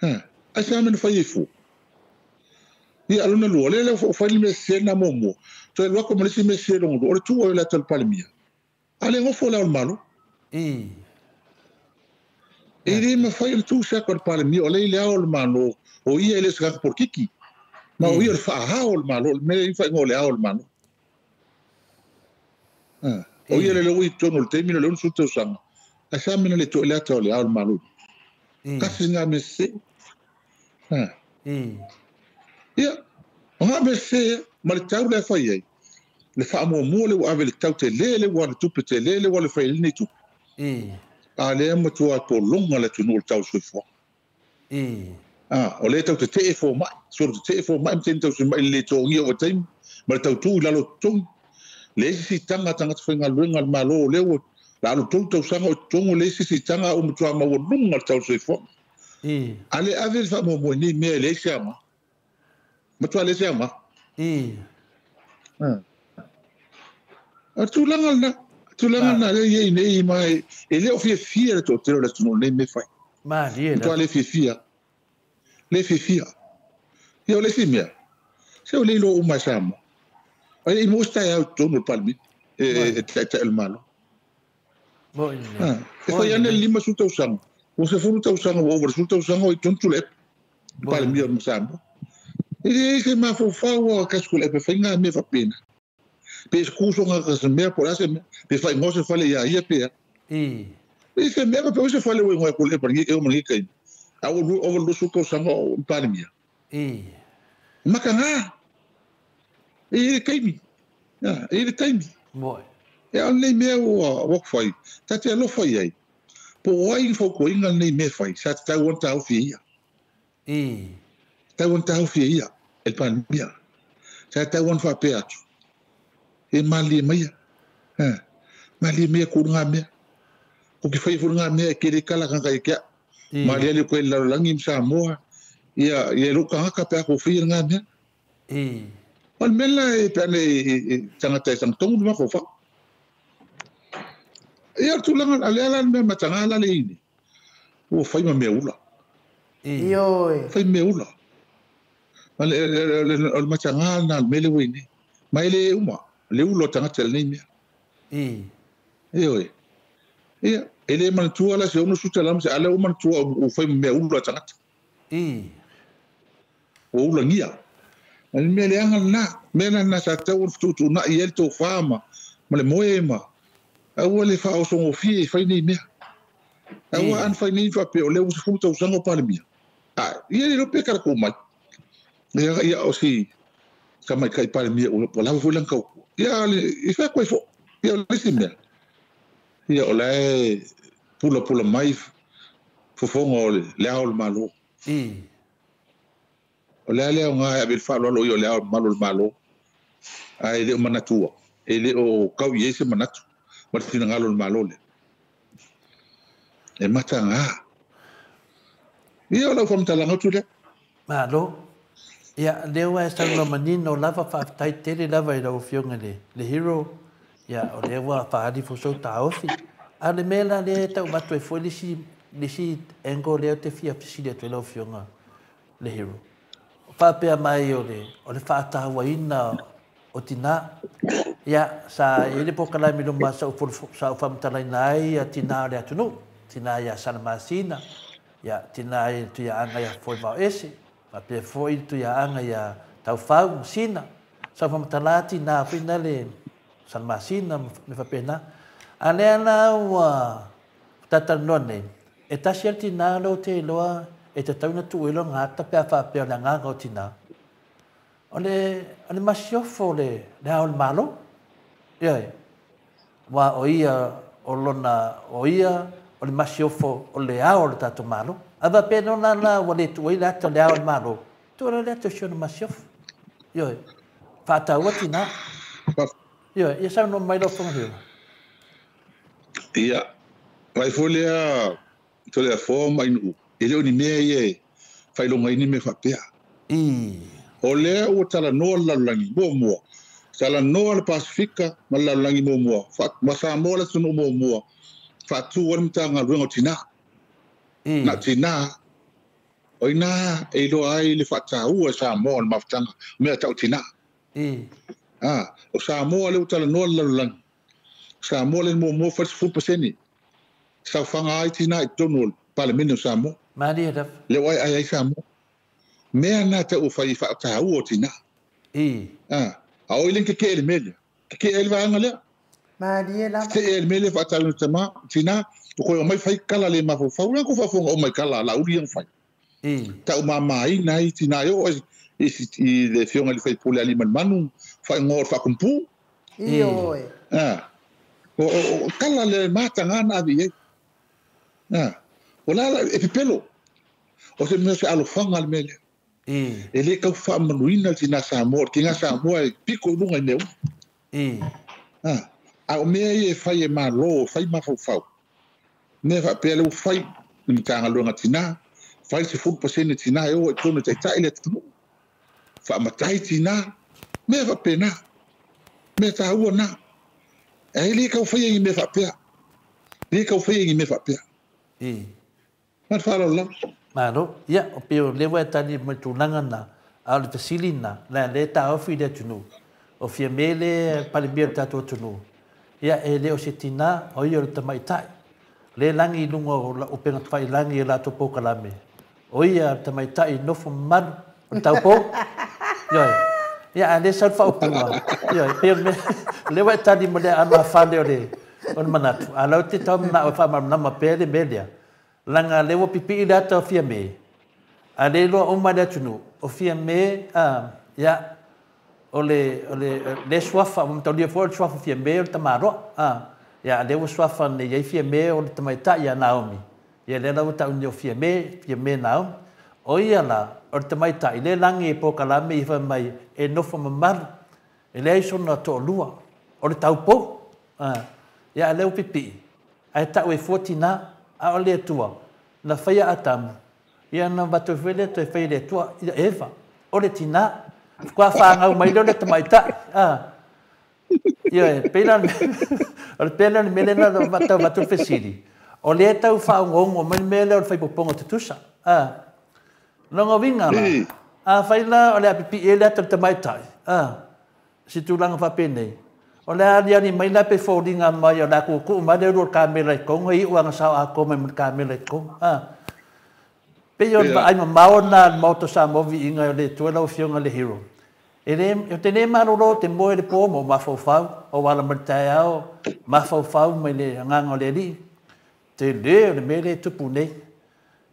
Ha, ai sa mea na fai ai fua. Ia, alona lua, lea lea fai le mea sese na muamua. Toe alu atu ma le isi mea sese lona lua, o le tuu ai o le ata o le Palemia. A le gofo le ao o le Malo. I. E le mafai ona tuu se ata o le Palemia, o lea i le ao o le Malo, o ia e le o se tagata polokiki. Ma o ia o le faaao o le Malo, o le mea lea i faaigoa o le ao o le Malo. Ha. O ia le lea ua i totonu o le taimi o le 60 tausaga, ae sa mea na le toe le ata o le ao o le Malo. Kasi ngā mea sese. Ha. Ia, o ngā mea sese, ma le tau lea fai ai, le faamuamua le ua ave le tau te le le ua le tupe te le le ua le fai lenei tupe. A lea matua pologa le atunuu o le tau soifua. A, o lea tau tetee fomai, solo tetee fomai, ma teni tau mai le togia o taimi, ma le tau tu i lalo totogi. Le isi sitaga tagata faigaluega a le Malo o lea ua la alu 3 tausaga o i totonu, le isi sitaga ua matua maualuga le tau soifuaga. A le ave le faamuamua i nei mea e leai se aoga. Matua leai se aoga. O le tulaga lena, tulaga lena lea e i ai nei, ma e le o fiafia le toatele o le atunuu nei mea fai. Malie Matua le fiafia. Le fiafia. Ia o le isi mea, se o le iloa uma e Samoa. Ai i mo se taeao i totonu o le Palemene, e taitai o le Malo. Mo i le. E fai ane le 50 tausaga. Ua 10 tausaga, ua over le 10 tausaga o i totonu Tuilaepa. Le Palemia o Samoa. E leai se mafaufau a kasi Tuilaepa e fai ngā mea faapena. Pe se kuso ngā kasi mea, po o le a se mea, pe faaigoa se fale ia ia pe a. E se mea, pe o se fale ua igoa e Tuilaepa e o ma lenei taimi. A ua over le 20 tausaga o Palemia. Makaga. E i le taimi. E i le taimi. Mo. E ao lenei mea ua fai. Ta te alofa i ai. Po o ai ni fautuaina lenei mea fai, sa tatau ona taofi e ia. Tatau ona taofi e ia, e le Palemia. Sa tatau ona faapea atu. E malie maia. Ha. Malie maia ku ngā mea. Ko ki whai ngā mea e kere kala kanga i kia. Malie ali koe lalolagi ma Samoa. Ia, ia luka ngaka pe ako whia ngā mea. O le mea la e pe ane e tangata e tangatongu ma ko wha. Ia o tulaga, a lea la le mea matanga la le ine. Ua whai ma mea ula. Ioe. Whai mea ula. Ma le matanga na le mele ine. Ma ele uma, le ula o tangata le nei mea. Ioe. Ia, ele manatua la se ono suta la se ala o manatua o whai ma mea ula tangata. O ula ngia. Ma le mea le anga na, mea na na sa tau o fututu na i ele tō whaama, ma le moe ma. Aua le whaosongofie e whai nei mea. Aua an whai nei whapea o leo se fulu tausaga o Palemia. A, ia le lope kara kō mai. Ia, ia o si ka mai kai Palemia o po lava foi lan kau. Ia le i whai koe fo. Ia o le si mea. Ia o le pula pula mai fofonga o le ao o le Malo. O le alea o ngā ave le whaaloalo i o le ao malo le Malo. A e le o manatua. E le o kau i e se manatu. Ma le finagalo o le Malo le. E mata ngā. Ia o lau whamtalanga atu lea. Malo. Ia, lea ua e saunoa manino lava faafetai tele lava i lau afioga le, le hero. Ia, o lea ua faaali fosou taofi. A le mea la lea e taumatu ai foi le isi angle lea ou te fia fesili atu ai lau afioga le hero. Faapea mai o le faatauaina o tinā. Ia, sa i ai le polokalame i luma sa ou faamatalaina ai ia tinā o le atunuu. Tinā ia Salamasina, ia tinā i le Tuiaaga ia Foevaoese, faapea foi le Tuiaaga ia Taufau ma Sina. Sa ou faamatala tinā foi na le Salamasina ma mea faapena. A lea la ua talatalanoa nei, e tasi lava le tinā lea ou te iloa e tatau ona tuu ai lona ata pe a faapea o le agaga o tinā. O le masiofo le ao le malo. Ioe. Wa o ia o lona o ia o le masiofo o le ao o le tatou malo. Ava pe nona la ua le tuai le ata le ao le malo. Tua le ata o si ona masiofo. Ioe. Faataua tina. Ioe, ia saunoa mai lau Afioga Hero. Ia, vai foi lea Toleafoa ma Aino'u, e le o ni mea ia e faailogaina mea faapea. O lea ua talanoa le lalolagi muamua, talanoa le Pasifika ma le lalolagi muamua, ma Samoa le atunuu muamua, faatu ai le Matagaluega o Tinā. Na o tinā, o ina e iloa ai le faataua e Samoa o le mafutaga, mea tau tinā. O Samoa lea ua talanoa le lalolagi. Samoa le muamua fai le 10% saufaga ai tinā i totonu o le Palemene o Samoa. Malie lava. Lea ua ai ai Samoa. Mea na tau fai faataua o tinā. A o ile keke le mea lea. Keke ai le vaega lea. Malie lava. Keke le mea lea faataua tama tinā. O koe o mai fai kala le mafaufau la ko faafofoga o mai kala la uli ang fai. Tau mamaina ai tinā e oo i le afioga i le faipule ali manumanu faaigoa o le faakumpu. Ioe. O kala le mataga na ave i ai. O la la e pepelo. O se mea se alofaga le mea lea. E le tau faamanuina le tinā Samoa, le tinā Samoa e piko i luga i mea uma. A o mea ia e fai e malo, fai mafaufau. Mea faapea le ua fai le Matagaluega tinā, fai le 10% tinā e oo i totonu e taitai le atunuu. Faamatai tinā, mea faapena. Mea taua na. E le tau faia i mea faapea. Le tau faia i mea faapea. Ma le faaaloalo lava. Malo. Ia, o pei o lea ua e tali mai tulaga na, a o le fesili na, la le taofi i le atunuu. O Fiame le palemia o le tatou atunuu. Ia, e le o se tinā, o ia o le tamaitai. Le lagi i luga o upega tafailagi e latou polokalame. O ia le tamaitai nofo mamalu o le taupou. Ioe. Ia, a le sau le faaupuga. Ioe, pei o le mea, lea ua e tali ma le aano afale o le manatu. A lau te tau manao e faamalamalama pea le mea lea. Langa le ua pipii le ata o Fiame. A le iloa uma le atunuu. O Fiame, ia, o le suafa, ua mataulia foi o le suafa Fiame o le tamaloa. Ia, a le ua suafa nei ai Fiame o le tamaitai ia Naomi. Ia, lea la ua tau nei o Fiame, Fiame Naomi. O ia la, o le tamaitai, le lagi e polokalame i fai mai e nofo mamalu. E leai sona toalua. O le taupou. Ia, a le ua pipii. Ae tau e fua tinā. A o le Atua, na faia Atamu, ia na vato foi le toe fai le Atua, ia Eva, o le tinā. Kua whaangau mai leo le tamaitai. Ia, pei la, o le pena le mele na tau vatu le fesili. O le tau whaongongo mai le mele o le whaipoponga tutusa. Longa winga la. A whai la o le apipi e le ata le tamaitai. Si tūlanga whapenei. O le ali mai la pe fōringa mai o la kuku mai le uru o kamera i konga i uanga sao a koma i kamera i konga. Pe o ai mamao na maoto Samoa viiga o le Atua lau Afioga le Hero. E le o te le malolo te moe le pō mo mafaufau o ala mai le taeao mafaufau mai le agaga o le Alii. Te le o le mea lea e tupu nei.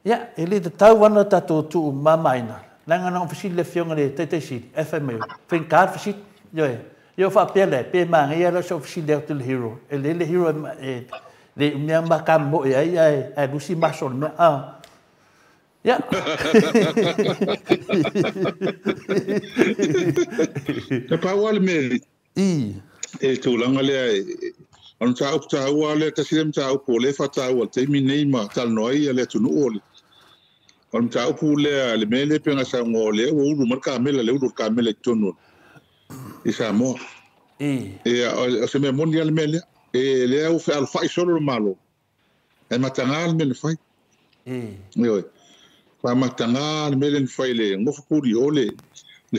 Ia, e le tatau ana tatou tuu mamaina. Leaga na ona fesili le Afioga le Taitaisili, e fai mai, faigata le fesili. Ioe, ia o faapea lea, pe magaia la sau fesili atu le Hero. E le le Hero e le mea makamoe ai ae lusi maso le mea. Ia. E pau le mea e tulaga lea o le mataupu taua lea tasi le mataupu o lea faataua le taimi nei ma talanoa ai le atunuu o le mataupu lea le mea lea pe na saunoa o lea ua ulu mai le kamela le ulu o le kamela i totonu i Samoa. O se mea moni a le mea lea. E lea ua fealofai solo le Malo. E mataga le mea na fai. Ioe. Faamataga le mea lea na fai le gofopuli o le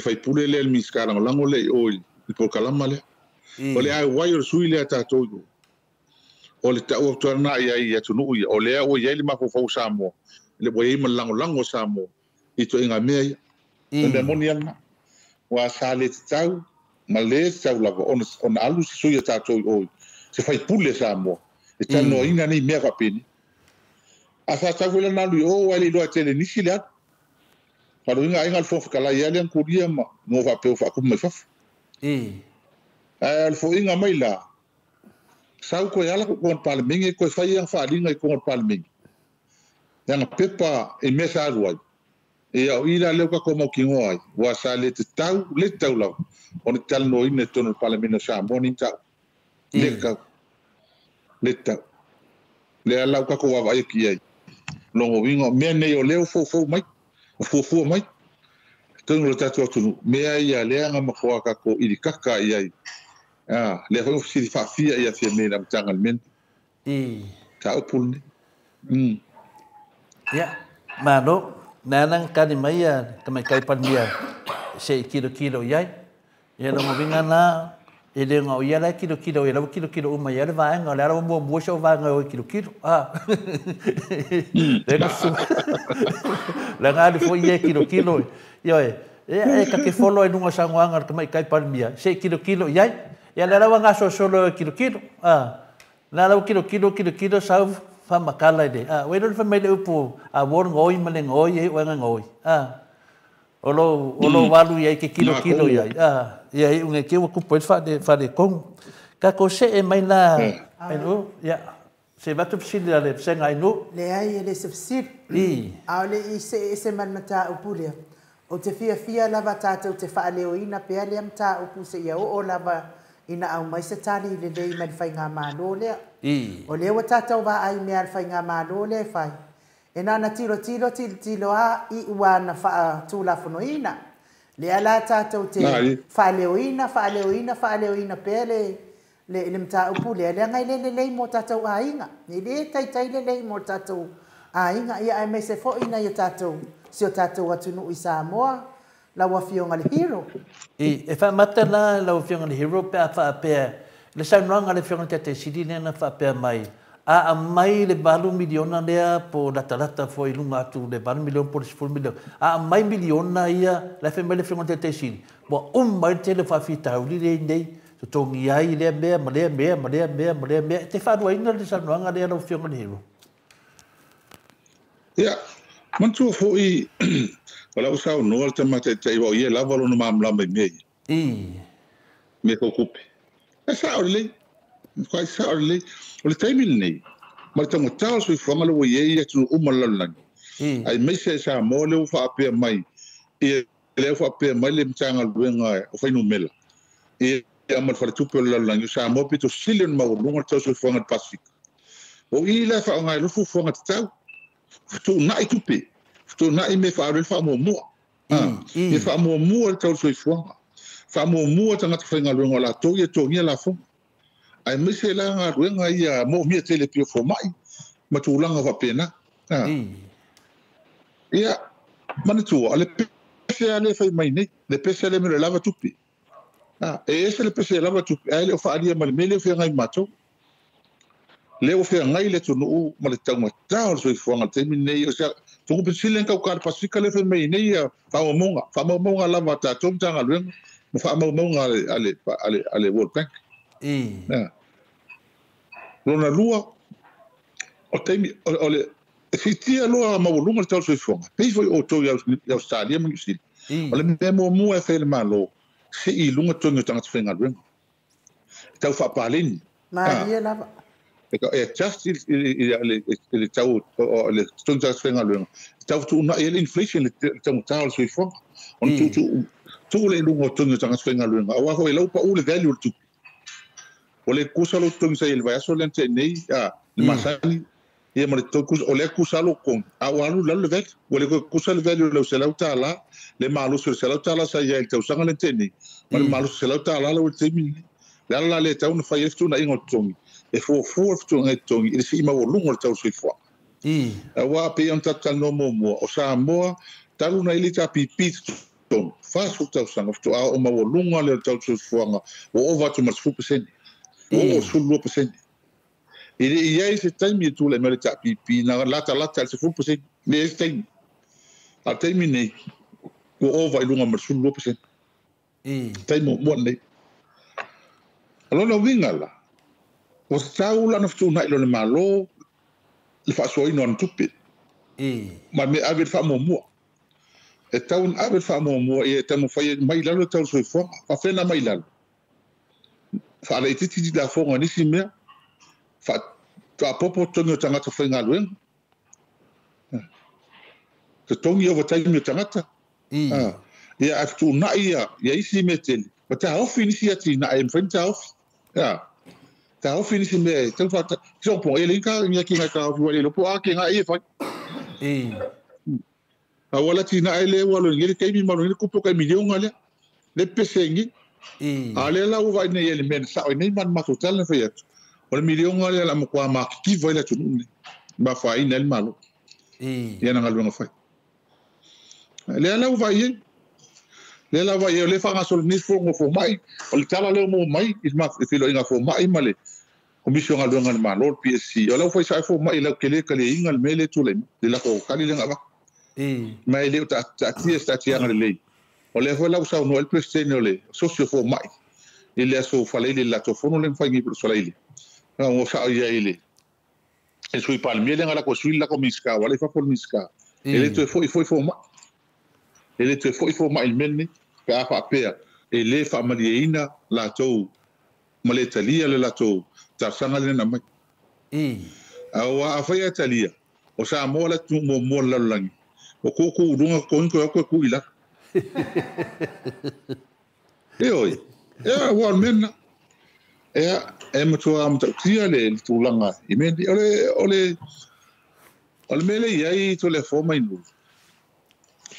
faipule lea le Minisita Lagolago lea i o i le polokalama lea. O le auai o le sui lea tatou i o. O le tau atu na i ai i atunuu ia. O lea ua i ai le mafaufau o Samoa. Le ua i ai ma le lagolago o Samoa i toaiga mea ia. O le mea moni lena. Ua sa le tatau ma le tatau lava ona alu se sui a tatou i o se faipule Samoa. E talanoaina nei mea faapeni. A sa tau foi lana alu i o ai le iloa tele nisi le alu. Faluiga aiga le Fofoga Fetalai ia lea na tulia ma no faapea ua faakumu mai fafo. Ae o le foiga mai la, sau koe ala ko le Palemene koe fai ana faaaliga i totonu o le Palemene. Leaga pepa i mea sa alu ai, ia o i la lea ua tatou mautinoa ai, ua sa le tatau, le tatau lava ona talanoaina i totonu o le Palemene o Samoa ni mataupu. Le tatau. Le tatau. Lea la ua tatou vaavaai atu i ai. Lona uiga o mea nei o lea ua foufou mai, ua fuafua mai i totonu o le tatou atunuu, mea ia lea na matua tatou ilikaka i ai. Lea foi ua fesili faafia ia Fiame i le amataga o le mea lenei. Mataupu lenei. Ia, malo. Na ala na tali mai ia le Tamaitai Palemia se i tilotilo i ai. Ia lona uiga la, e le na o ia la e tilotilo i ai, la ua tilotilo uma i ai le vaega, o lea la ua muamua si ou vaega e o e tilotilo. Lea na susu, lea na alu foi ia e tilotilo, ioe, e ta te follow ai i luga o saunoaga a le Tamaitai Palemia, se i tilotilo i ai. Ia lea la ua gasolosolo e tilotilo, lea la ua tilotilo, tilotilo, sau faamatala i le, ua iloa le fai mai le upu, a ua le gaoi ma le gaoi e iu ai na gaoi. O lou alu i ai te tilotilo i ai, ia iu nei te i ua tupu ai le faaletonu. Tatou see mai la, Ainuu, ia, se i avatu le fesili a le Vasega Ainuu. Leai, e le se fesili. A o le i see ese ma le mataupu lea, ou te fiafia lava tatou te faaleoina pea lea mataupu seia oo lava ina aumai se tali lelei mai le faigamalo lea. O lea ua tatou vaai i mea a le faigamalo lea e fai, E na ona tilotilo tilotilo a i ua na faatulafonoina. Lea la tatou te faaleoina, faaleoina, faaleoina pea le le mataupu lea, leaga e le lelei mo tatou aiga. E le taitai lelei mo tatou aiga, ia aemaise foi nai o tatou, si o tatou atunuu i Samoa, lau Afioga i le Hero. E faamata la lau Afioga i le Hero pe a faapea le saunoaga a le Afioga i le Taitai Sili lea na faapea mai, a aumai le $8 miliona lea po o latalata foi i luga atu le $8 miliona po o le $10 miliona, a aumai miliona ia, la e fai mai le Afioga i le Taitai Sili, ua uma ai le tele o faafitauli lea e i ai nei, totogi ai lea mea ma lea mea ma lea mea ma lea mea. E te faaluaina le saunoaga lea lau Afioga i le Hero? Ia, manatua foi o la ua saunoa le tama taitai aua o ia e lava lona malamalama i mea ia. Mea tau tupe. E sao lelei. Matua sao lelei. O le taimi lenei, ma le taugata o le soifuaga lea ua i ai i atunuu uma o le lalolagi, aemaise i Samoa lea ua faapea mai, ia lea ua faapea mai le Matagaluega o Fuainumera, ia ma le Faletupe o le Lalolagi, o Samoa pito sili ona maualuga le tau soifuaga i le Pasefika. O i la e faaaoga ai loa fuafuaga tatau, fetuunai tupe, fetuunai mea e faaalu ai le faamuamua. Ia faamuamua le tau o le soifuaga, faamuamua tagata faigaluega o latou ia totogia lafoga. Aemaise la galuega ia moomia tele pei o fomai ma tulaga faapena. Ia, manatua, o le pese lava lea e fai mai nei, le pese lea e mea o le lava tupe. E ese le pese e lava tupe, ae le o faaalia ma le mea lea ua feagai ma matou. Lea ua feagai le atunuu ma le taugata o le soifuaga i le taimi lenei. O se tupe sili lea tau le Pasefika lea fai mai nei ia faamaumauga, faamaumauga lava a tatou Matagaluega ma faamaumauga a le World Bank. Lona lua, o taimi o le e siitia loa maualuga le tau o le soifuaga, pei foi o outou i Ausetalia ma Niu Sila. O le mea muamua e fai e le Malo, sii i luga totogi o tagata faigaluega. E tau faapaleni. Malie lava. E adjust i le tau o le totogi o tagata faigaluega, e tau fetuunai ai le inflation, le taugata o le soifuaga. Ona tuu lea i luga o totogi o tagata faigaluega, aua foi o la ua pau le value o le tupe. Ua le kusa lou totogi sa i ai i le vaiaso lea na tea nei, le masani, ia ma le totogi kusa, o lea e kusa lou totogi, a ua alu i lalo le value. Ua le toe kusa le value o lau $100, le malosi o le $100 sa i ai i le tausaga lea na tea nei, ma le malosi o le $100 la ua i le taimi lenei. O le ala la lea e tatau ona fai ai le fetuunaiga o totogi, e fuafua le fetuunaiga o totogi i le sii maualuga o le tau o le soifuaga. Aua pei ona tatou talanoa muamua, o Samoa, talu ona i le HRPP i totonu, 40 tausaga faatoa oo maualuga lea o le tau o le soifuaga, ua ova atu ma le 10%, ua oo i le 12%. E le i ai se taimi e tulai mai le HRPP na latalata i le 10%, e leai se taimi. A o le taimi lenei, ua ova i luga ma le 12%. Taimi muamua lenei. O lona uiga la, ua tatau la ona fetuunai loa le Malo le faasoaina o ana tupe ma le mea e ave i le faamuamua. E tatau ona ave le faamuamua ia e taumafai ai mai i lalo le tau o le soifuaga. Faafefea ona aumai i lalo? Faalaitiiti lafoga i nisi mea, faaopoopo totogi o tagata faigaluega, totogi ovataimi o tagata, ia ae fetuunai ia isi mea tele, ma taofi nisi atinae e mafai ona taofi. Taofi nisi mea e tau faata. So po e le ka ni ki ngai taofi wa le lo po a ke ngai e fai. A wala tina e le ua lo ngele taimi ma lo ngele kupo kai milionga le. Le pese ngi. A le la ua nei ele men sa nei man ma total na fai atu. O le milionga le la mo kwa ma ki vai la tunu ni. Ma fa ina el malo. Ia na ngaluenga fai. Le la ua vai le la vai le fa ngasol ni fo ngo fo mai. O le tala le mo mai i ma filo inga fo mai ma le Commission galuega le Malo le PSC. O lau fai sa fo mai lau kele kale inga le mele tule le la ko kali le ngava. Mai le ta ta tia ta tia ngale le. O le foi lau sa no el president o le socio fo mai. Ile aso fale ile la to fono le fai ngi pro sola ile. Na o sa ia ile. E sui palmier le ngala ko sui la ko miska wala fa fo miska. Ele te foi foi fo mai. Ele te foi fo mai menni ka fa pea. E le fa malieina la to ma le talia le latou talosaga lena na mai. Aua afai ae talia, o Samoa le atunuu muamua o le lalolagi, ua koukou uluga totogi toe atu e tu i lalo. Ioe, ea ua o le mea lena. Ea, e matua matautia le tulaga i mea nei. O le, o le, o le mea lea e i ai Toleafoa ma Inulu,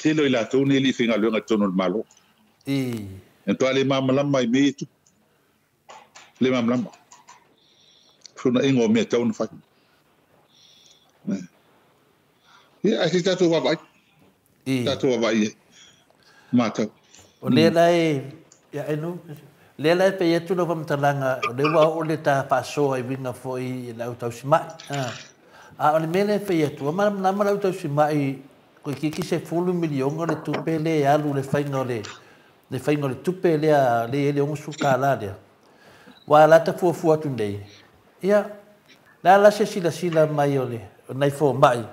tele o i latou nei e le i faigaluega i totonu o le Malo. E matua le malamalama i mea ia e tupu. Le malamalama. Fesuunaiga o mea e tatau ona fai. Ia, ae se i tatou vaavaai. Tatou vaavaai i ai. Matau. O lea la e, ia e nu, lea la e pei atu lau faamatalaga, o lea ua oo le ta faasoa i uiga foi i le au tausimai. A o le mea lea e fai atu, ua malamalama le au tausimai, toeitiiti 10 miliona le tupe lea e alu i le faiga o le, le faiga o le tupe lea, lea e i ai le $60 lea. Ua la ta fuafua atu nei, ia, le a la se silasila mai o le, o nai fomai,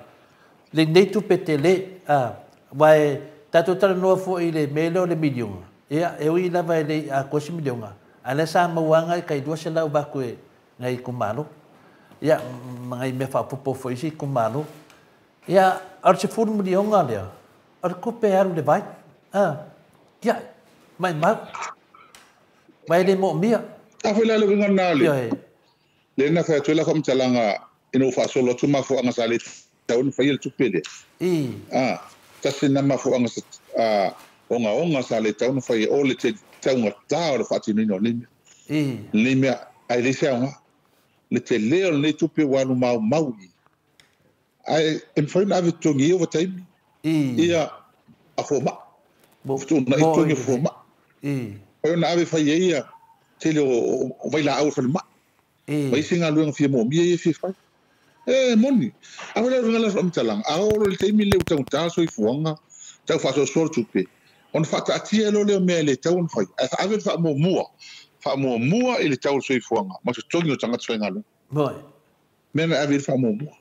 lenei tupe tele, a, aua e tatou talanoa foi i le mea lea o le miliona, ia, e ui lava e le i atoa se miliona, a o lea sa maua lava nai tai 200 avatu e nai itumalo, ia, ma nai mea faaopoopo foi i isi itumalo. Ia, a o le 10 miliona lea, o le tupe e alu i le vai, a, tiai, maimau. Ma e le moomia. A foi la le uiga lena o le, lea na fai atu ai lau faamatalaga ina ua faasolo atu mafuaaga sa le tatau ona faia le tupe lea. A, tasi lena mafuaaga sa, a, ogaoga sa le tatau ona faia, o le taugata o le faatinoina o lenei mea. Lenei mea, ae leai se aoga. Le tele o lenei tupe ua alu maumau i i. Ae e mafai ona ave totogi i ia taimi, ia a fomai. Fetuunai totogi o fomai. Mafai ona ave fai ai ia tele o vailaau o le falemai. Ma isi galuega fia moomia ia e fia fai. E moni. A foi le uiga lea o le faamatalaga, a oo loa i le taimi lea ua taugata le soifuaga, tau faasoasoa le tupe, ona faataatia loa lea o mea e le tatau ona fai, ae ave le faamuamua, faamuamua i le tau o le soifuaga ma totogi o tagata faigaluega. Mea na ave i le faamuamua.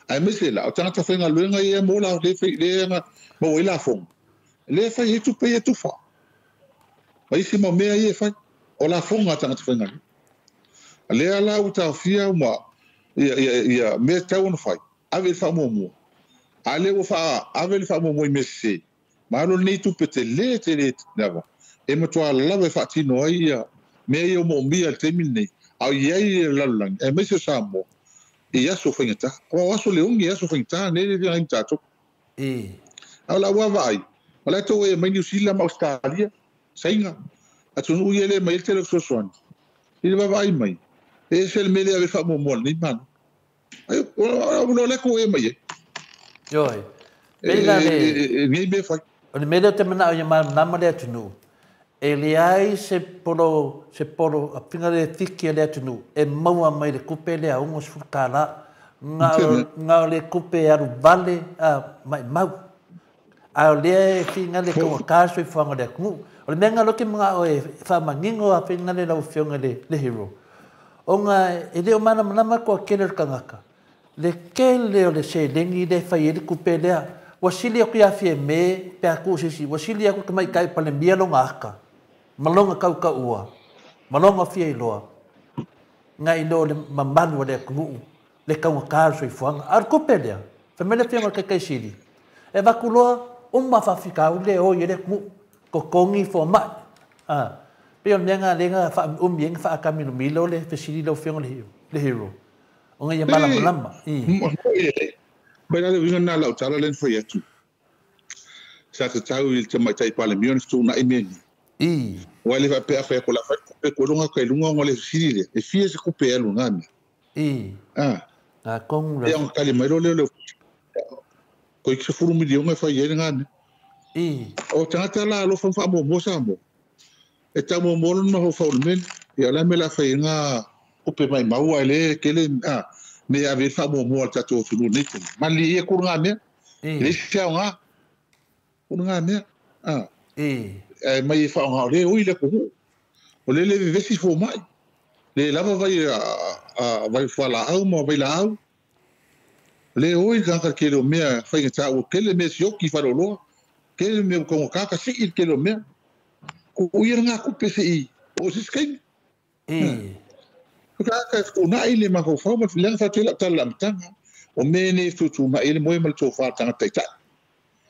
Aemaise la, o tagata faigaluega ia mo la, le fai, le aga maua ai lafoga, lea e fai ai tupe ia e tufa. Ma isi mau mea ia e fai, o lafoga a tagata faigaluega. Lea la ua taofia uma ia, ia, ia mea e tatau ona fai, ave i le faamuamua. A lea ua faa, ave le faamuamua i mea sese, malo lenei tupe tele tele lava, e matua lava e faatino ai ia mea ia o moomia i le taimi lenei, a o i ai le lalolagi, aemaise o Samoa, i aso faigata. Aua o aso le ogi, aso faigata nei le feagai ma tatou. A o lau vaavaai, o la e tou ea mai Niu Sila ma Ausetalia, Saina, atunuu ia e le aumai ai le tele o fesoasoani. I le vaavaai mai, e ese le mea lea e ave faamuamua i lenei Malo. Ai, o la e tou ea mai ai. Ioe. Pei la le... E nei mea fai. O le mea lea ou te manao ia malamalama le atunuu, e leai se polo, se polo, a le fiki a le atunuu e maua mai le tupe lea $60, na o, na o le tupe e alu vale a maimau. A o lea e finagale taugata le soifuaga o le atunuu. O le mea lena o lea ou te manao e faamanino a finagale lau Afioga i le Hero, ona e le o malamalama le toatele o le tagata, le tele o le seleni lea e fai ai le tupe lea, Ua sili aku ia Fiame pe a tuu se isi, ua sili aku le tamaitai Palemia lona aka, ma lona tautaua, ma lona fia iloa, nai lo le mamalu o le atunuu, le taugata o le soifuaga. A o le tupe lea, fai mai le Afioga i le Taitai Sili, e avatu loa uma faafitauli e oi ai le atunuu, totogi fomai. A, pei o le mea lena lea na faaumiumi ai na faataamilomilo le fesili lau Afioga i le Hero, ona ia malamalama. Mai la le uiga lena lau tala lea na fai atu. Sa tatau i le tamaitai Palemia ona fetuunai mea nei. Aua e le faapea a fai atu o le a fai le tupe koe luga kai luga ona o le fesili lea, e fia se tupe e alu i na mea. Na tonu la. Ia ona tali mai loa lea o le ofisa. Toeitiiti $10 miliona e fai ai lena mea. O tagata la alofa ma faamuamua Samoa, e tau muamua lona mafaufau i le mea lea. Ia o le a mea o le a fai ai na tupe maimau ae le tele mea e ave ai le faamuamua a le tatou atunuu i lenei taimi. Malilie ia tulaga mea. E leai se aoga. Tulaga mea. Ae mai e faaaoga o lea e oi le atunuu. O lea le vevesi fomai. Le lava vai vai fualaau ma vailaau. Le oi le tagata tele o mea faigata ua tele mea sioki i faleoloa. Tele mea ua taugata ka sii le tele o mea. Tuu ia lena tupe se i oo i se isi taimi. O tagata e fetuunai le mafaufau ma le leaga faatele lau tala i le amataga. O mea nei e fetuutuunai ai le moe ma le tofa a le tagata taitai.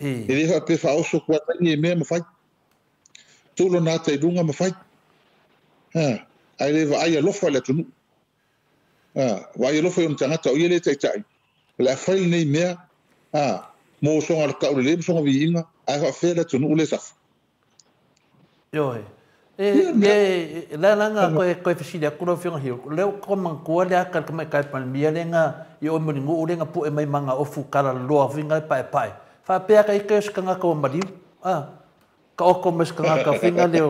E le faapea faaoso atu lava taimi e mea ma fai. Tuu lona ata i luga ma fai. Ae le vaai alofa i le atunuu. Vaai alofa i ona tagata o ia le taitai. O le a fai lenei mea mo soga o le taulelei ma soga viiga, ae faafefea le atunuu le safa. Ioe. E la la koe koe fesili atu lau Afioga Hugh, o lea ua toe manatua le ata i le tamaitai Palemia lea na i oe Mulinuu lea na pue mai ma ana ofu talaloa foi na e paepae. Faapea ka ite o se tagata ua maliu. Taoto mai se tagata foi na lea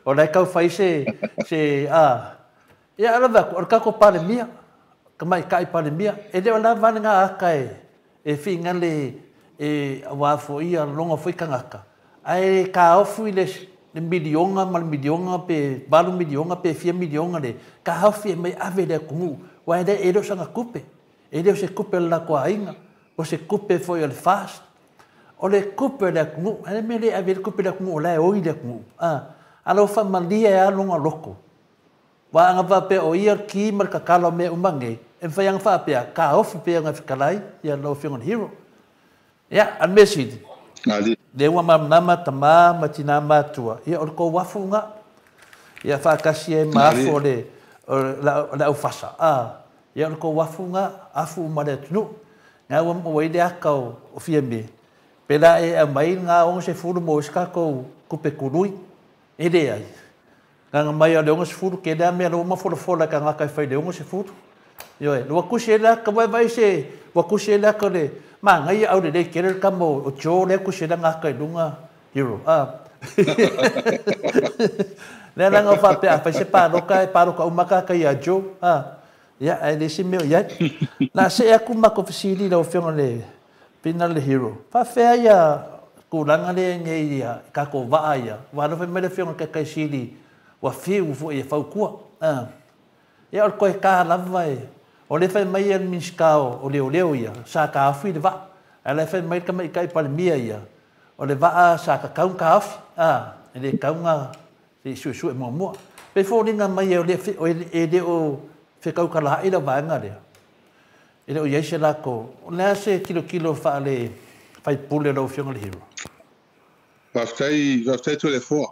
o la e tau fai se se a. Ia a lava atu, o le tatou Palemia, tamaitai Palemia, e le o lava lena ata e finagale e aua foi ia lona foi tagata, ae taofi le miliona ma le miliona pe $8 miliona pe fia miliona le taofi e mai ave i le atunuu, aua e le o sana tupe, e le o se tupe a le latou aiga, o se tupe foi o le FAST, o le tupe o le atunuu. A o le mea lea e ave ai le tupe i le atunuu o la e oi le atunuu, a lau faamalie lava lona loto. Aua ana faapea o ia le ki ma le tatalo o mea uma nei, e mafai lava ona faapea, taofi pei ona fetalai lau Afioga i le Hero. Ia, a le mea sili, lea ua malamalama tama ma tina matua, ia o le tou afu lena. Ia faatasi ai ma afu o le, o le aufasa, ia o le tou afu lena, afu uma le atunuu. Na ua maua ai le ata o Fiame, pe la e aumai lena 60 mo isi tatou tupe tului, e leai. Gagana mai o le 60, tele lava mea la ua mafolafola e tagata e fai i le 60. Ioe, ua tusi ai le ata, ua e vaai se, ua tusi ai le ata o le manaia aulelei tele le tama o Joe lea e tusi ai lana ata i luga, Hero. Lea la na ou faapea a fai se palota e palota uma tagata ia Joe. Ia, ae leai se mea o i ai. Na see atu matou fesili lau Afioga i le Pina le Hero. Faafefea ia tulaga lea i nei i tatou vaa ia, aua o lea fai mai le Afioga i le Taitai Sili ua fiu foi e fautua. Ia o le toe ta lava e, o lea fai mai le Minisita o Leoleo ia, sa taofi le vaa. Ae o la e fai mai le Tamaitai Palemia ia, o le vaa sa tatau ona taofi, e le tatau ona se i suesue muamua. Pei foliga mai e le o fetautalaai lau vaega lea. E le o i ai se latou, o le a se tilotilo faale faipule lau Afioga i le Hero? Faafetai, faafetai Toleafoa.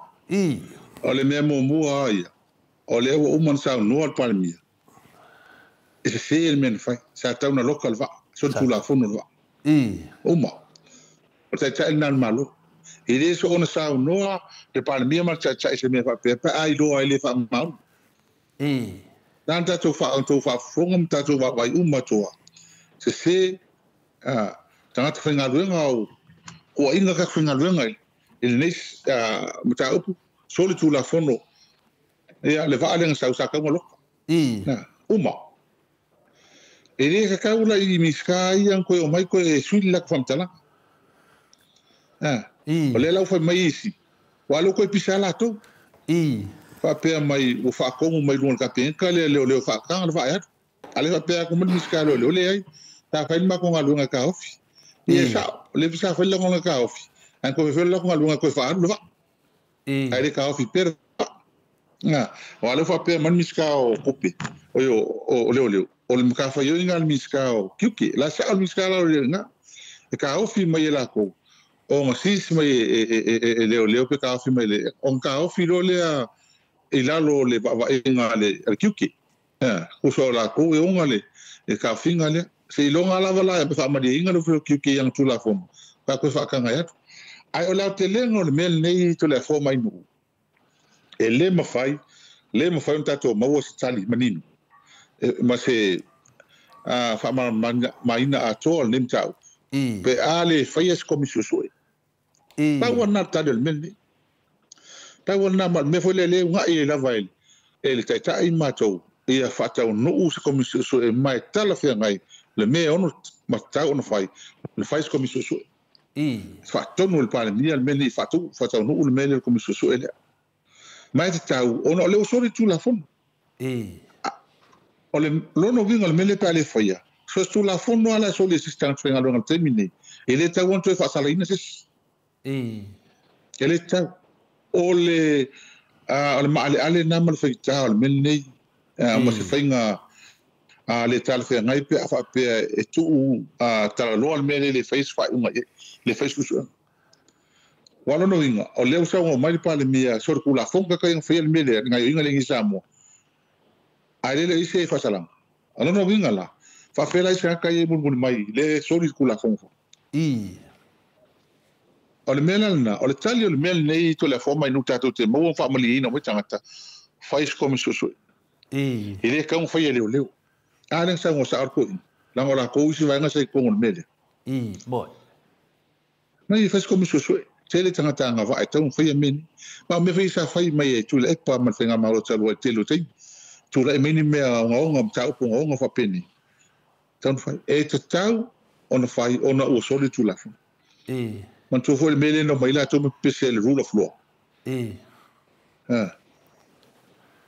O le mea muamua lava ia, o lea ua uma ona saunoa le Palemia, e sese le mea na fai. Sa tau na loka le vaa, solitulafono le vaa. Uma. O le taitai lena o le Malo. E le soona saunoa le Palemia ma le taitai i se mea faapea pe a iloa e le faamaoni. Na ona tatou faafofoga ma tatou vaavaai uma atoa. Sese tagata faigaluega o tuuaiga tagata faigaluega i lenei mataupu solitulafono ia le vaa lea na sau sa tau na loka. Uma. E le tatau la i Minisita ia ona toe omai toe sui le latou faamatalaga. O lea la ua fai mai isi, aua o lea ua toe pisa lava latou. Faapea mai ua faatonu mai luga o le Kapeneta le leoleo faataga le vaa e alu. A o lea faapea atu mai le Minisita o Leoleo, leai, sa fai le matou galuega e taofi. Ia e sao. Le sa fai la ka ofi. An ko fe la ko lunga ko fa alu va. Ai le ka ofi per. Na, o ale fa pe man miska o kope. O yo o leo leo. O le ka fa yo inga miska o kyuki. La sa o miska la o nga. E ka ofi mai la ko. O nga sis mai e leo leo pe ka ofi mai le. O ka ofi lo le a i lalo le va inga le kyuki. Ha, ko so la ko e onga le e ka finga le. Se ilonga lava la e fa mali inga lo kyuki yang tula fom. Ka ko fa ka ngai. Ai o la te lengo le mel nei to le fo mai nu. E le mafai un tato maua se tali manino. Ma se a fa maina a toa le mtau. Pe a le faia se komisio sue. Pau na tali le mel nei. Pau na ma me foi le le unga i lava e le taitai matou ia whaatau nuu se komisio sue mai tala whia ngai le mea ono matau ono whai le whai se komisio sue. Whaatonu le palemia le mea nei whaatau nuu le mea le komisio sue lea. Mai te tau, ona o le osori tū la fono. O le lono winga le mele pe ale whaia. So tū la fono ala soli assistant whainga longa le temine. E le tau anto e whaasala ina sis. E le tau. O le maale ale nama le whaita o le mele nei. Ma se whainga le tala whainga ngai pe a whaapea e tuu talaloa le mele le whais whaunga le whais usuanga. Walono inga, o leo sa o mai pale mia sor kula fonga ka inga fiel mele ngai inga lengi Samoa. Ai le ise fasalang. Alono inga la. Fa fela ise ka ye mulmul mai le sori kula fonga. O le mele na, o le tali o le mele nei to le forma inu tatou te mo fa mali ina mo tangata. Fais como so. I le ka un fai leo leo. A le sa o sa arko. La ngola ko isi va nga se ko ngol mele. Boy. Nei fais como so. Tele tangata nga va e tau whai meni. Ma me whai sa whai mai e tula e pa ma whainga mauro talua e telo tei. Tula e meni mea onga onga mtau ponga onga whapeni. Tau whai. E te tau ona whai ona ua soli tula whai. Man tō fo le mele no mai la tō me pese le rule of law.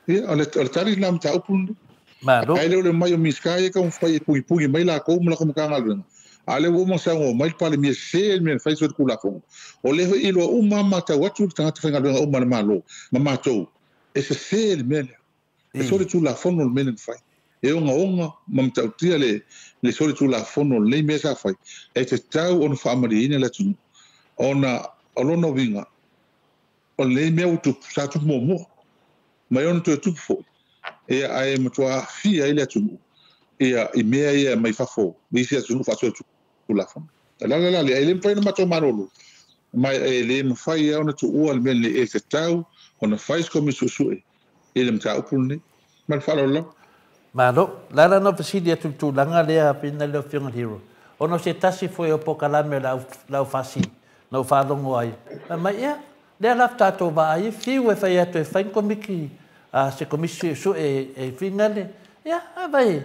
Ia, o le tari na mtau punu. Malo. Ai leo le mai o miska e ka whai e pungi pungi mai la kou mla ko mkanga luenga. Ale o mo sango mai pale mi se mi fai so kula fo. O le i lo uma mata watu tangata fenga lo uma le malo. Ma matou. E se se le mele. E so le tula fono le mele fai. E onga onga mamtautia le so le tula fono le mesa fai. E te tau on fa mari ina la tu. Ona olono winga. O le me utu sa tu mo mo. Mai on tu tu fo. E ai matua fi ai le tu. E i mea ia mai fafo. Mi se tu fa so tu. La fam. La la la le ele mfai na mato marolo. Mai ele mfai ia ona tu ua le mele e te tau ona fais ko misusu e. Ele mta upulne. Mal falola. Malo, la la no fasili atu tulaga lea pina le afioga hero. Ona se tasi foi o pokalame la fasi. No faalogo ai. Mai ia lea la tatou vaai fiu e fai atu e fai komiki a se komisi su e finale. Ia vai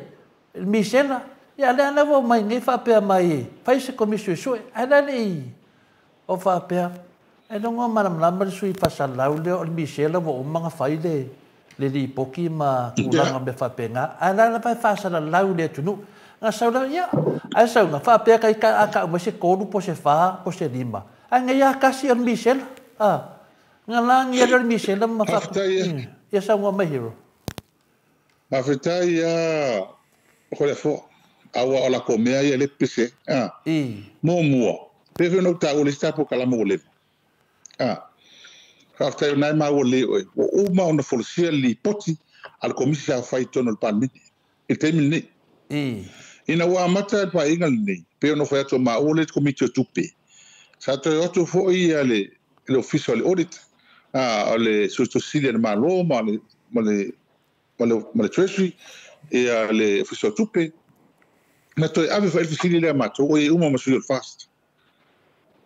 misela. Ia lea la ua mai nei faapea mai fai se komisi sue ai la le o faapea e logo malamalama le sui fasalau lea o le misela ua uma ga fai le lipoki ma tulaga mea faapega ae la la fai faasalalau le atunuu ga sau ia ae sauga faapea kai a kau mai se 3 po se 4 po se 5 ae gaia kasi o le misela a ga lagia lea o le misela ma faapea ia sauga mai hero. Mafetai ia ko le fo awa o la komea ia le pese. Mo mua. Pe no ta o le sta po kala mo le. Ka nai ma o le o uma ona folosia li poti al komisi sa fai tono le palmiti. E te mini. Ina ua mata pa inga nei. Pe ono fai atu ma o le komiti o tupe. Sa to atu fo ia le office le audit. O le sostosili le malo ma le treasury e le office o tupe. Na toe ave fa elfisili lea matou o e uma ma sui o le fast.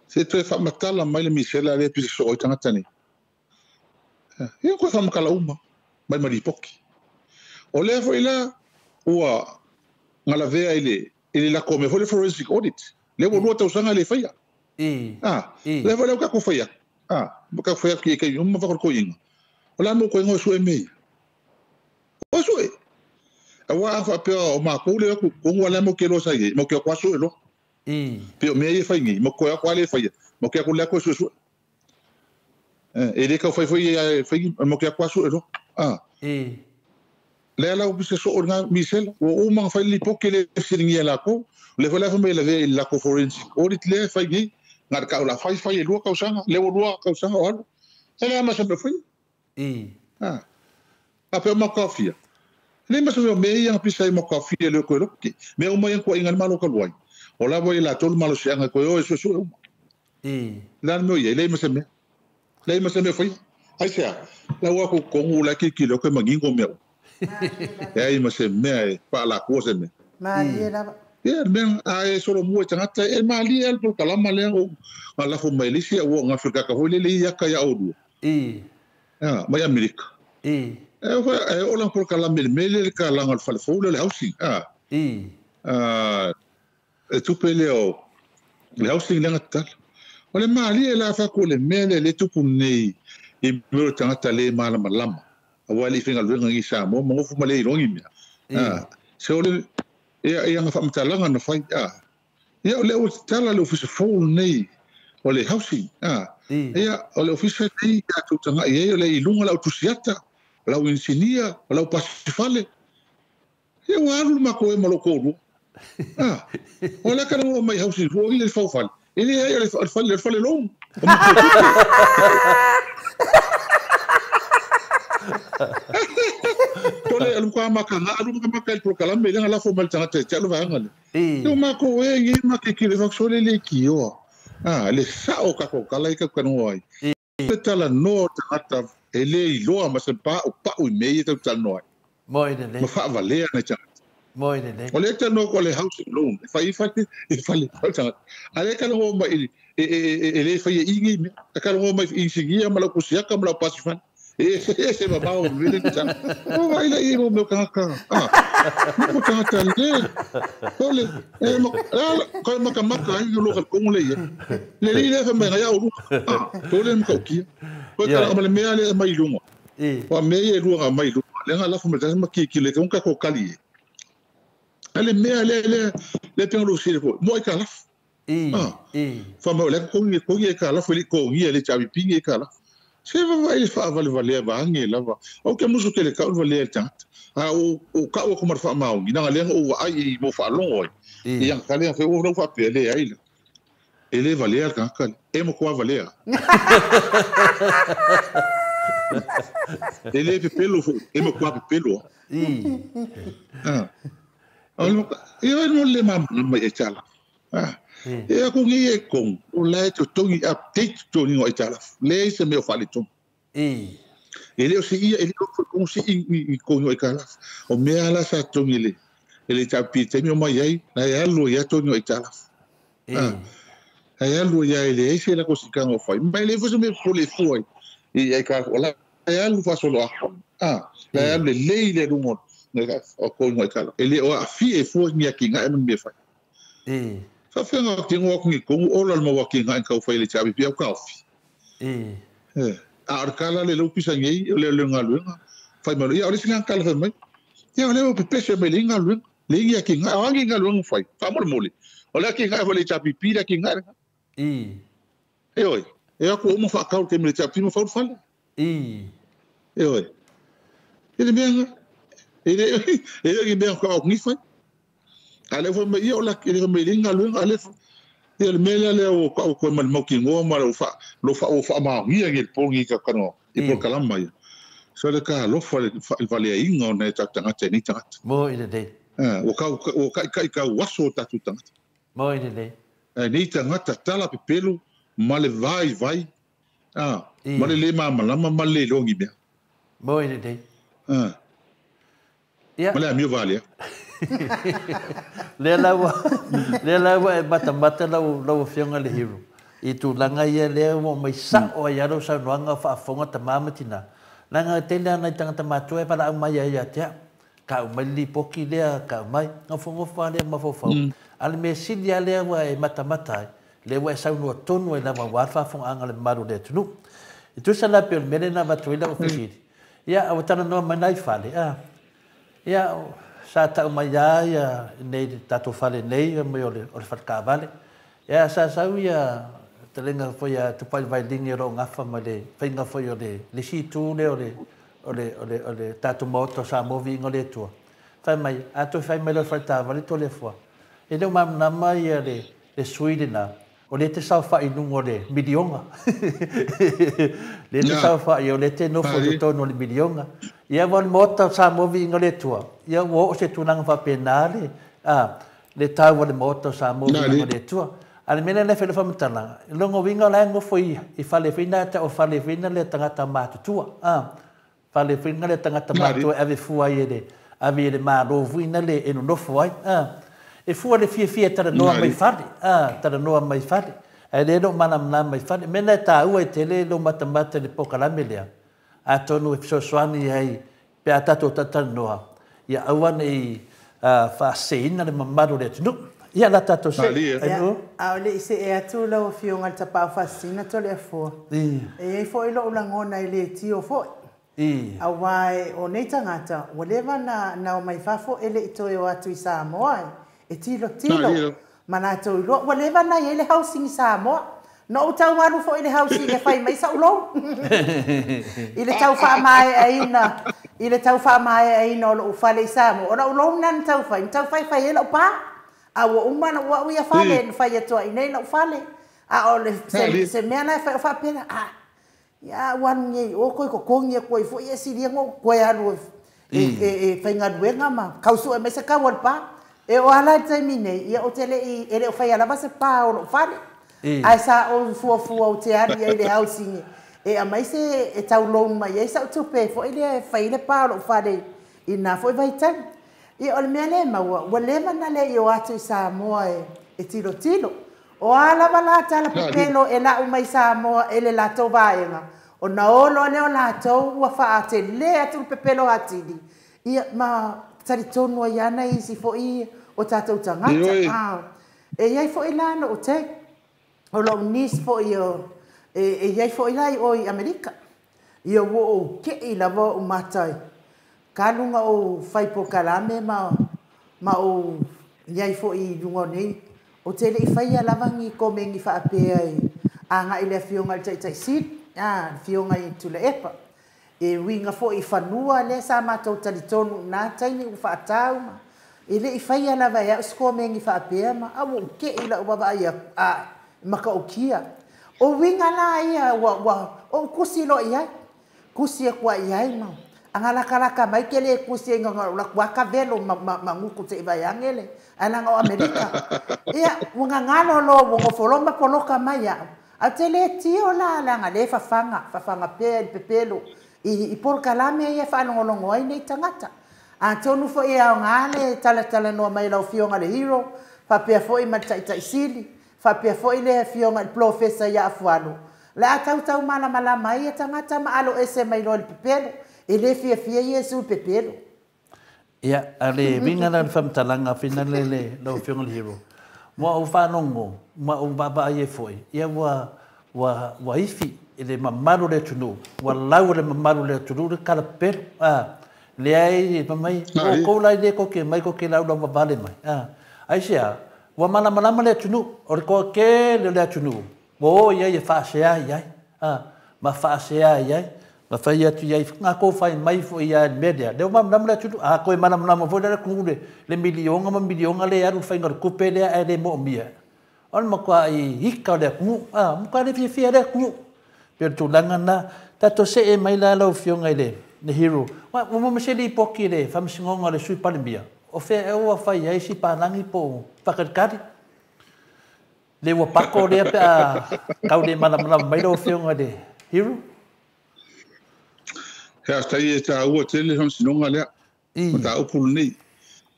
Se toe faamatala mai le misela lea pisa soo i tagata nei. Ia koe faamakala uma mai ma lipoki. O lea foi la ua galavea i le lako mea foi le forensic audit. Lea ua 2 tausaga le faia. Lea foi lea ua kako faia. Kako faia ki e kai uma fakokoiga. O la mo koe ngoe sue mea. O sue. Awa a faapea o makou le aku kongu ala mo ke lo sa i mo ke kwaso e lo. Pe o mea ia e fai nei, ma koe ako a le faia, ma ke ako le ako e suesue. E le kau fai foi e fai ma ke ako a sue loa. Lea la ua pisa soo le nga misela, ua uma ona fai le lipoti le fesiligia e latou, o lea foi la e fai mai e lavea i le latou forensic audit lea e fai nei, na o le tau la fai fai e 2 tausaga, lea ua 2 tausaga o alu, e leai lava ma se mea o faia. A pea o Mataofia, e leai ma se mea o mea ia na pisa ai Mataofia e le o toe lote. Mea uma ia na tuuaiga ai le Malo talu ai, o la ua i latou le malosiaga e toe o e suesue uma. Le a le mea o i ai? Leai ma se mea. Leai ma se mea o faia. Aisea? La ua atu tonu la e tilotilo atu e manino mea uma. Leai ma se mea e faalatua se mea. Malie lava. Ia, le mea, a e solomua i tagata, e malie lava le polokalama lea ua na lafo mai e le isi, a ua gafe kaka foi lele i aka ia oulua. Mai Amerika. E oo lana polokalame i le mea lea i le kalaga o le fale fou lea o le housing. E tupe lea o le housing lea na tatala. O le malie la fai atu o le mea lea lea e tupu nei i mea o le tagata le malamalama aua e le i faigaluega nei i Samoa ma nofo ma le iloa ni mea. Se o le ia ia na faamatalaga na fai ia o lea ua tatala le ofisa fou lenei o le housing ia o le ofisa lenei tatou tagai ai o lea i luga lau tusiata, o lau inisinia, o lau pasifale. Ia ua alu le matou ema o lou toalua. Ah, o le aka oo mai housing fua i le faufale. E leai o le fale, o le fale loan. O matou tupe. Tole o le matua maka na alu maka maka i le polokalame lea na lafo mai le tagata e te alu vaega lea. Ia o matou e ngi ma ke kile fakasole le kioa. Ah, le sao ka ko kala i ka kanoa ai. Le talanoa o tagata e le iloa ma se paupau i mea ia tatou te talanoa ai. Moi lelei. Ma faavalea nai tagata. Moi lelei. O lea e talanoa atu o le housing loan, e fai ai fale, fale o tagata. A o lea e talanoa mai e le faia i i nei mea. E talanoa mai i inisinia ma lau kusiaka ma lau pasifale. E ese mamao o le mea lea e tala. O vaai la i ai mo mea o tagata. Ah, mo tagata le, o le, e ma, e makamaka ai lo ka kongo le ia. Le lei lea fai mai ngai au lua. Ah, tole matautia. Koe tala ma le mea lea mai i luga. Wa mea ia e lua nga mai i luga. Le nga lafo mai tasi ma kikile ke unga ko kali e. Ale mea lea lea lea penga lo sile ko. Mo ai ka lafo. Fa mai o le kongi kongi e ka lafo le kongi le chabi pingi e ka lafo. Se va i fa vale vale va ange lava. O ke musu ke le ka vale le tangata. A o ka o ko mar fa maungi na le o ai i mo fa longo ai. I ang kale fe o no fa pe le ai la. E le valea le tagata lea. E mo koa valea. E le pepelo foi. E mo koa pepelo. Ah. E oi no le ma e tala. Ah. E aku ngi e kong. O la e totongi update totongi o e tala. Le se mea o faaletonga. E le o se ia, e le o kong si i kong o e tala. O mea ala sa totongi le. E le tapi te mea mai ai, na e alu ia totongi o e tala. Ai alu ia e leai se lako sikanga o fai. Mai le fo se mea pole fua i ai ka o la e alu faasolo a. La e alu le lei le lunga o ko ingoa i kala. E le o aafia e fua ni aki ngae ma ni mea fai. Faafeaga o te ingoa aku ni kongu ola le mau aki ngae kau fai le tiapi pia o kaofi. A o le kala le lau pisa ngei o le le galuega fai mai ia o le isi kala fai mai. Ia o le o pepese mai le galuega. Le ingi aki ngae o angi galuega fai. Faamolemole. O le aki ngae fai le tiapi le aki ngae. E oi. E aku o mo whaakau te mele tiapi ma faulu fale. E oi. E le mea nga. E le e le mea ka o ngi fai. A le fai mai ia o la e le mai le galuega a le ia le mea lea o ka o koe mai le mau ki ngoa ma lo fa lo fa o fa maongia ngi le pongi ka kanoa i polokalama ia. So le ka alofa le valeaiga o nai o tatou tagata e nei tagata. Mo i lelei. Ua kau ua kaikai kau aso o tatou tagata. Mo i lelei. E nei tagata tala pepelo ma le vaivai ma le le malamalama ma le le iloa ni mea. Mo i lelei. Ma le amio valea. Lea la ua, lea la ua e matamata lau, lau Afioga le Hero i tulaga ia lea ua aumai sao ai lava lau saunoaga o faafofoga tama ma tina. Leaga e tele lava nai tagata matua e valaau mai ai ia te au. Ka aumai le lipoti lea, ka aumai, nofonofo lava lea mafaufau. A o le mea sili lava lea ua e matamata ai, lea ua e saunoa tonu ai lava aua le faafofogaaga a le mamalu o le atunuu. E tusa la pei o le mea lea na avatu ai lau fesili, ia, ua talanoa mai nai fale, a, ia, sa tau mai lava ia nei le tatou fale nei mai o le falekavale. Ia sa sau ia talega foi a Tupai Vailigi o loo gafa ma le faiga foi o le isi itu lea o le o le o le o le tatou Maota o Samoa viiga o le Atua. Fai mai, a toe fai mai loa le faletaavale Toleafoa, e le o malamalama ia le sui lena, o lea e te saofai i luga o le miliona. Lea e te saofai, o lea e te nofo i totonu o le miliona. Ia aua o le Maota o Samoa viiga o le Atua, ia ua oo se tulaga faapena le, a, le tau o le Maota o Samoa viiga o le Atua. A o le mea lea e fai lau faamatalaga, o lona uiga o la e nofo i fale foi na, o fale foi na le tagata matutua. A, fale foi na le tagata matutua e ave fua ai e le, ave i le Malo foi na le e nonofo ai. A, e fua le fiafia e talanoa mai fale, a, talanoa mai fale. Ae le o malamalama i fale. Mea na e taua i tele lo matamata le polokalame lea. Atonu e fesoasoani ai pe a tatou talatalanoa, ia aua nei faaseseina le mamalu o le atunuu. Ia la tatou see. Ia, a o le i see atu lau Afioga i le Tapaau Faasisina Toleafoa, e i ai foi lou lagona e le tio foi. Aua o nei tagata, ua leva na omai fafo e le i toe o atu i Samoa e tilotilo ma latou iloa. Ua leva na i ai le housing i Samoa. Na ou tau alu foi i le housing e fai mai sau loan. I le tau faamaeaina, i le tau faamaeaina o lou fale i Samoa. O lau loan na tau fai, na tau fai fai ai lau pa. A ua uma na ua ia fale, na fai atu ai nei lau fale. A o le se mea la e fai o faapena, a, ia ua alu nei o koe totogi atu ai foi e silia no koe alu e faigaluega ma kausue mai se kau o le pa. E o ala i le taimi nei, ia o te le i, e le o faia lava se pa o lou fale. Ae sa ou fuafua ou te alu i ai le housing e aumai se e tau loan mai ai sau tupe foi lea e fai le pa o lou fale i na foi vaitaimi. Ia o le mea lea e maua, ua leva na le i o atu i Samoa e tilotilo. O a lava la tala pepelo e lau mai Samoa e le latou vaega, ona olo lea o latou ua faatele atu le pepelo atili. Ia ma talitonu ai ana isi foi o tatou tagata. E i ai foi la lou te, o lou niece foi o, e i ai foi la i o i Amerika. Ia ua ou kei lava o matai. Ka lunga o fai polokalame ma o i ai foi i luga o nei. O te le i faia lava ni komeni faapea e agai le afioga i le Taitaisili, a, le afioga i Tuilaepa. E uiga foi i fanua lea sa matou talitonu i na taimi ua faatau ma. E le i faia lava e au se komeni faapea ma a ua ou kei lau vaavaai atu, a, matautia. O uiga la ia ua ou kusi loa i ai. Kusi atu ai i ai ma. Aga lakalaka mai ke le kusi ai nganga o laku aka velo ma nguku te i vai ange le. Ai langa o Amerika. Ia, ua ngangalo lo, ua ngofolo ma poloka mai au. A te le tio la langa le fafaga, fafaga pea i le pepelo. I polokalame ia whaalongolongo ai nei tangata. Atonu foi e aoga le talatalanoa mai lau Afioga le Hero, faapea foi ma le Taitaisili, faapea foi le Afioga i le Profesa ia Afualo. Le a tautau malamalama ai ia tagata ma alo ese mai loa le pepelo. E le fiafia Iesu i le pepelo. Ia, a le uiga la o le faamatalaga finale le lau Afioga i le Hero. Ua ou faalogo ma ou vaavaai ai foi, ia ua ifi i le mamalu o le atunuu, ua lau i le mamalu o le atunuu le kalapelo. A, leai fai mai, o kou la i le koke mai koke laulau vavale mai. A, aisea, ua malamalama le atunuu, o le toatele o le atunuu, ua o i ai e faasea i ai. A, ma faasea i ai. Ma fai atu i ai, ngā kou fai mai foi ia le mea lea. Lea ua malamalama le atunuu, a koe malamalama foi le atunuu le miliona ma miliona le alu le faiga o le tupe lea ae le moomia. O le matuai ika o le atunuu, a, matua le fiafia le atunuu. Pe o le tulaga na, tatou see mai la lau Afioga i le Hero. Ua maua se lipoti i le faamasinoga o le Sui Palemia, o fea ea ua fai ai si palagi po o faakalikali. Le ua pako lea pe a tau le malamalama mai lau Afioga i le Hero. He tai e tāua tele faamasinoga lea. O tāupu lenei.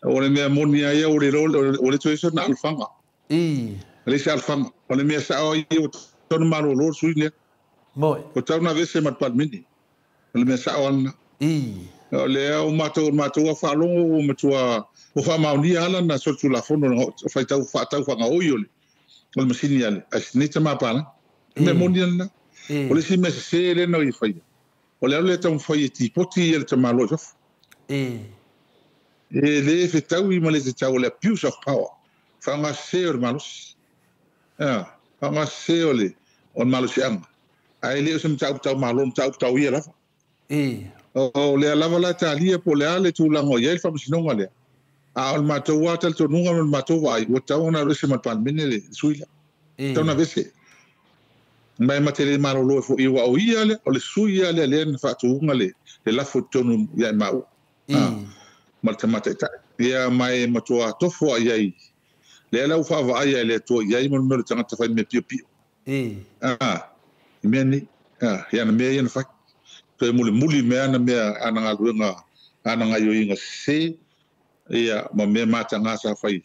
O le mea moni ai o le o le toe na alfaga. Le se alfaga. O le mea sao ai o tonu malolo sui lea. Moi. O tau na vese ma le Palemene. O le mea sao ana. O le o matou a faalogo o matua o faamaonia ala na solitulafono o faitau faatau faagaoi o le masini ale. Ai sinei tamapala. O mea moni ana. O le isi mea sesē lea na ia faia. O le alu le taumafai e tipoti ia le tamāloa i fafo. E le fetaui ma le tatau o le abuse of power. Faaaogasese o le malosi. Faaaogasese o le malosiaga. Ae le o se mataupu tau malo, mataupu tau ia lava. O lea lava la talia po o le a le tulaga o i ai le faamasinoga lea. A o le matou lava talitonuga ma le matou vaai, ua tatau ona alu ese ma le Palemene le sui lea. Tatau ona aveese. Ma e mate le malolo ai foi, aua o ia lea, o le sui lava lea lea na faatuina le lafo i totonu ia i maua ma le tama taitai. Ia, ma e matua tofo lava i ai. Lea la ua faavaai e le Atua i ai mo le mea o le tagata fai mea piopio. I mea nei, i ana mea ia na fai. Toe mulimuli mai ana mea, ana galuega, ana gaioiga sese, ia, ma mea mataga sa fai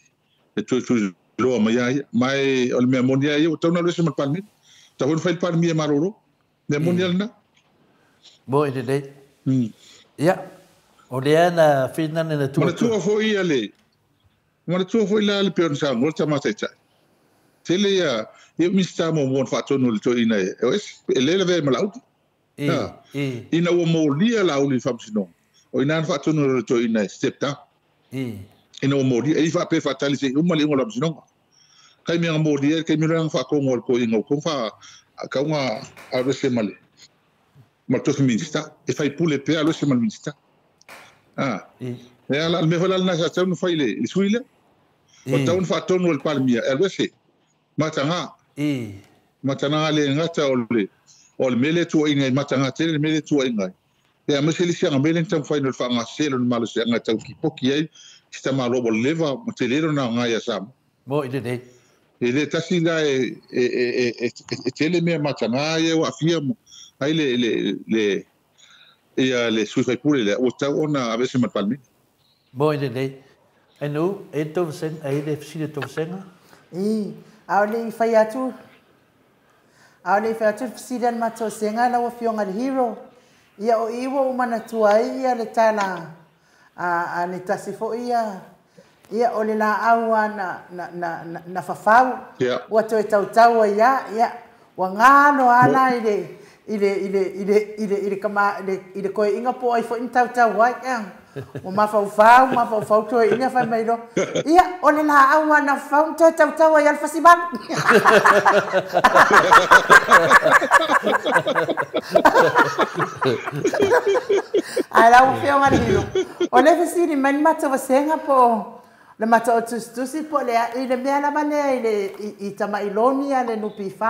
e toe tuliloa mai a ia. Ma e, o le mea moni lava ia, ua tatau ona alu ese ma le Palemene. Tatau foi ona fai le Palemia e malolo. Mea moni lava lena. Mo i lelei. Ia, o lea na finane na tua. Manatua foi ia le, manatua foi la le pei ona saunoa le Tama Taitai. Tele ia, ia Minisita muamua na faatonu e le toeaina e o ese, e le lavea ai ma Laauli. Ina ua molia Laauli i le faamasinoga, o i ina na faatonu e le toeaina e step down. Ina ua molia, e le i faapea e faatali se i uma le iuga o le faamasinoga. Taimi na molia ai, le taimi lea na faatonu e le toeaina ua tonu faatauga alu ese ma le ma le tofi Minisita. E faipule pea alu ese ma le Minisita. E ala, le mea foi la lena sa tatau ona fai i le sui lea. Ua tatau ona faatonu e le Palemia e alu ese. Mataga. Mataga le gata o le o le mea lea e tuuaiina ai, mataga tele le mea lea e tuuaiina ai. Ia aemaise le isi aga mea lea na taumafai o le faagasese lona malosiaga e tau tipoki ai si tamaloa ua leva ma tele lona aoga ia Samoa. Mo i lenei. E le tasi la e e e e tele mea mataga ia ua aafia ai le le le ia le sui faipule lea ua tatau ona aveese ma le Palemene. Mo i lenei. Ai nu, e tou vasega, ai le fesili a tou vasega. I, aole i fai atu, aole i fai atu le fesili a le matou vasega lau Afioga i le Hero. Ia o i ua ou manatua ai ia le tala a, a le tasi foi ia, ia o le laau lava na, na, na, na, na fafau, ua toe tautau ai lava, ia, ua galo lava la i le, i le, i le, i le, i le, i le tama, i le, i le toeaina po o ai foi na tautau ai, ea. Ua mafaufau, mafaufau toeaina fai mai loa, ia, o le laau lava na fafau na toe tautau ai lava le fasimalu. Ae lau Afioga i le Hero, o le fesili mai le matou vasega po o le matou tusitusi po o le a, i le mea lava lea i le, i, i tamai loan a le NPF,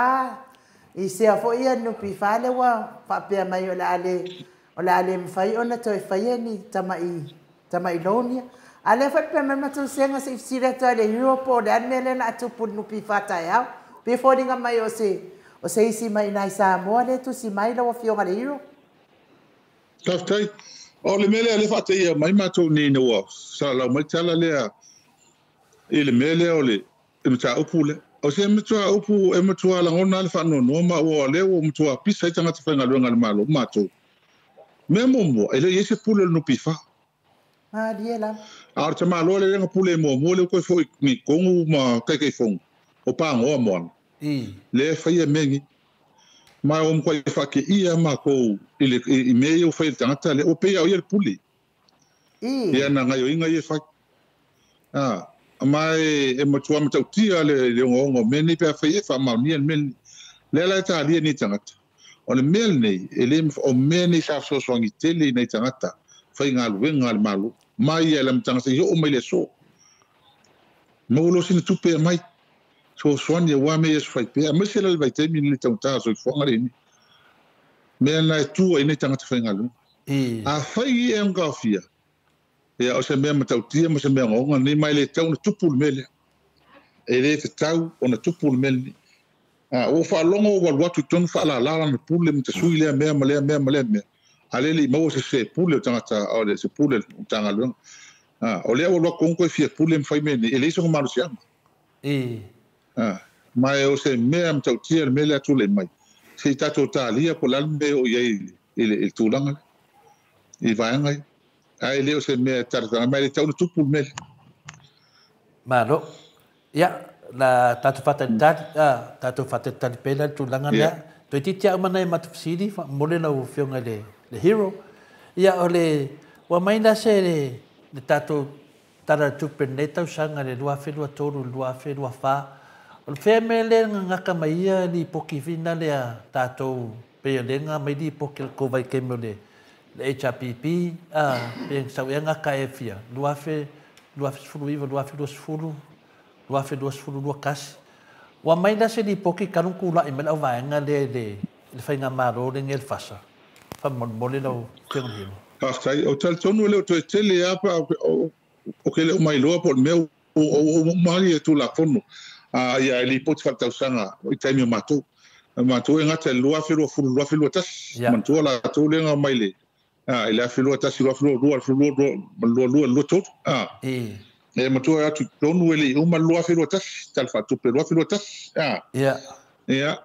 I sea foi ia NPF lea ua faapea mai o le a le, o le a le mafai ona toe faia ni tamai, tamai loan ia. A lea foi pea mai matou sega se i fesili atu ai le hero po o le a le mea lea na tupu i le NPF taeao. Pei e foliga mai o se, o se isi mai i ina i Samoa lea e tusi mai lau Afioga i le hero. Faafetai. O le mea lea lea faataia mai matou nei ina ua salalau mai le tala lea i le mea lea o le mataupu lea. O se mataupu e matua lagona ai le faanoanoa ma ua lea ua matua pisa ai tagata faigaluega a le Malo ma matou. Mea muamua, e le i ai se pule o le NPF. Malie lava. A o le tamaloa lea na pule muamua lea ua toe foi i totonu ma Taitaifono o Pagoa Moana lea e faia mea nei. Ma ua matuai faateia matou i le i mea ia ua fai e le tagata lea, ua pei lava o ia le pule i ana gaioiga ia e fai. A, ma e matua matautia le ogaoga o mea nei pe afai e faamaonia le mea lenei. Lea la e talia nei tagata. O le mea lenei, e le o mea nei sa fesoasoani tele i nai tagata faigaluega a le Malo, mai ia i le amataga seia oo mai le aso. Maua loa sina tupe e aumai, fesoasoani aua mea ia fai pea, aemaise la le vaitaimi lenei taugata o le soifuaga lenei. Mea na e tua i nei tagata faigaluega. Afai e aogaofia, ia o se mea matautia ma se mea ogaoga lenei, ma e le tatau ona tupu le mea lea. E le tatau ona tupu le mea lenei. A ua faalogo ua alu atu i totonu faalala lana pule ma tasui lea mea ma lea mea ma lea mea, a lea e le i maua se se pule o tagata, o le se pule o le Matagaluega. A o lea ua alu atu tonu toe fia pule ma fai mea nei, e leai sona malosiaga. A ma e o se mea matautia le mea lea tulai mai. Se i tatou talia po o le a le mea e oo i ai i le tulaga lea, i vaega ia. Ae le o se mea e talafeagai, ma e le tatau ona tupu le mea lea. Malo. Ia, la tatou faatalitali, a, tatou faatalitali pea la le tulaga lea. Toeitiiti lava uma nai a matou fesili, faamolemole lau Afioga i le Hero. Ia, o le, ua aumai la se, le tatou Tala o le Tupe i lenei tausaga le 2023 i le 2024. O le fea mea lea e gagaka mai ia lipoti fina lea tatou pei o lea na aumai lipoti a le tou vaitaimi o le HRPP a pe sau ea gata ea fia 2019, 2020, 2020, 2021. Ua aumai la se lipoti talu ona tulai mai le auvaega lea i le faigamalo lenei a le FASA. Faamolemole lau Afioga i le Hero. Faafetai. Ou te talitonu e le o toe tele lava pe a ou te le o mailoa po o le mea ua uma ia Tulafono ia e lipoti faaletausaga i taimi o matou. O matou e gata i le 2020, 2021. Manatua latou lea na omai i le 2021, 2022, 2022, 2023. E matua atu i totonu e le i uma le 2021, Tala Faaletupe 2021. Ia.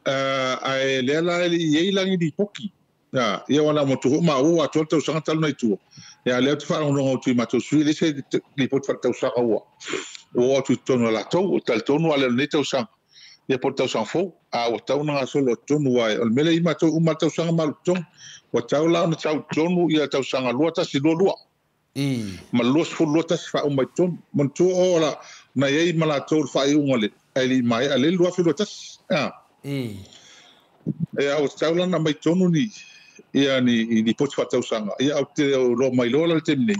Ae lea la e le i ai la ni lipoti. Ia ua na matua foi maua ua atoa le tausaga talu nai tua. Ia lea ou te faalogologo atu i matou sui, e leai se lipoti faaletausaga ua oo atu i totonu o latou. E talitonu a le o lenei tausaga, ia po o le tausaga fou, a ua tatau ona gasolo atu totonu, aua o le mea lea i matou uma lava le tausaga ma alu i totonu. Ua tatau la ona sau i totonu ia tausaga 21 22. Ma le 20 21 faauma i totonu. Manatua o la na i ai ma latou le faaiuga le ae le i maea le 2021. Ia ua tatau la ona aumai i totonu ni ia ni lipoti faaletausaga. Ia ou te le o iloa mai loa la le taimi nei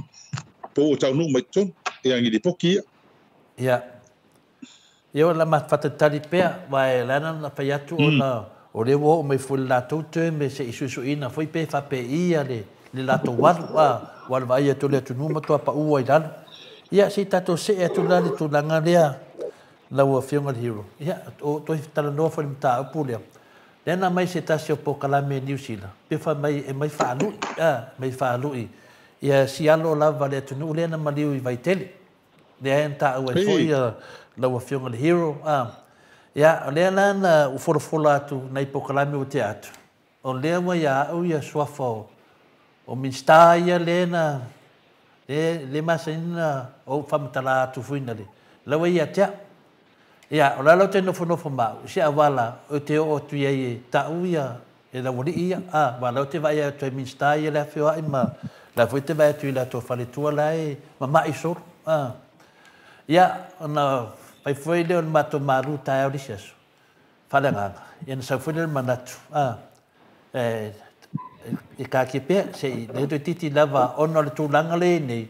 po ua taunuu mai i totonu ia ni lipoti ia. Ia. Ia o le a faatalitali pea, aua e ala ona fai atu ona o lea ua oo mai foi i le latou term se i suesueina foi pe faapei le latou alu, aua o le vaai atu o le atunuu matua pau ai i lalo. Ia se i tatou see atu la i le tulaga lea lau Afioga i le Hero. Ia, o toe talanoa foi i le mataupu lea. Lea na aumai se tasi o polokalame i Niu Sila, pe fai mai e mai faalui, mai faalui ia sialo lava le atunuu lea na maliu i Vaitele. Lea na taua ai foi lau Afioga i le Hero. Ia, o lea la na ua folafola atu nai polokalame ua tea atu, o lea ua ia au ia suafa o Minisita ia lea na le masani na ou faamatala atu foi na le la ua ia te au. Ia, o la la ou te nofonofo ma au, i se auala ou te oo atu i ai e ta'u ia e laualii ia, aua o la ou te vaai atu ai i Minisita ia le afioa'i ma la foi te vaai atu i latou faletua la e mama'i solo. Ia, ona fai foi lea o le matou malu taeao le isi aso, faaleagaga, ia ona sau foi lea o le manatu, e taatia pea, se i le toeitiiti lava ona o le tulaga lea e i ai nei,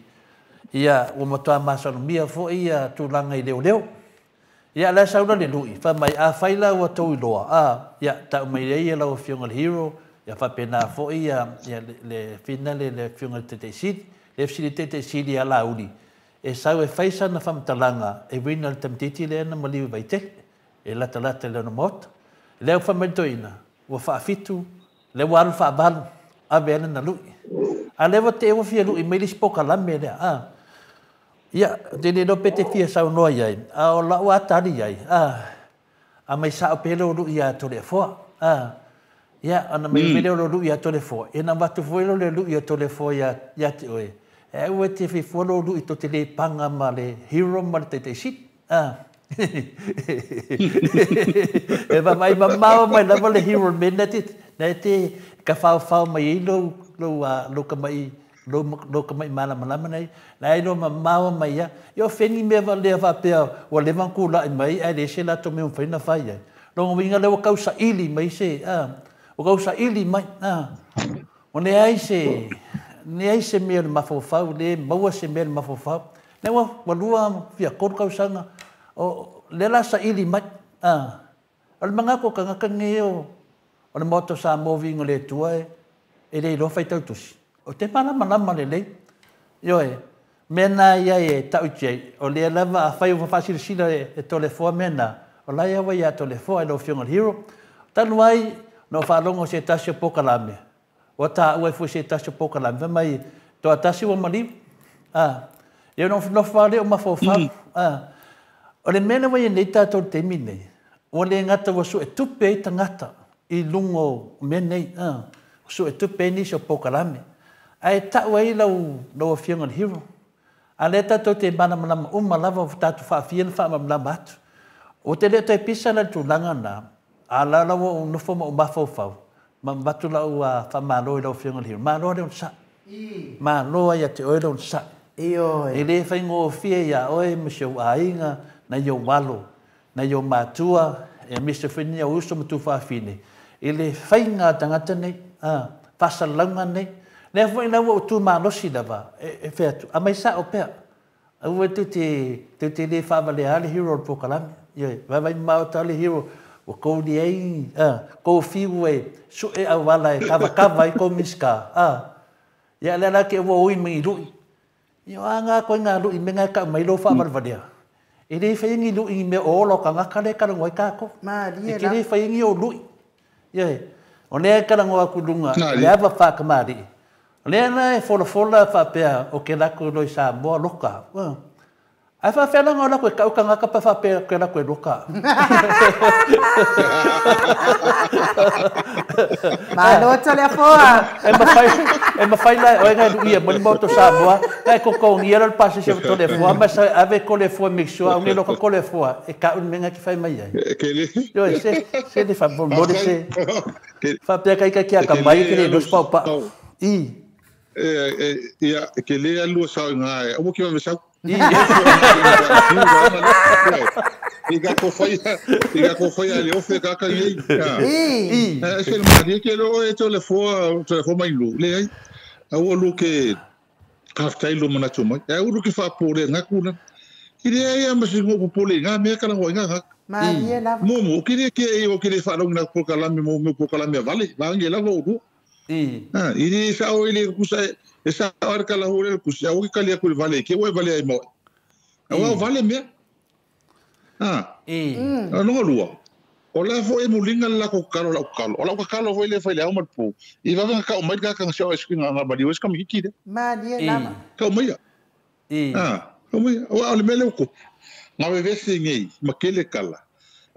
ia ua matua masalomia foi ia tulaga i leoleo. Ia la e sau la le lui, fai mai, afai la ua tou iloa, ia tau mai ai lau Afioga i le Hero, ia faapena foi ia le fina le le Afioga i le Taitaisili, le fesili i le Taitaisili ia Laauli, e sau e fai sana faamatalaga e uiga i le tamaitiiti lea na maliu i Vaitele, e latalata i lona maota. Lea ua fai mai le toeaina, ua faafitu, lea ua alu faavalu, ave ai lana lui. A lea ua te ua fia lui mai le isi polokalame lea, a. Ia, ou te le iloa pe te fia saunoa i ai, a o lau a tali i ai, a, aumai sao pea lou lui ia Toleafoa, a. Ia, ona aumai mai lea o lou lui ia Toleafoa, ia ona avatu foi lea o le lui a Toleafoa ia, ia te oe, e aua e te fai fua lou lui tou te le paga ma le hero ma le Taitaisili, a. E vaavaai mamao mai lava le hero i le mea na te, na te tafaofao mai ai lou, lou, lou tama'i lou tama'i malamalama nei, la e iloa mamao mai ia. Ia o fea ni mea valea faapea ua leva ona tulai mai ae leai se latou mea ua mafai ona fai ai. Lona uiga lea ua tau saili mai se, a, ua tau saili mai, a. Ua leai se, leai se mea o le mafaufau, le maua se mea i le mafaufau. Lea ua, ua lua fia tolu tausaga, o lea la saili mai, a. O le manatu o tagata nei o, o le Maota o Samoa viiga o le Atua e, e le iloa faitau tusi. Ou te malamalama lelei. Ioe, mea na ia e ta'uiti ai, o lea lava afai ua faasilasila e Toleafoa mea na, o la ia ua iā Toleafoa i lau Afioga i le Hero. Talu ai na ou faalogo i se tasi o polokalame, ua taua ai foi se tasi o polokalame, fai mai, toatasi ua maliu. A, ia ona ou nofo lava lea ou mafaufau. A, o le mea lea ua i ai nei tatou i le taimi lenei, ua le gata ua suetupe ai tagata i luga o mea nei, a, suetupe ai nisi o polokalame. Ae tau ai lau, lau Afioga i le Hero. A lea tatou te malamalama uma lava ua tatou faafia ona faamalamalama atu. Ou te le o toe pisa la i le tulaga lena, a o la la ua ou nofo ma ou mafaufau, ma avatu lau faamalo i lau Afioga i le Hero. Malo le onosai. Malo lava ia te oe le onosai. Ioe. E le faigofie iā oe ma si ou aiga, nai ou alo, nai ou matua, aemaise foi ni ou uso ma tufaafine, i le faiga a tagata nei, a, faasalalauga nei. Lea foi la ua ou tu malosi lava e fai atu, aumai sao pea. Aua tou te, tou te le faavalea le hero o le polokalame. Ioe, vaavaai mamao atu lava le hero, ua tou leai, a, tou fiu e sue auala e kavakava ai tou Minisita, a. Ia, lea la te ua ui mai i lui. Ia, o a na ituaiga lui mea na e tau mai lou faavalevalea? E le faia ni lui ni mea o ola o tagata lea e talanoa ai tatou. Malie E te lava. le faia ni ou lui. Ioe. O lea e talanoa atu i luga i le ava faa-tamalii. O lea la e folafola faapea ou te alu atu loa i Samoa loka au. Ae faapefea la ona alu atu e tau tagata pe faapea ou te alu atu e loka au? Malo Toleafoa! E mafai, e mafai la e oe ona e luia mai le Maota o Samoa, na e totogia lea o le pasese o Toleafoa ma e ave Toleafoa e make sure aua ne i loka Toleafoa e tau le mea na e te fai mai ai. Ioe, se, se le faamolemole se. Faapea ka ita ki akamai e te le iloa se paopao. I. Ia, ke le alua sao i ngā e, aua ki vave sau. I. I ka ko whaia, i ka ko whaia le ofe ka ka nei. I. E se le ke lo e to le foa, to le foa mai lu. Le ai. Aua lu ke kaftai lu mana mai. E ulu ke fa pore ngā kula. I le ai ama si ngo popole ngā mea kala ngā ngā. Malie lava. Mo mo ki ke e o ki le whalongi na pokalame mo mo pokalame vale. Vangi lava uru. I. Ah, i le sa o ile kusa e sa o le kala hore kusa o ke kali ku vale ke o vale ai mo. O vale me. Ah. I. No lua. O la fo e mulinga la ko kalo la kalo. O la ko kalo fo ile fa ile au po. I va ka o mai ka ka se o skinga nga bali o ska mi ki de. Malie lava. Ka mai. I. Ah, o mai o le mele ko. Nga ve vese ngi makele kala.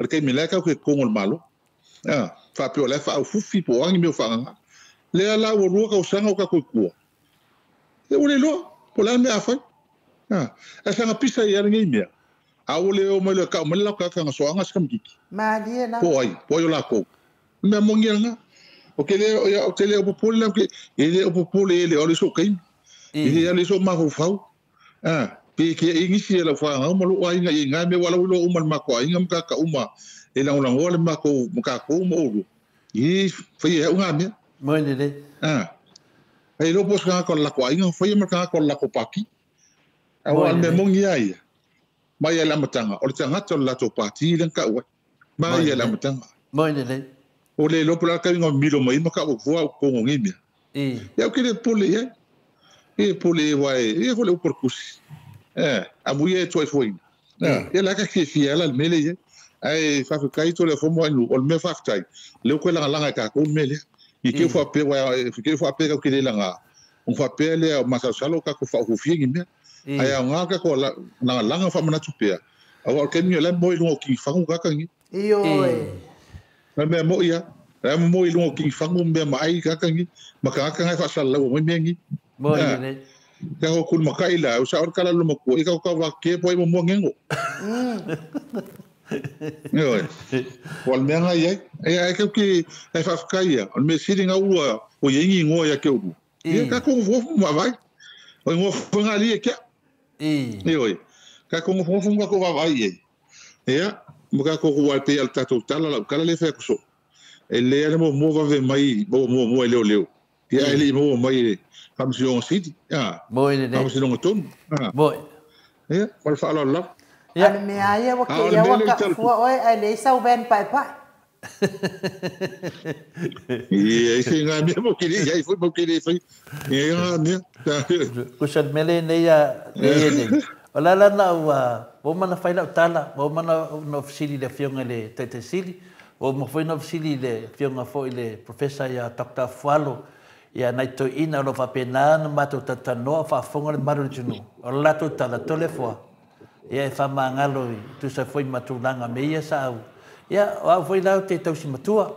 Al ke mi la ka ke kongo malo. Ah, fa pe o la fa o fufi po angi mi o fa nga. Le ala o rua ka o sanga o ka koe kua. E ule loa, po la mea awhai. E sanga pisa i ara ngei mea. A ule o mai le ka o mai lau ka kanga soanga sika mkiki. Malie lava. Po ai, po ai o la kou. Mea mongi anga. O ke le, o te le o popole lau ke, e le o popole e le o le so keimi. E le ale so mafaufau. Pe ke e ngisi e lau whaanga uma lo ainga i ngā mea wala ulo uma le mako ainga mka ka uma. E langolangoa le mako mka kou ma uru. I whai e hau ngā mea. Moi lele. Ah. Ai lo pos ka ko la ko ainga foi ma ka ko la ko paki. Au al me mongi ai. Mai ala matanga. O le tangata la to pati le ka wa. Mai ala matanga. Moi lele. O le lo pula ka ngo milo mai ma ka o ko ngi mia. I. Ya ke le pole ye. E pole wa e fo le porkusi. Eh, amuye toi foi. Ya la ka ke fi ala mele ye. Ai fa ka ito le fo mo inu o le me fa tai. Le ko la la ka ko mele. I ke fa pe wa ke fa pe ka ke le langa. On fa pe le ma sa salo ka ko fa ho fi ngi mea. Ai a ngā ka ko la langa fa mana tupea. Au ke mi le mo i lunga ki fangu ka kangi. Ioe. Na mea mo ia. Na mo i lunga ki fangu mea ma ai ka kangi. Ma ka ka ngai fa sa la mo me ngi. Mo i le. Ka ko kul makai la o sa or kala lo mo ko i ka ka wa ke po i mo mo ngengo. Ioe. O al mea ngai ai. E ai ka ki e fa kai ia. O me siri ngā ua o yengi ngoa ia ke uru. Ia ka ko fo ma vai. O ngo fo ngali e kia. Ioe. Ka ko ngo fo nga ko va vai e. Ia mo ka ko wa te al tato tala la kala le fe ko so. E le ana mo mo va ve mai mo mo mo leo leo. Ia ele mo mai kam si on city. Ah. Mo ile. Kam si on ton. Ah. Mo. Ia, wal fa la la. Ia. Ale mea ia wa ke ia wa ka fua oe ai le sau ven pai pai. Ia ise ngā mea mo kere, ia i foi mo kere foi. Ia ngā mea. Kusa mele nei a nei nei. O la la na ua o mana fai lau tala, o mana no fisili le fionga le tete sili, o mo foi no fisili le fionga foi le professor ia Dr. Fualo. Ia nai toi ina lo fa pena na matou tatanoa fa fonga le maru tunu. O la to tala tole foa. Ia e fa mangalo i tu sa foi matulanga me ia sa au. Ia o au foi lau te tausi matua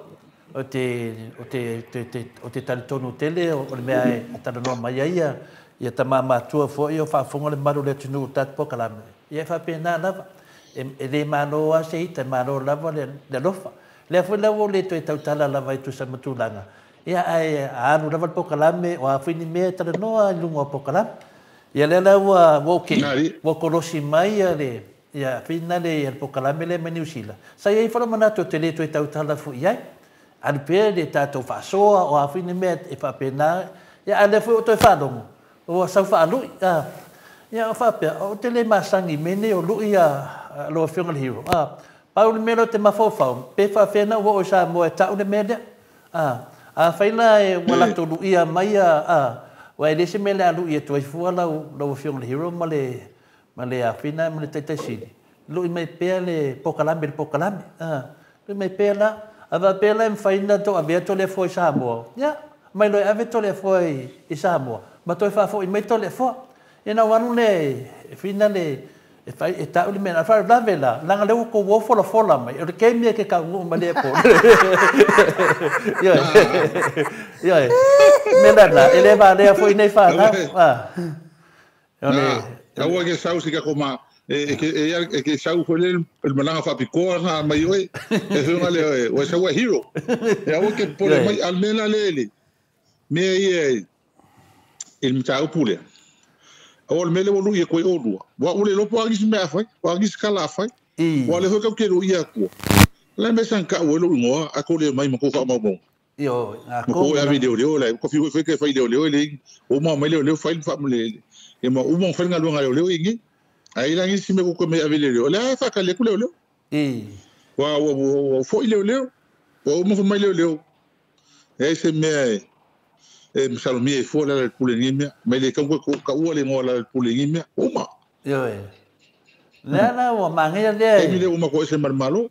o te talitono tele o le mea e talanoa mai ai ia ia tama matua foi o faafofoga le malu o le atunuu o tatou polokalame. Ia e faapena lava e lē mālō a se ita e mālō lava le alofa. Lea foi lau o le toe tautala lava i tusa ma tulaga. Ia ae alu lava le polokalame o a foi ni mea e talanoa i luga o polokalame. Ia lea la ua okay, ua kolosi mai ia le ia fina le ia pokalame le mai Niu Sila. Sa i ai foi le manatu ou te le toe tautala foi i ai. Alu pea le tatou faasoa o a foi ni mea e faapena. Ia a o lea foi ua toe faalogo, ua sau faalui. A, ia o faapea, ou te le masani i mea nei o lui a lau Afioga i le Hero. A, pau le mea lea ou te mafaufau, pe faapefea ona ou oo i Samoa e tau le mea lea. A, afai la e ua latou luia mai a, a, aua e leai se mea o le a lui atu ai fua lau, lau Afioga i le Hero ma le, ma le Afina ma le Taitai Sili, lui mai pea le pokalame i le pokalame. A, lui mai pea la. A faapea la e mafai ona tou avea Toleafoa i Samoa, ia, mai loa e ave Toleafoa i, i Samoa, ma toe faafoi mai Toleafoa. Ia ona ou alu lea e fina le, e fai, e tau le mea, a o le faalavelave la, leaga o lea ua tou o folafola mai, o le kemi e ke taunuu mai le airport. Ioe, ioe, mea la lena, e le valea foi nei fanau. Ah. O le... Aua ke sau se kako ma, e ke e ke sau foi le le malaga faapitoa na mai oe, e fai le oe sau hero. E aua ke pole mai al mea la le le. Mea ia i le mataupu lea. O le mea lea ua lui e koe olua. Ua ua le iloa po o a nisi mea a fai, o a nisi kala a fai. Ua le foi kau ke lui atua. Le mea san kau e lou ingoa, a kou le mai ma kou faamaumauga. Ma kou e ave i leoleo la, ko fiu foi ke fai leoleo e le o ma mai leoleo fai fa le e ma uma fai galuega leoleo ingi. Ai la nisi me ko me ave leoleo. Le a fa ka le ku leoleo. Ua ua ua foi leoleo. Ua uma foi mai leoleo. E se mea e masalomia e fua le ala i le pule i mea. Mai le kau ka ua le ngoa la le pule i mea. Uma. Ioe. Lea la ua manaia lea. Taimi lea ua matou ese ma le Malo.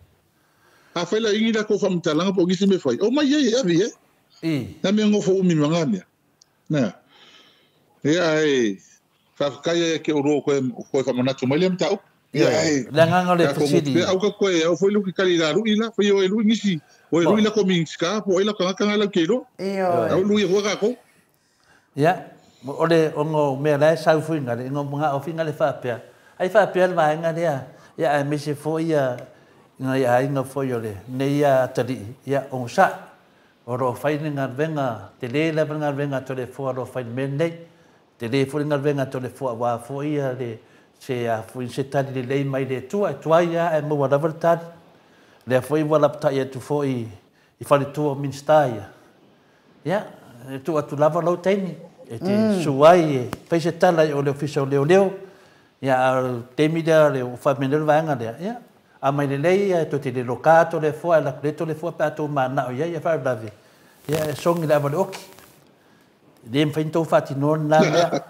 Afai la ingi la kou faamatalaga po o nisi mea fai, omai ai e ave i ai. Na mea nofo umi ma nga mea. Na. Ia ae faafetai ai ke olua koe koe faamanatu mai lea mataupu. Ia ae Le agaga o le fesili. Au ka koe au foi lu ki kali la lui la, foi o e lui nisi, o e lui la ko Minista po ai la tagata nga lau ke iloa. Au lui e hua kākou. Ia, o le ono mea la e sau foi ngale, ngo mga o finga le faapea. Ai faapea le vaega lea, ia aemaise foi ia ngai aiga foi o le nei ia atalii, ia onosai. O lo o fai le galuega, tele lava le galuega a Toleafoa o lo o fai i le mea lenei. Tele foi le galuega a Toleafoa aua foi ia le se a foi se tali lelei mai le Atua, e tuai lava ae maua lava le tali. Lea foi ua lapatai atu foi i faletua o Minisita ia. Ia, e tuu atu lava lou taimi e te susu ai e fai se tala i o le Ofisa o Leoleo. Ia, a o le taimi lea ua faamea le vaega lea, ia, a mai lelei ia, toe te le loka Toleafoa, ae laku le Toleafoa pe a tou mananao i ai, ia faalavelave, ia, e sogi le ava o le oki. E le mafai ona tou faatinoa lena mea.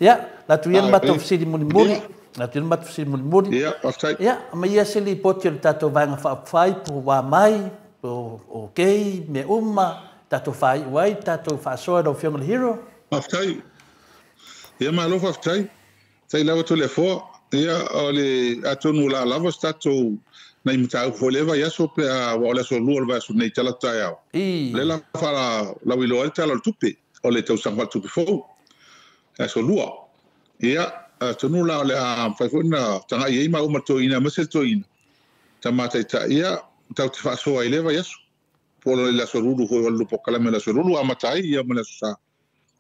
Ia, latu ia le matou fesili mulimuli. Latu ia le matou fesili mulimuli. Ia, faafetai. Ia, aumai ia se lipoti o le tatou Vaega Faaupufai po ua mai, po okay, mea uma, tatou faaiu ai, tatou faasoa i lau Afioga i le Hero. Faafetai. Ia, malo faafetai. Faafetai lava Toleafoa. Ia, o le, atonu o le a lava se tatou nai mataupu foi i lea vaiaso pe a, aua o le aso lua o le vaiaso nei talaatu taeao. O lea la faalauiloa ai le Tala o le Tupe o le tausaga faaletupe fou, le aso lua. Ia, atonu la o le a mafai foi ona tagai ai maua ma le toeaina aemaise le toeaina, tama taitai, ia, tatou te faasoa ai i lea vaiaso. Po o le aso lulu foi o le polokalame o le aso lulu amata ai ia ma le aso sa.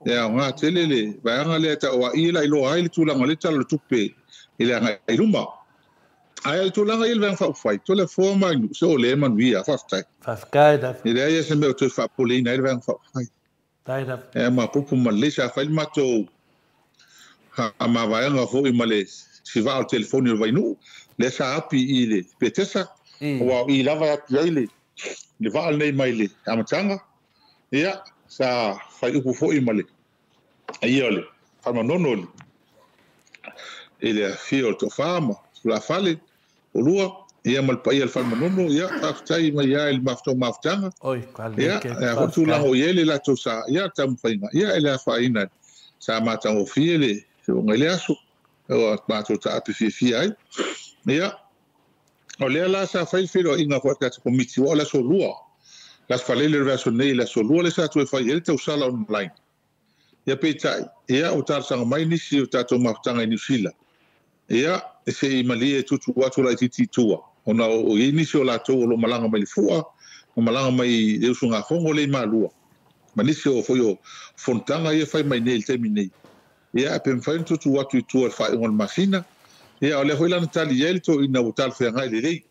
E aoga tele le vaega lea e tau a i la iloa ai le tulaga o le Tala o le Tupe i le agai i luma. Ae o le tulaga i le Vaega Faaupufai, Toleafoa ma Nuu, se o lea e manuia, faafetai. Faafetai lava. E leai lava se mea o toe faapopoleina ai le Vaega Faaupufai. Faafetai lava. E mapupu ma lelei, sa fai le matou mavaega foi ma le sivaa o le telefoni o le Vainuu, lea sa api i le Petesa, aua o i lava e api ai le vaa lenei mai le amataga. Ia, sa fai upu foi ma le ia o le Faamanono i le afio o le Toafa ma Tulafale o lua, ia ma le paia o le Faamanono, ia, faafetai mai lava i le mafuta o mafutaga. Ia, e a foi tulaga o i ai le latou sa, ia, taumafaiga, ia, e le afaina, sa matagofie le feoga i le aso, ua matou taape fiafia ai. Ia, o lea la sa fai le feiloaiga foi a le tatou Komiti, aua o le aso lua, le aso Faraile o le vaiaso nei, le aso lua lea sa toe fai ai le tausala online. Ia peitai, ia ua talosaga mai nisi o tatou mafutaga i Niu Sila, ia se i malie e tuutuu atu laitiiti i tua, ona o i ai nisi o latou o lo o malaga mai le Fua, ma malaga mai i le usugafono lea i Malua, ma nisi o foi o fonotaga ia e fai mai nei i le taimi nei. Ia, pe mafai ona tuutuu atu i tua i le faaiuga o le masina. Ia, o lea foi la na tali i ai le toeaina ua talafeagai lelei.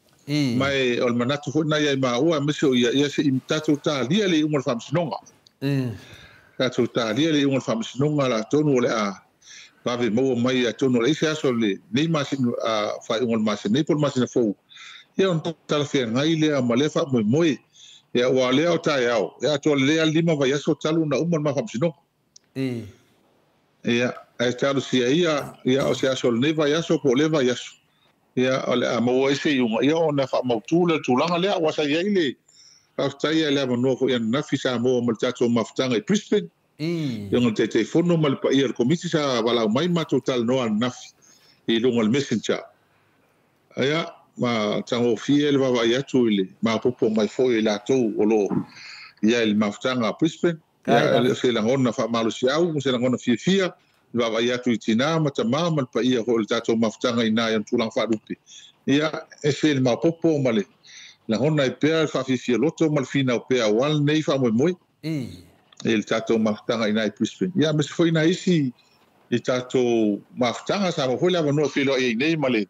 Ma e, o le manatu foi lena ia i maua aemaise o ia, ia se i tatou talia le iuga o le Faamasinoga. Tatou talia le iuga o le Faamasinoga la atonu o le a vave maua mai atonu o le ai se aso o lenei masina, faaiuga o le masina nei po o le masina fou, ia ona talafeagai lea ma lea faamoemoe. Ia, aua o lea o taeao, ia atoa lelei lava le 5 vaiaso talu ona uma le ma Faamasinoga. Ia, ae talosia ia, ia o se aso o lenei vaiaso po o lea vaiaso, ia o le a maua ai se iuga, ia ona faamautu lea o le tulaga lea. Aua sa i ai le faafetai i le avanoa foi ananafi sa maua ma le tatou mafutaga i Brisbane, i ona Taitaifono ma le paia o le Komiti sa valaau mai matou talanoa ananafi i luga o le Messenger. Ia, ma tagofie le vaavaai atu i le maopoopo mai foi o i latou o lo o i ai i le mafutaga a Brisbane. Ia, e le o se lagona faamalosiau ma se lagona fiafia le vaavaai atu i tina ma tama ma le paia foi o le tatou mafutaga i ina i ona tulaga faalupe. Ia, ese le maopoopo ma le lagona ai pea le faafiafia loto ma le finau pea aua lenei faamoemoe i le tatou mafutaga i ina i Brisbane. Ia, aemaise foi nai isi i tatou mafutaga sa maua foi le avanoa e feiloai ai nei ma le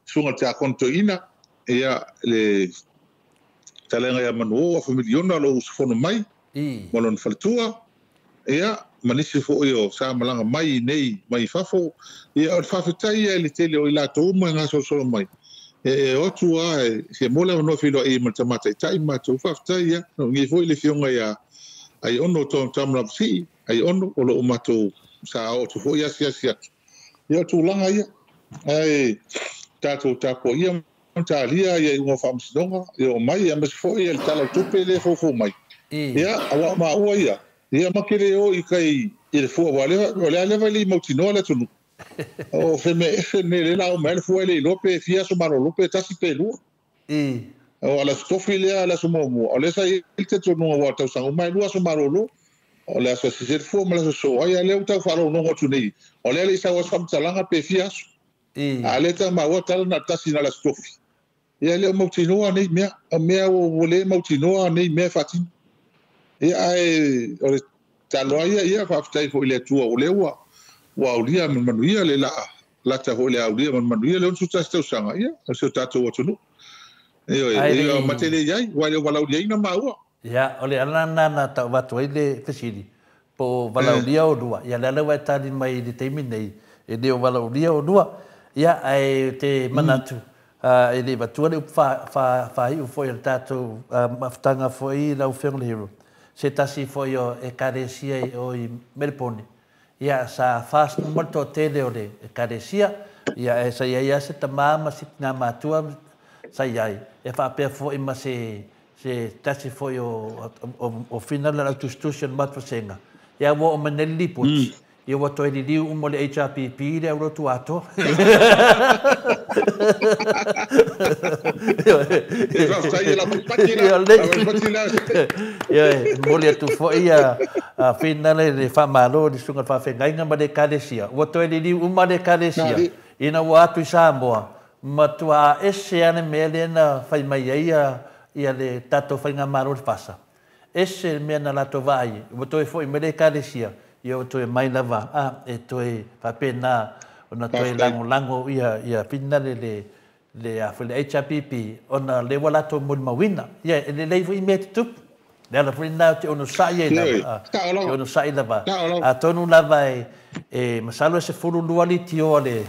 Susuga i le Tiakono Toeaina, ia, le Fetalaiga ia Manuo Afa Miliona o lo o usufono mai ma lona faletua, ia, ma nisi foi o sa malaga mai i nei mai fafo. Ia, o le faafetai ia i le tele o i latou uma e gasolosolo mai, e o atu lava e fia maua le avanoa e feiloai ai ma le Tama Taitai ma matou. Faafetai ia. Nei foi le Afioga ia Aiono Tamalapusii, Aiono, o lo o matou sa oo atu foi asiasi atu. Ia, o tulaga ia, ae tatou tapuaia ma talia ia iuga o faamasinoga e oo mai, aemaise foi le Tala o le Tupe lea e foufou mai. Ia, aua o maua ia, ia ma te le o i tai i le fua, aua o le a leva e le i mautinoa le atunuu. O se mea ese lenei lea o le a oo mai ai le fua e le iloa pe fia aso malolo, pe tasi pe lua. O le Aso Tofi lea, le aso muamua, o lea sa i ai le talitonuga aua o tausaga uma e 2 aso malolo. O le aso sese le fua ma le aso soo ai, a lea ua tau faalogologo atu nei, o lea e le i sau ai se faamatalaga pe fia aso. A lea tau maua tala na o le tasi na o le Aso Tofi. Ia e le o mautinoa nei mea, o mea ua le mautinoa nei mea e faatino. Ia ae o le tatalo lava ia, ia faafetai foi i le Atua o lea ua aulia ma le manuia le laa lata foi le aulia ma le manuia le 61 tausaga, ia, o si o tatou atunuu. Ioe, e mate le i ai, aua e le o valaauliaina maua. Ia, o le ala lena na tau avatu ai le fesili, po o valaaulia oulua. Ia, o le ala ua e tali mai i le taimi nei, e le o valaaulia oulua. Ia, ae ou te manatu, e le i avatua le upu faaiu foi a le tatou mafutaga foi lau Afioga i le Hero, se tasi foi o Ekalesia i o i Melepone, ia, sa fast uma le toatele o le Ekalesia, ia, ae sa i ai lava se tama ma se tina matua sa i ai, e faapea foi ma se se tasi foi o fina le autusitusi o le matou vasega, ia ua oo mai nei le lipoti, ia ua toe liliu uma le HRPP i le aulotu atoa. Ia, e momoli atu foi ia fina le faamalo i le susuga i le faafeagaiga ma le Ekalesia, ua toe liliu uma le Ekalesia ina ua atu i Samoa, Matua ese lava le mea lea na fai mai ai ia le tatou faigamalo i le FASA. Ese le mea na latou vaai ai, ua toe foi mai le Ekalesia, ia ua toe mai lava a e toe faapena ona toe lagolago ia finale le le a foi le HRPP ona o lea ua latou molimauina. Ia e lelei foi mea e tutupu. O le ala foi lena ou te onosai ai lava, ou te onosai lava. Atonu lava e masalo e 12 leitio a le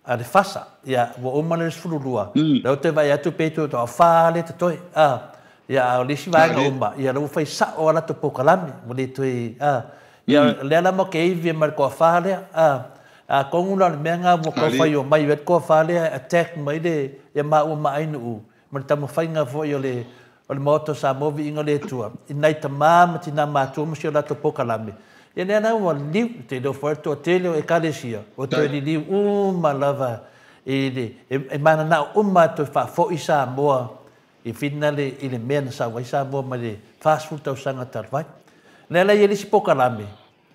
a le FASA, ia, ua uma le 12, lea ou te vaai atu pei toe toafa lea e totoe, a, ia, a o le isi vaega uma, ia, lea ua fai sao a latou polokalame, ua le toe, a, ia, o lea la matou te ivi ai ma le toafa lea, a, atonu la o le mea lena ua tau fai mai ai le toafa lea e attack mai le, ia maua ma Ainuu, ma le taumafaiga foi o le o le Maota o Samoa Viiga o le Atua, i nai tama ma tinā matua ma si o latou polokalame, ia lea la ua liliu, ou te iloa foi le toatele o Ekalesia ua toe liliu uma lava i le, e mananao uma e toe faafoi Samoa i finale i le mea na sau ai Samoa mai le 40 tausaga talu ai. Lea la e i ai le isi polokalame,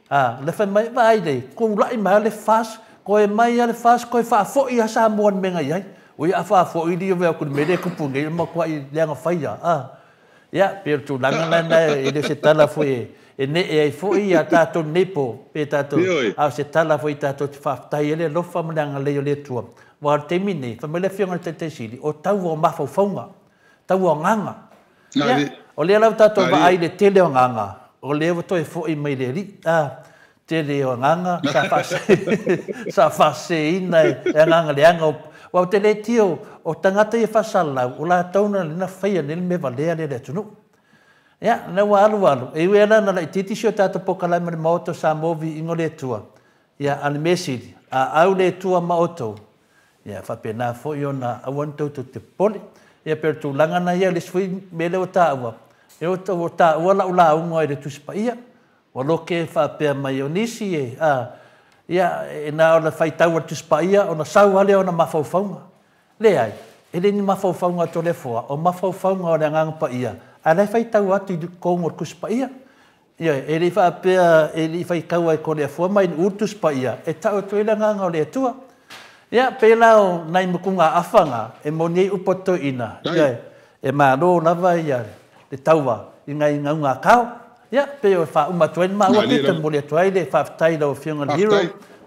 A, le fai mai, vaai lei, tulai mai lava le FAS, toe mai lava le FAS, toe faafoi lava Samoa i le mea na i ai. Oi, a faafoi lea atu i le mea lea e tupu nei, e matuai leaga fai lava, a. Ia, pei o le tulaga lena e le o se tala foi e nee ai foi ia tatou nei po, pe tatou, a o se tala foi tatou te faafetai ai le alofa ma le agalelei o le Atua. Aua o le taimi nei, fai mai le Afioga i le Taitaisili, o taua o mafaufauga, taua o agaga. Ia, o lea la ua tatou vaai i le tele o agaga, o lea ua toe foi mai le Alii, a, tele o agaga sa faaseseina e agaga leaga o, aua ou te le tio o tagata ia faasalalau, o latou na faia nei le mea valea lea i le atunuu. Ia, lea ua alu alu, e ui lava na laitiiti si o tatou polokalame i le Maota o Samoa Viiga o le Atua, ia, a o le mea sili, a au le Atua ma outou, ia, faapena foi ona aua ne i tou te popole. Ia, pei o le tulaga lena ia, o le isi foi mea lea ua taua, ua taua lau lauga i le Tusi Paia. Ua loke faapea mai o nisi e, a, ia, e na ona faitau a le Tusi Paia ona sau lava lea o ona mafaufauga. Leai, e le ni mafaufauga o Toleafoa, o mafaufauga o le Agaga Paia, ae o la e faitau atu i totonu o le Tusi Paia. Ioe, e le i faapea, e le i faitaua e Toleafoa ma Iniu le Tusi Paia, e tau atu ai le agaga o le Atua. Ia, pei la o nai mutugaafa na e moni ai upu a toeaiina, ioe, e malo lava ia le taua i nai gaugakao. Ia, pei o e faauma atu ai le maua pito e momoli atu ai le faafetai i lau Afioga i le Hero,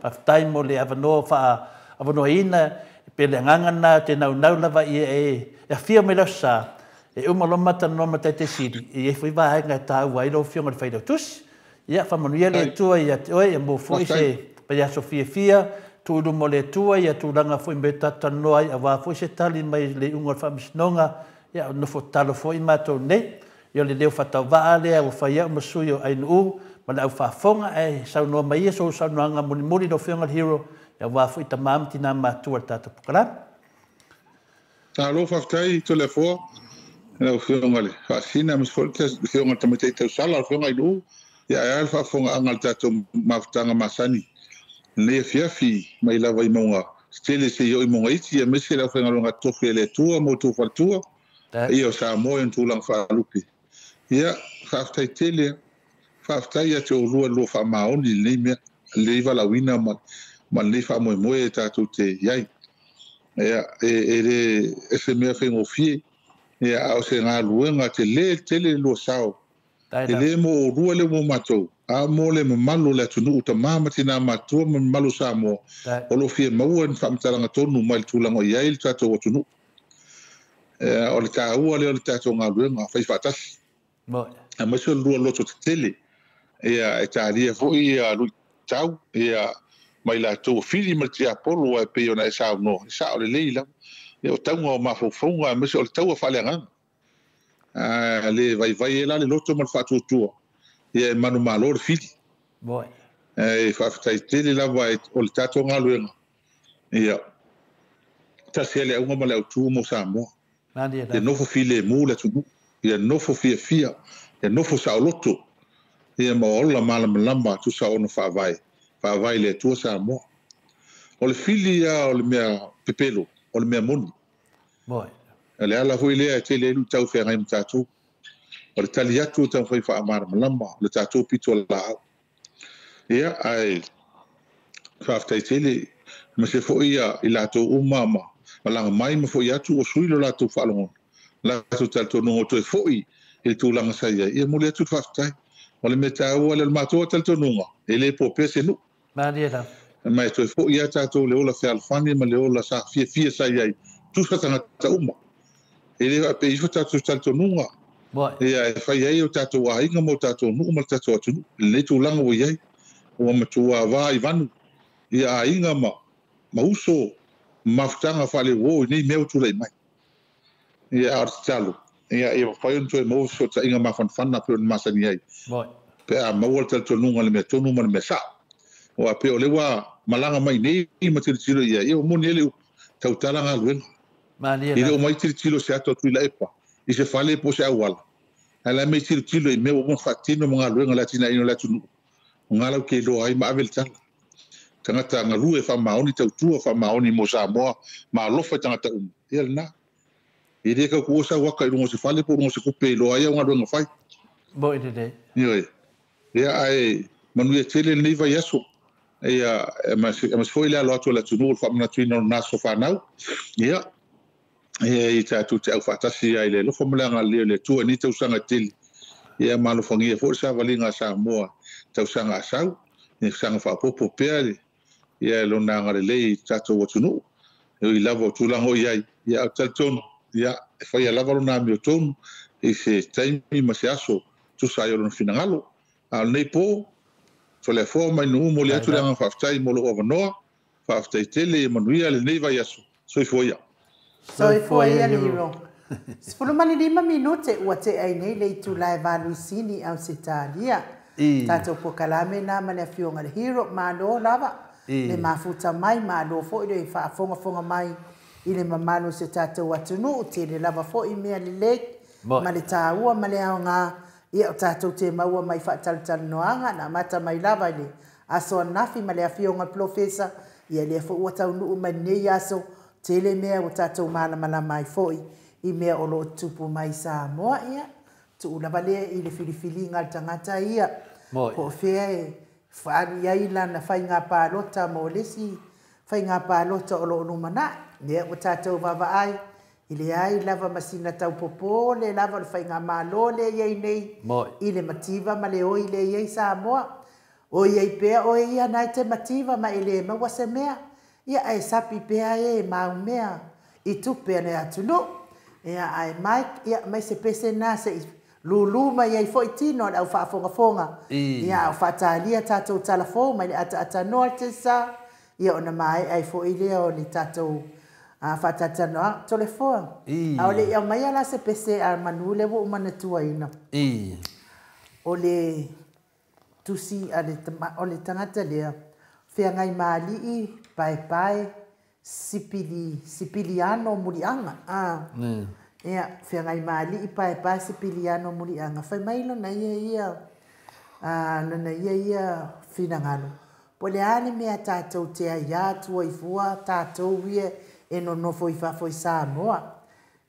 faafetai mo le avanoa faaavanoaina, pei o le agaga lena ou te naunau lava ia e afio mai le Aso Sa, e uma loa ma talanoa ma Taitaisili, e i ai foi vaega e taua ai lau Afioga i le Failautusi. Ia, faamanuia le Atua ia te oe, ia maua foi se vaiaso fiafia, tuu i luma o le Atua ia tulaga foi mea tatou talanoa ai, aua foi se tali mai le iuga o le Faamasinoga, ia, nofo tatalo foi matou nei. Ia, o le leo faatauvaa lea ua fai au ma sui o Ainuu ma le au faafofoga, ae saunoa mai ia sou saunoaga mulimuli lau Afioga i le Hero, ia aua foi tama ma tina matua i le tatou polokalame. Malo faafetai Toleafoa i lau Afioga i le Faasina aemaise foi le Afioga i le Tamaitai Tausala, le Afioga Ainuu, ia ae a le faafofogaaga a le tatou mafutaga masani i lenei afiafi mai lava i mauga tetele seia oo i mauga iti, aemaise le aufaigaluega totofi a le Atua ma outou faletua, ia o Samoa i ona tulaga faalupe. Ia, faafetai tele, faafetai ia te oulua i le lua faamaoni i lenei mea, lenei valaauina ma lenei faamoemoe e tatou te i ai. Ia, e le o se mea faigofie, ia, a o se galuega tele tele le lua sao. E le mo oulua lea mo matou, a mo le mamalu o le atunuu, tama ma tina matua ma mamalu o Samoa, o lo o fia maua ni faamatalaga tonu mai le tulaga o i ai le tatou atunuu. Ia, o le taua lea o le tatou galuega fai faatasi. Aemaise o le lua loto tetele, ia, e talia foi ia luitau, ia, mai latou o fili ma le tiapolo, ae pei ona e saunoa, e sao lelei lava. Ia, o tauga o mafaufauga, aemaise o le taua faaleagaga. A le vaivai ai la le loto ma le faatuatua, ia e manumalo le fili. E faafetai tele lava o le tatou galuega, ia, tasi ai le auga ma le autu mo Samoa. Ia nofo filemu le atunuu, ia nofo fiafia, ia nofo saoloto, ia ma ola malamalama tusa ona faavae, faavae i le Atua Samoa. O le fili lava o le mea pepelo, o le mea moni. O le ala foi lea e tele ai luitau feagai ma tatou. O le tali atu o taumafai faamalamalama o le tatou pito laau. Ia, ae faafetai tele, aemaise foi ia i latou uma ma malaga mai ma foi atu ua sui lo latou faalogona, latou talitonuga ua toe foi i le tulaga sa i ai. Ia, momoli atu le faafetai. O le mea taua lea o le matou talitonuga, e le po pea se nuu. Ma e toe foi lava tatou le ola fealofani ma le ola sa fiafia sa i ai, tusa tagata uma. E le faapea ifo tatou talitonuga, ia e fai ai o tatou aiga ma o tatou nuu ma le tatou atunuu. I lenei tulaga ua i ai, ua matua va i vanu ia aiga ma uso ma mafutaga faaleuo i nei mea ua tulai mai. Ia, a o le tatalo, ia, ia mafai ona toe maua fesootaiga mafanafana pei ona masani ai, pe a maua le talitonuga i le mea tonu ma le mea sao. Aua pei o lea ua malaga mai nei ma tilotilo i ai, ia ua moni ai le upu, tautala galuega. E le o mai tilotilo se ata o Tuilaepa i se fale po o se auala, ae la e mai tilotilo i mea ua uma ona faatino ma galuega i le atinaeina o le atunuu, o ngā lau ke iloa ai ma ave le tala. Tagata galue faamaoni tautua faamaoni mo Samoa ma alofa i tagata uma, ia lena. E le tau tuua sau ata i luga o se fale po o luga o se kupe e iloa ai au galuega fai. Moi lelei. Ioe. Ia, ae manuia tele lenei vaiaso. Ia, aemaise foi le alo atu o le atunuu o le faamanatuina o lena aso fanau. Ia, Ia i tatou te aufaatasi ai i le alofa ma le agalelei o le Atua i lenei tausaga tele. Ia ma alofagia foi le savaliga a Samoa i tausaga a sau, ia saga faaopoopo pea le ia lona agalelei i le tatou atunuu. E ui lava o tulaga o i ai, ia ae ou te talitonu, ia e faia lava lona amiotonu i se taimi ma se aso tusa ai o lona finagalo. A o lenei po, Toleafoa mai Nuu momoli atu le agaga faafetai mo lou avanoa. Faafetai tele, ia manuia lenei vaiaso. Soifua ia. Soifua ia le hero. 15 minute ua tea ai nei le itula e 8 i Sini, Ausetalia. Tatou polokalame na ma le afioga i le Hero. Malo lava le mafuta mai, malo foi le faafogafoga mai i le mamalu o si o tatou atunuu. Tele lava foi mea lelei ma le taua ma le aoga ia o tatou te maua mai faatalatalanoaga na amata mai lava i le aso ananafi ma le afioga i le Polofesa, ia lea foi ua taunuu mai lenei aso, tele mea ua tatou malamalama ai foi i mea o lo o tutupu mai i Samoa. Ia, tuu lava lea i le filifiliga a le tagata ia, po o fea e alu i ai lana faiga palota mo le isi faiga palota o lo o lumanai. Ia, ua tatou vaavaai i leai lava ma sina taupopole lava o le faigamalo lea e i ai nei i le mativa ma le oi lea e i ai Samoa. Oi ai pea oe ia na e te mativa ma e le maua se mea, ia ae sapi pea e maumea i tupe a le atunuu. Ia ae Mike, ia aumai se pese na se i lūlū mai ai foi tino a le au faafogafoga, ia a o faatalia tatou tala fou mai le ataatanoa le Tesa, ia ona maea ai foi lea o le tatou faatalatalanoaga. Toleafoa, a o le i aumaia la se pese a Manu lea ua ou manatuaina, o le tusi a le, o le tagata lea, Feagaimaalii Paepae Sipili, Sipiliano Muliaga, a. Ia, Feagaimaalii Paepae Sipiliano Muliaga, fai mai lona ia ia, a, lona ia ia finagalo, po o le a le mea tatou te aiā atu ai fua tatou ia e nonofo i fafo i Samoa.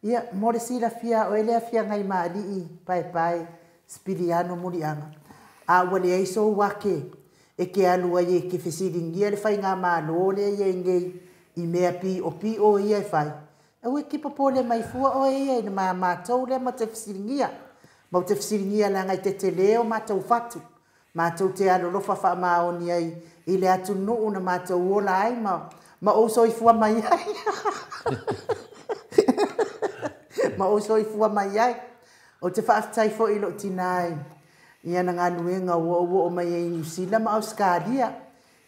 Ia, mo le silafia oe lea Feagaimaalii Paepae Sipiliano Muliaga, a ua leai sou ake e ke alu ai e ke fesiligia le faigamalo lea i ai nei i mea piʻopiʻo ia e fai, aua e ke popole mai fua oe ia i le matou lea ma te fesiligia. Ma ou te fesiligia leaga e tetele o matou fatu, matou te alolofa faamaoni ai i le atunuu na matou ola ai ma ma ou soifua mai ai. Ma ou soifua mai ai. Ou te faafetai foi i lou tinā i ana galuega ua ou oo mai ai i Niu Sila ma Ausetalia,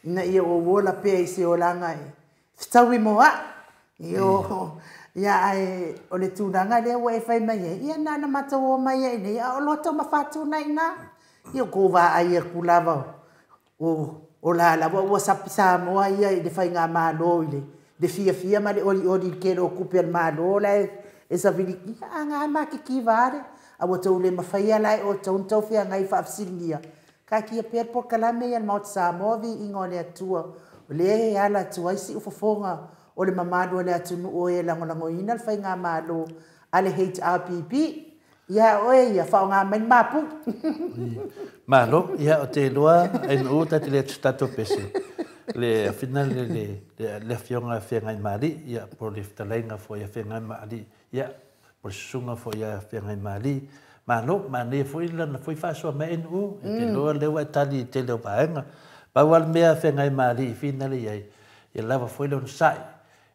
ina ia ou ola pea i se olaga e fetaui mo au. Io, ia ae o le tulaga lea ua e fai mai ai, ia na ona matou omai ai nei, a o loto ma faatuna i ina. Ia tou vaai atu lava o la lava ua sapi Samoa ia i le faigamalo i le fiafia ma le olioli i le tele o tupe a le Malo la e savili. Ia a na matitiva lava, a ua tou le mafaia la e outou ona tou feagai faafesiligia. Taatia pea le polokalame ia a le Maota Samoa, viiga o le Atua, o lea e ala atu ai siufofoga o le mamalu o le atunuu o e lagolagoina le faigamalo a le HRPP. Ia oe ia, faaaoga mai le mapu. Malo, ia o te iloa ai nuu ta te le atu tatou pese. Le afina le le le afioga a Feagaimaalii, ia po le fetalaiga foi a Feagaimaalii, ia po le susuga foi a Feagaimaalii. Malo, manaia foi lana foi faasoa mai nuu, e te iloa lea ua e tali i le tele o vaega. Pau lava le mea a Feagaimaalii fina le i ai, ia lava foi le onosai.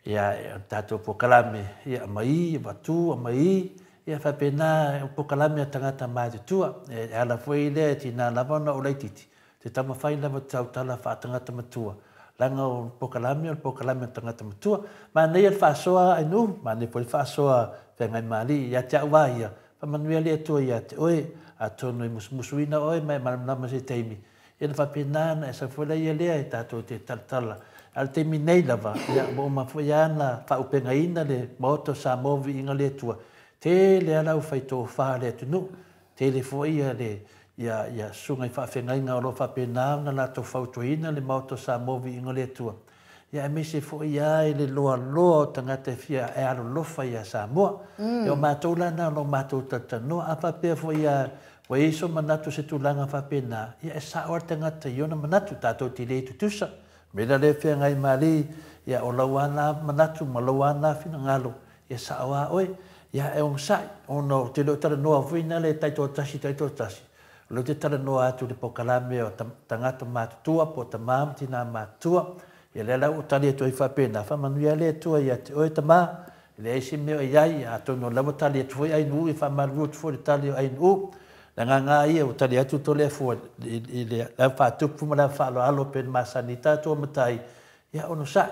Ia, o le tatou polokalame, ia aumai, avatu, aumai, ia faapena o polokalame a tagata matutua. E ala foi lea e tiga lava ona ou laitiiti, te taumafai lava te tautala faatagata matua, leaga o le polokalame o le polokalame a tagata matua. Manaia le faasoa a nuu, manaia foi le faasoa Feagaimaalii ia te au lava ia, faamanuia le Atua ia te oe, atonu e musumusuina oe ma e malamalama i se taimi, Ia ona faapena ona e sau foi laia lea e tatou te talatala. A o le taimi nei lava, ia ua uma foi lava ona faaupegaina le Maota o Samoa Viiga le Atua, tele lava le aufai tofa a le atunuu, tele foi ia le ia ia susuga i faafeagaiga o lo o faapena ona latou fautuaina le Maota o Samoa Viiga le Atua, ia aemaise foi lava i le loaloa o tagata e fia e alolofa ia Samoa. Ia o matou la na o lo o matou talatalanoa. A faapea foi lava ua i ai sou manatu i se tulaga faapena, ia e sao lava le tagata i ona manatu, tatou te le tutusa. O le mea la lea e feagai ma alii, ia o lau lava na manatu ma lou lava na finagalo, Ia sa'o lava oe. Ia e onosai, ona ou te le o talanoa foi lena i taitoatasi taitoatasi, o lea ou te talanoa atu i le polokalame o tagata matutua po o tamā ma tinā matutua. Ia lea la ua ou tali atu ai faapena, faamanuia le Atua ia te oe tamā, e leai se mea o i ai, atonu o la ua tali atu foi Ainuu, e faamalulu atu foi i le tali o Ainuu. Le agaga lava ia ua tali atu Toleafoa i le au faatupu ma le au faaaloalo pei ona masani ai tatou matai, ia onosai.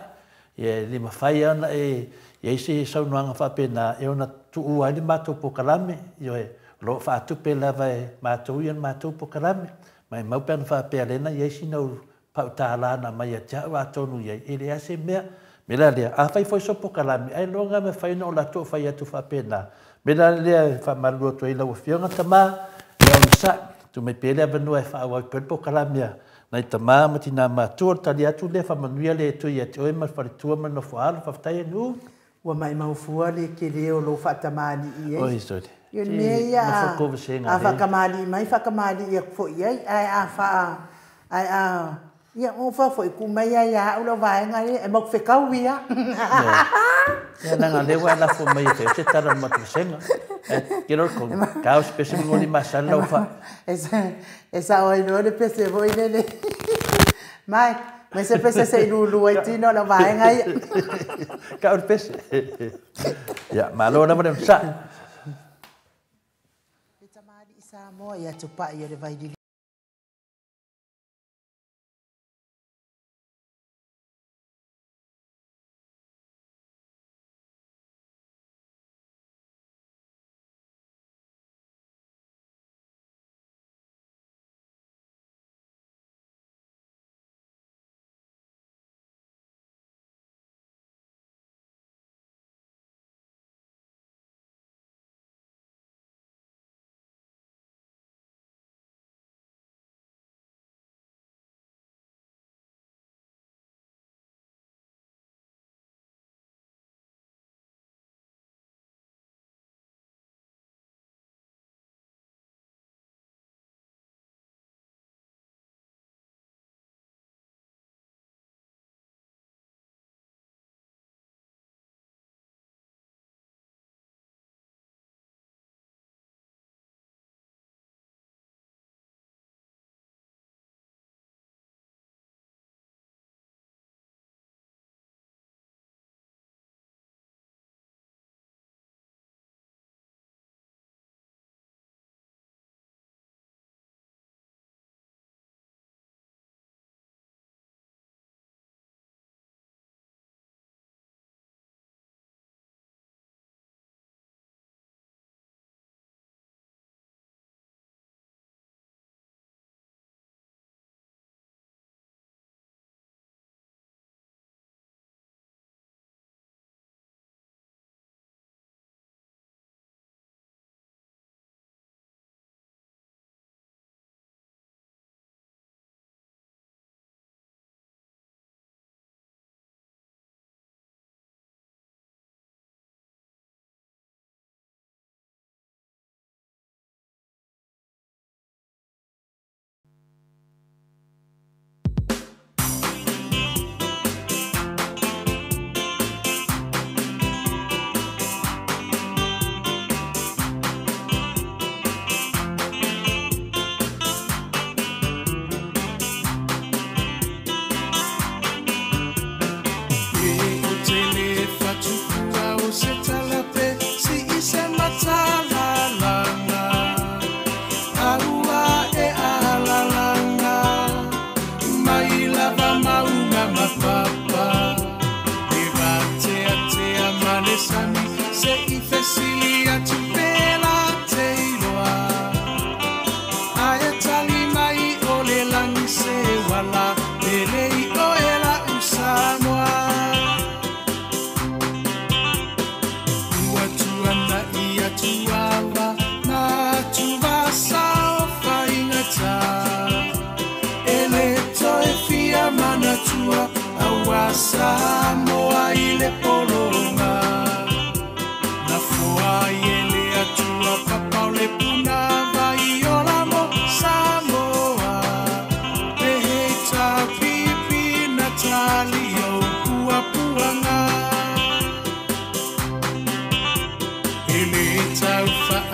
Ia e le mafai lava ona e i ai se saunoaga faapena e ona tuua ai le matou polokalame, ioe, o lo o faatupe lava e matou ia le matou polokalame. Maimau pe ana faapea lea na i ai sina ou pau tālā na aumai ia te au atonu i ai, e leai se mea. O le mea la lea, afai foi sou polokalame, ailoga e mafai ona ou alu atu ou fai atu faapena. O le mea la lea e faamalulu atu ai i lau Afioga tama, ia onosai, tuu mai pea le avanoa e faaauau ai pea le polokalame a nai tama ma tina matutua. O le tali atu lea, faamanuia le Atua ia te oe ma le faletua ma le nofo-a-alo. Faafetai Ainuu. Ua maimau fua le tele o lou faatamalii ai. Oi sole. Ia o le mea ia a faatamalii mai faatamalii atu foi i ai, ae a faa, ae a, ia ofa foi, tuu mai lava ia au lau vaega ia, e matou fetaui lava. Ia leaga o lea ua e lafo mai e fai se tala o le matou vasega. Ae te iloa o le tonu, tao se pese ma lua lima sala lau faa. E sao ai loa le pese foi lele. Mai, mai se pese se i lulu ai tino o lau vaega ia. Tau le pese. Ia, malo lava le onosai. Le tamalii Samoa ia tupai e le vailili.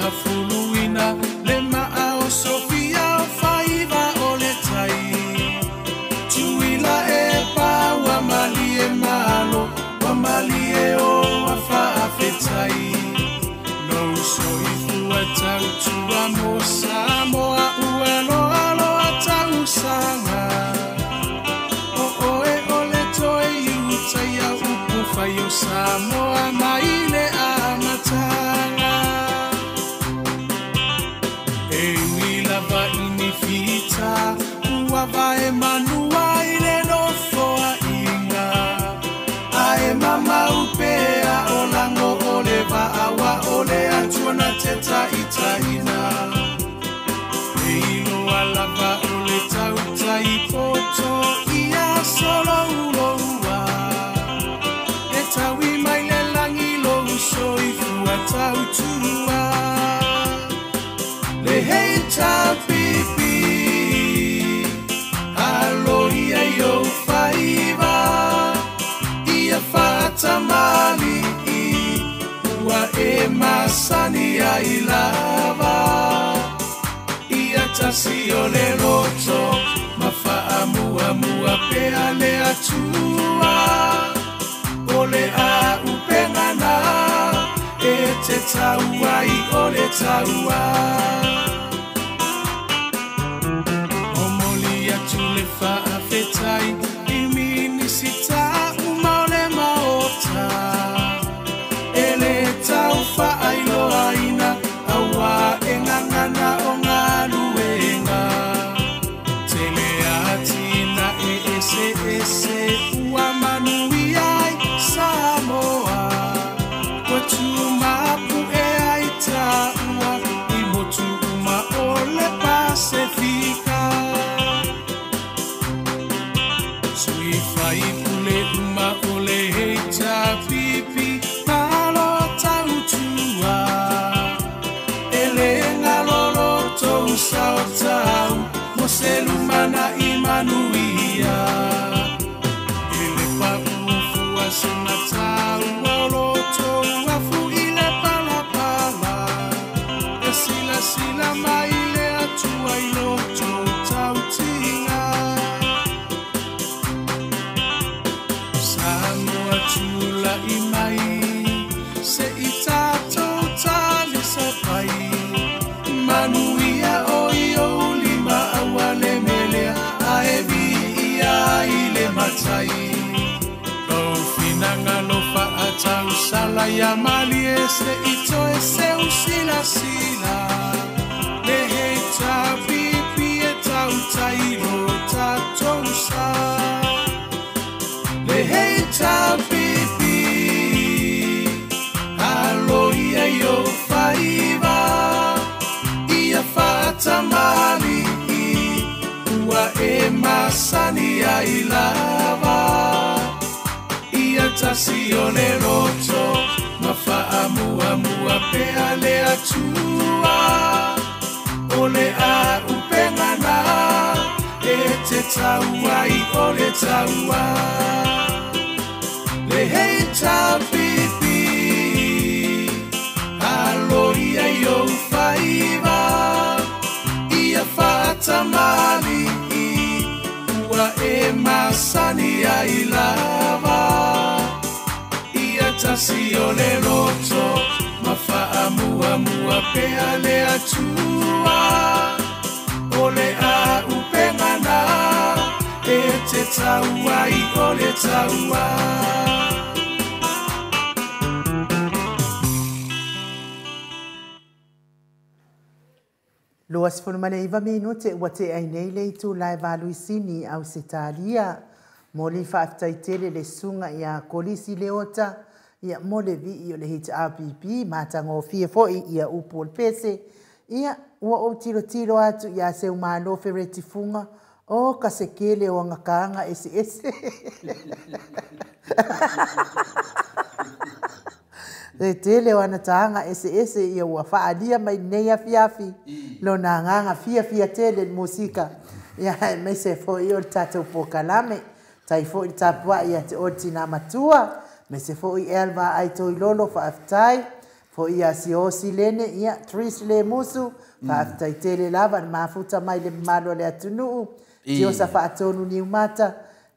faafuluina le maa o Sofia o faiva o le tai. Tuila e paua malie malo, wa malie o afaafetai. Lou soifua tautua mo Samoa ua loaloa tausaga. O oe o le toe iutaia upu fai o Samoa mai le amataga. E ui lava i ni fita, ua vae manua i le nofoaiga. Ae mamau pea o lago o le vaaua o le Atua na te taitaina. E iloa lava o le tautai poto ia solouloua. E taui mai le lagi lou soifua tautua. Le HRPP, aloia i ou faiva, ia faatamali'i, ua e masani ai lava. Ia tasi o le loto, ma faamuamua pea le Atua. O le aupegana, e te tauai o le taua. Momoli atu le faafetai i Minisita uma o le Maota. E le tau faailoaina auā e gagana o galuega. Tele atina e ese ese ua manuia ai Samoa. Ua tumapu e ai taua i motu uma o le Pasefika. Sui faipule uma o le HRPP, malo tautua. E le galolo tou saotau, mo se lumana i manuia. E le paufua se matau, o loto afu i le palapala. E silasila mai le Atua i loto tautiga. Samoa tula'i mai, se i tatou talisapai. Manuia o i ou lima aua le melea, ae viia ai le matai. Lou finagalo faatausala ia malie se i toe seusilasila. Le HRPP e tautai lo tatou sa. Le HRPP, aloia i ou faiva, ia faatamali'i, ua e masani ai lava. Ia tasi o le loto, ma faamuamua pea le Atua. O le aupegana, e te tauai o le taua. Le HRPP, aloia i ou faiva, ia faatamali'i, ua e masani ai lava. Ia tasi o le loto, ma faamuamua pea le Atua. O le aupegana, e te tauai o le taua. 29 minute ua te ai nei le itu lai valuisini au se talia. Mo li faafetai le suga ia Kolisi Leota, ia mo le vii o le HRPP, matagofie foi ia upu o le pese. Ia ua ou tilotilo atu ia seu malo fereti funga, o ka se kele o angakaanga ese ese. Le tele o ana taanga ese ese ia ua faalia mai nei afiafi. Lona agaga fiafia tele le musika. Ia aemaise foi o le tatou pokalame. Tai foi le tapuai ia te oe le tina matua. Aemaise foi e alva ai toi lolo faafetai. Fo'i ia Siosi Lene, ia, Trish Lemusu, faafetai tele lava le mafuta mai le mamalu o le atunuu, Tiosa Faatonu Niumata,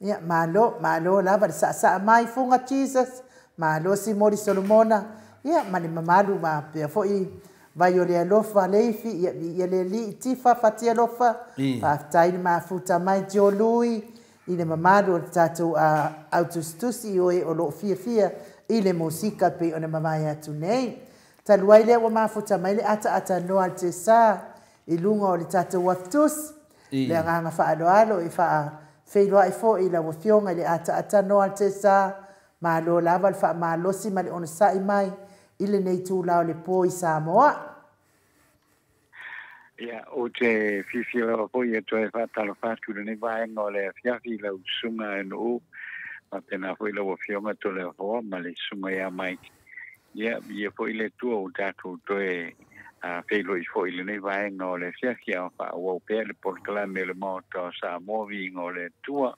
ia, malo, malo lava le sa'asa'a mai Fuga Jesus, malo Simoli Solomona, ia, ma le mamalu ma pea fo'i Vai o le Alofa Leifi, ia, viia le Alii, Tifa Fatialofa, faafetai le mafuta mai Joe Lui, i le mamalu o le tatou au tusitusi i o e o lo o fiafia i le musika e pei ona mavae atu nei. Talu ai lea ua mafuta mai le ataatanoa a le Tesa i luga o le tatou uafu tusi, le agaga faaaloalo e faafeiloai foi i lau Afioga i le ataatanoa a le Tesa, malo lava le faamalosi ma le onosai mai i lenei itula o le po i Samoa. Ia, ou te fiafia lava foi e toe faatalofa atu i lenei vaega o le afiafi i lau susuga Nu'u, faapena foi lau Afioga Toleafoa ma le susuga ia Mike. Ia, viia foi le Atua ua tatou toe feiloai foi i lenei vaega o le afiafi a o faaauau pea le polokalame o le Maota o Samoa, viiga o le Atua.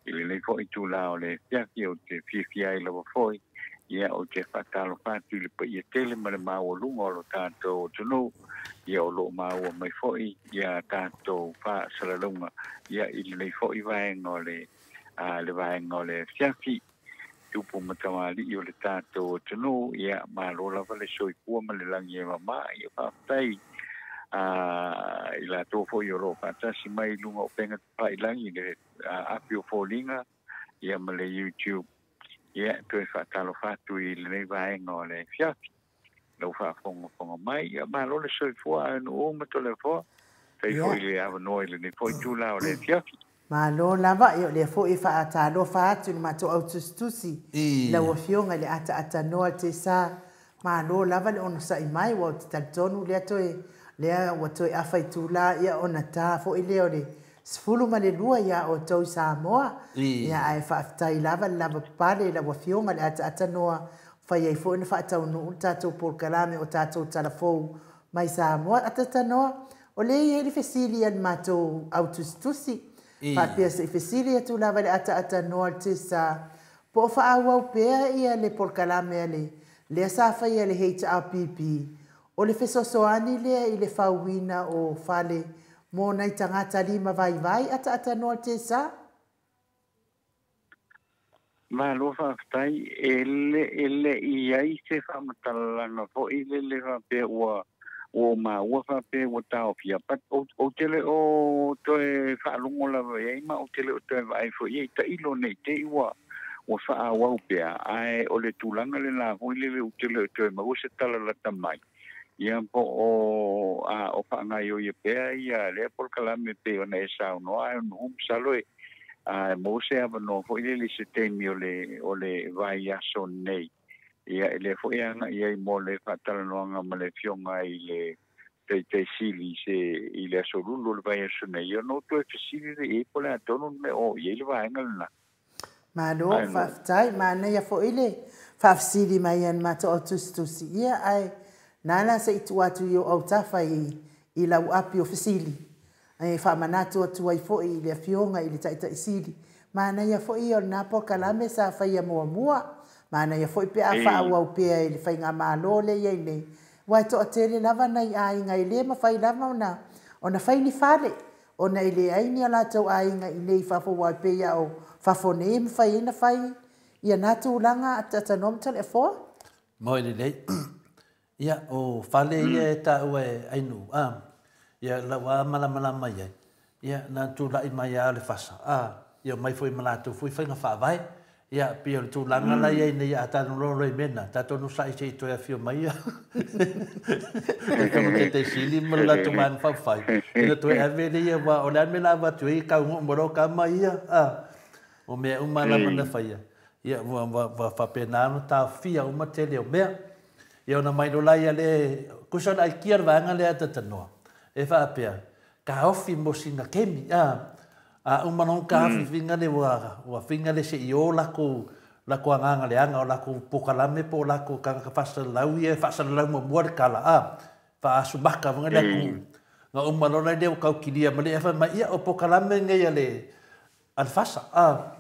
I lenei foi itula o le afiafi ou te fiafia ai lava foi. Ia, ou te faatalofa atu i le paia tele ma le maualuga o lo tatou atunuu, ia o lo o maua mai foi ia tatou faasalalauga, ia i lenei foi vaega o le, a, le vaega o le afiafi. Tupu ma tamalii o le tatou atunuu, ia malo lava le soifua ma le lagi e mama, ia faafetai a, i latou foi o lo o faatasi mai i luga o upega tafailagi i le api o foliga, ia ma le YouTube. Ia, toe faatalofa atu i lenei vaega o le afiafi, lau faafogafoga mai. Ia, malo le soifua a Nu'u ma Toleafoa. Faafetai foi i le avanoa i lenei foi itula o le afiafi. Malo lava, ia o lea foi e faatalofa atu i le matou au tusitusi i lau Afioga i le ataatanoa le Tesa. Malo lava le onosai mai, ua ou te talitonu lea toe, lea ua toe afa itula ia ona ta foi lea o le 12 iā outou i Samoa. Ia ae faafetai lava le lavapapale i lau Afioga i le ataatanoa, fai ai foi ona faataunuu le tatou polokalame o tatou talafou mai Samoa. Ataatanoa, o lea e i ai le fesili a le matou au tusitusi, faapea se i fesili atu lava i le ataatanoa le Tesa, po o faaauau pea ia le polokalame a le lea sa faia e le HRPP, o le fesoasoani lea i le fauina o fale mo nai tagata lima vaivai ataatanoa le Tesa. Malo faafetai, e le e le i ai se faamatalaga foi lele faapea ua ua maua faapea ua taofia, but ou te le o toe faalogo lava i ai ma ou te le o toe vaai foi i ai, tailo ne i te i ua ua faaauau pea, ae o le tulaga lena foi lele ou te le o toe maua se tala lata mai, ia po o a o faagaoioia pea ia lea polokalame pei ona e saunoa. Ae Nu'u, masalo e a e maua se avanoa foi lele i se taimi o le o le vaiaso nei, ia e lea foi e agai ai mo le faatalanoaga ma le Afioga i le Taitai Sili se i le aso Lulu o le vaiaso nei, ia ona ou toe fesili lea i ai po o le a tonu le mea o oo i ai le vaega lena. Malo, faafetai. Manaia foi le faafesili mai a le matou au tusitusi ia, ae na ala se i tuu atu i ou autafa i lau api o fesili e faamanatu atu ai foi i le Afioga i le Taitai Sili. Manaia foi ia o lena polokalame sa faia muamua. Manaia foi pe a faaauau pea e le faigamalo lea i ai nei, aua e toatele lava nai aiga e le mafai lava ona fai ni fale, ona e leai ni a latou aiga i inei i fafo, aua e pei lava o fafo nei e mafai ai ona fai ia na tulaga ataatanoa ma Toleafoa. Moe lelei. Ia, o fale ia e taua e Ainuu, a, ia, lau lava malamalama i ai, ia, na tulai mai lava le fasa, a, ia omai foi ma latou foi faiga faavae. Ia, pei o le tulaga la i ai nei, a tatou lolo i mea na, tatou onosai se i toe afio mai ia le Afioga Taitaisili ma le latou Vaega Faaupufai, ona toe ave lea, aua o le a le mea o le a avatu ai, tau ma loa kama ia, a, o mea uma lava na faia, ia, ua faapena ona taofia uma tele o mea. Ia ona mai loa laia le, tusa o le aikia o le vaega lea a Tatanoa, e faapea, taofi mo sina kemi, a, a uma loa ona taofi finga le ua, ua finga le se i o lakou, lakou agaga leaga o lakou polokalame po o lakou tagata faasalalau ia e faasalalau muamua le tala, a, faasumaka foi le atunuu. Na uma loa la lea ua tau kilia ma le fai mai, ia o polokalame nei a le, a le FASA, a.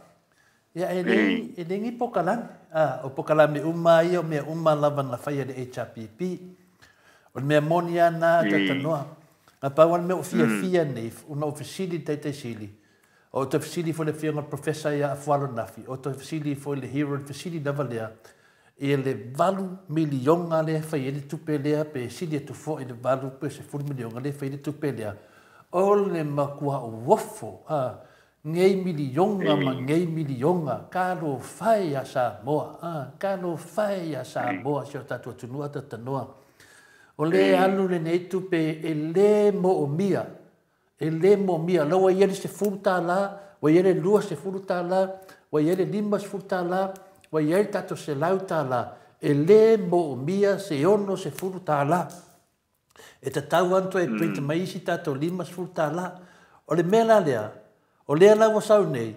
Ia e le e le ni pokalame. A o pokalame uma ia o mea uma lava na faia le HRPP. O le mea moni a na tatanoa. Na pau le mea o fiafia nei, ona o fesili Taitaisili. O te fesili foi le afioga Professor ia Afualo Nafi, o te fesili foi le Hero, le fesili lava lea, i le 8 miliona lea fai ai le tupe lea, pe sili atu foi le 8 pe 10 miliona lea fai le tupe lea. O le matua uofo, a, ngei miliona ma ngei miliona, kalo fai a Samoa, a, kalo fai a Samoa, si o tātou atunuu tatanoa. O le alu lenei tupe e le moomia, e le moomia, lau ia le $10, ua ia le $20, ua ia le $50, ua ia le tatou $100, e le moomia se $60. E tatau atu e print mai isi tatou $50. O le mea la lea, o lea la ua sau nei,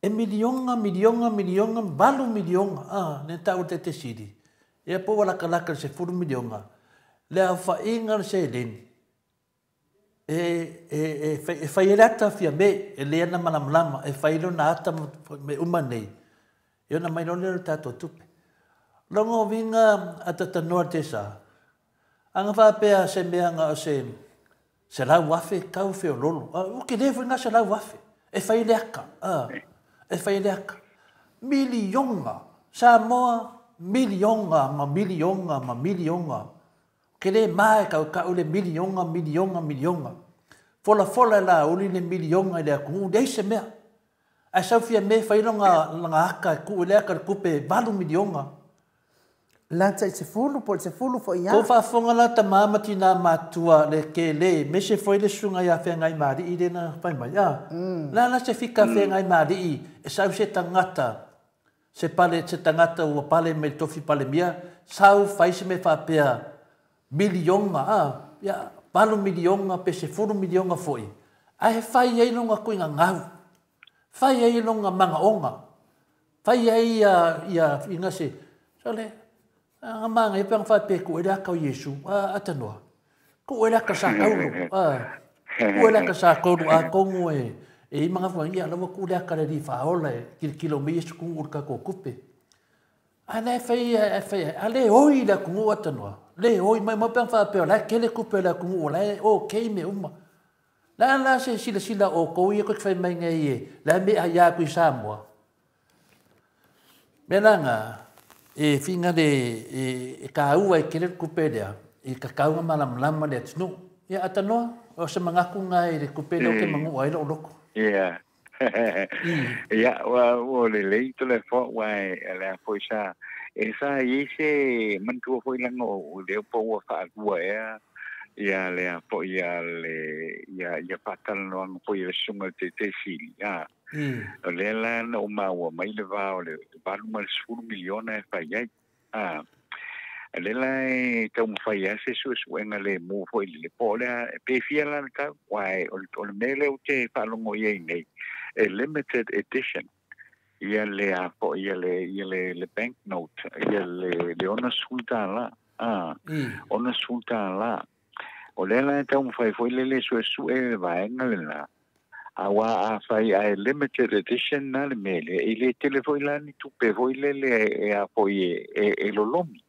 e miliona, miliona, miliona, 8 miliona, a, ne tau te te sili. Ia po ua lakalaka le 10 miliona, le aofaiga le seleni, e fai ele ata fia me, e le ana malamalama, e fai lona ata me uma nei. E ona mai lole le tatou tupe. Longo vinga atatanoa te sa. Anga whaapea se mea nga o se 100,000 kau feololo. O ke le foi nga 100,000. E fai le aka. E fai le aka. Miliona. Samoa, miliona ma miliona ma miliona. Ke le mae kau kau le miliona, miliona, miliona. Fola fola la uli le miliona i le aku. Lei se mea. Ai sau fia me fai longa aka ku le aka le kupe 8 miliona. Lanta i se fulu, po se fulu fo ia. Ko whaafonga la ta māmati nā mātua le ke le, me se foi le sunga ia whengai maari i lena whai mai. La la se fika whengai maari i, e sau se tangata, se pale, se tangata ua pale me tofi pale mia, sau whai se me whapea miliona, ia, 8 miliona pe se 10 miliona foi. Ai he whai ei longa kuinga ngau, whai ei longa mangaonga, whai ei ia inga se, so le, nga manga e pang whai pe ku e aka o Yesu, atanoa. Ku e aka sa kaulu, ku e aka sa kaulu a kongo e, e i mga whangi ia lawa ku le aka le ri whaola e, kilo me Yesu ku urka ko kupe. A le whai, a le oi le kungu atanoa. Le oi mai mau pang whai pe o la kele kupe le kungu o la e o kei me uma. La la se sila sila o kou ia koe whai mai ngai e, la me a ia kui Samoa. Me langa, e whinga le e ka ua e kere kupe lea, e ka kaunga malamalama le atunu. Ia atanoa, o se mangaku ngā e le kupe lea o ke mangu ai lo loko. Ia. Ia, o le lei tole fo, wa e lea foi sa, e sa i se mantua foi langa o leo po ua whaalua ea, ia lea po ia le, ia whaatalanoanga po ia sunga te te sili, ia. O lea la na o maua mai le vā o le 8 ma le 10 miliona e whai ai. Le la e tau mwhai a se suesuenga le mō foi le po lea pe fia la tau, wai o le mele o te whaalongo i ei nei. E limited edition. Ia le a po, ia le banknote, ia le ona sulta la. Ona sulta la. O lea la e tau mwhai foi le le suesue le vaenga le la. Awa a whai a limited edition na le mele, e le tele foi la ni tupe foi le le e a foi e lolomi.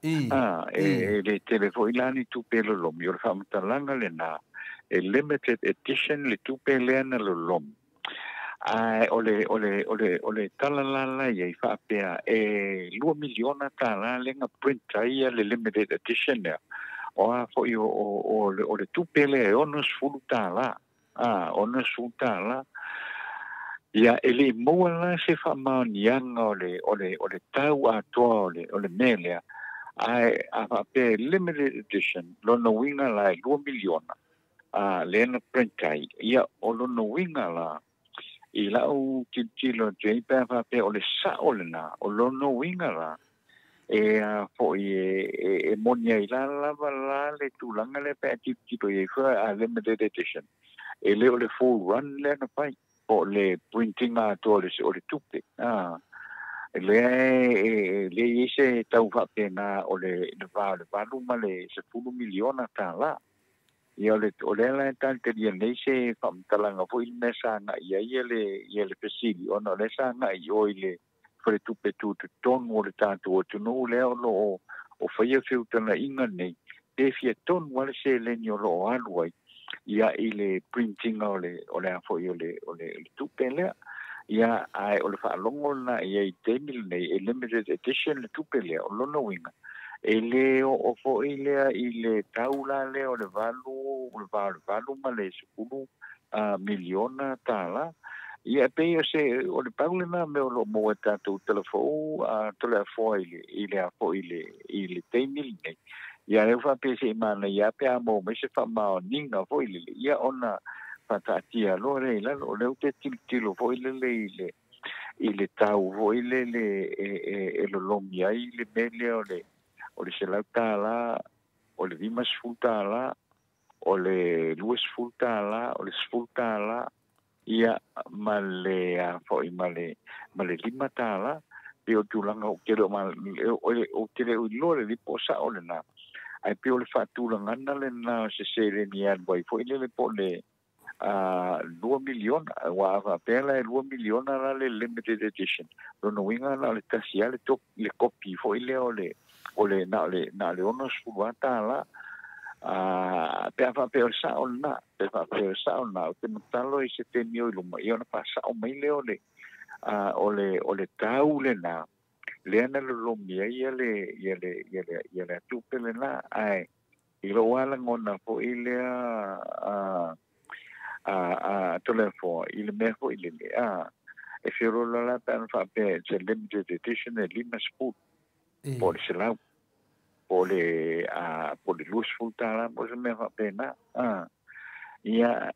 E le tele foi la ni tupe lolomi, o le whamatalanga le na, e limited edition le tupe lea na lolomi. Ai o le tala la la ia i whaapea, e 2 miliona tala lenga print ia le limited edition lea. O a foi o le tupe le e 60 tala. Ona sulta la. Ia e le maua la se whaamaonianga o le tau atoa o le melea. Ai a whaapea limited edition, lona winga la e 2 miliona. Lena printai. Ia o lona winga la, i lau tilotilo atu ai pea whaapea o le sao lena, o lona winga la. E a foi e moni ai la lava la le tūlanga le pea tilotilo i fua a limited edition. E le o le full run lea na pai, po le printing atoa o le tupe. Le le i se tau whapena o le vā o le 8 ma le 10 miliona tā la. Ia o lea la e talitalia nei se faamatalaga foi le mea sa agai ai ia le fesili ona o lea sa agai i o i le faletupe tutotonu o le tatou atunuu lea o loo o faia feutagaiga nei pe fia tonu a le seleni o loo alu ai ia i le printinga o le a foi o le tupe lea. Ia ae o le faalogo lena i ai i taimi lenei e limited edition le tupe lea o lona uiga e lē oo foʻi lea i le tau la lea o le 8 ma le 10 miliona tālā. Ia e pei o se o le pau lenā mea o loo maua e tatou telefou toleafoa i le a foʻi i le taimi lenei. Ia lea ua faapea seʻi manaia pe a maua mai se faamaoniga foʻi lele ia ona faataatia loa lea i lalo o lea ua toe tilotilo foʻi lele i le tau foʻi lele e lologi ai le mea lea o le $100, o le $50, o le $20, o le $10, ia ma le a foʻi ma le $5 pe o tulaga o tele o tele o iloa le lipo sao lena ai pe o le faatulagana lena o se seleni e alu ai foʻi lele po o le 2 miliona ua faapea la e 2 miliona la le limited edition lona uiga na o le tasi a le kopi foʻi lea o le na o le $60 pe a faapea o le sao lena pe faapea o le sao lena o te matalo i se taimi o i luma ia ona faasao mai lea o le tau lena lea na lologi ai ia le atupe lena ae i lou alagona foʻi lea toleafoa i le mea foʻi lele e feoloolo la pe ana faapea it's a limited edition e 50 po o le 100 po o le $20 po o se mea faapena. Ia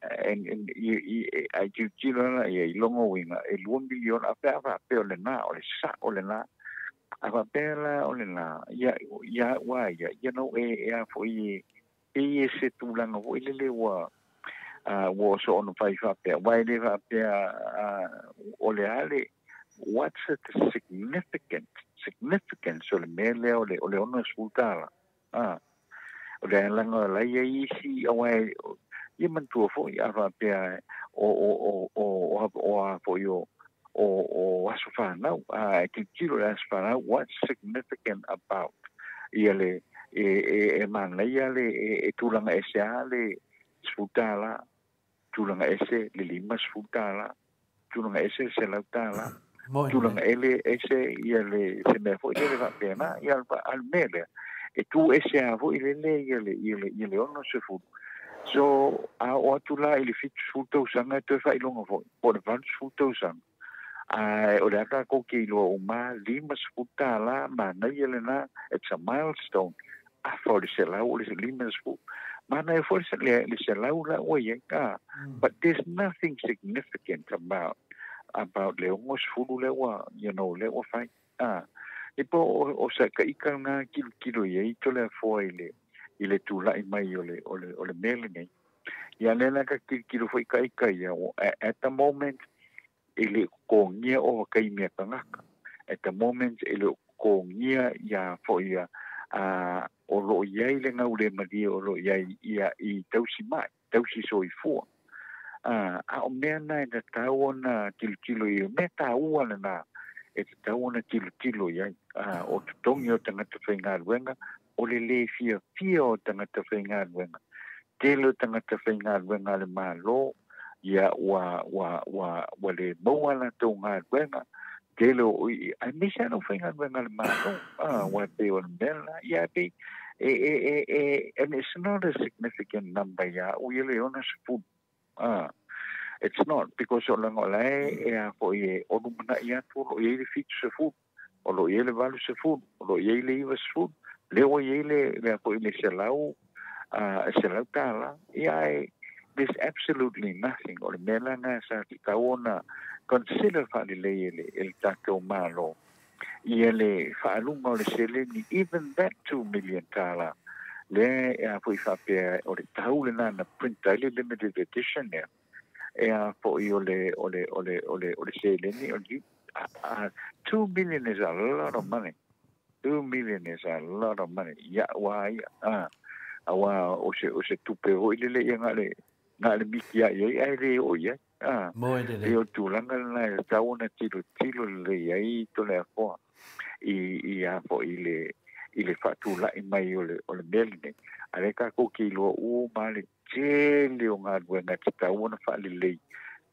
ai tilotilo la ia i logo uiga e 2 miliona a pe a faapea o lenā o le saʻo lenā a faapea la o lenā ia ua ia no e a foʻi e e se tulaga foʻi lele ua ua so ono fai faapea ua e le faapea o le ale what's the significance o le mea lea o le $60 o le alaga o lai ai isi auae ia manatua foʻi a faapea o a foʻi o aso fanau e tilotilo le aso fanau what's significant about ia le e manaia le e tulaga ese a le $10 tulaga ese le $50 tulaga ese le $100 tulaga ele ese ia le se mea foʻi lele faapena ia a le mea lea e tu ese a foʻi lele ia le 60. So a o atu la i le 70 tausaga e toe faailoga foʻi po o le 80 tausaga ae o le a tatou ke iloa uma $50 manaia lenā it's a milestone afa o le 100 o le 50 manaia foʻi le 100 la ua iai but there's nothing significant about le 60 lea ua you know lea ua fai e po o sa kaika lena kilokilo i ai toleafoa i le tulaʻi mai o le mea lenei. Ia lea la ka kilokilo foʻi kaika ia at the moment e le kogia o vakaimea tagata at the moment e le kogia ia foʻi ia o loo iai le gaulemalie o loo iai ia i tausi mai tausi soifua a o mea na e tatau ona tilotilo i mea taua lenā e tatau ona tilotilo i ai o totogi o tagata faigaluega o le lē fiafia o tagata faigaluega tele o tagata faigaluega a le mālō ia ua lē maua latou galuega tele o aemaise ana faigaluega a le mālō ua pei o le mea lena ia pei and it's not a significant number ia ʻu ia le 60. It's not because o laga o lae e a foʻi e olu manaʻi atu o loo iai le 70 o loo iai le 80 o loo iai le 90 lea ua iai le a foʻi le $100 ia ae there's absolutely nothing o le mea lana sa tatau ona consider faalelei e le tatou mālō ia le faaluga o le seleni even that $2 million lea e a foʻi faapea o le tau lenā na print ai le limited edition lea e a foʻi o le seleni o le 2 million is a lot of money. 2 million is a lot of money. Ia ua ia Auā o se o se tupe foi lele ia na le na le miki ai ai ai le o ia. Ah, Mo e e o tulaga lena e tatau ona tilotilo lelei ai Toleafoa i a foi i le faatula'i mai o le mea lenei. A lea tatou te iloa uma le tele o galuega e tatau ona faalelei,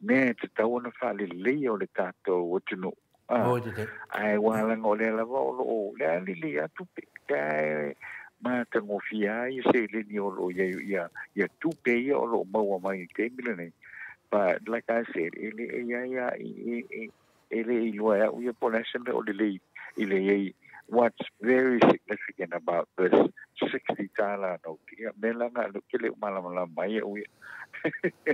mea e tatau ona faaleleia o le tatou atunuu. Mo e lelei. Ae ua laga o lea lava o loo lea lelei a tupe lea e matagofie ai seleni o loo iai ia ia tupe ia o loo maua mai i taimi lenei. But like I said, e le e iai a e le iloa e au ia po o le a se mea o lelei i le iai. What's very significant about this 60 tala note, ia mea laga le ke le o malamalama ai au ia.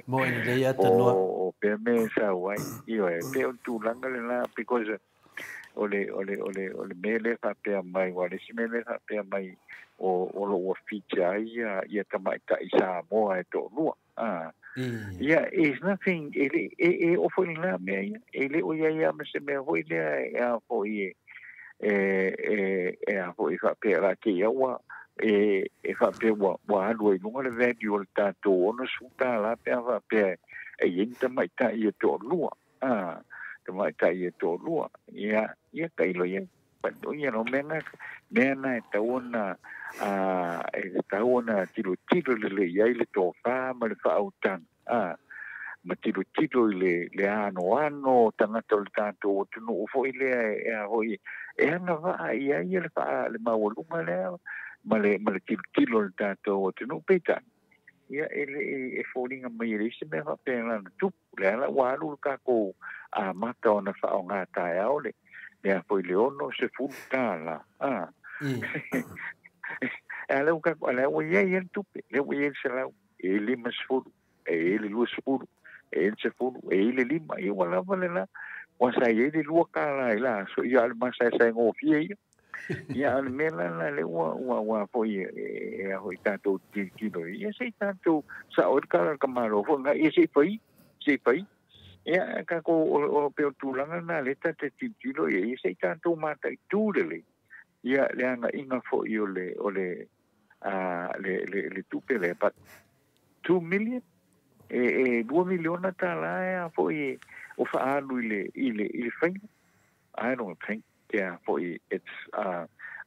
Mo e lelei a tanoa. O pea mea e sau ai, ioe, pei o le tulaga lena, because o le mea lea faapea mai, ua le isi mea lea faapea mai o lo ua feature ai ia tamaʻitaʻi Samoa e toalua. Ah, ia, is nothing, e le e o foi lena mea ia, e le o ia ia ma se mea foi lea e a foi e a foi faapea la te ia ua e faapea ua alu ai luga le value o le tatou $60 pe a faapea e i ai ni tamaʻitaʻi e toalua. Ah, tamaʻitaʻi e toalua. Ia tailo ia. But mea na e tau ona e tau ona tilotilo lelei ai le tofā ma le faautaga. Ah, ma tilotilo i le anoano o tagata o le tatou atunuu foi lea e a foi e agavaa i ai ia le maualuga lea ma le tilotilo o le tatou atunuu. Peitai ia e le e foliga mai e leai se mea faapea na tupu lea la ua alu le tatou amata ona faaaogā taeao le a foi le $60. Ah, e a lea ua tatou a lea ua i ai le tupe lea ua i ai le 100 e i le 50 e i le 20 e i le 10 e i le 5, ia ua lava lena. Ua sa i ai le $2 i la aso ia a o le masaesaegofie ia. Ia a o le mea la la le ua foi e a foi tatou tilotilo ia se i tatou sa'o ai le tala a le tamāloa foi lena ia se i fai se i fai. Ia tatou o pei o le tulaga lena lea ta te tilotilo i ai, ia se i tatou mataitū lelei ia le agaʻiga foi o le a le tupe lea. But 2 million e 2 miliona tālā e a foi o faaalu i le faiga, I don't think yeah foi it's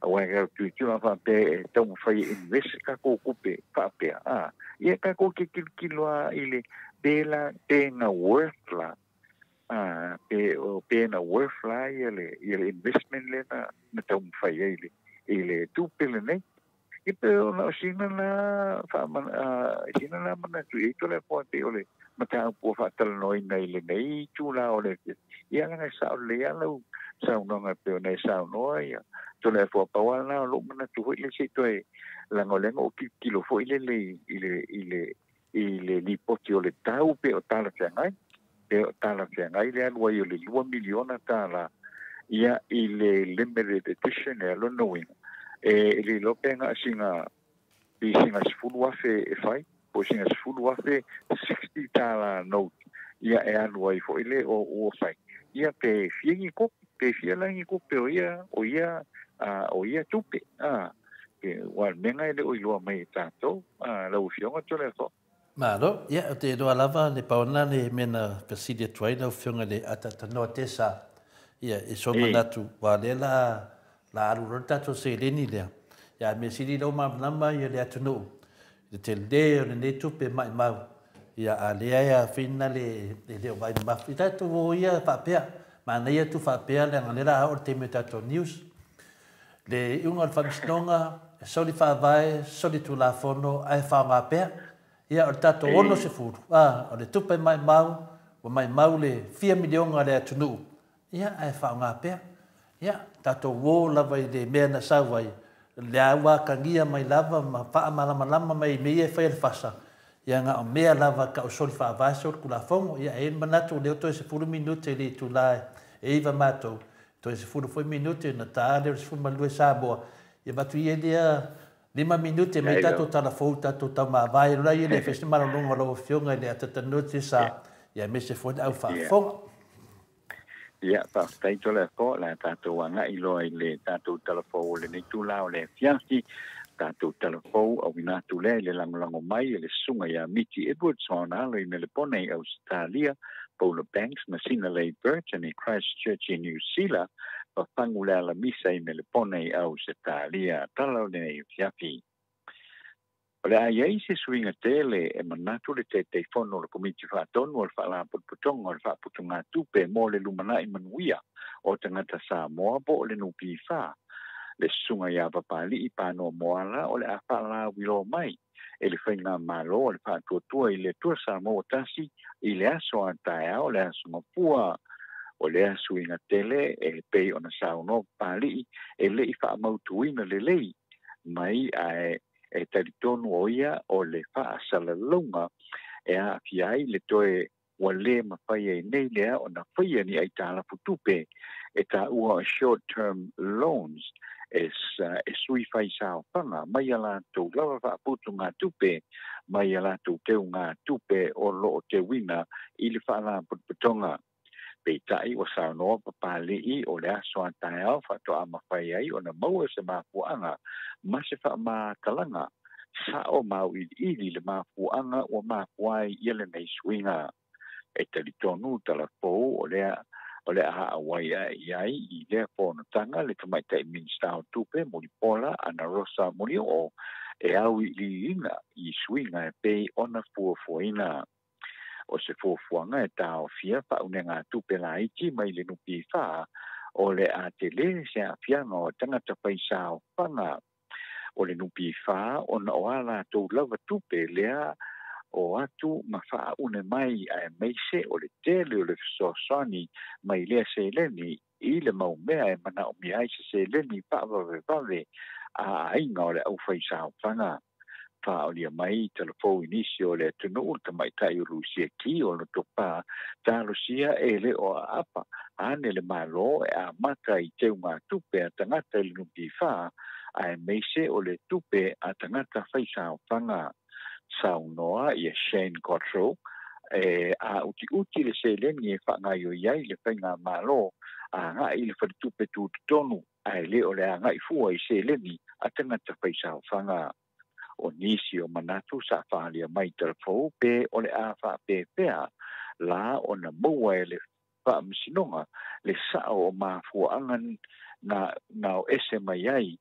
auā e tilotilo a faapea e taumafai e invest tatou tupe faapea. Ah, ia tatou te tilotilo a i le pe la pe na worth la ah pe o pe na worth la ia le investment le na taumafai ai i le tupe lenei. I pe ona o sina la sina la manatu i to le po pe o le mataupu ua faatalanoaina i lenei itulā o le ia laga e sao lelei a lau saunoaga e pei ona e saunoa ia Toleafoa. Pau lava lena o lou manatu foi le se i toe laga o lea na ou tilotilo foi lele i le lipoti o le tau pe o talafeagai le alu ai o le 2 miliona tālā ia i le limited edition. E lona uiga e le iloa pe na singa pe singa 10,000 e fai po o singa 10,000 60 tālā note ia e alu ai foi le o ua fai ia pe fia ni kopi pe fia la ni kopi o ia tupe a pe ua mea e le o iloa mai e tatou a lau Afioga Toleafoa. Malo, ia, o te iloa lava le paona le mea na fesili atu ai lau Afioga i le atatanoa tesa. Ia, e so manatu, ua lea la alu loa le tatou seleni lea. Ia, mea sili lau malamalama ia le atunuu. Le tele o lenei tupe maʻimau. Ia, a lea e afina le leo vai mamafa. I tatou o ia faapea. Manaia tu faapea le aga lea la o le taimi o tatou news. Le iuga o le faamasinoga, e soli faavae, soli tulafono, ae faaaoga pea. Ia, o le tatou 60, a, o le tupe maʻimau, ua maʻimau le fia miliona le atunuu. Ia, ae faaaoga pea. Ia, tatou o lava i le mea na sau ai, le a ua atagia mai lava ma faamalamalama mai mea ia e fai e le FASA. Ia, na o mea lava ka o soli faavae soli tulafono. Ia, e i ai le manatu o lea toe 10 minute i le itulā e 9 matou, toe 10 foi minute na ta lea o le 12 Samoa. Ia avatu ia lea 5 minute mai tatou tala fou tatou taumavae la ia le fai se malologa o lau Afioga i le atatanoa sa ia aemaise foi le au faafofoga. Ia, faafetai Toleafoa, le a tatou agaʻi loa i le tatou talafou o lenei itulā o le afiafi. Tātou talafou au ina atu lea i le lagolago mai e le susuga iā Miti Edwards ma ona alo i Melepone i Ausetalia, Paula Banks ma Sina Lei Burton i Christchurch i Niu Sila, fafagu le alamisa i Melepone i Ausetalia. Tala o lenei afiafi. O le a iai se suiga tele e manatu le Taitaifono o le Komiti Faatonu o le Faalapotopotoga o le Faaputugatupe mo le Lumanai Manuia o Tagata Samoa po o le NPF, le susuga iā Papali'i Panoa Moala, o le a faalauiloa mai e le faigamālō o le Faatuatua i le Atua Samoa Tasi i le aso a taeao le aso Gafua. O lea suiga tele e pei ona saunoa Papali'i e le'i faamautuina lelei mai, ae e talitonu o ia o le faasalalauga e aafia ai le toe ua lē mafai ai nei lea ona faia ni aitalafu tupe e taua o short term loans e sui faisaofaga mai a latou lava faaputugatupe mai a latou teugatupe o loo teuina i le faalapotopotoga. Peitai ua saunoa Papali'i o le aso a taeao faatoa mafai ai ona maua se mafuaaga ma se faamatalaga sa'o mauiliili le mafuaaga ua mafua ai ia lenei suiga. E talitonu talafou o lea o le a auai ae i ai i lea fonotaga le tamaitai Minista o Tupe Mulipola Anarosa Mulioo e auiliiliina i suiga e pei ona fuafuaina. O se fuafuaga e taofia faaunegatupe laiti mai le NPF o le a telē se aafiaga o tagata faisaofaga o le NPF ona o a latou lava tupe lea o atu ma faaune mai, aemaise o le tele o le fesoasoani mai lea seleni i le maumea e manaomia ai se seleni faavavevave a aiga o le aufaisaofaga. Faaolia mai talafou i nisi o le atunuu le tamaitai o Lusia Ki o Lotopā talosia e lē o aapa ane le Mālō e amata i teugatupe a tagata i le NPF aemaise o le tupe a tagata faisaofaga. Saunoa ia Shane Cottrell e a utiuti le seleni e faagaioi ai le faigamālō aga'i i le faletupe tutotonu, ae lē o le aga'i fua i seleni a tagata faisaofaga. O nisi o manatu sa faalia mai talafou pe o le a faapepea la ona maua e le faamasinoga le sa'o o mafuaaga na o ese mai ai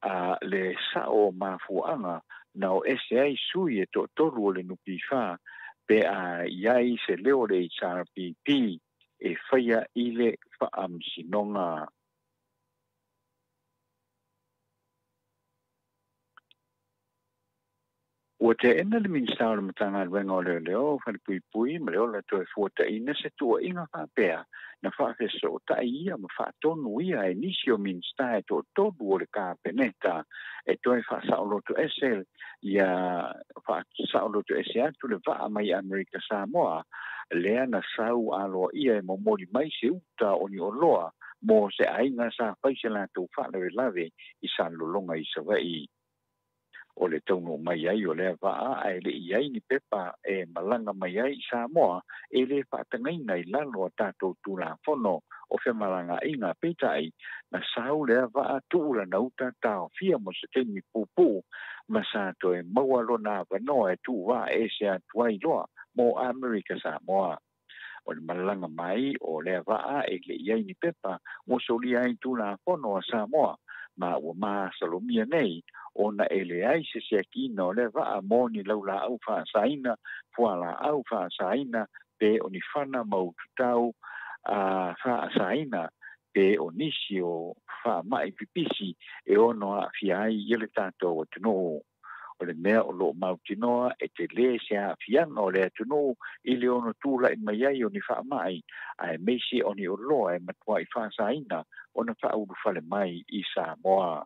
a le sa'o o mafuaaga na o ese ai sui e to'atolu o le NPF pe a iai se leo le HRPP e faia i le faamasinoga. Ua teena le Minista o le Matagaluega o Leoleo, Falepuipui ma le Ola Toe Fuataina se tuuaiga faapea na faafesootai ia ma faatonu ia e nisi o Minista e toatolu o le Kapeneta e toe faasaoloto ese ia faasaoloto ese atu le vaa mai Amerika Samoa lea na sau aloaia e momoli mai se uta o ni oloa mo se aiga sa fai se latou faalavelave i Salelologa i Savaii. O le taunuu mai ai o lea vaa ae le'i ai ni pepa e malaga mai ai i Samoa e lē faatagaina i lalo a tatou Tulafono o femalagaaiga. Peitai na sau lea vaa tuu lana uta taofia mo se taimi pupuu ma sa toe maua lona avanoa e tuuvaa ese atu ai loa mo Amerika Samoa. O le malaga mai o lea vaa e le'i ai ni pepa ua solia ai Tulafono a Samoa ma ua masalomia nei ona e leai se siakiina o lea vaa mo ni laulaau faasaina, fualaau faasaina, pe o ni fana ma ututau a faasaina, pe o nisi o faama'i pipisi e ono aafia ai ia le tatou atunuu. O le mea o loo mautinoa e telē se aafiaga o le atunuu i le ono tula'i mai ai o ni faama'i aemaise o ni oloa e matua'i faasaina ona faaulufale mai i Samoa.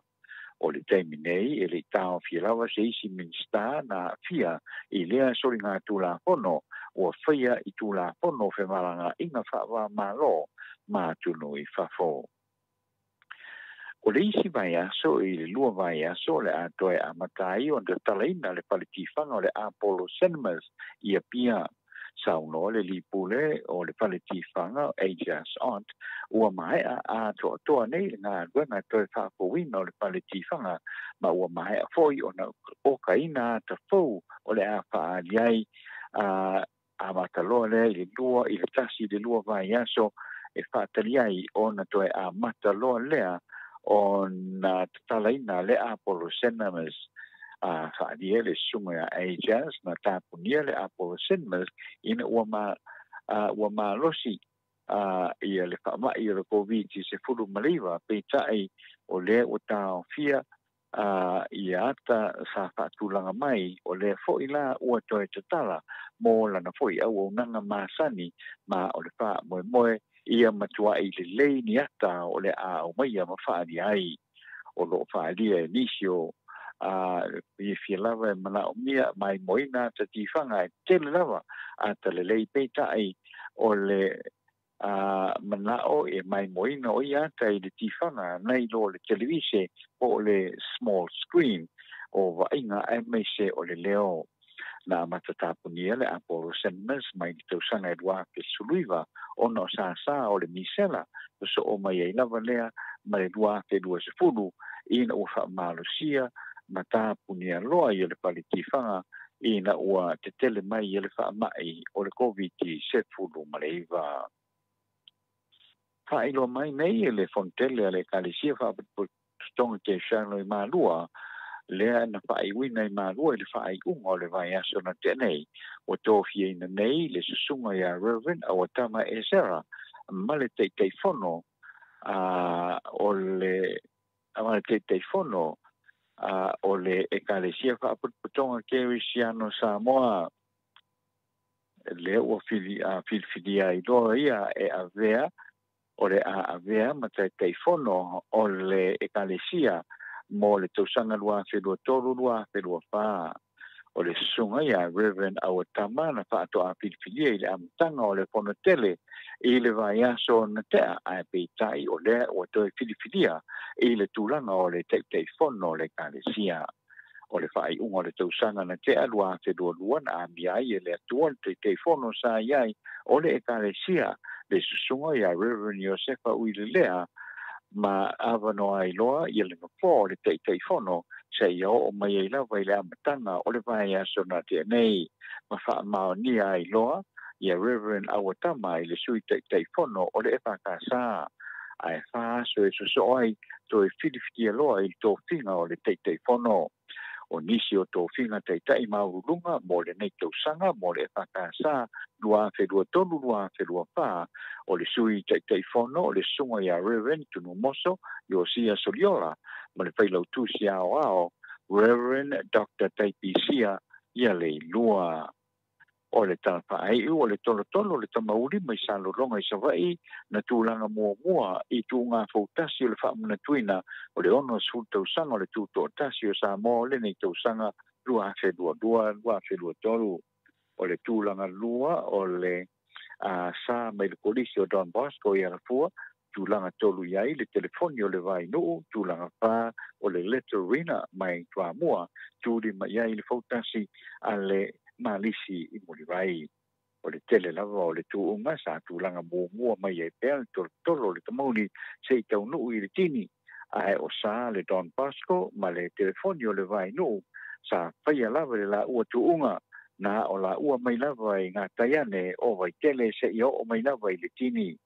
O le taimi nei e le'i taofia lava se isi Minista na aafia i lea soligatulafono ua faia i Tulafono o femalagaaiga faavāmālō ma atunuu i fafo. O le isi vaiaso i le 2 vaiaso o le a toe amata ai ona tatalaina le faletifaga o le Apollo Cinemas i Apia. Saunoa le alii pule o le fale tifaga Ajas Ont, ua maea atoatoa nei le galuega e toe faafouina o le fale tifaga, ma ua maea foi ona okaina ata fou o le a faaali ai amata loa lea i le 2 i le 1 i le 2 vaiaso e faatali ai ona toe amata loa lea ona tatalaina le Apollo Cinemas. Faalia le susuga ia Ajas na tapunia le Apollo Cinemas ina ua malosi ia le faama'i o le Koviti-19, peitai o lea ua taofia ia ata sa faatulaga mai, o lea foi la ua toe tatala mo lana foi auaunaga masani, ma o le faamoemoe ia matua'i lelei ni ata o le a aumaia ma faalia ai. O loo faalia e nisi o fiafia lava e manaomia maimoina ata tifaga e tele lava ata lelei, peitai o le manao e maimoina o ia ata i le tifaga nai lo le televise po o le small screen o vaaiga aemaise o le leo. Na amata tapunia le Apollo Cinemas mai le tausaga e 2019 ona o sasā o le misela sosoo mai ai lava lea ma le 2020 ina ua faamalosia ma tapunia loa ia le fale tifaga ina ua tetele mai ia le faama'i o le Koviti-19. Faailoa mai nei e le fonotele a le Ekalesia Faapotopotoga Kerisiano i Malua, lea na faaiuina i Malua i le faaiuga o le vaiaso na tea nei, ua tofiaina nei le susuga ia Reverend Awatama Esera ma le Taitaifono o le Taitaifono o le Ekalesia Faapotopotoga Kerisiano Samoa. Lea ua filifilia ai loa ia e avea o le a avea ma Taitaifono o le Ekalesia mo le tausaga 2023-2024. O le susuga ia Reverend Awatama na faatoa filifilia i le amataga o le fonotele i le vaiaso na tea, ae peitai o lea ua toe filifilia i le tulaga o le Taitaifono o le Ekalesia. O le faaiuga o le tausaga na tea 2022 na amia ai e le Atua le Taitaifono sa i ai o le Ekalesia, le susuga ia Reverend Iosefa Uilelea, ma avanoa ai loa ia le nofoa o le Taitaifono seia oo mai ai lava i le amataga o le vaiaso na tea nei, ma faamaonia ai loa ia Reverend Awatama i le sui Taitaifono o le EFKS, ae 4 aso e sosoo ai toe filifilia loa i le tofiga o le Taitaifono. O nisi o tofiga taitai maualuluga mo lenei tausaga mo le EFKS 2023-2024, o le sui Taitaifono o le susuga ia Reverend Tunumoso Iosia Soliola ma le failautusi aoao Reverend Dr. Taipisia ia Leilua. O le tala faaiu o le tolotolo o le tamauli mai Salologa i Savaii na tulaga muamua i tuuga foutasi o le faamanatuina o le 60 tausaga o le tutoatasi o Samoa o lenei tausaga 2022-2023. O le tulaga lua o le sa mai le kolisi o Don Bosco i Alafua, tulaga 3 i ai le telefoni o le Vainuu, tulaga 4 o le Letterina mai Tuamua, tulima i ai le foutasi a le Malisi i Mulivai. O le tele lava o le tuuga sa tulaga muamua mai ai pea le tolotolo o le tamauli se i taunuu i le tini, ae o sa le Don Bosco ma le telefoni o le Vainuu sa faia lava le laua tuuga, na o laua mai lava i ngā taiane o Vaitele se i oo mai lava i le tini.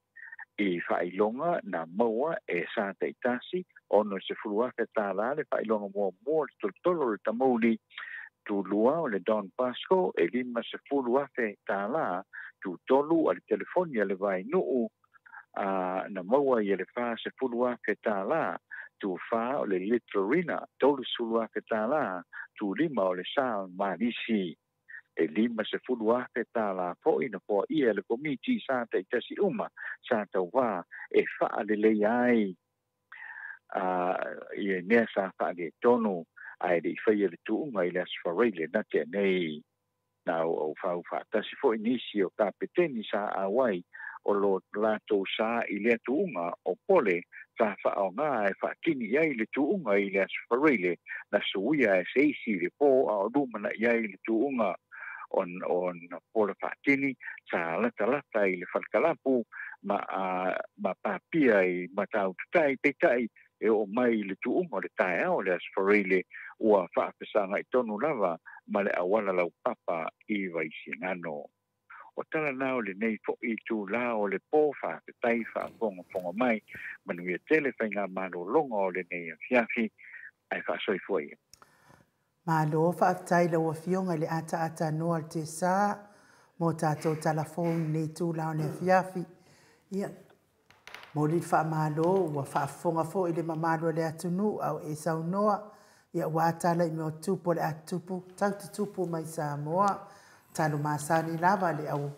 I faailoga na maua e sa taitasi 60,000 tālā le faailoga muamua le tolotolo o le tamauli, tulua o le Don Bosco e 50,000 tālā, tutolu a le telefoni a le Vainuu na maua i le 40,000 tālā, tufa o le Littorina 30,000 tālā, tulima o le sa Malisi e 50,000 tālā foi na poa ia le komiti sa taitasi uma sa tauwā e faalelei ai i mea sa faale tonu ae le i faia le tuuga i le aso Faraile na tea nei. Na au fau faatasi foi nisi o kapeteni sa auai o lo latou sa i lea tuuga o pole sa faaoga e faatini ai le tuuga i le aso Faraile na suia e se isi i le pō a o lumanaʻi ai le tuuga. Ona pola faatini sa latalata i le falekalapu ma ma papia i Mataututai, peitai e oo mai i le tuuga o le taeao o le Aso Faraile ua faafesagai tonu lava ma le auala laupapa i Vaisigano. O tala na o lenei fo'i itulā o le po, faafetai faafogafoga mai, manuia tele faigamalologa o lenei afiafi, ae faasoifua ia. Malo faafetai i lau Afioga i le ataata noa o le Tesa mo tatou tala fou i lenei itula o le afiafi. Ia, momoli le faamalo ua faafofoga foi le mamalu o le atunuu a o e saunoa, ia ua tala i mea o tupu o le a tupu, tau tutupu mai Samoa. Talo masani lava le au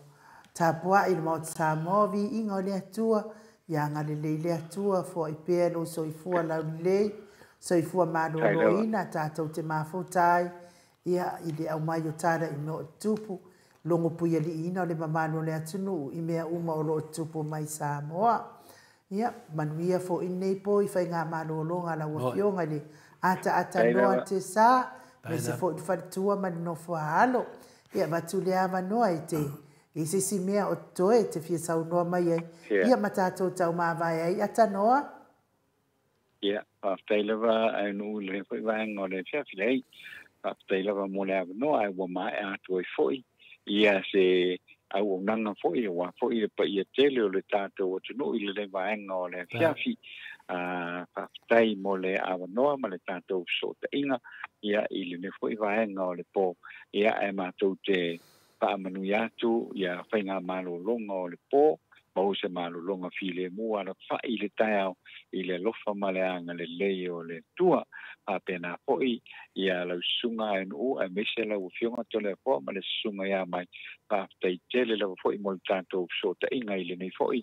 tapuai i le Maota Samoa, viiga o le Atua, ia agalelei le Atua, foai pea lou soifua laulelei, soifua maloloina tatou te mafuta ai, ia i le aumai o tala i mea o tupu, logo puialiiina o le mamalu o le atunuu i mea uma o lo o tupu mai Samoa. Ia, manuia foi lenei po i faigamalologa a lau Afioga i le ataata noa te sa, aemaise foi le faletua ma le nofo a alo. Ia, avatu le avanoa e te i se isi mea o totoe e te fia saunoa mai ai, ia ma tatou taumavae ai atanoa. Ia, faafetai lava ae nuu i lenei foi vaega o le afiafi leai. Faafetai lava mo le avanoa ae ua maea atu ai foi ia se auaunaga foi aua foi le paia tele o le tatou atunuu i lenei vaega o le afiafi. Faafetai mo le avanoa ma le tatou fesootaiga ia i lenei foi vaega o le po. Ia ae matou te faamanuia atu ia faigamalologa o le po, maua se malologa filemu alafai i le taeao i le alofa ma le agalelei o le Atua. Faapena foi ia lau susuga Aenuu aemaise lau Afioga Toleafoa ma le susuga ia Mai. Faafetai tele lava foi mo le tatou fesootaiga i lenei foi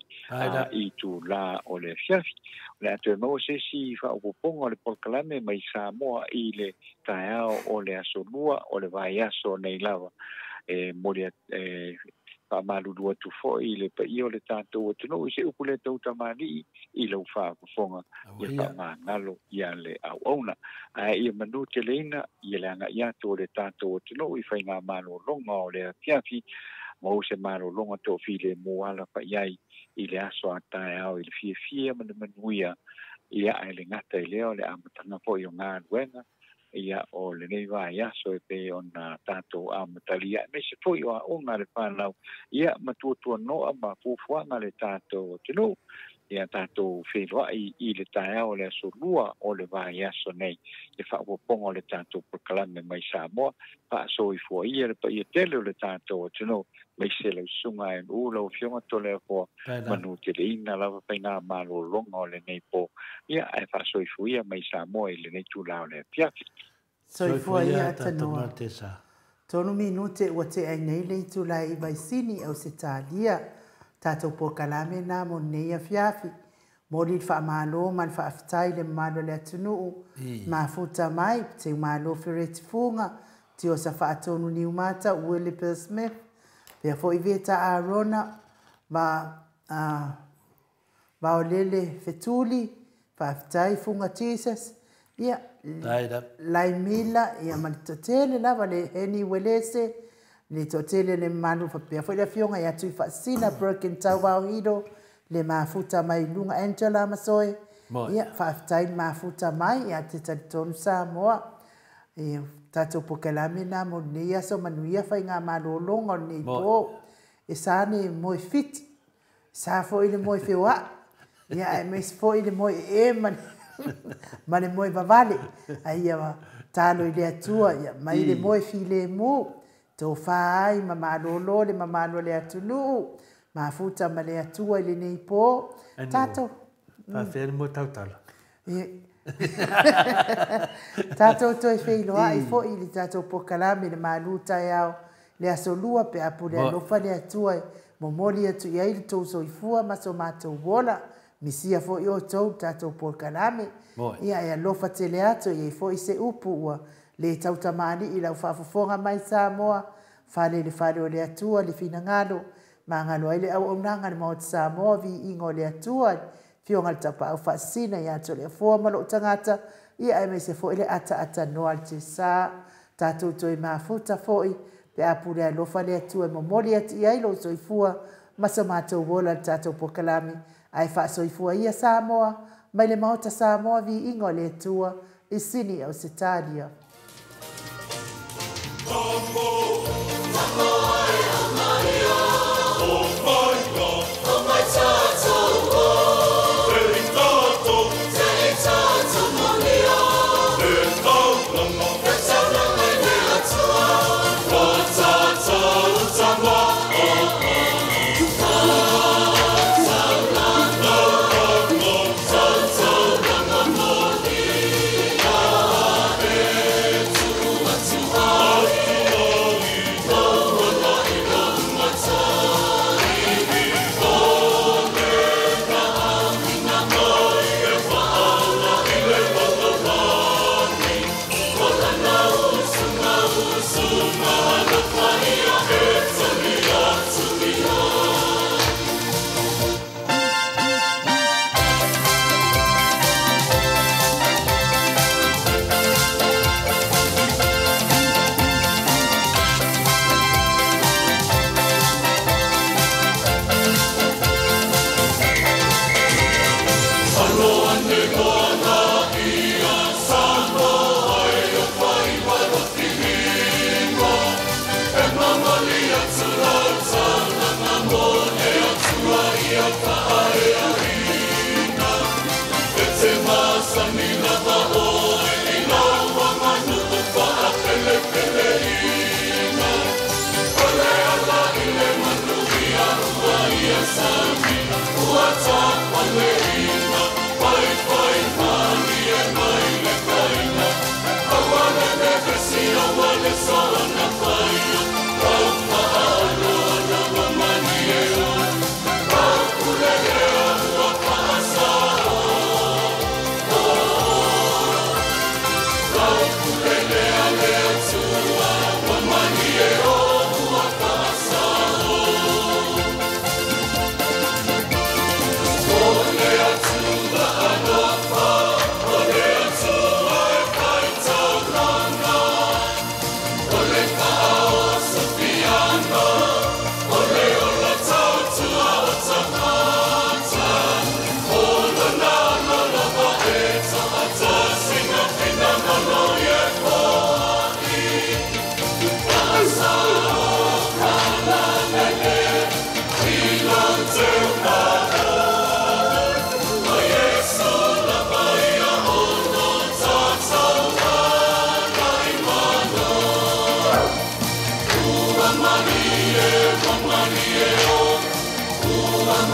itulā o le afiafi. O le a toe maua se isi faaopoopoga o le polokalame mai Samoa i le taeao o le aso Lua o le vaiaso nei lava. E momoli e faamalulu atu foi i le paia o le tatou atunuu i se upu le tautamalii i lau faafofoga, ia faamagalo ia le auauna. Ae ia manu teleina ia le agai atu o le tatou atunuu i faigamalologa o le afiafi, maua se malologa toafilemu alafai ai i le aso a taeao i le fiafia ma le manuia, ia ae le gata i lea o le amataga foi o galuega ia o lenei vaiaso e pei ona tatou amatalia, aemaise foi o aoga a le fanau ia ma tuatuanoa ma fuafuaga a le tatou atunuu. Ia tatou feiloai i le taeao o le aso Lua o le vaiaso nei le faaopoopoga o le tatou polokalame mai Samoa. Faasoifua ia le paia tele o le tatou atunuu, aemaise lau susuga Aenuu, lau Afioga Toleafoa, manu teleina lava faigamalologa o lenei po, ia ae faasoifua ia mai Samoa i lenei itulā o le afiafi. Soifua ia atanoa. 3 minute ua tea ai nei le itula e 9 i Sini, Ausetalia. Tatou polokalame na mo lenei afiafi. Momoli le faamalo ma le faafetai i le mamalu o le atunuu mafuta mai, Teumalo Fereti Fuga, Tiosa Faatonu Niumata, Willie Bill Smith, pea foi Veta Arona, ma Vaolele Fetuli, faafetai Fuga Jesus, ia, Laimila, ia ma le toatele lava le Heni Welese, le toatele le mamalu, faapea foi le afioga ia Tuifaasisina Broken Tauvao Hilo, le mafuta mai luga Angela Masoe, ia, faafetai le mafuta mai, ia te talitonu Samoa. Ia, tatou polokalame na mo lenei aso, manuia faigamalologa o lenei po. E sa ne moe fiti, sa foi le moe feoai, ia aemaise foi le moe ee ma le moe vavale. Ai ia talo i le Atua, ia mai le moe filemu, tofa ai ma malolo le mamalu o le atunuu, mafuta ma le Atua i lenei po. Tatou Faafetai le moe tautala. Tatou toe feiloai foi i le tatou polokalame le malu taeao le aso Lua pe a pule alofa le Atua e momoli atu i ai le tou soifua ma so matou ola. Misia foi outou le tatou polokalame. Ia e alofa tele atu e i ai foi se upu ua le tautamalii i lau faafofoga mai Samoa, fale i le fale o le Atua le finagalo, magalo ai le auaunaga a le Maota Samoa, viiga o le Atua, Afioga i le Tapaau Faasisina ia Toleafoa ma lou tagata, ia aemaise foi le ataata noa le Tesa. Tatou toe mafuta foi Pe a pule alofa le Atua e momoli atu i ai lou soifua ma so matou ola i le tatou polokalame, ae faasoifua ia Samoa mai le Maota Samoa viiga o le Atua i Sini Ausetalia.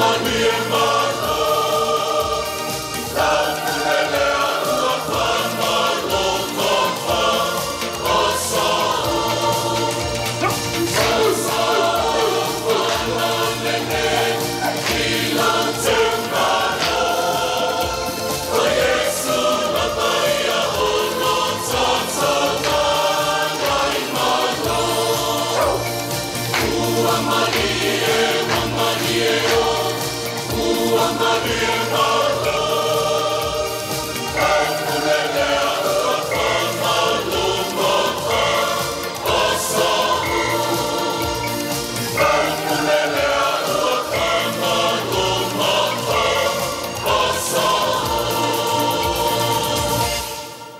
Maria,